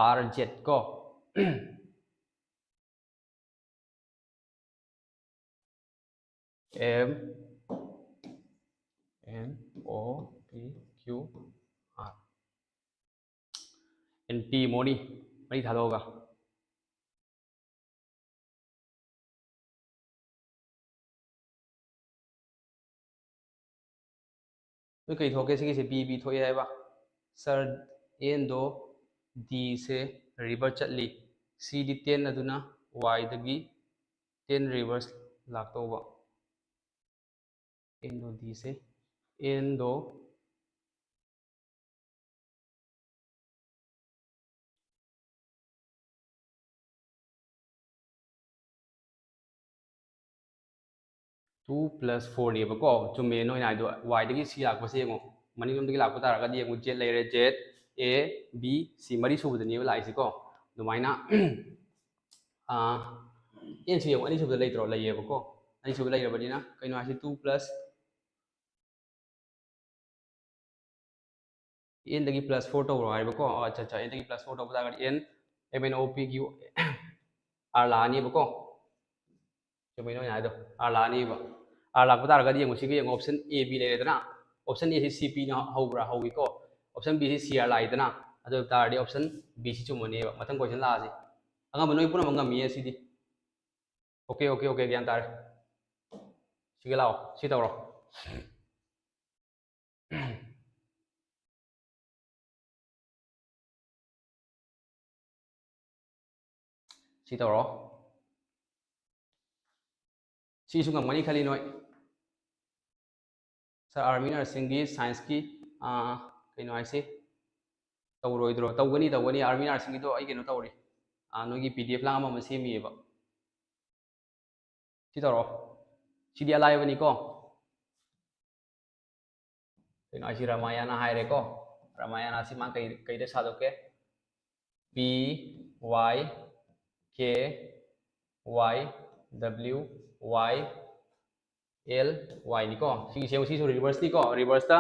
R Z ꯀꯣ꯫ M N O P Q R. N P ꯃꯣꯅꯤ ꯃꯔꯤ ꯊꯥꯗꯣꯛꯑꯒ꯫ ꯅꯣꯏ ꯀꯩ ꯊꯣꯛꯀꯦ? ꯁꯤꯒꯤꯁꯦ ꯕꯤ ꯕꯤ ꯊꯣꯛꯑꯦ ꯍꯥꯏꯕ꯫ ꯁꯥꯔ, ꯑꯦꯟꯗꯣ ꯗꯤꯁꯦ ꯔꯤꯚꯔꯁ ꯆꯠꯂꯤ꯫ ꯁꯤꯗꯤ ꯇꯦꯟ ꯑꯗꯨꯅ ꯋꯥꯏꯗꯒꯤ ꯇꯦꯟ ꯔꯤꯚꯔꯁ ꯂꯥꯛꯇꯧꯕ꯫ ꯑꯦꯟꯗꯣ ꯗꯤꯁꯦ, ꯑꯦꯟꯗꯣ ꯇꯨ ꯄ꯭ꯂꯁ ꯐꯣꯔꯅꯦꯕꯀꯣ꯫ ꯆꯨꯝꯃꯦ ꯅꯣꯏꯅ ꯍꯥꯏꯗꯣ, ꯋꯥꯏꯗꯒꯤ ꯁꯤ ꯂꯥꯛꯄꯁꯦ ꯌꯦꯡꯉꯣ, ꯃꯅꯤꯡꯂꯣꯝꯗꯒꯤ ꯂꯥꯛꯄ ꯇꯥꯔꯒꯗꯤ ꯌꯦꯡꯉꯨ, ꯖꯦꯠ ꯂꯩꯔꯦ, ꯖꯦꯠ, ꯑꯦ, ꯕꯤ, ꯁꯤ ꯃꯔꯤ ꯁꯨꯕꯗꯅꯦꯕ ꯂꯥꯛꯏꯁꯦꯀꯣ꯫ ꯑꯗꯨꯃꯥꯏꯅ ꯑꯦꯟꯁꯤ ꯌꯦꯡꯉꯣ, ꯑꯅꯤꯁꯨꯕꯗ ꯂꯩꯇ꯭ꯔꯣ? ꯂꯩꯌꯦꯕꯀꯣ꯫ ꯑꯅꯤꯁꯨꯕ ꯂꯩꯔꯕꯅꯤꯅ ꯀꯩꯅꯣ ꯍꯥꯏꯁꯤ, ꯇꯨ ꯄ꯭ꯂꯁ ꯑꯦꯟꯗꯒꯤ ꯄ꯭ꯂꯁ ꯐꯣꯔ ꯇꯧꯔꯣ ꯍꯥꯏꯕꯀꯣ꯫ ꯑꯣ, ꯑꯠꯆꯥ, ꯑꯠꯆꯥ, ꯑꯦꯟꯗꯒꯤ ꯄ꯭ꯂꯁ ꯐꯣꯔ ꯇꯧꯕ ꯇꯥꯔꯒꯗꯤ and, M N O P Q R ꯂꯥꯛꯑꯅꯤꯕꯀꯣ꯫ ꯆꯨꯝꯃꯤ ꯅꯣꯏꯅ ꯍꯥꯏꯗꯣ, ꯑꯥꯔ ꯂꯥꯛꯑꯅꯤꯕ꯫ ꯑꯥꯔ ꯂꯥꯛꯄ ꯇꯥꯔꯒꯗꯤ ꯌꯦꯡꯉꯨ, ꯁꯤꯒ ꯌꯦꯡꯉꯨ, ꯑꯣꯞꯁꯟ ꯑꯦ ꯕꯤ ꯂꯩꯔꯦꯗꯅ꯫ ꯑꯣꯞꯁꯟ ꯑꯦꯁꯤ ꯁꯤ ꯄꯤꯅ ꯍꯧꯕ꯭ꯔꯥ? ꯍꯧꯋꯤꯀꯣ꯫ Option ꯕꯤꯁꯤ C R ꯂꯥꯛꯏꯗꯅ꯫ ꯑꯗꯨ ꯑꯣꯏꯕ ꯇꯥꯔꯗꯤ ꯑꯣꯞꯁꯟ ꯕꯤꯁꯤ ꯆꯨꯝꯃꯅꯦꯕ꯫ ꯃꯊꯪ ꯀꯣꯏꯁꯟ ꯂꯥꯛꯑꯁꯤ꯫ ꯑꯉꯝꯕ ꯅꯣꯏ ꯄꯨꯝꯅꯃꯛ ꯉꯝꯃꯤꯌꯦ ꯁꯤꯗꯤ꯫ ꯑꯣꯀꯦ, ꯑꯣꯀꯦ, ꯑꯣꯀꯦ, ꯒ꯭ꯌꯥꯟ ꯇꯥꯔꯦ꯫ ꯁꯤꯒ ꯂꯥꯛꯑꯣ, ꯁꯤ ꯇꯧꯔꯣ꯫ ꯁꯤ ꯇꯧꯔꯣ꯫ ꯁꯤꯁꯨ ꯉꯝꯒꯅꯤ ꯈꯜꯂꯤ ꯅꯣꯏ꯫ ꯁꯥꯔ, ꯑꯥꯔꯃꯤ ꯅꯔꯁꯤꯡꯒꯤ ꯁꯥꯏꯟꯁꯀꯤ ꯀꯩꯅꯣ ꯍꯥꯏꯁꯦ ꯇꯧꯔꯣꯏꯗ꯭ꯔꯣ? ꯇꯧꯒꯅꯤ, ꯇꯧꯒꯅꯤ꯫ ꯑꯥꯔꯃꯤ ꯅꯔꯁꯤꯡꯒꯤꯗꯣ ꯑꯩ ꯀꯩꯅꯣ ꯇꯧꯔꯤ, ꯅꯣꯏꯒꯤ ꯄꯤ ꯗꯤ ꯑꯦꯐ ꯂꯥꯡ ꯑꯃ ꯑꯃ ꯁꯦꯝꯃꯤꯑꯕ꯫ ꯁꯤ ꯇꯧꯔꯣ꯫ ꯁꯤꯗꯤ ꯑꯂꯥꯏꯕꯅꯤꯀꯣ꯫ ꯀꯩꯅꯣ ꯑꯩꯁꯤ ꯔꯥꯃꯥꯌꯥꯅ ꯍꯥꯏꯔꯦꯀꯣ꯫ ꯔꯥꯃꯥꯌꯥꯅ ꯑꯁꯤ ꯃꯥ ꯀꯩ, ꯀꯩꯗ ꯁꯥꯗꯣꯛꯀꯦ? P Y K Y W Y L Y ꯅꯤꯀꯣ꯫ ꯁꯤꯒꯤꯁꯦ ꯁꯤꯁꯨ ꯔꯤꯚꯔꯁꯅꯤꯀꯣ꯫ ꯔꯤꯚꯔꯁꯇ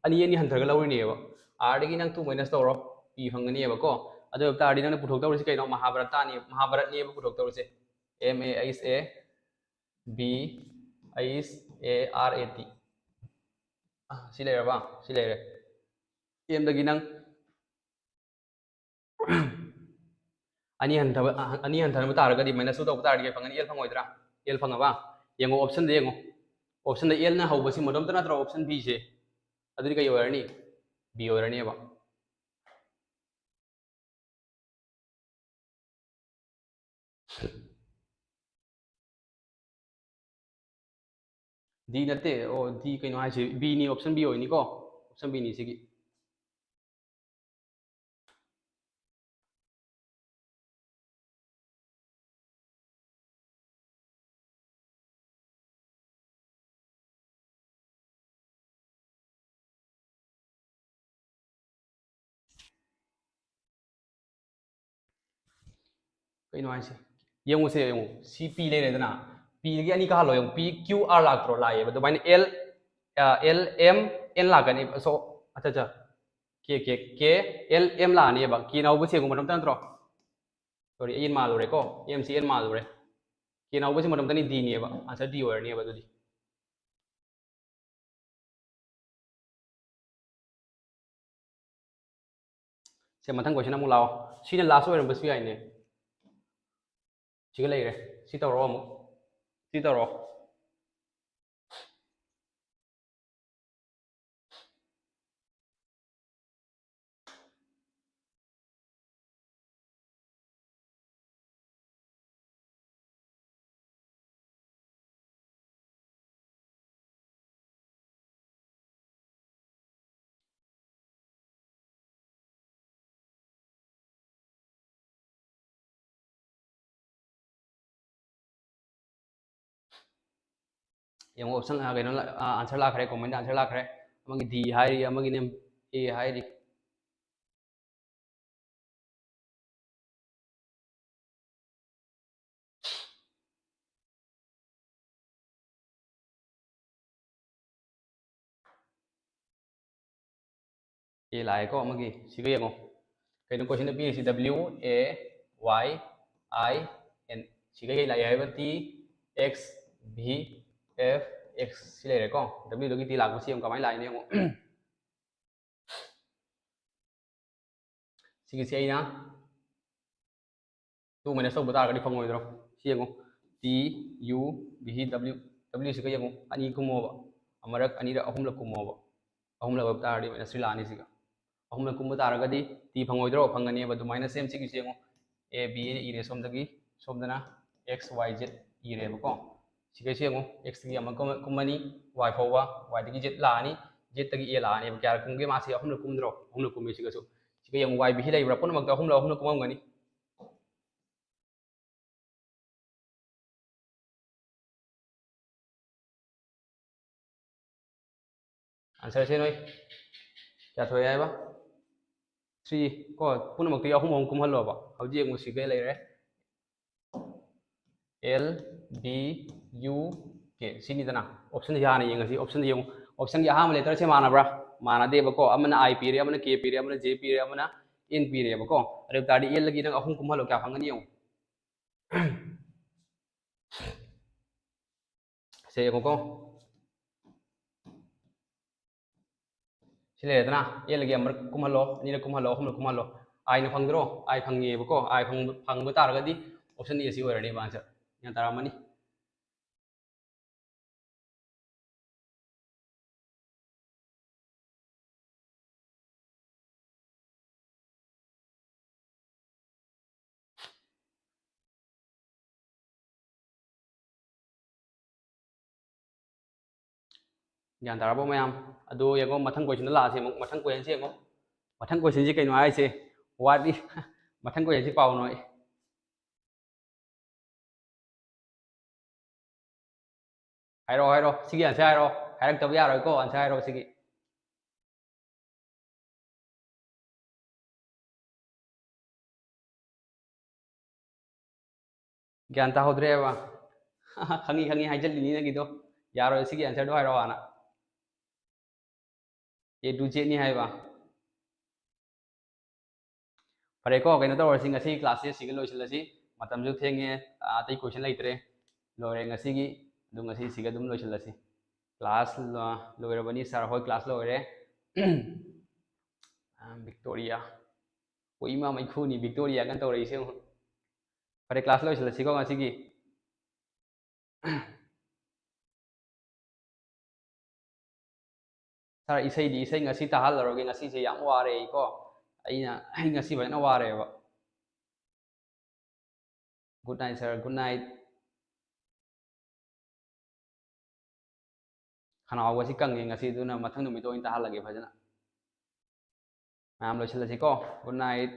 ꯑꯅꯤ ꯑꯅꯤ ꯍꯟꯊꯔꯒ ꯂꯧꯔꯤꯅꯦꯕ꯫ ꯑꯥꯔꯗꯒꯤ ꯅꯪ ꯇꯨ ꯃꯥꯏꯅꯁ ꯇꯧꯔꯣ, ꯄꯤ ꯐꯪꯒꯅꯦꯕꯀꯣ꯫ ꯑꯗꯨ ꯑꯣꯏꯕ ꯇꯥꯔꯗꯤ ꯅꯪꯅ ꯄꯨꯊꯣꯛꯇꯧꯔꯤꯁꯤ ꯀꯩꯅꯣ? ꯃꯍꯥꯚꯥꯔꯠꯇꯅꯤ, ꯃꯍꯥꯚꯥꯔꯠꯅꯦꯕ ꯄꯨꯊꯣꯛꯇꯧꯔꯤꯁꯦ꯫ M A H A B H A R A T꯫ ꯁꯤ ꯂꯩꯔꯕ? ꯁꯤ ꯂꯩꯔꯦ꯫ ꯑꯦꯝꯗꯒꯤ ꯅꯪ ꯑꯅꯤ ꯍꯟꯊꯕ, ꯑꯅꯤ ꯍꯟꯊꯅꯕ ꯇꯥꯔꯒꯗꯤ ꯃꯥꯏꯅꯁ ꯇꯨ ꯇꯧꯕ ꯇꯥꯔꯗꯤ ꯀꯩ ꯐꯪꯒꯅꯤ? ꯑꯦꯜ ꯐꯪꯉꯣꯏꯗ꯭ꯔꯥ? ꯑꯦꯜ ꯐꯪꯉꯕ? ꯌꯦꯡꯉꯣ, ꯑꯣꯞꯁꯟꯗ ꯌꯦꯡꯉꯣ꯫ ꯑꯣꯞꯁꯟꯗ ꯑꯦꯜꯅ ꯍꯧꯕꯁꯤ ꯃꯇꯣꯝꯇ ꯅꯠꯇ꯭ꯔꯣ? ꯑꯣꯞꯁꯟ ꯕꯤꯁꯦ꯫ ꯑꯗꯨꯗꯤ ꯀꯩ ꯑꯣꯏꯔꯅꯤ? ꯕꯤ ꯑꯣꯏꯔꯅꯦꯕ꯫ ꯗꯤ ꯅꯠꯇꯦ꯫ ꯑꯣ, ꯗꯤ ꯀꯩꯅꯣ ꯍꯥꯏꯁꯦ? ꯕꯤꯅꯤ, ꯑꯣꯞꯁꯟ ꯕꯤ ꯑꯣꯏꯅꯤꯀꯣ꯫ ꯑꯣꯞꯁꯟ ꯕꯤꯅꯤ ꯁꯤꯒꯤ꯫ ꯀꯩꯅꯣ ꯍꯥꯏꯁꯦ? ꯌꯦꯡꯉꯨꯁꯦ, ꯌꯦꯡꯉꯨ꯫ ꯁꯤ ꯄꯤ ꯂꯩꯔꯦꯗꯅ, ꯄꯤꯗꯒꯤ ꯑꯅꯤ ꯀꯥꯍꯜꯂꯣ꯫ ꯌꯦꯡꯉꯨ, ꯄꯤ ꯀ꯭ꯌꯨ ꯑꯥꯔ ꯂꯥꯛꯇ꯭ꯔꯣ? ꯂꯥꯛꯑꯦꯕ꯫ ꯑꯗꯨꯃꯥꯏꯅ ꯑꯦꯜ, ꯑꯦꯜ ꯑꯦꯝ ꯑꯦꯟ ꯂꯥꯛꯀꯅꯤ꯫ ꯁꯣ, ꯑꯠꯆꯥ, ꯑꯠꯆꯥ꯫ ꯀꯦ, ꯀꯦ, ꯀꯦ ꯑꯦꯜ ꯑꯦꯝ ꯂꯥꯛꯑꯅꯦꯕ꯫ ꯀꯦꯅ ꯍꯧꯕꯁꯦ ꯌꯦꯡꯉꯨ, ꯃꯇꯣꯝꯇ ꯅꯠꯇ꯭ꯔꯣ? ꯁꯣꯔꯤ, ꯑꯦꯟ ꯃꯥꯜꯂꯨꯔꯦꯀꯣ꯫ ꯑꯦꯝꯁꯤ ꯑꯦꯟ ꯃꯥꯜꯂꯨꯔꯦ꯫ ꯀꯦꯅ ꯍꯧꯕꯁꯤ ꯃꯇꯣꯝꯇꯅꯤ, ꯗꯤꯅꯦꯕ꯫ ꯑꯟꯁꯔ ꯗꯤ ꯑꯣꯏꯔꯅꯦꯕ ꯑꯗꯨꯗꯤ꯫ ꯁꯦ, ꯃꯊꯪ ꯀꯣꯏꯁꯟ ꯑꯃꯨꯛ ꯂꯥꯛꯑꯣ꯫ ꯁꯤꯅ ꯂꯥꯁ ꯑꯣꯏꯔꯝꯕꯁꯨ ꯌꯥꯏꯅꯦ꯫ ꯁꯤꯒ ꯂꯩꯔꯦ꯫ ꯁꯤ ꯇꯧꯔꯣ ꯑꯃꯨꯛ꯫ ꯁꯤ ꯇꯧꯔꯣ꯫ ꯌꯦꯡꯉꯣ, option, ꯑ, ꯀꯩꯅꯣ, ꯑ, answer ꯂꯥꯛꯈ꯭ꯔꯦ, comment answer ꯂꯥꯛꯈ꯭ꯔꯦ꯫ ꯑꯃꯒꯤ D ꯍꯥꯏꯔꯤ, ꯑꯃꯒꯤꯅꯦ A ꯍꯥꯏꯔꯤ꯫ A ꯂꯥꯛꯑꯦꯀꯣ, ꯑꯃꯒꯤ꯫ ꯁꯤꯒ ꯌꯦꯡꯉꯣ, ꯀꯩꯅꯣ question the ꯄꯤꯔꯤꯁꯤ? W A Y I N꯫ ꯁꯤꯒ ꯀꯩ ꯂꯥꯛꯑꯦ ꯍꯥꯏꯕ? T X V F X꯫ ꯁꯤ ꯂꯩꯔꯦꯀꯣ꯫ W ꯗꯒꯤ T ꯂꯥꯛꯄꯁꯤ ꯌꯦꯡꯉꯣ, ꯀꯃꯥꯏꯅ ꯂꯥꯛꯏꯅꯣ ꯌꯦꯡꯉꯣ꯫ ꯁꯤꯒꯤꯁꯦ ꯑꯩꯅ two minus ꯇꯧꯕ ꯇꯥꯔꯒꯗꯤ ꯐꯪꯉꯣꯏꯗ꯭ꯔꯣ? ꯁꯤ ꯌꯦꯡꯉꯣ, T U V W, W ꯁꯤꯒ ꯌꯦꯡꯉꯣ, ꯑꯅꯤ ꯀꯨꯝꯃꯣꯕ, ꯑꯃꯔꯛ, ꯑꯅꯤꯔꯛ, ꯑꯍꯨꯝꯂꯛ ꯀꯨꯝꯃꯣꯕ꯫ ꯑꯍꯨꯝꯂꯛ ꯑꯣꯏꯕ ꯇꯥꯔꯗꯤ minus three ꯂꯥꯛꯑꯅꯤ ꯁꯤꯒ꯫ ꯑꯍꯨꯝꯂꯛ ꯀꯨꯝꯕ ꯇꯥꯔꯒꯗꯤ T ꯐꯪꯉꯣꯏꯗ꯭ꯔꯣ? ꯐꯪꯒꯅꯦꯕ꯫ ꯑꯗꯨꯃꯥꯏꯅ same ꯁꯤꯒꯤꯁꯨ ꯌꯦꯡꯉꯣ, A B ꯏꯔꯦ ꯁꯣꯝꯗꯒꯤ, ꯁꯣꯝꯗꯅ X Y Z ꯏꯔꯦꯕꯀꯣ꯫ ꯁꯤꯒꯩꯁꯤ ꯌꯦꯡꯉꯣ, X ꯇꯒꯤ ꯑꯃ ꯀꯨꯝ-, ꯀꯨꯝꯃꯅꯤ, Y ꯐꯥꯎꯕ, Y ꯗꯒꯤ Z ꯂꯥꯛꯑꯅꯤ, Z ꯇꯒꯤ A ꯂꯥꯛꯑꯅꯦꯕ꯫ ꯀꯌꯥꯔꯛ ꯀꯨꯝꯒꯦ ꯃꯥꯁꯤ? ꯑꯍꯨꯝꯂꯛ ꯀꯨꯝꯗ꯭ꯔꯣ? ꯑꯍꯨꯝꯂꯛ ꯀꯨꯝꯃꯤ ꯁꯤꯒꯁꯨ꯫ ꯁꯤꯒ ꯌꯦꯡꯉꯣ, Y B ꯁꯤ ꯂꯩꯕ꯭ꯔꯥ? ꯄꯨꯝꯅꯃꯛꯇ ꯑꯍꯨꯝꯂꯛ, ꯑꯍꯨꯝꯂꯛ ꯀꯨꯝꯃꯝꯒꯅꯤ꯫ Answer ꯁꯦ ꯅꯣꯏ ꯀꯌꯥ ꯊꯣꯛꯑꯦ ꯍꯥꯏꯕ? Three ꯀꯣ꯫ ꯄꯨꯝꯅꯃꯛꯇꯒꯤ ꯑꯍꯨꯝ ꯑꯍꯨꯝ ꯀꯨꯝꯍꯜꯂꯣꯕ꯫ ꯍꯧꯖꯤꯛ ꯌꯦꯡꯉꯨ, ꯁꯤꯒꯩ ꯂꯩꯔꯦ꯫ L, B, U, K ꯁꯤꯅꯤꯗꯅ꯫ Option ꯁꯦ ꯍꯥꯟꯅ ꯌꯦꯡꯉꯁꯤ꯫ Option ꯁꯦ ꯌꯦꯡꯉꯨ꯫ Option ꯒꯤ ꯑꯍꯥꯟꯕ letter ꯁꯦ ꯃꯥꯟꯅꯕ꯭ꯔꯥ? ꯃꯥꯟꯅꯗꯦꯕꯀꯣ꯫ ꯑꯃꯅ I ꯄꯤꯔꯦ, ꯑꯃꯅ K ꯄꯤꯔꯦ, ꯑꯃꯅ J ꯄꯤꯔꯦ, ꯑꯃꯅ N ꯄꯤꯔꯦꯕꯀꯣ꯫ ꯑꯗꯨ ꯑꯣꯏ ꯇꯥꯔꯗꯤ L ꯒꯤ ꯅꯪ ꯑꯍꯨꯝ ꯀꯨꯝꯍꯜꯂꯣ, ꯀꯌꯥ ꯐꯪꯒꯅꯤ ꯌꯦꯡꯉꯨ꯫ ꯁꯦ ꯌꯦꯡꯉꯨꯀꯣ꯫ ꯁꯤ ꯂꯩꯔꯦꯗꯅ, L ꯒꯤ ꯑꯃꯔꯛ ꯀꯨꯝꯍꯜꯂꯣ, ꯑꯅꯤꯔꯛ ꯀꯨꯝꯍꯜꯂꯣ, ꯑꯍꯨꯝꯂꯛ ꯀꯨꯝꯍꯜꯂꯣ꯫ I ꯅ ꯐꯪꯗ꯭ꯔꯣ? I ꯐꯪꯉꯦꯕꯀꯣ꯫ I ꯐꯪꯕ, ꯐꯪꯕ ꯇꯥꯔꯒꯗꯤ option A ꯁꯤ ꯑꯣꯏꯔꯅꯦꯕ answer꯫ ꯒ꯭ꯌꯥꯟ ꯇꯥꯔꯝꯃꯅꯤ? ꯒ꯭ꯌꯥꯟ ꯇꯥꯔꯕꯣ ꯃꯌꯥꯝ? ꯑꯗꯨ ꯌꯦꯡꯉꯣ, ꯃꯊꯪ question ꯗ ꯂꯥꯛꯑꯁꯤ ꯑꯃꯨꯛ꯫ ꯃꯊꯪ question ꯁꯤ ꯌꯦꯡꯉꯣ꯫ ꯃꯊꯪ question ꯁꯤ ꯀꯩꯅꯣ ꯍꯥꯏꯁꯦ? What if? ꯃꯊꯪ question ꯁꯤ ꯄꯥꯎ ꯅꯣꯏ꯫ ꯍꯥꯏꯔꯣ, ꯍꯥꯏꯔꯣ, ꯁꯤꯒꯤ answer ꯍꯥꯏꯔꯣ꯫ ꯍꯥꯏꯔꯛꯇꯕ ꯌꯥꯔꯣꯏꯀꯣ, answer ꯍꯥꯏꯔꯣ ꯁꯤꯒꯤ꯫ ꯒ꯭ꯌꯥꯟ ꯇꯥꯍꯧꯗ꯭ꯔꯦꯕ꯫ ꯈꯪꯉꯤ, ꯈꯪꯉꯤ ꯍꯥꯏꯖꯤꯜꯂꯤꯅꯤ ꯅꯪꯒꯤꯗꯣ꯫ ꯌꯥꯔꯣꯏ, ꯁꯤꯒꯤ answer ꯗꯣ ꯍꯥꯏꯔꯛꯑꯣ ꯍꯥꯟꯅ꯫ A to Z ꯅꯤ ꯍꯥꯏꯕ꯫ ꯐꯔꯦꯀꯣ, ꯀꯩꯅꯣ ꯇꯧꯔꯁꯤ, ꯉꯁꯤ class ꯁꯦ ꯁꯤꯒ ꯂꯣꯏꯁꯤꯜꯂꯁꯤ꯫ ꯃꯇꯝꯁꯨ ꯊꯦꯡꯉꯦ, ꯑꯇꯩ question ꯂꯩꯇ꯭ꯔꯦ꯫ ꯂꯣꯏꯔꯦ ꯉꯁꯤꯒꯤ, ꯑꯗꯨ ꯉꯁꯤ ꯁꯤꯒ ꯑꯗꯨꯝ ꯂꯣꯏꯁꯤꯜꯂꯁꯤ꯫ Class ꯂꯣ-, ꯂꯣꯏꯔꯕꯅꯤ, sir ꯍꯣꯏ class ꯂꯣꯏꯔꯦ꯫ ꯑ, ꯕꯤꯛꯇꯣꯔꯤꯌꯥ꯫ ꯍꯣꯏ, ꯏꯃꯥ ꯃꯩꯈꯨꯅꯤ ꯕꯤꯛꯇꯣꯔꯤꯌꯥꯒ ꯇꯧꯔꯛꯏꯁꯦ ꯑꯃꯨꯛ꯫ ꯐꯔꯦ, class ꯂꯣꯏꯁꯤꯜꯂꯁꯤꯀꯣ ꯉꯁꯤꯒꯤ꯫ Sir, ꯏꯁꯩꯗꯤ, ꯏꯁꯩ ꯉꯁꯤ ꯇꯥꯍꯜꯂꯔꯣꯏꯒꯦ, ꯉꯁꯤꯁꯦ ꯌꯥꯝ ꯋꯥꯔꯦ ꯑꯩꯀꯣ꯫ ꯑꯩꯅ, ꯑꯩ ꯉꯁꯤ ꯐꯖꯅ ꯋꯥꯔꯦꯕ꯫ Good night, sir. Good night. ꯈꯅꯥꯎꯒꯁꯤ ꯀꯪꯉꯦ ꯉꯁꯤ, ꯑꯗꯨꯅ ꯃꯊꯪ ꯅꯨꯃꯤꯠꯇ ꯑꯣꯏꯅ ꯇꯥꯍꯜꯂꯒꯦ ꯐꯖꯅ꯫ ꯃꯌꯥꯝ ꯂꯣꯏꯁꯤꯜꯂꯁꯤꯀꯣ꯫ Good night.